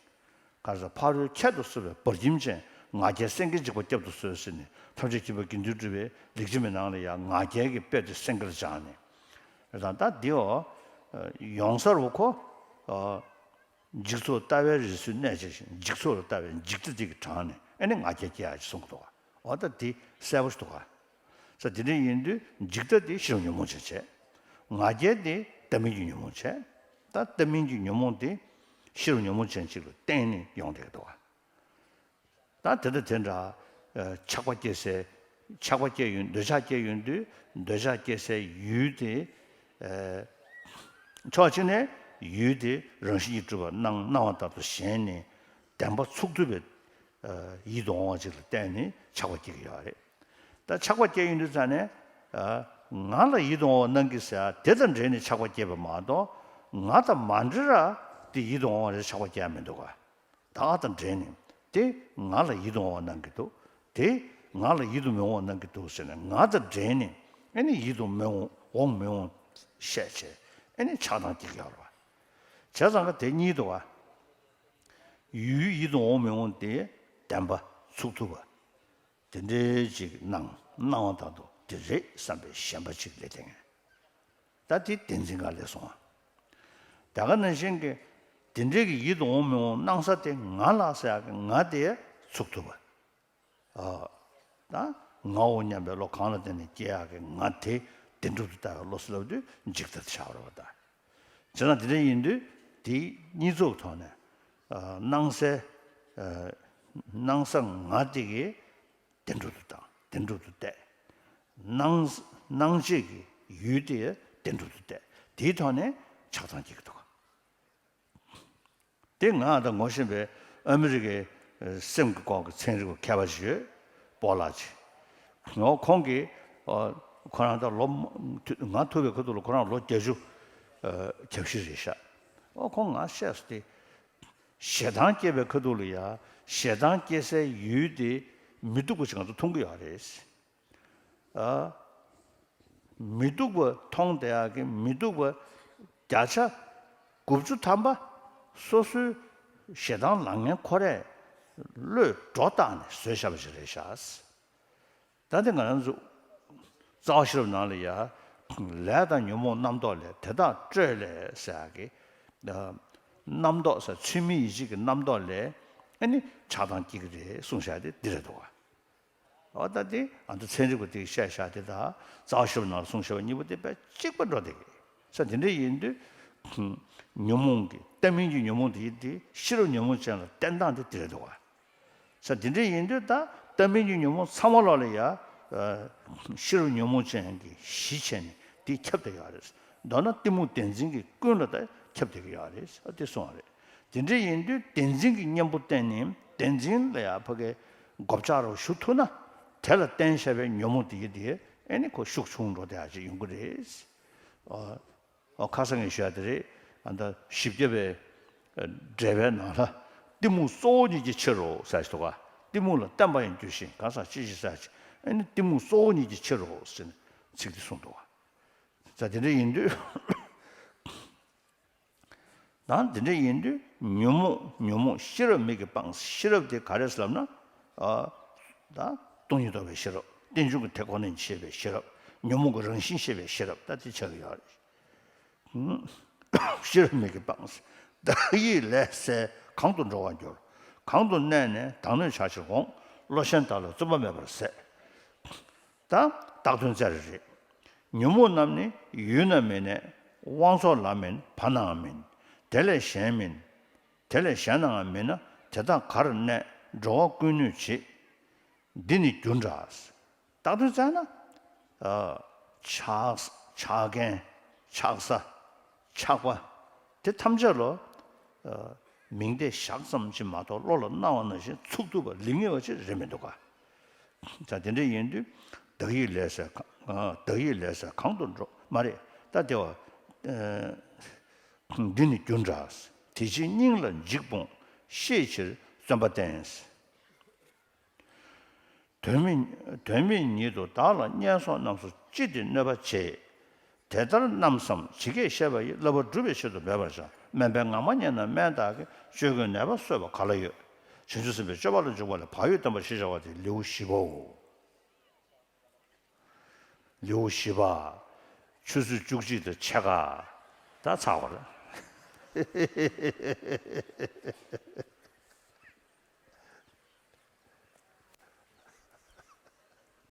ག་ས་ཕ་རོལ་ཁྱད་དུ་གསོད་པའི་བར་ཁྱིམ་ཅན། ང་རྒྱལ་སེང་གེའི་འཇིགས་པ་བསྐྱབ་ཏུ་གསོལ་ཟེར་ནས་ཐམས་ཅད་མཁྱེན་པ་དགེ་འདུན་གྲུབ་པའི་ལེགས་བྱིན་པའི་ནང་ལ་ཡང་ང་རྒྱལ་གྱི་དཔེ་དེ་སེང་གེར་སྦྱངས་ནས། ད་ལྟ་འདིའོ། ཡོང་སར་འོ་ཁོ། འཇིག་ཚོགས་ལྟ་བའི་རི་སུལ་གནས་བཅས་ཤིང་། འཇིག་ཚོགས་ལ་ལྟ་བའི་འཇིག་ལྟ་དེ་གི་གྲངས་ནས་ཨེ་ནི་ང་རྒྱལ་སྐྱེ་ཡག་ཅིག་གསུང་གི་འདུག་ག་འོ་ད་དེ་གསལ་པོ་ཞིག་འདུག་ག་ས་དེ་འདྲ་ཡིན་དུས་འཇིག་ལྟ་དེ་ཤེས་རབ་ཉོན་མོངས་ཅན་བྱས། ང་རྒྱལ་དེ་ལྟ་མིན་གྱི་ཉོན་མོངས་བྱས། ད་ལྟ་མིན་གྱི་ཉོན་མོངས་དེ་ཤེས་རབ་ཉོན་མོངས་ཅན་ཅིག་ལ་བརྟེན་ནས་ཡོང་བསྡད་ཀྱི་འདུག་ག་ད་དེ་དང་དེ་འདྲ། ཆགས་པ་སྐྱེ་སའི། ཆགས་པ་སྐྱེ་ཡོང་། འདོད་ཆགས་སྐྱེ་ཡོང་དུས་འདོད་ཆགས་སྐྱེ་སའི་ཡུལ་དེ། ཕྱོགས་གཅིག་ནས་ཡུལ་དེ་རང་བཞིན་གྱིས་གྲུབ་པ་སྣང་སྣང་བ་ལྟར་དུ་ཞེན་ནས་བདེན་པ་ཚུགས་ཐུབ་པའི་ཡིད་དུ་འོང་བ་ཅིག་ལ་བརྟེན་ནས་ཆགས་པ་སྐྱེ་གི་ཡོད་རེད། ད་ཆགས་པ་སྐྱེ་ཡོང་དུས་ཙང་ནས། ང་ལ་ཡིད་དུ་འོང་བ་སྣང་གི་ཟེར་དེ་དང་འབྲེལ་ནས་ཆགས་པ་སྐྱེས་པ་མ་གཏོགས་ང་དང་མ་འབྲེལ་ར་དེ་ཡིད་དུ་འོང་བ་རེད་ཆགས་པ་སྐྱེ་ཡ་མི་འདུག་ག་ད་དང་འབྲེལ་ནས་དེ་ང་ལ་ཡིད་དུ་འོང་བ་སྣང་གི་འདུག་དེ་ང་ལ་ཡིད་དུ་མི་འོང་བ་སྣང་གི་འདུག་ཟེར་ནས་ང་དང་འབྲེལ་ནས་ཨེ་ནི་ཡིད་དུ་མི་འོང་འོང་མི་འོང་བཤད་བྱས་ཨེ་ནི་ཆགས་སྡང་སྐྱེ་གི་ཡོད་རེད་བ། བྱས་ཙང་ཀ་དེ་གཉིས་འདུག་བ། ཡུལ་ཡིད་དུ་འོང་མི་འོང་དེ་བདེན་པ་ཚུགས་ཐུབ་པ། དེ་འདྲའི་ཅིག་སྣང་སྣང་བ་དག་ཏུ་དེ་རེད་བསམ་པའི་ཞེན་པ་ཅིག་སླེབས་བསྡད་མཁན། ད་དེ་བདེན་འཛིན་ག་ལས་སོང་བ། ད་ག་ནང་བཞིན་གྱི་དེ་འདྲའི་གི་ཡིད་དུ་འོང་མི་འོང་སྣང་ས་དེ་ང་ལ་ཟེར་ཡག་གི་ང་དེ་ཚུགས་ཐུབ་པ། ཨ། ད་ངའོ་སྙམ་པའི་བློ་གང་ལ་བརྟེན་ནས་སྐྱེ་ཡག་གི་ང་དེ་བདེན་གྲུབ་ཏུ་ལྟ་བའི་བློ་ཟེར་ལབ་དུས་འཇིག་ལྟ་དེ་ཆགས་པ་རེད་བ་ད། བྱས་ན་དེ་འདྲ་ཡིན་དུས་དེ་གཉིས་ཚོགས་ཐོག་ནས། ཨ། སྣང་སའི། ཨ། སྣང་ས་ང་དེ་གི་བདེན་གྲུབ་ཏུ་བཏང་བདེན་གྲུབ་ཏུ་བལྟས། སྣང་སྣང་བྱེད་ཀྱི་ཡུལ་དེ་བདེན་གྲུབ་ཏུ་བལྟས། དེའི་ཐོག་ནས་ཆགས་སྡང་སྐྱེ་གི་འདུག་དེ་ང་ད་ངོ་ཤེས་པའི་ཨ་མི་རི་ཀའི་སེམས་ཀྱི་སྐོར་གྱི་ཚན་རིག་པ་མཁས་པ་ཞིག་ཡོད། སྤོ་ལགས་ཅིག་ངོ་ཁོང་གིས། ཨ། ཁོ་རང་ད་ལོ་ང་ཐུག་པའི་ཁ་ཐུག་ལ་ཁོ་རང་ལོ་བརྒྱད་ཅུ། ཨ། གྱ་བཞི་རེད་ཤག་ཨོ་ཁོང་ང་བཤད་སོང་སྟེ། ཞེ་སྡང་སྐྱེས་པའི་ཁ་ཐུག་ལ་ཡ་ཞེ་སྡང་སྐྱེ་སའི་ཡུལ་དེ་མི་སྡུག་པ་ཞིག་ང་ཚོ་མཐོང་གི་ཡོད་རེད། ཨ། མི་སྡུག་པ་མཐོང་བསྡད་ཡག་གི་མི་སྡུག་པ་བརྒྱ་ཆ་དགུ་བཅུ་ཐམ་པ་སོ་སོའི་ཞེ་སྡང་ལངས་མཁན་ཁོ་རས་བློས་སྒྲོ་བཏགས་ནས་བཟོས་བཞག་པ་ཞིག་རེད་ཤག་ད་དེ་ང་རང་ཚོ་རྩ་བ་ཤེས་རབ་ནང་ལ་ཡ། ལས་དང་ཉོན་མོངས་རྣམ་རྟོག་ལས། དེ་དག་སྤྲོས་ལས་ཟེར་ཡག་གི། རྣམ་རྟོག་ཟེར་ཚུལ་མིན་ཡིད་བྱེད་ཀྱི་རྣམ་རྟོག་ལས་ཨ་ནི་ཆགས་སྡང་སྐྱེ་གི་རེད་གསུངས་བཞག་དེ་འདི་རེད་འདུག་ག་འོ་ད་དེ་ཨ་ད་ཚན་རིག་པ་དེས་བཤད་བཞག་དེ་དང་རྩ་བ་ཤེས་རབ་ནང་ལ་གསུངས་བཞག་པ་གཉིས་པོ་དེ་དཔེ་གཅིག་པ་འགྲོ་བསྡད་གི་རེད། ས་དེ་འདྲ་ཡིན་དུས། ཉོན་མོངས་ཀྱི་ལྟ་མིན་གྱི་ཉོན་མོངས་དེ་ཡིན་དེ་ཤེས་རབ་ཉོན་མོངས་ཅན་ལ་བརྟེན་སྟངས་དེ་དེ་རེད་འདུག་ག་ས་དེ་འདྲ་ཡིན་དུས་ད་ ལྟ་མིན་གྱི་ཉོན་མོངས་ཚང་མ་ལོག་ལ་ཡ། ཤེས་རབ་ཉོན་མོངས་ཅན་གྱི་གཞི་བྱས་ནས་དེ་ཁྱབ་བསྡད་ཡོད་རེད། མདོར་ན་གཏི་མུག་བདེན་འཛིན་གྱི་ཀུན་ལ་ད་ཁྱབ་བསྡད་ཀྱི་ཡོད་རེད། ཨ་དེ་གསུངས་པ་རེད། དེ་འདྲ་ཡིན་དུས་བདེན་འཛིན་གྱི་གཉེན་པོ་བསྟེན་ནས་བདེན་འཛིན་ལ་ཡ་ཕ་གི་མགོ་བཅག་རོགས་ཞུ་ཐུབ་ན། དེ་ལ་བརྟེན་བྱས་པའི་ཉོན་མོངས་དེ་གི་དེ་ཨེ་ནི་ཁོ་ཤུགས་ཆུང་འགྲོ་བསྡད་ཡ་ཅིག་ཡོང་གི་རེད། ཨ། ཨོ་ཁ་སང་ངས་ཞུ་ཡ་དེ་རེད། ཨ་ད་བཞི་བརྒྱ་པའི་འགྲེལ་པའི་ནང་ལ། གཏི་མུག་གཙོ་བོ་ཉིད་ཀྱི་ཕྱིར་རོ་ཟེར་ཞིག་འདུག་ག་གཏི་མུག་ལ་བརྟེན་པ་ཡང་འགྱུར་ཞིང་གང་ཟག་ཅི་ཞིག་ཟེར་ཞིག་ཨ་ནི་གཏི་མུག་གཙོ་བོ་ཉིད་ཀྱི་ཕྱིར་རོ་ཟེར་ནས་ཚིག་འདི་གསུངས་འདུག་ག་ད་དེ་འདྲ་ཡིན་དུས། ད་དེ་འདྲ་ཡིན་དུས་ཉོན་མོངས་ཉོན་མོངས་ཤེས་རབ་མིག་གིས་སྤངས། ཤེས་རབ་དེ་ག་རེ་ཟེར་ལབ་ན། ཨ་ད་སྟོང་ཉིད་རྟོགས་པའི་ཤེས་རབ། རྟེན་འབྱུང་གི་དེ་ཁོ་ནས་ཤེས་པའི་ཤེས་རབ། ཉོན་མོངས་ཀྱི་རང་བཞིན་ཤེས་པའི་ཤེས་རབ་ད་དེ་ཆགས་ཀྱི་ཡོད་རེད། ཤེས་རབ་མིག་གིས་སྤངས། བདག་ཡིད་ལས་གསལ་གང་དུ་འགྲོ་བར་འགྱུར། གང་དུ་གནས་ནས་བདག་གནོད་བྱ་ཕྱིར་འོང་། བློ་ཞན་བདག་ལ་བརྩོན་པ་མེད་པར་ཟད། ད་བཏགས་དོན་བཙལ་རེ་རེད། ཉོན་མོངས་རྣམས་ནི་ཡུལ་ན་མི་གནས། དབང་ཚོགས་ལ་མིན་བར་ནའང་མིན། དེ་ལས་གཞན་མིན། དེ་ལས་གཞན་ནའང་མིན་ན། དེ་དག་གར་གནས་འགྲོ་བ་ཀུན་གནོད་བྱེད། འདི་ནི་རྒྱུ་འདྲ། བཏགས་དོན་བཙལ་ན། ཨ། ཆགས་ཆགས་མཁན། ཆགས་ས། ཆགས་པ། དེ་ཐམས་ཅད་ལོ། ཨ། མིང་བརྡས་བཞག་ཙམ་ཅིག་མ་གཏོགས་བློ་ལ་སྣང་བ་ནང་བཞིན་ཚུགས་ཐུབ་པ་ལེགས་ངེས་པ་ཅིག་རེད་མི་འདུག་ག་ད་དེ་འདྲ་ཡིན་དུས། བདག་ཡིད་ལས་གསལ་གང་། ཨ། བདག་ཡིད་ལས་གསལ་གང་དུ་འགྲོ། མ་རེད། ད་དེ་བ། ཨ། འདི་ནི་རྒྱུ་འདྲ། དེ་ཕྱིར་སྙིང་ལ་འཇིགས་སྤོང་། ཤེས་ཕྱིར་བརྩོན་པ་བསྟེན། དོན་མེད་དོན་མེད་ཉིད་དུ་བདག་ལ་བསྙེན་སོགས་རྣམས་སུ་ཅི་སྟེ་གནོད་པ་བྱེད། དེ་ལྟར་རྣམ་བསམས་ཇི་སྐད་བཤད་པ་ཡི། བསླབ་པ་སྒྲུབ་པའི་ཕྱིར་དུ་འབད་པར་བྱ། དམན་པའི་ངག་མ་བསྙེན་ན་དམན་བདག་གི། སྤྱོད་གོས་ནད་པ་གསོས་པ་ག་ལ་ཡོད། བྱང་ཆུབ་སེམས་དཔའི་སྤྱོད་པ་ལ་འཇུག་པ་ལས། བག་ཡོད་བསྟན་པ་ཞེས་བྱ་བ་སྟེ་ལེའུ་བཞི་པའོ། ལེའུ་བཞི་པ། ཆུ་ཚོད་བཅུ་གཅིག་དང་ཕྱེད་ཀ་ད་ཚར་བ་རེད།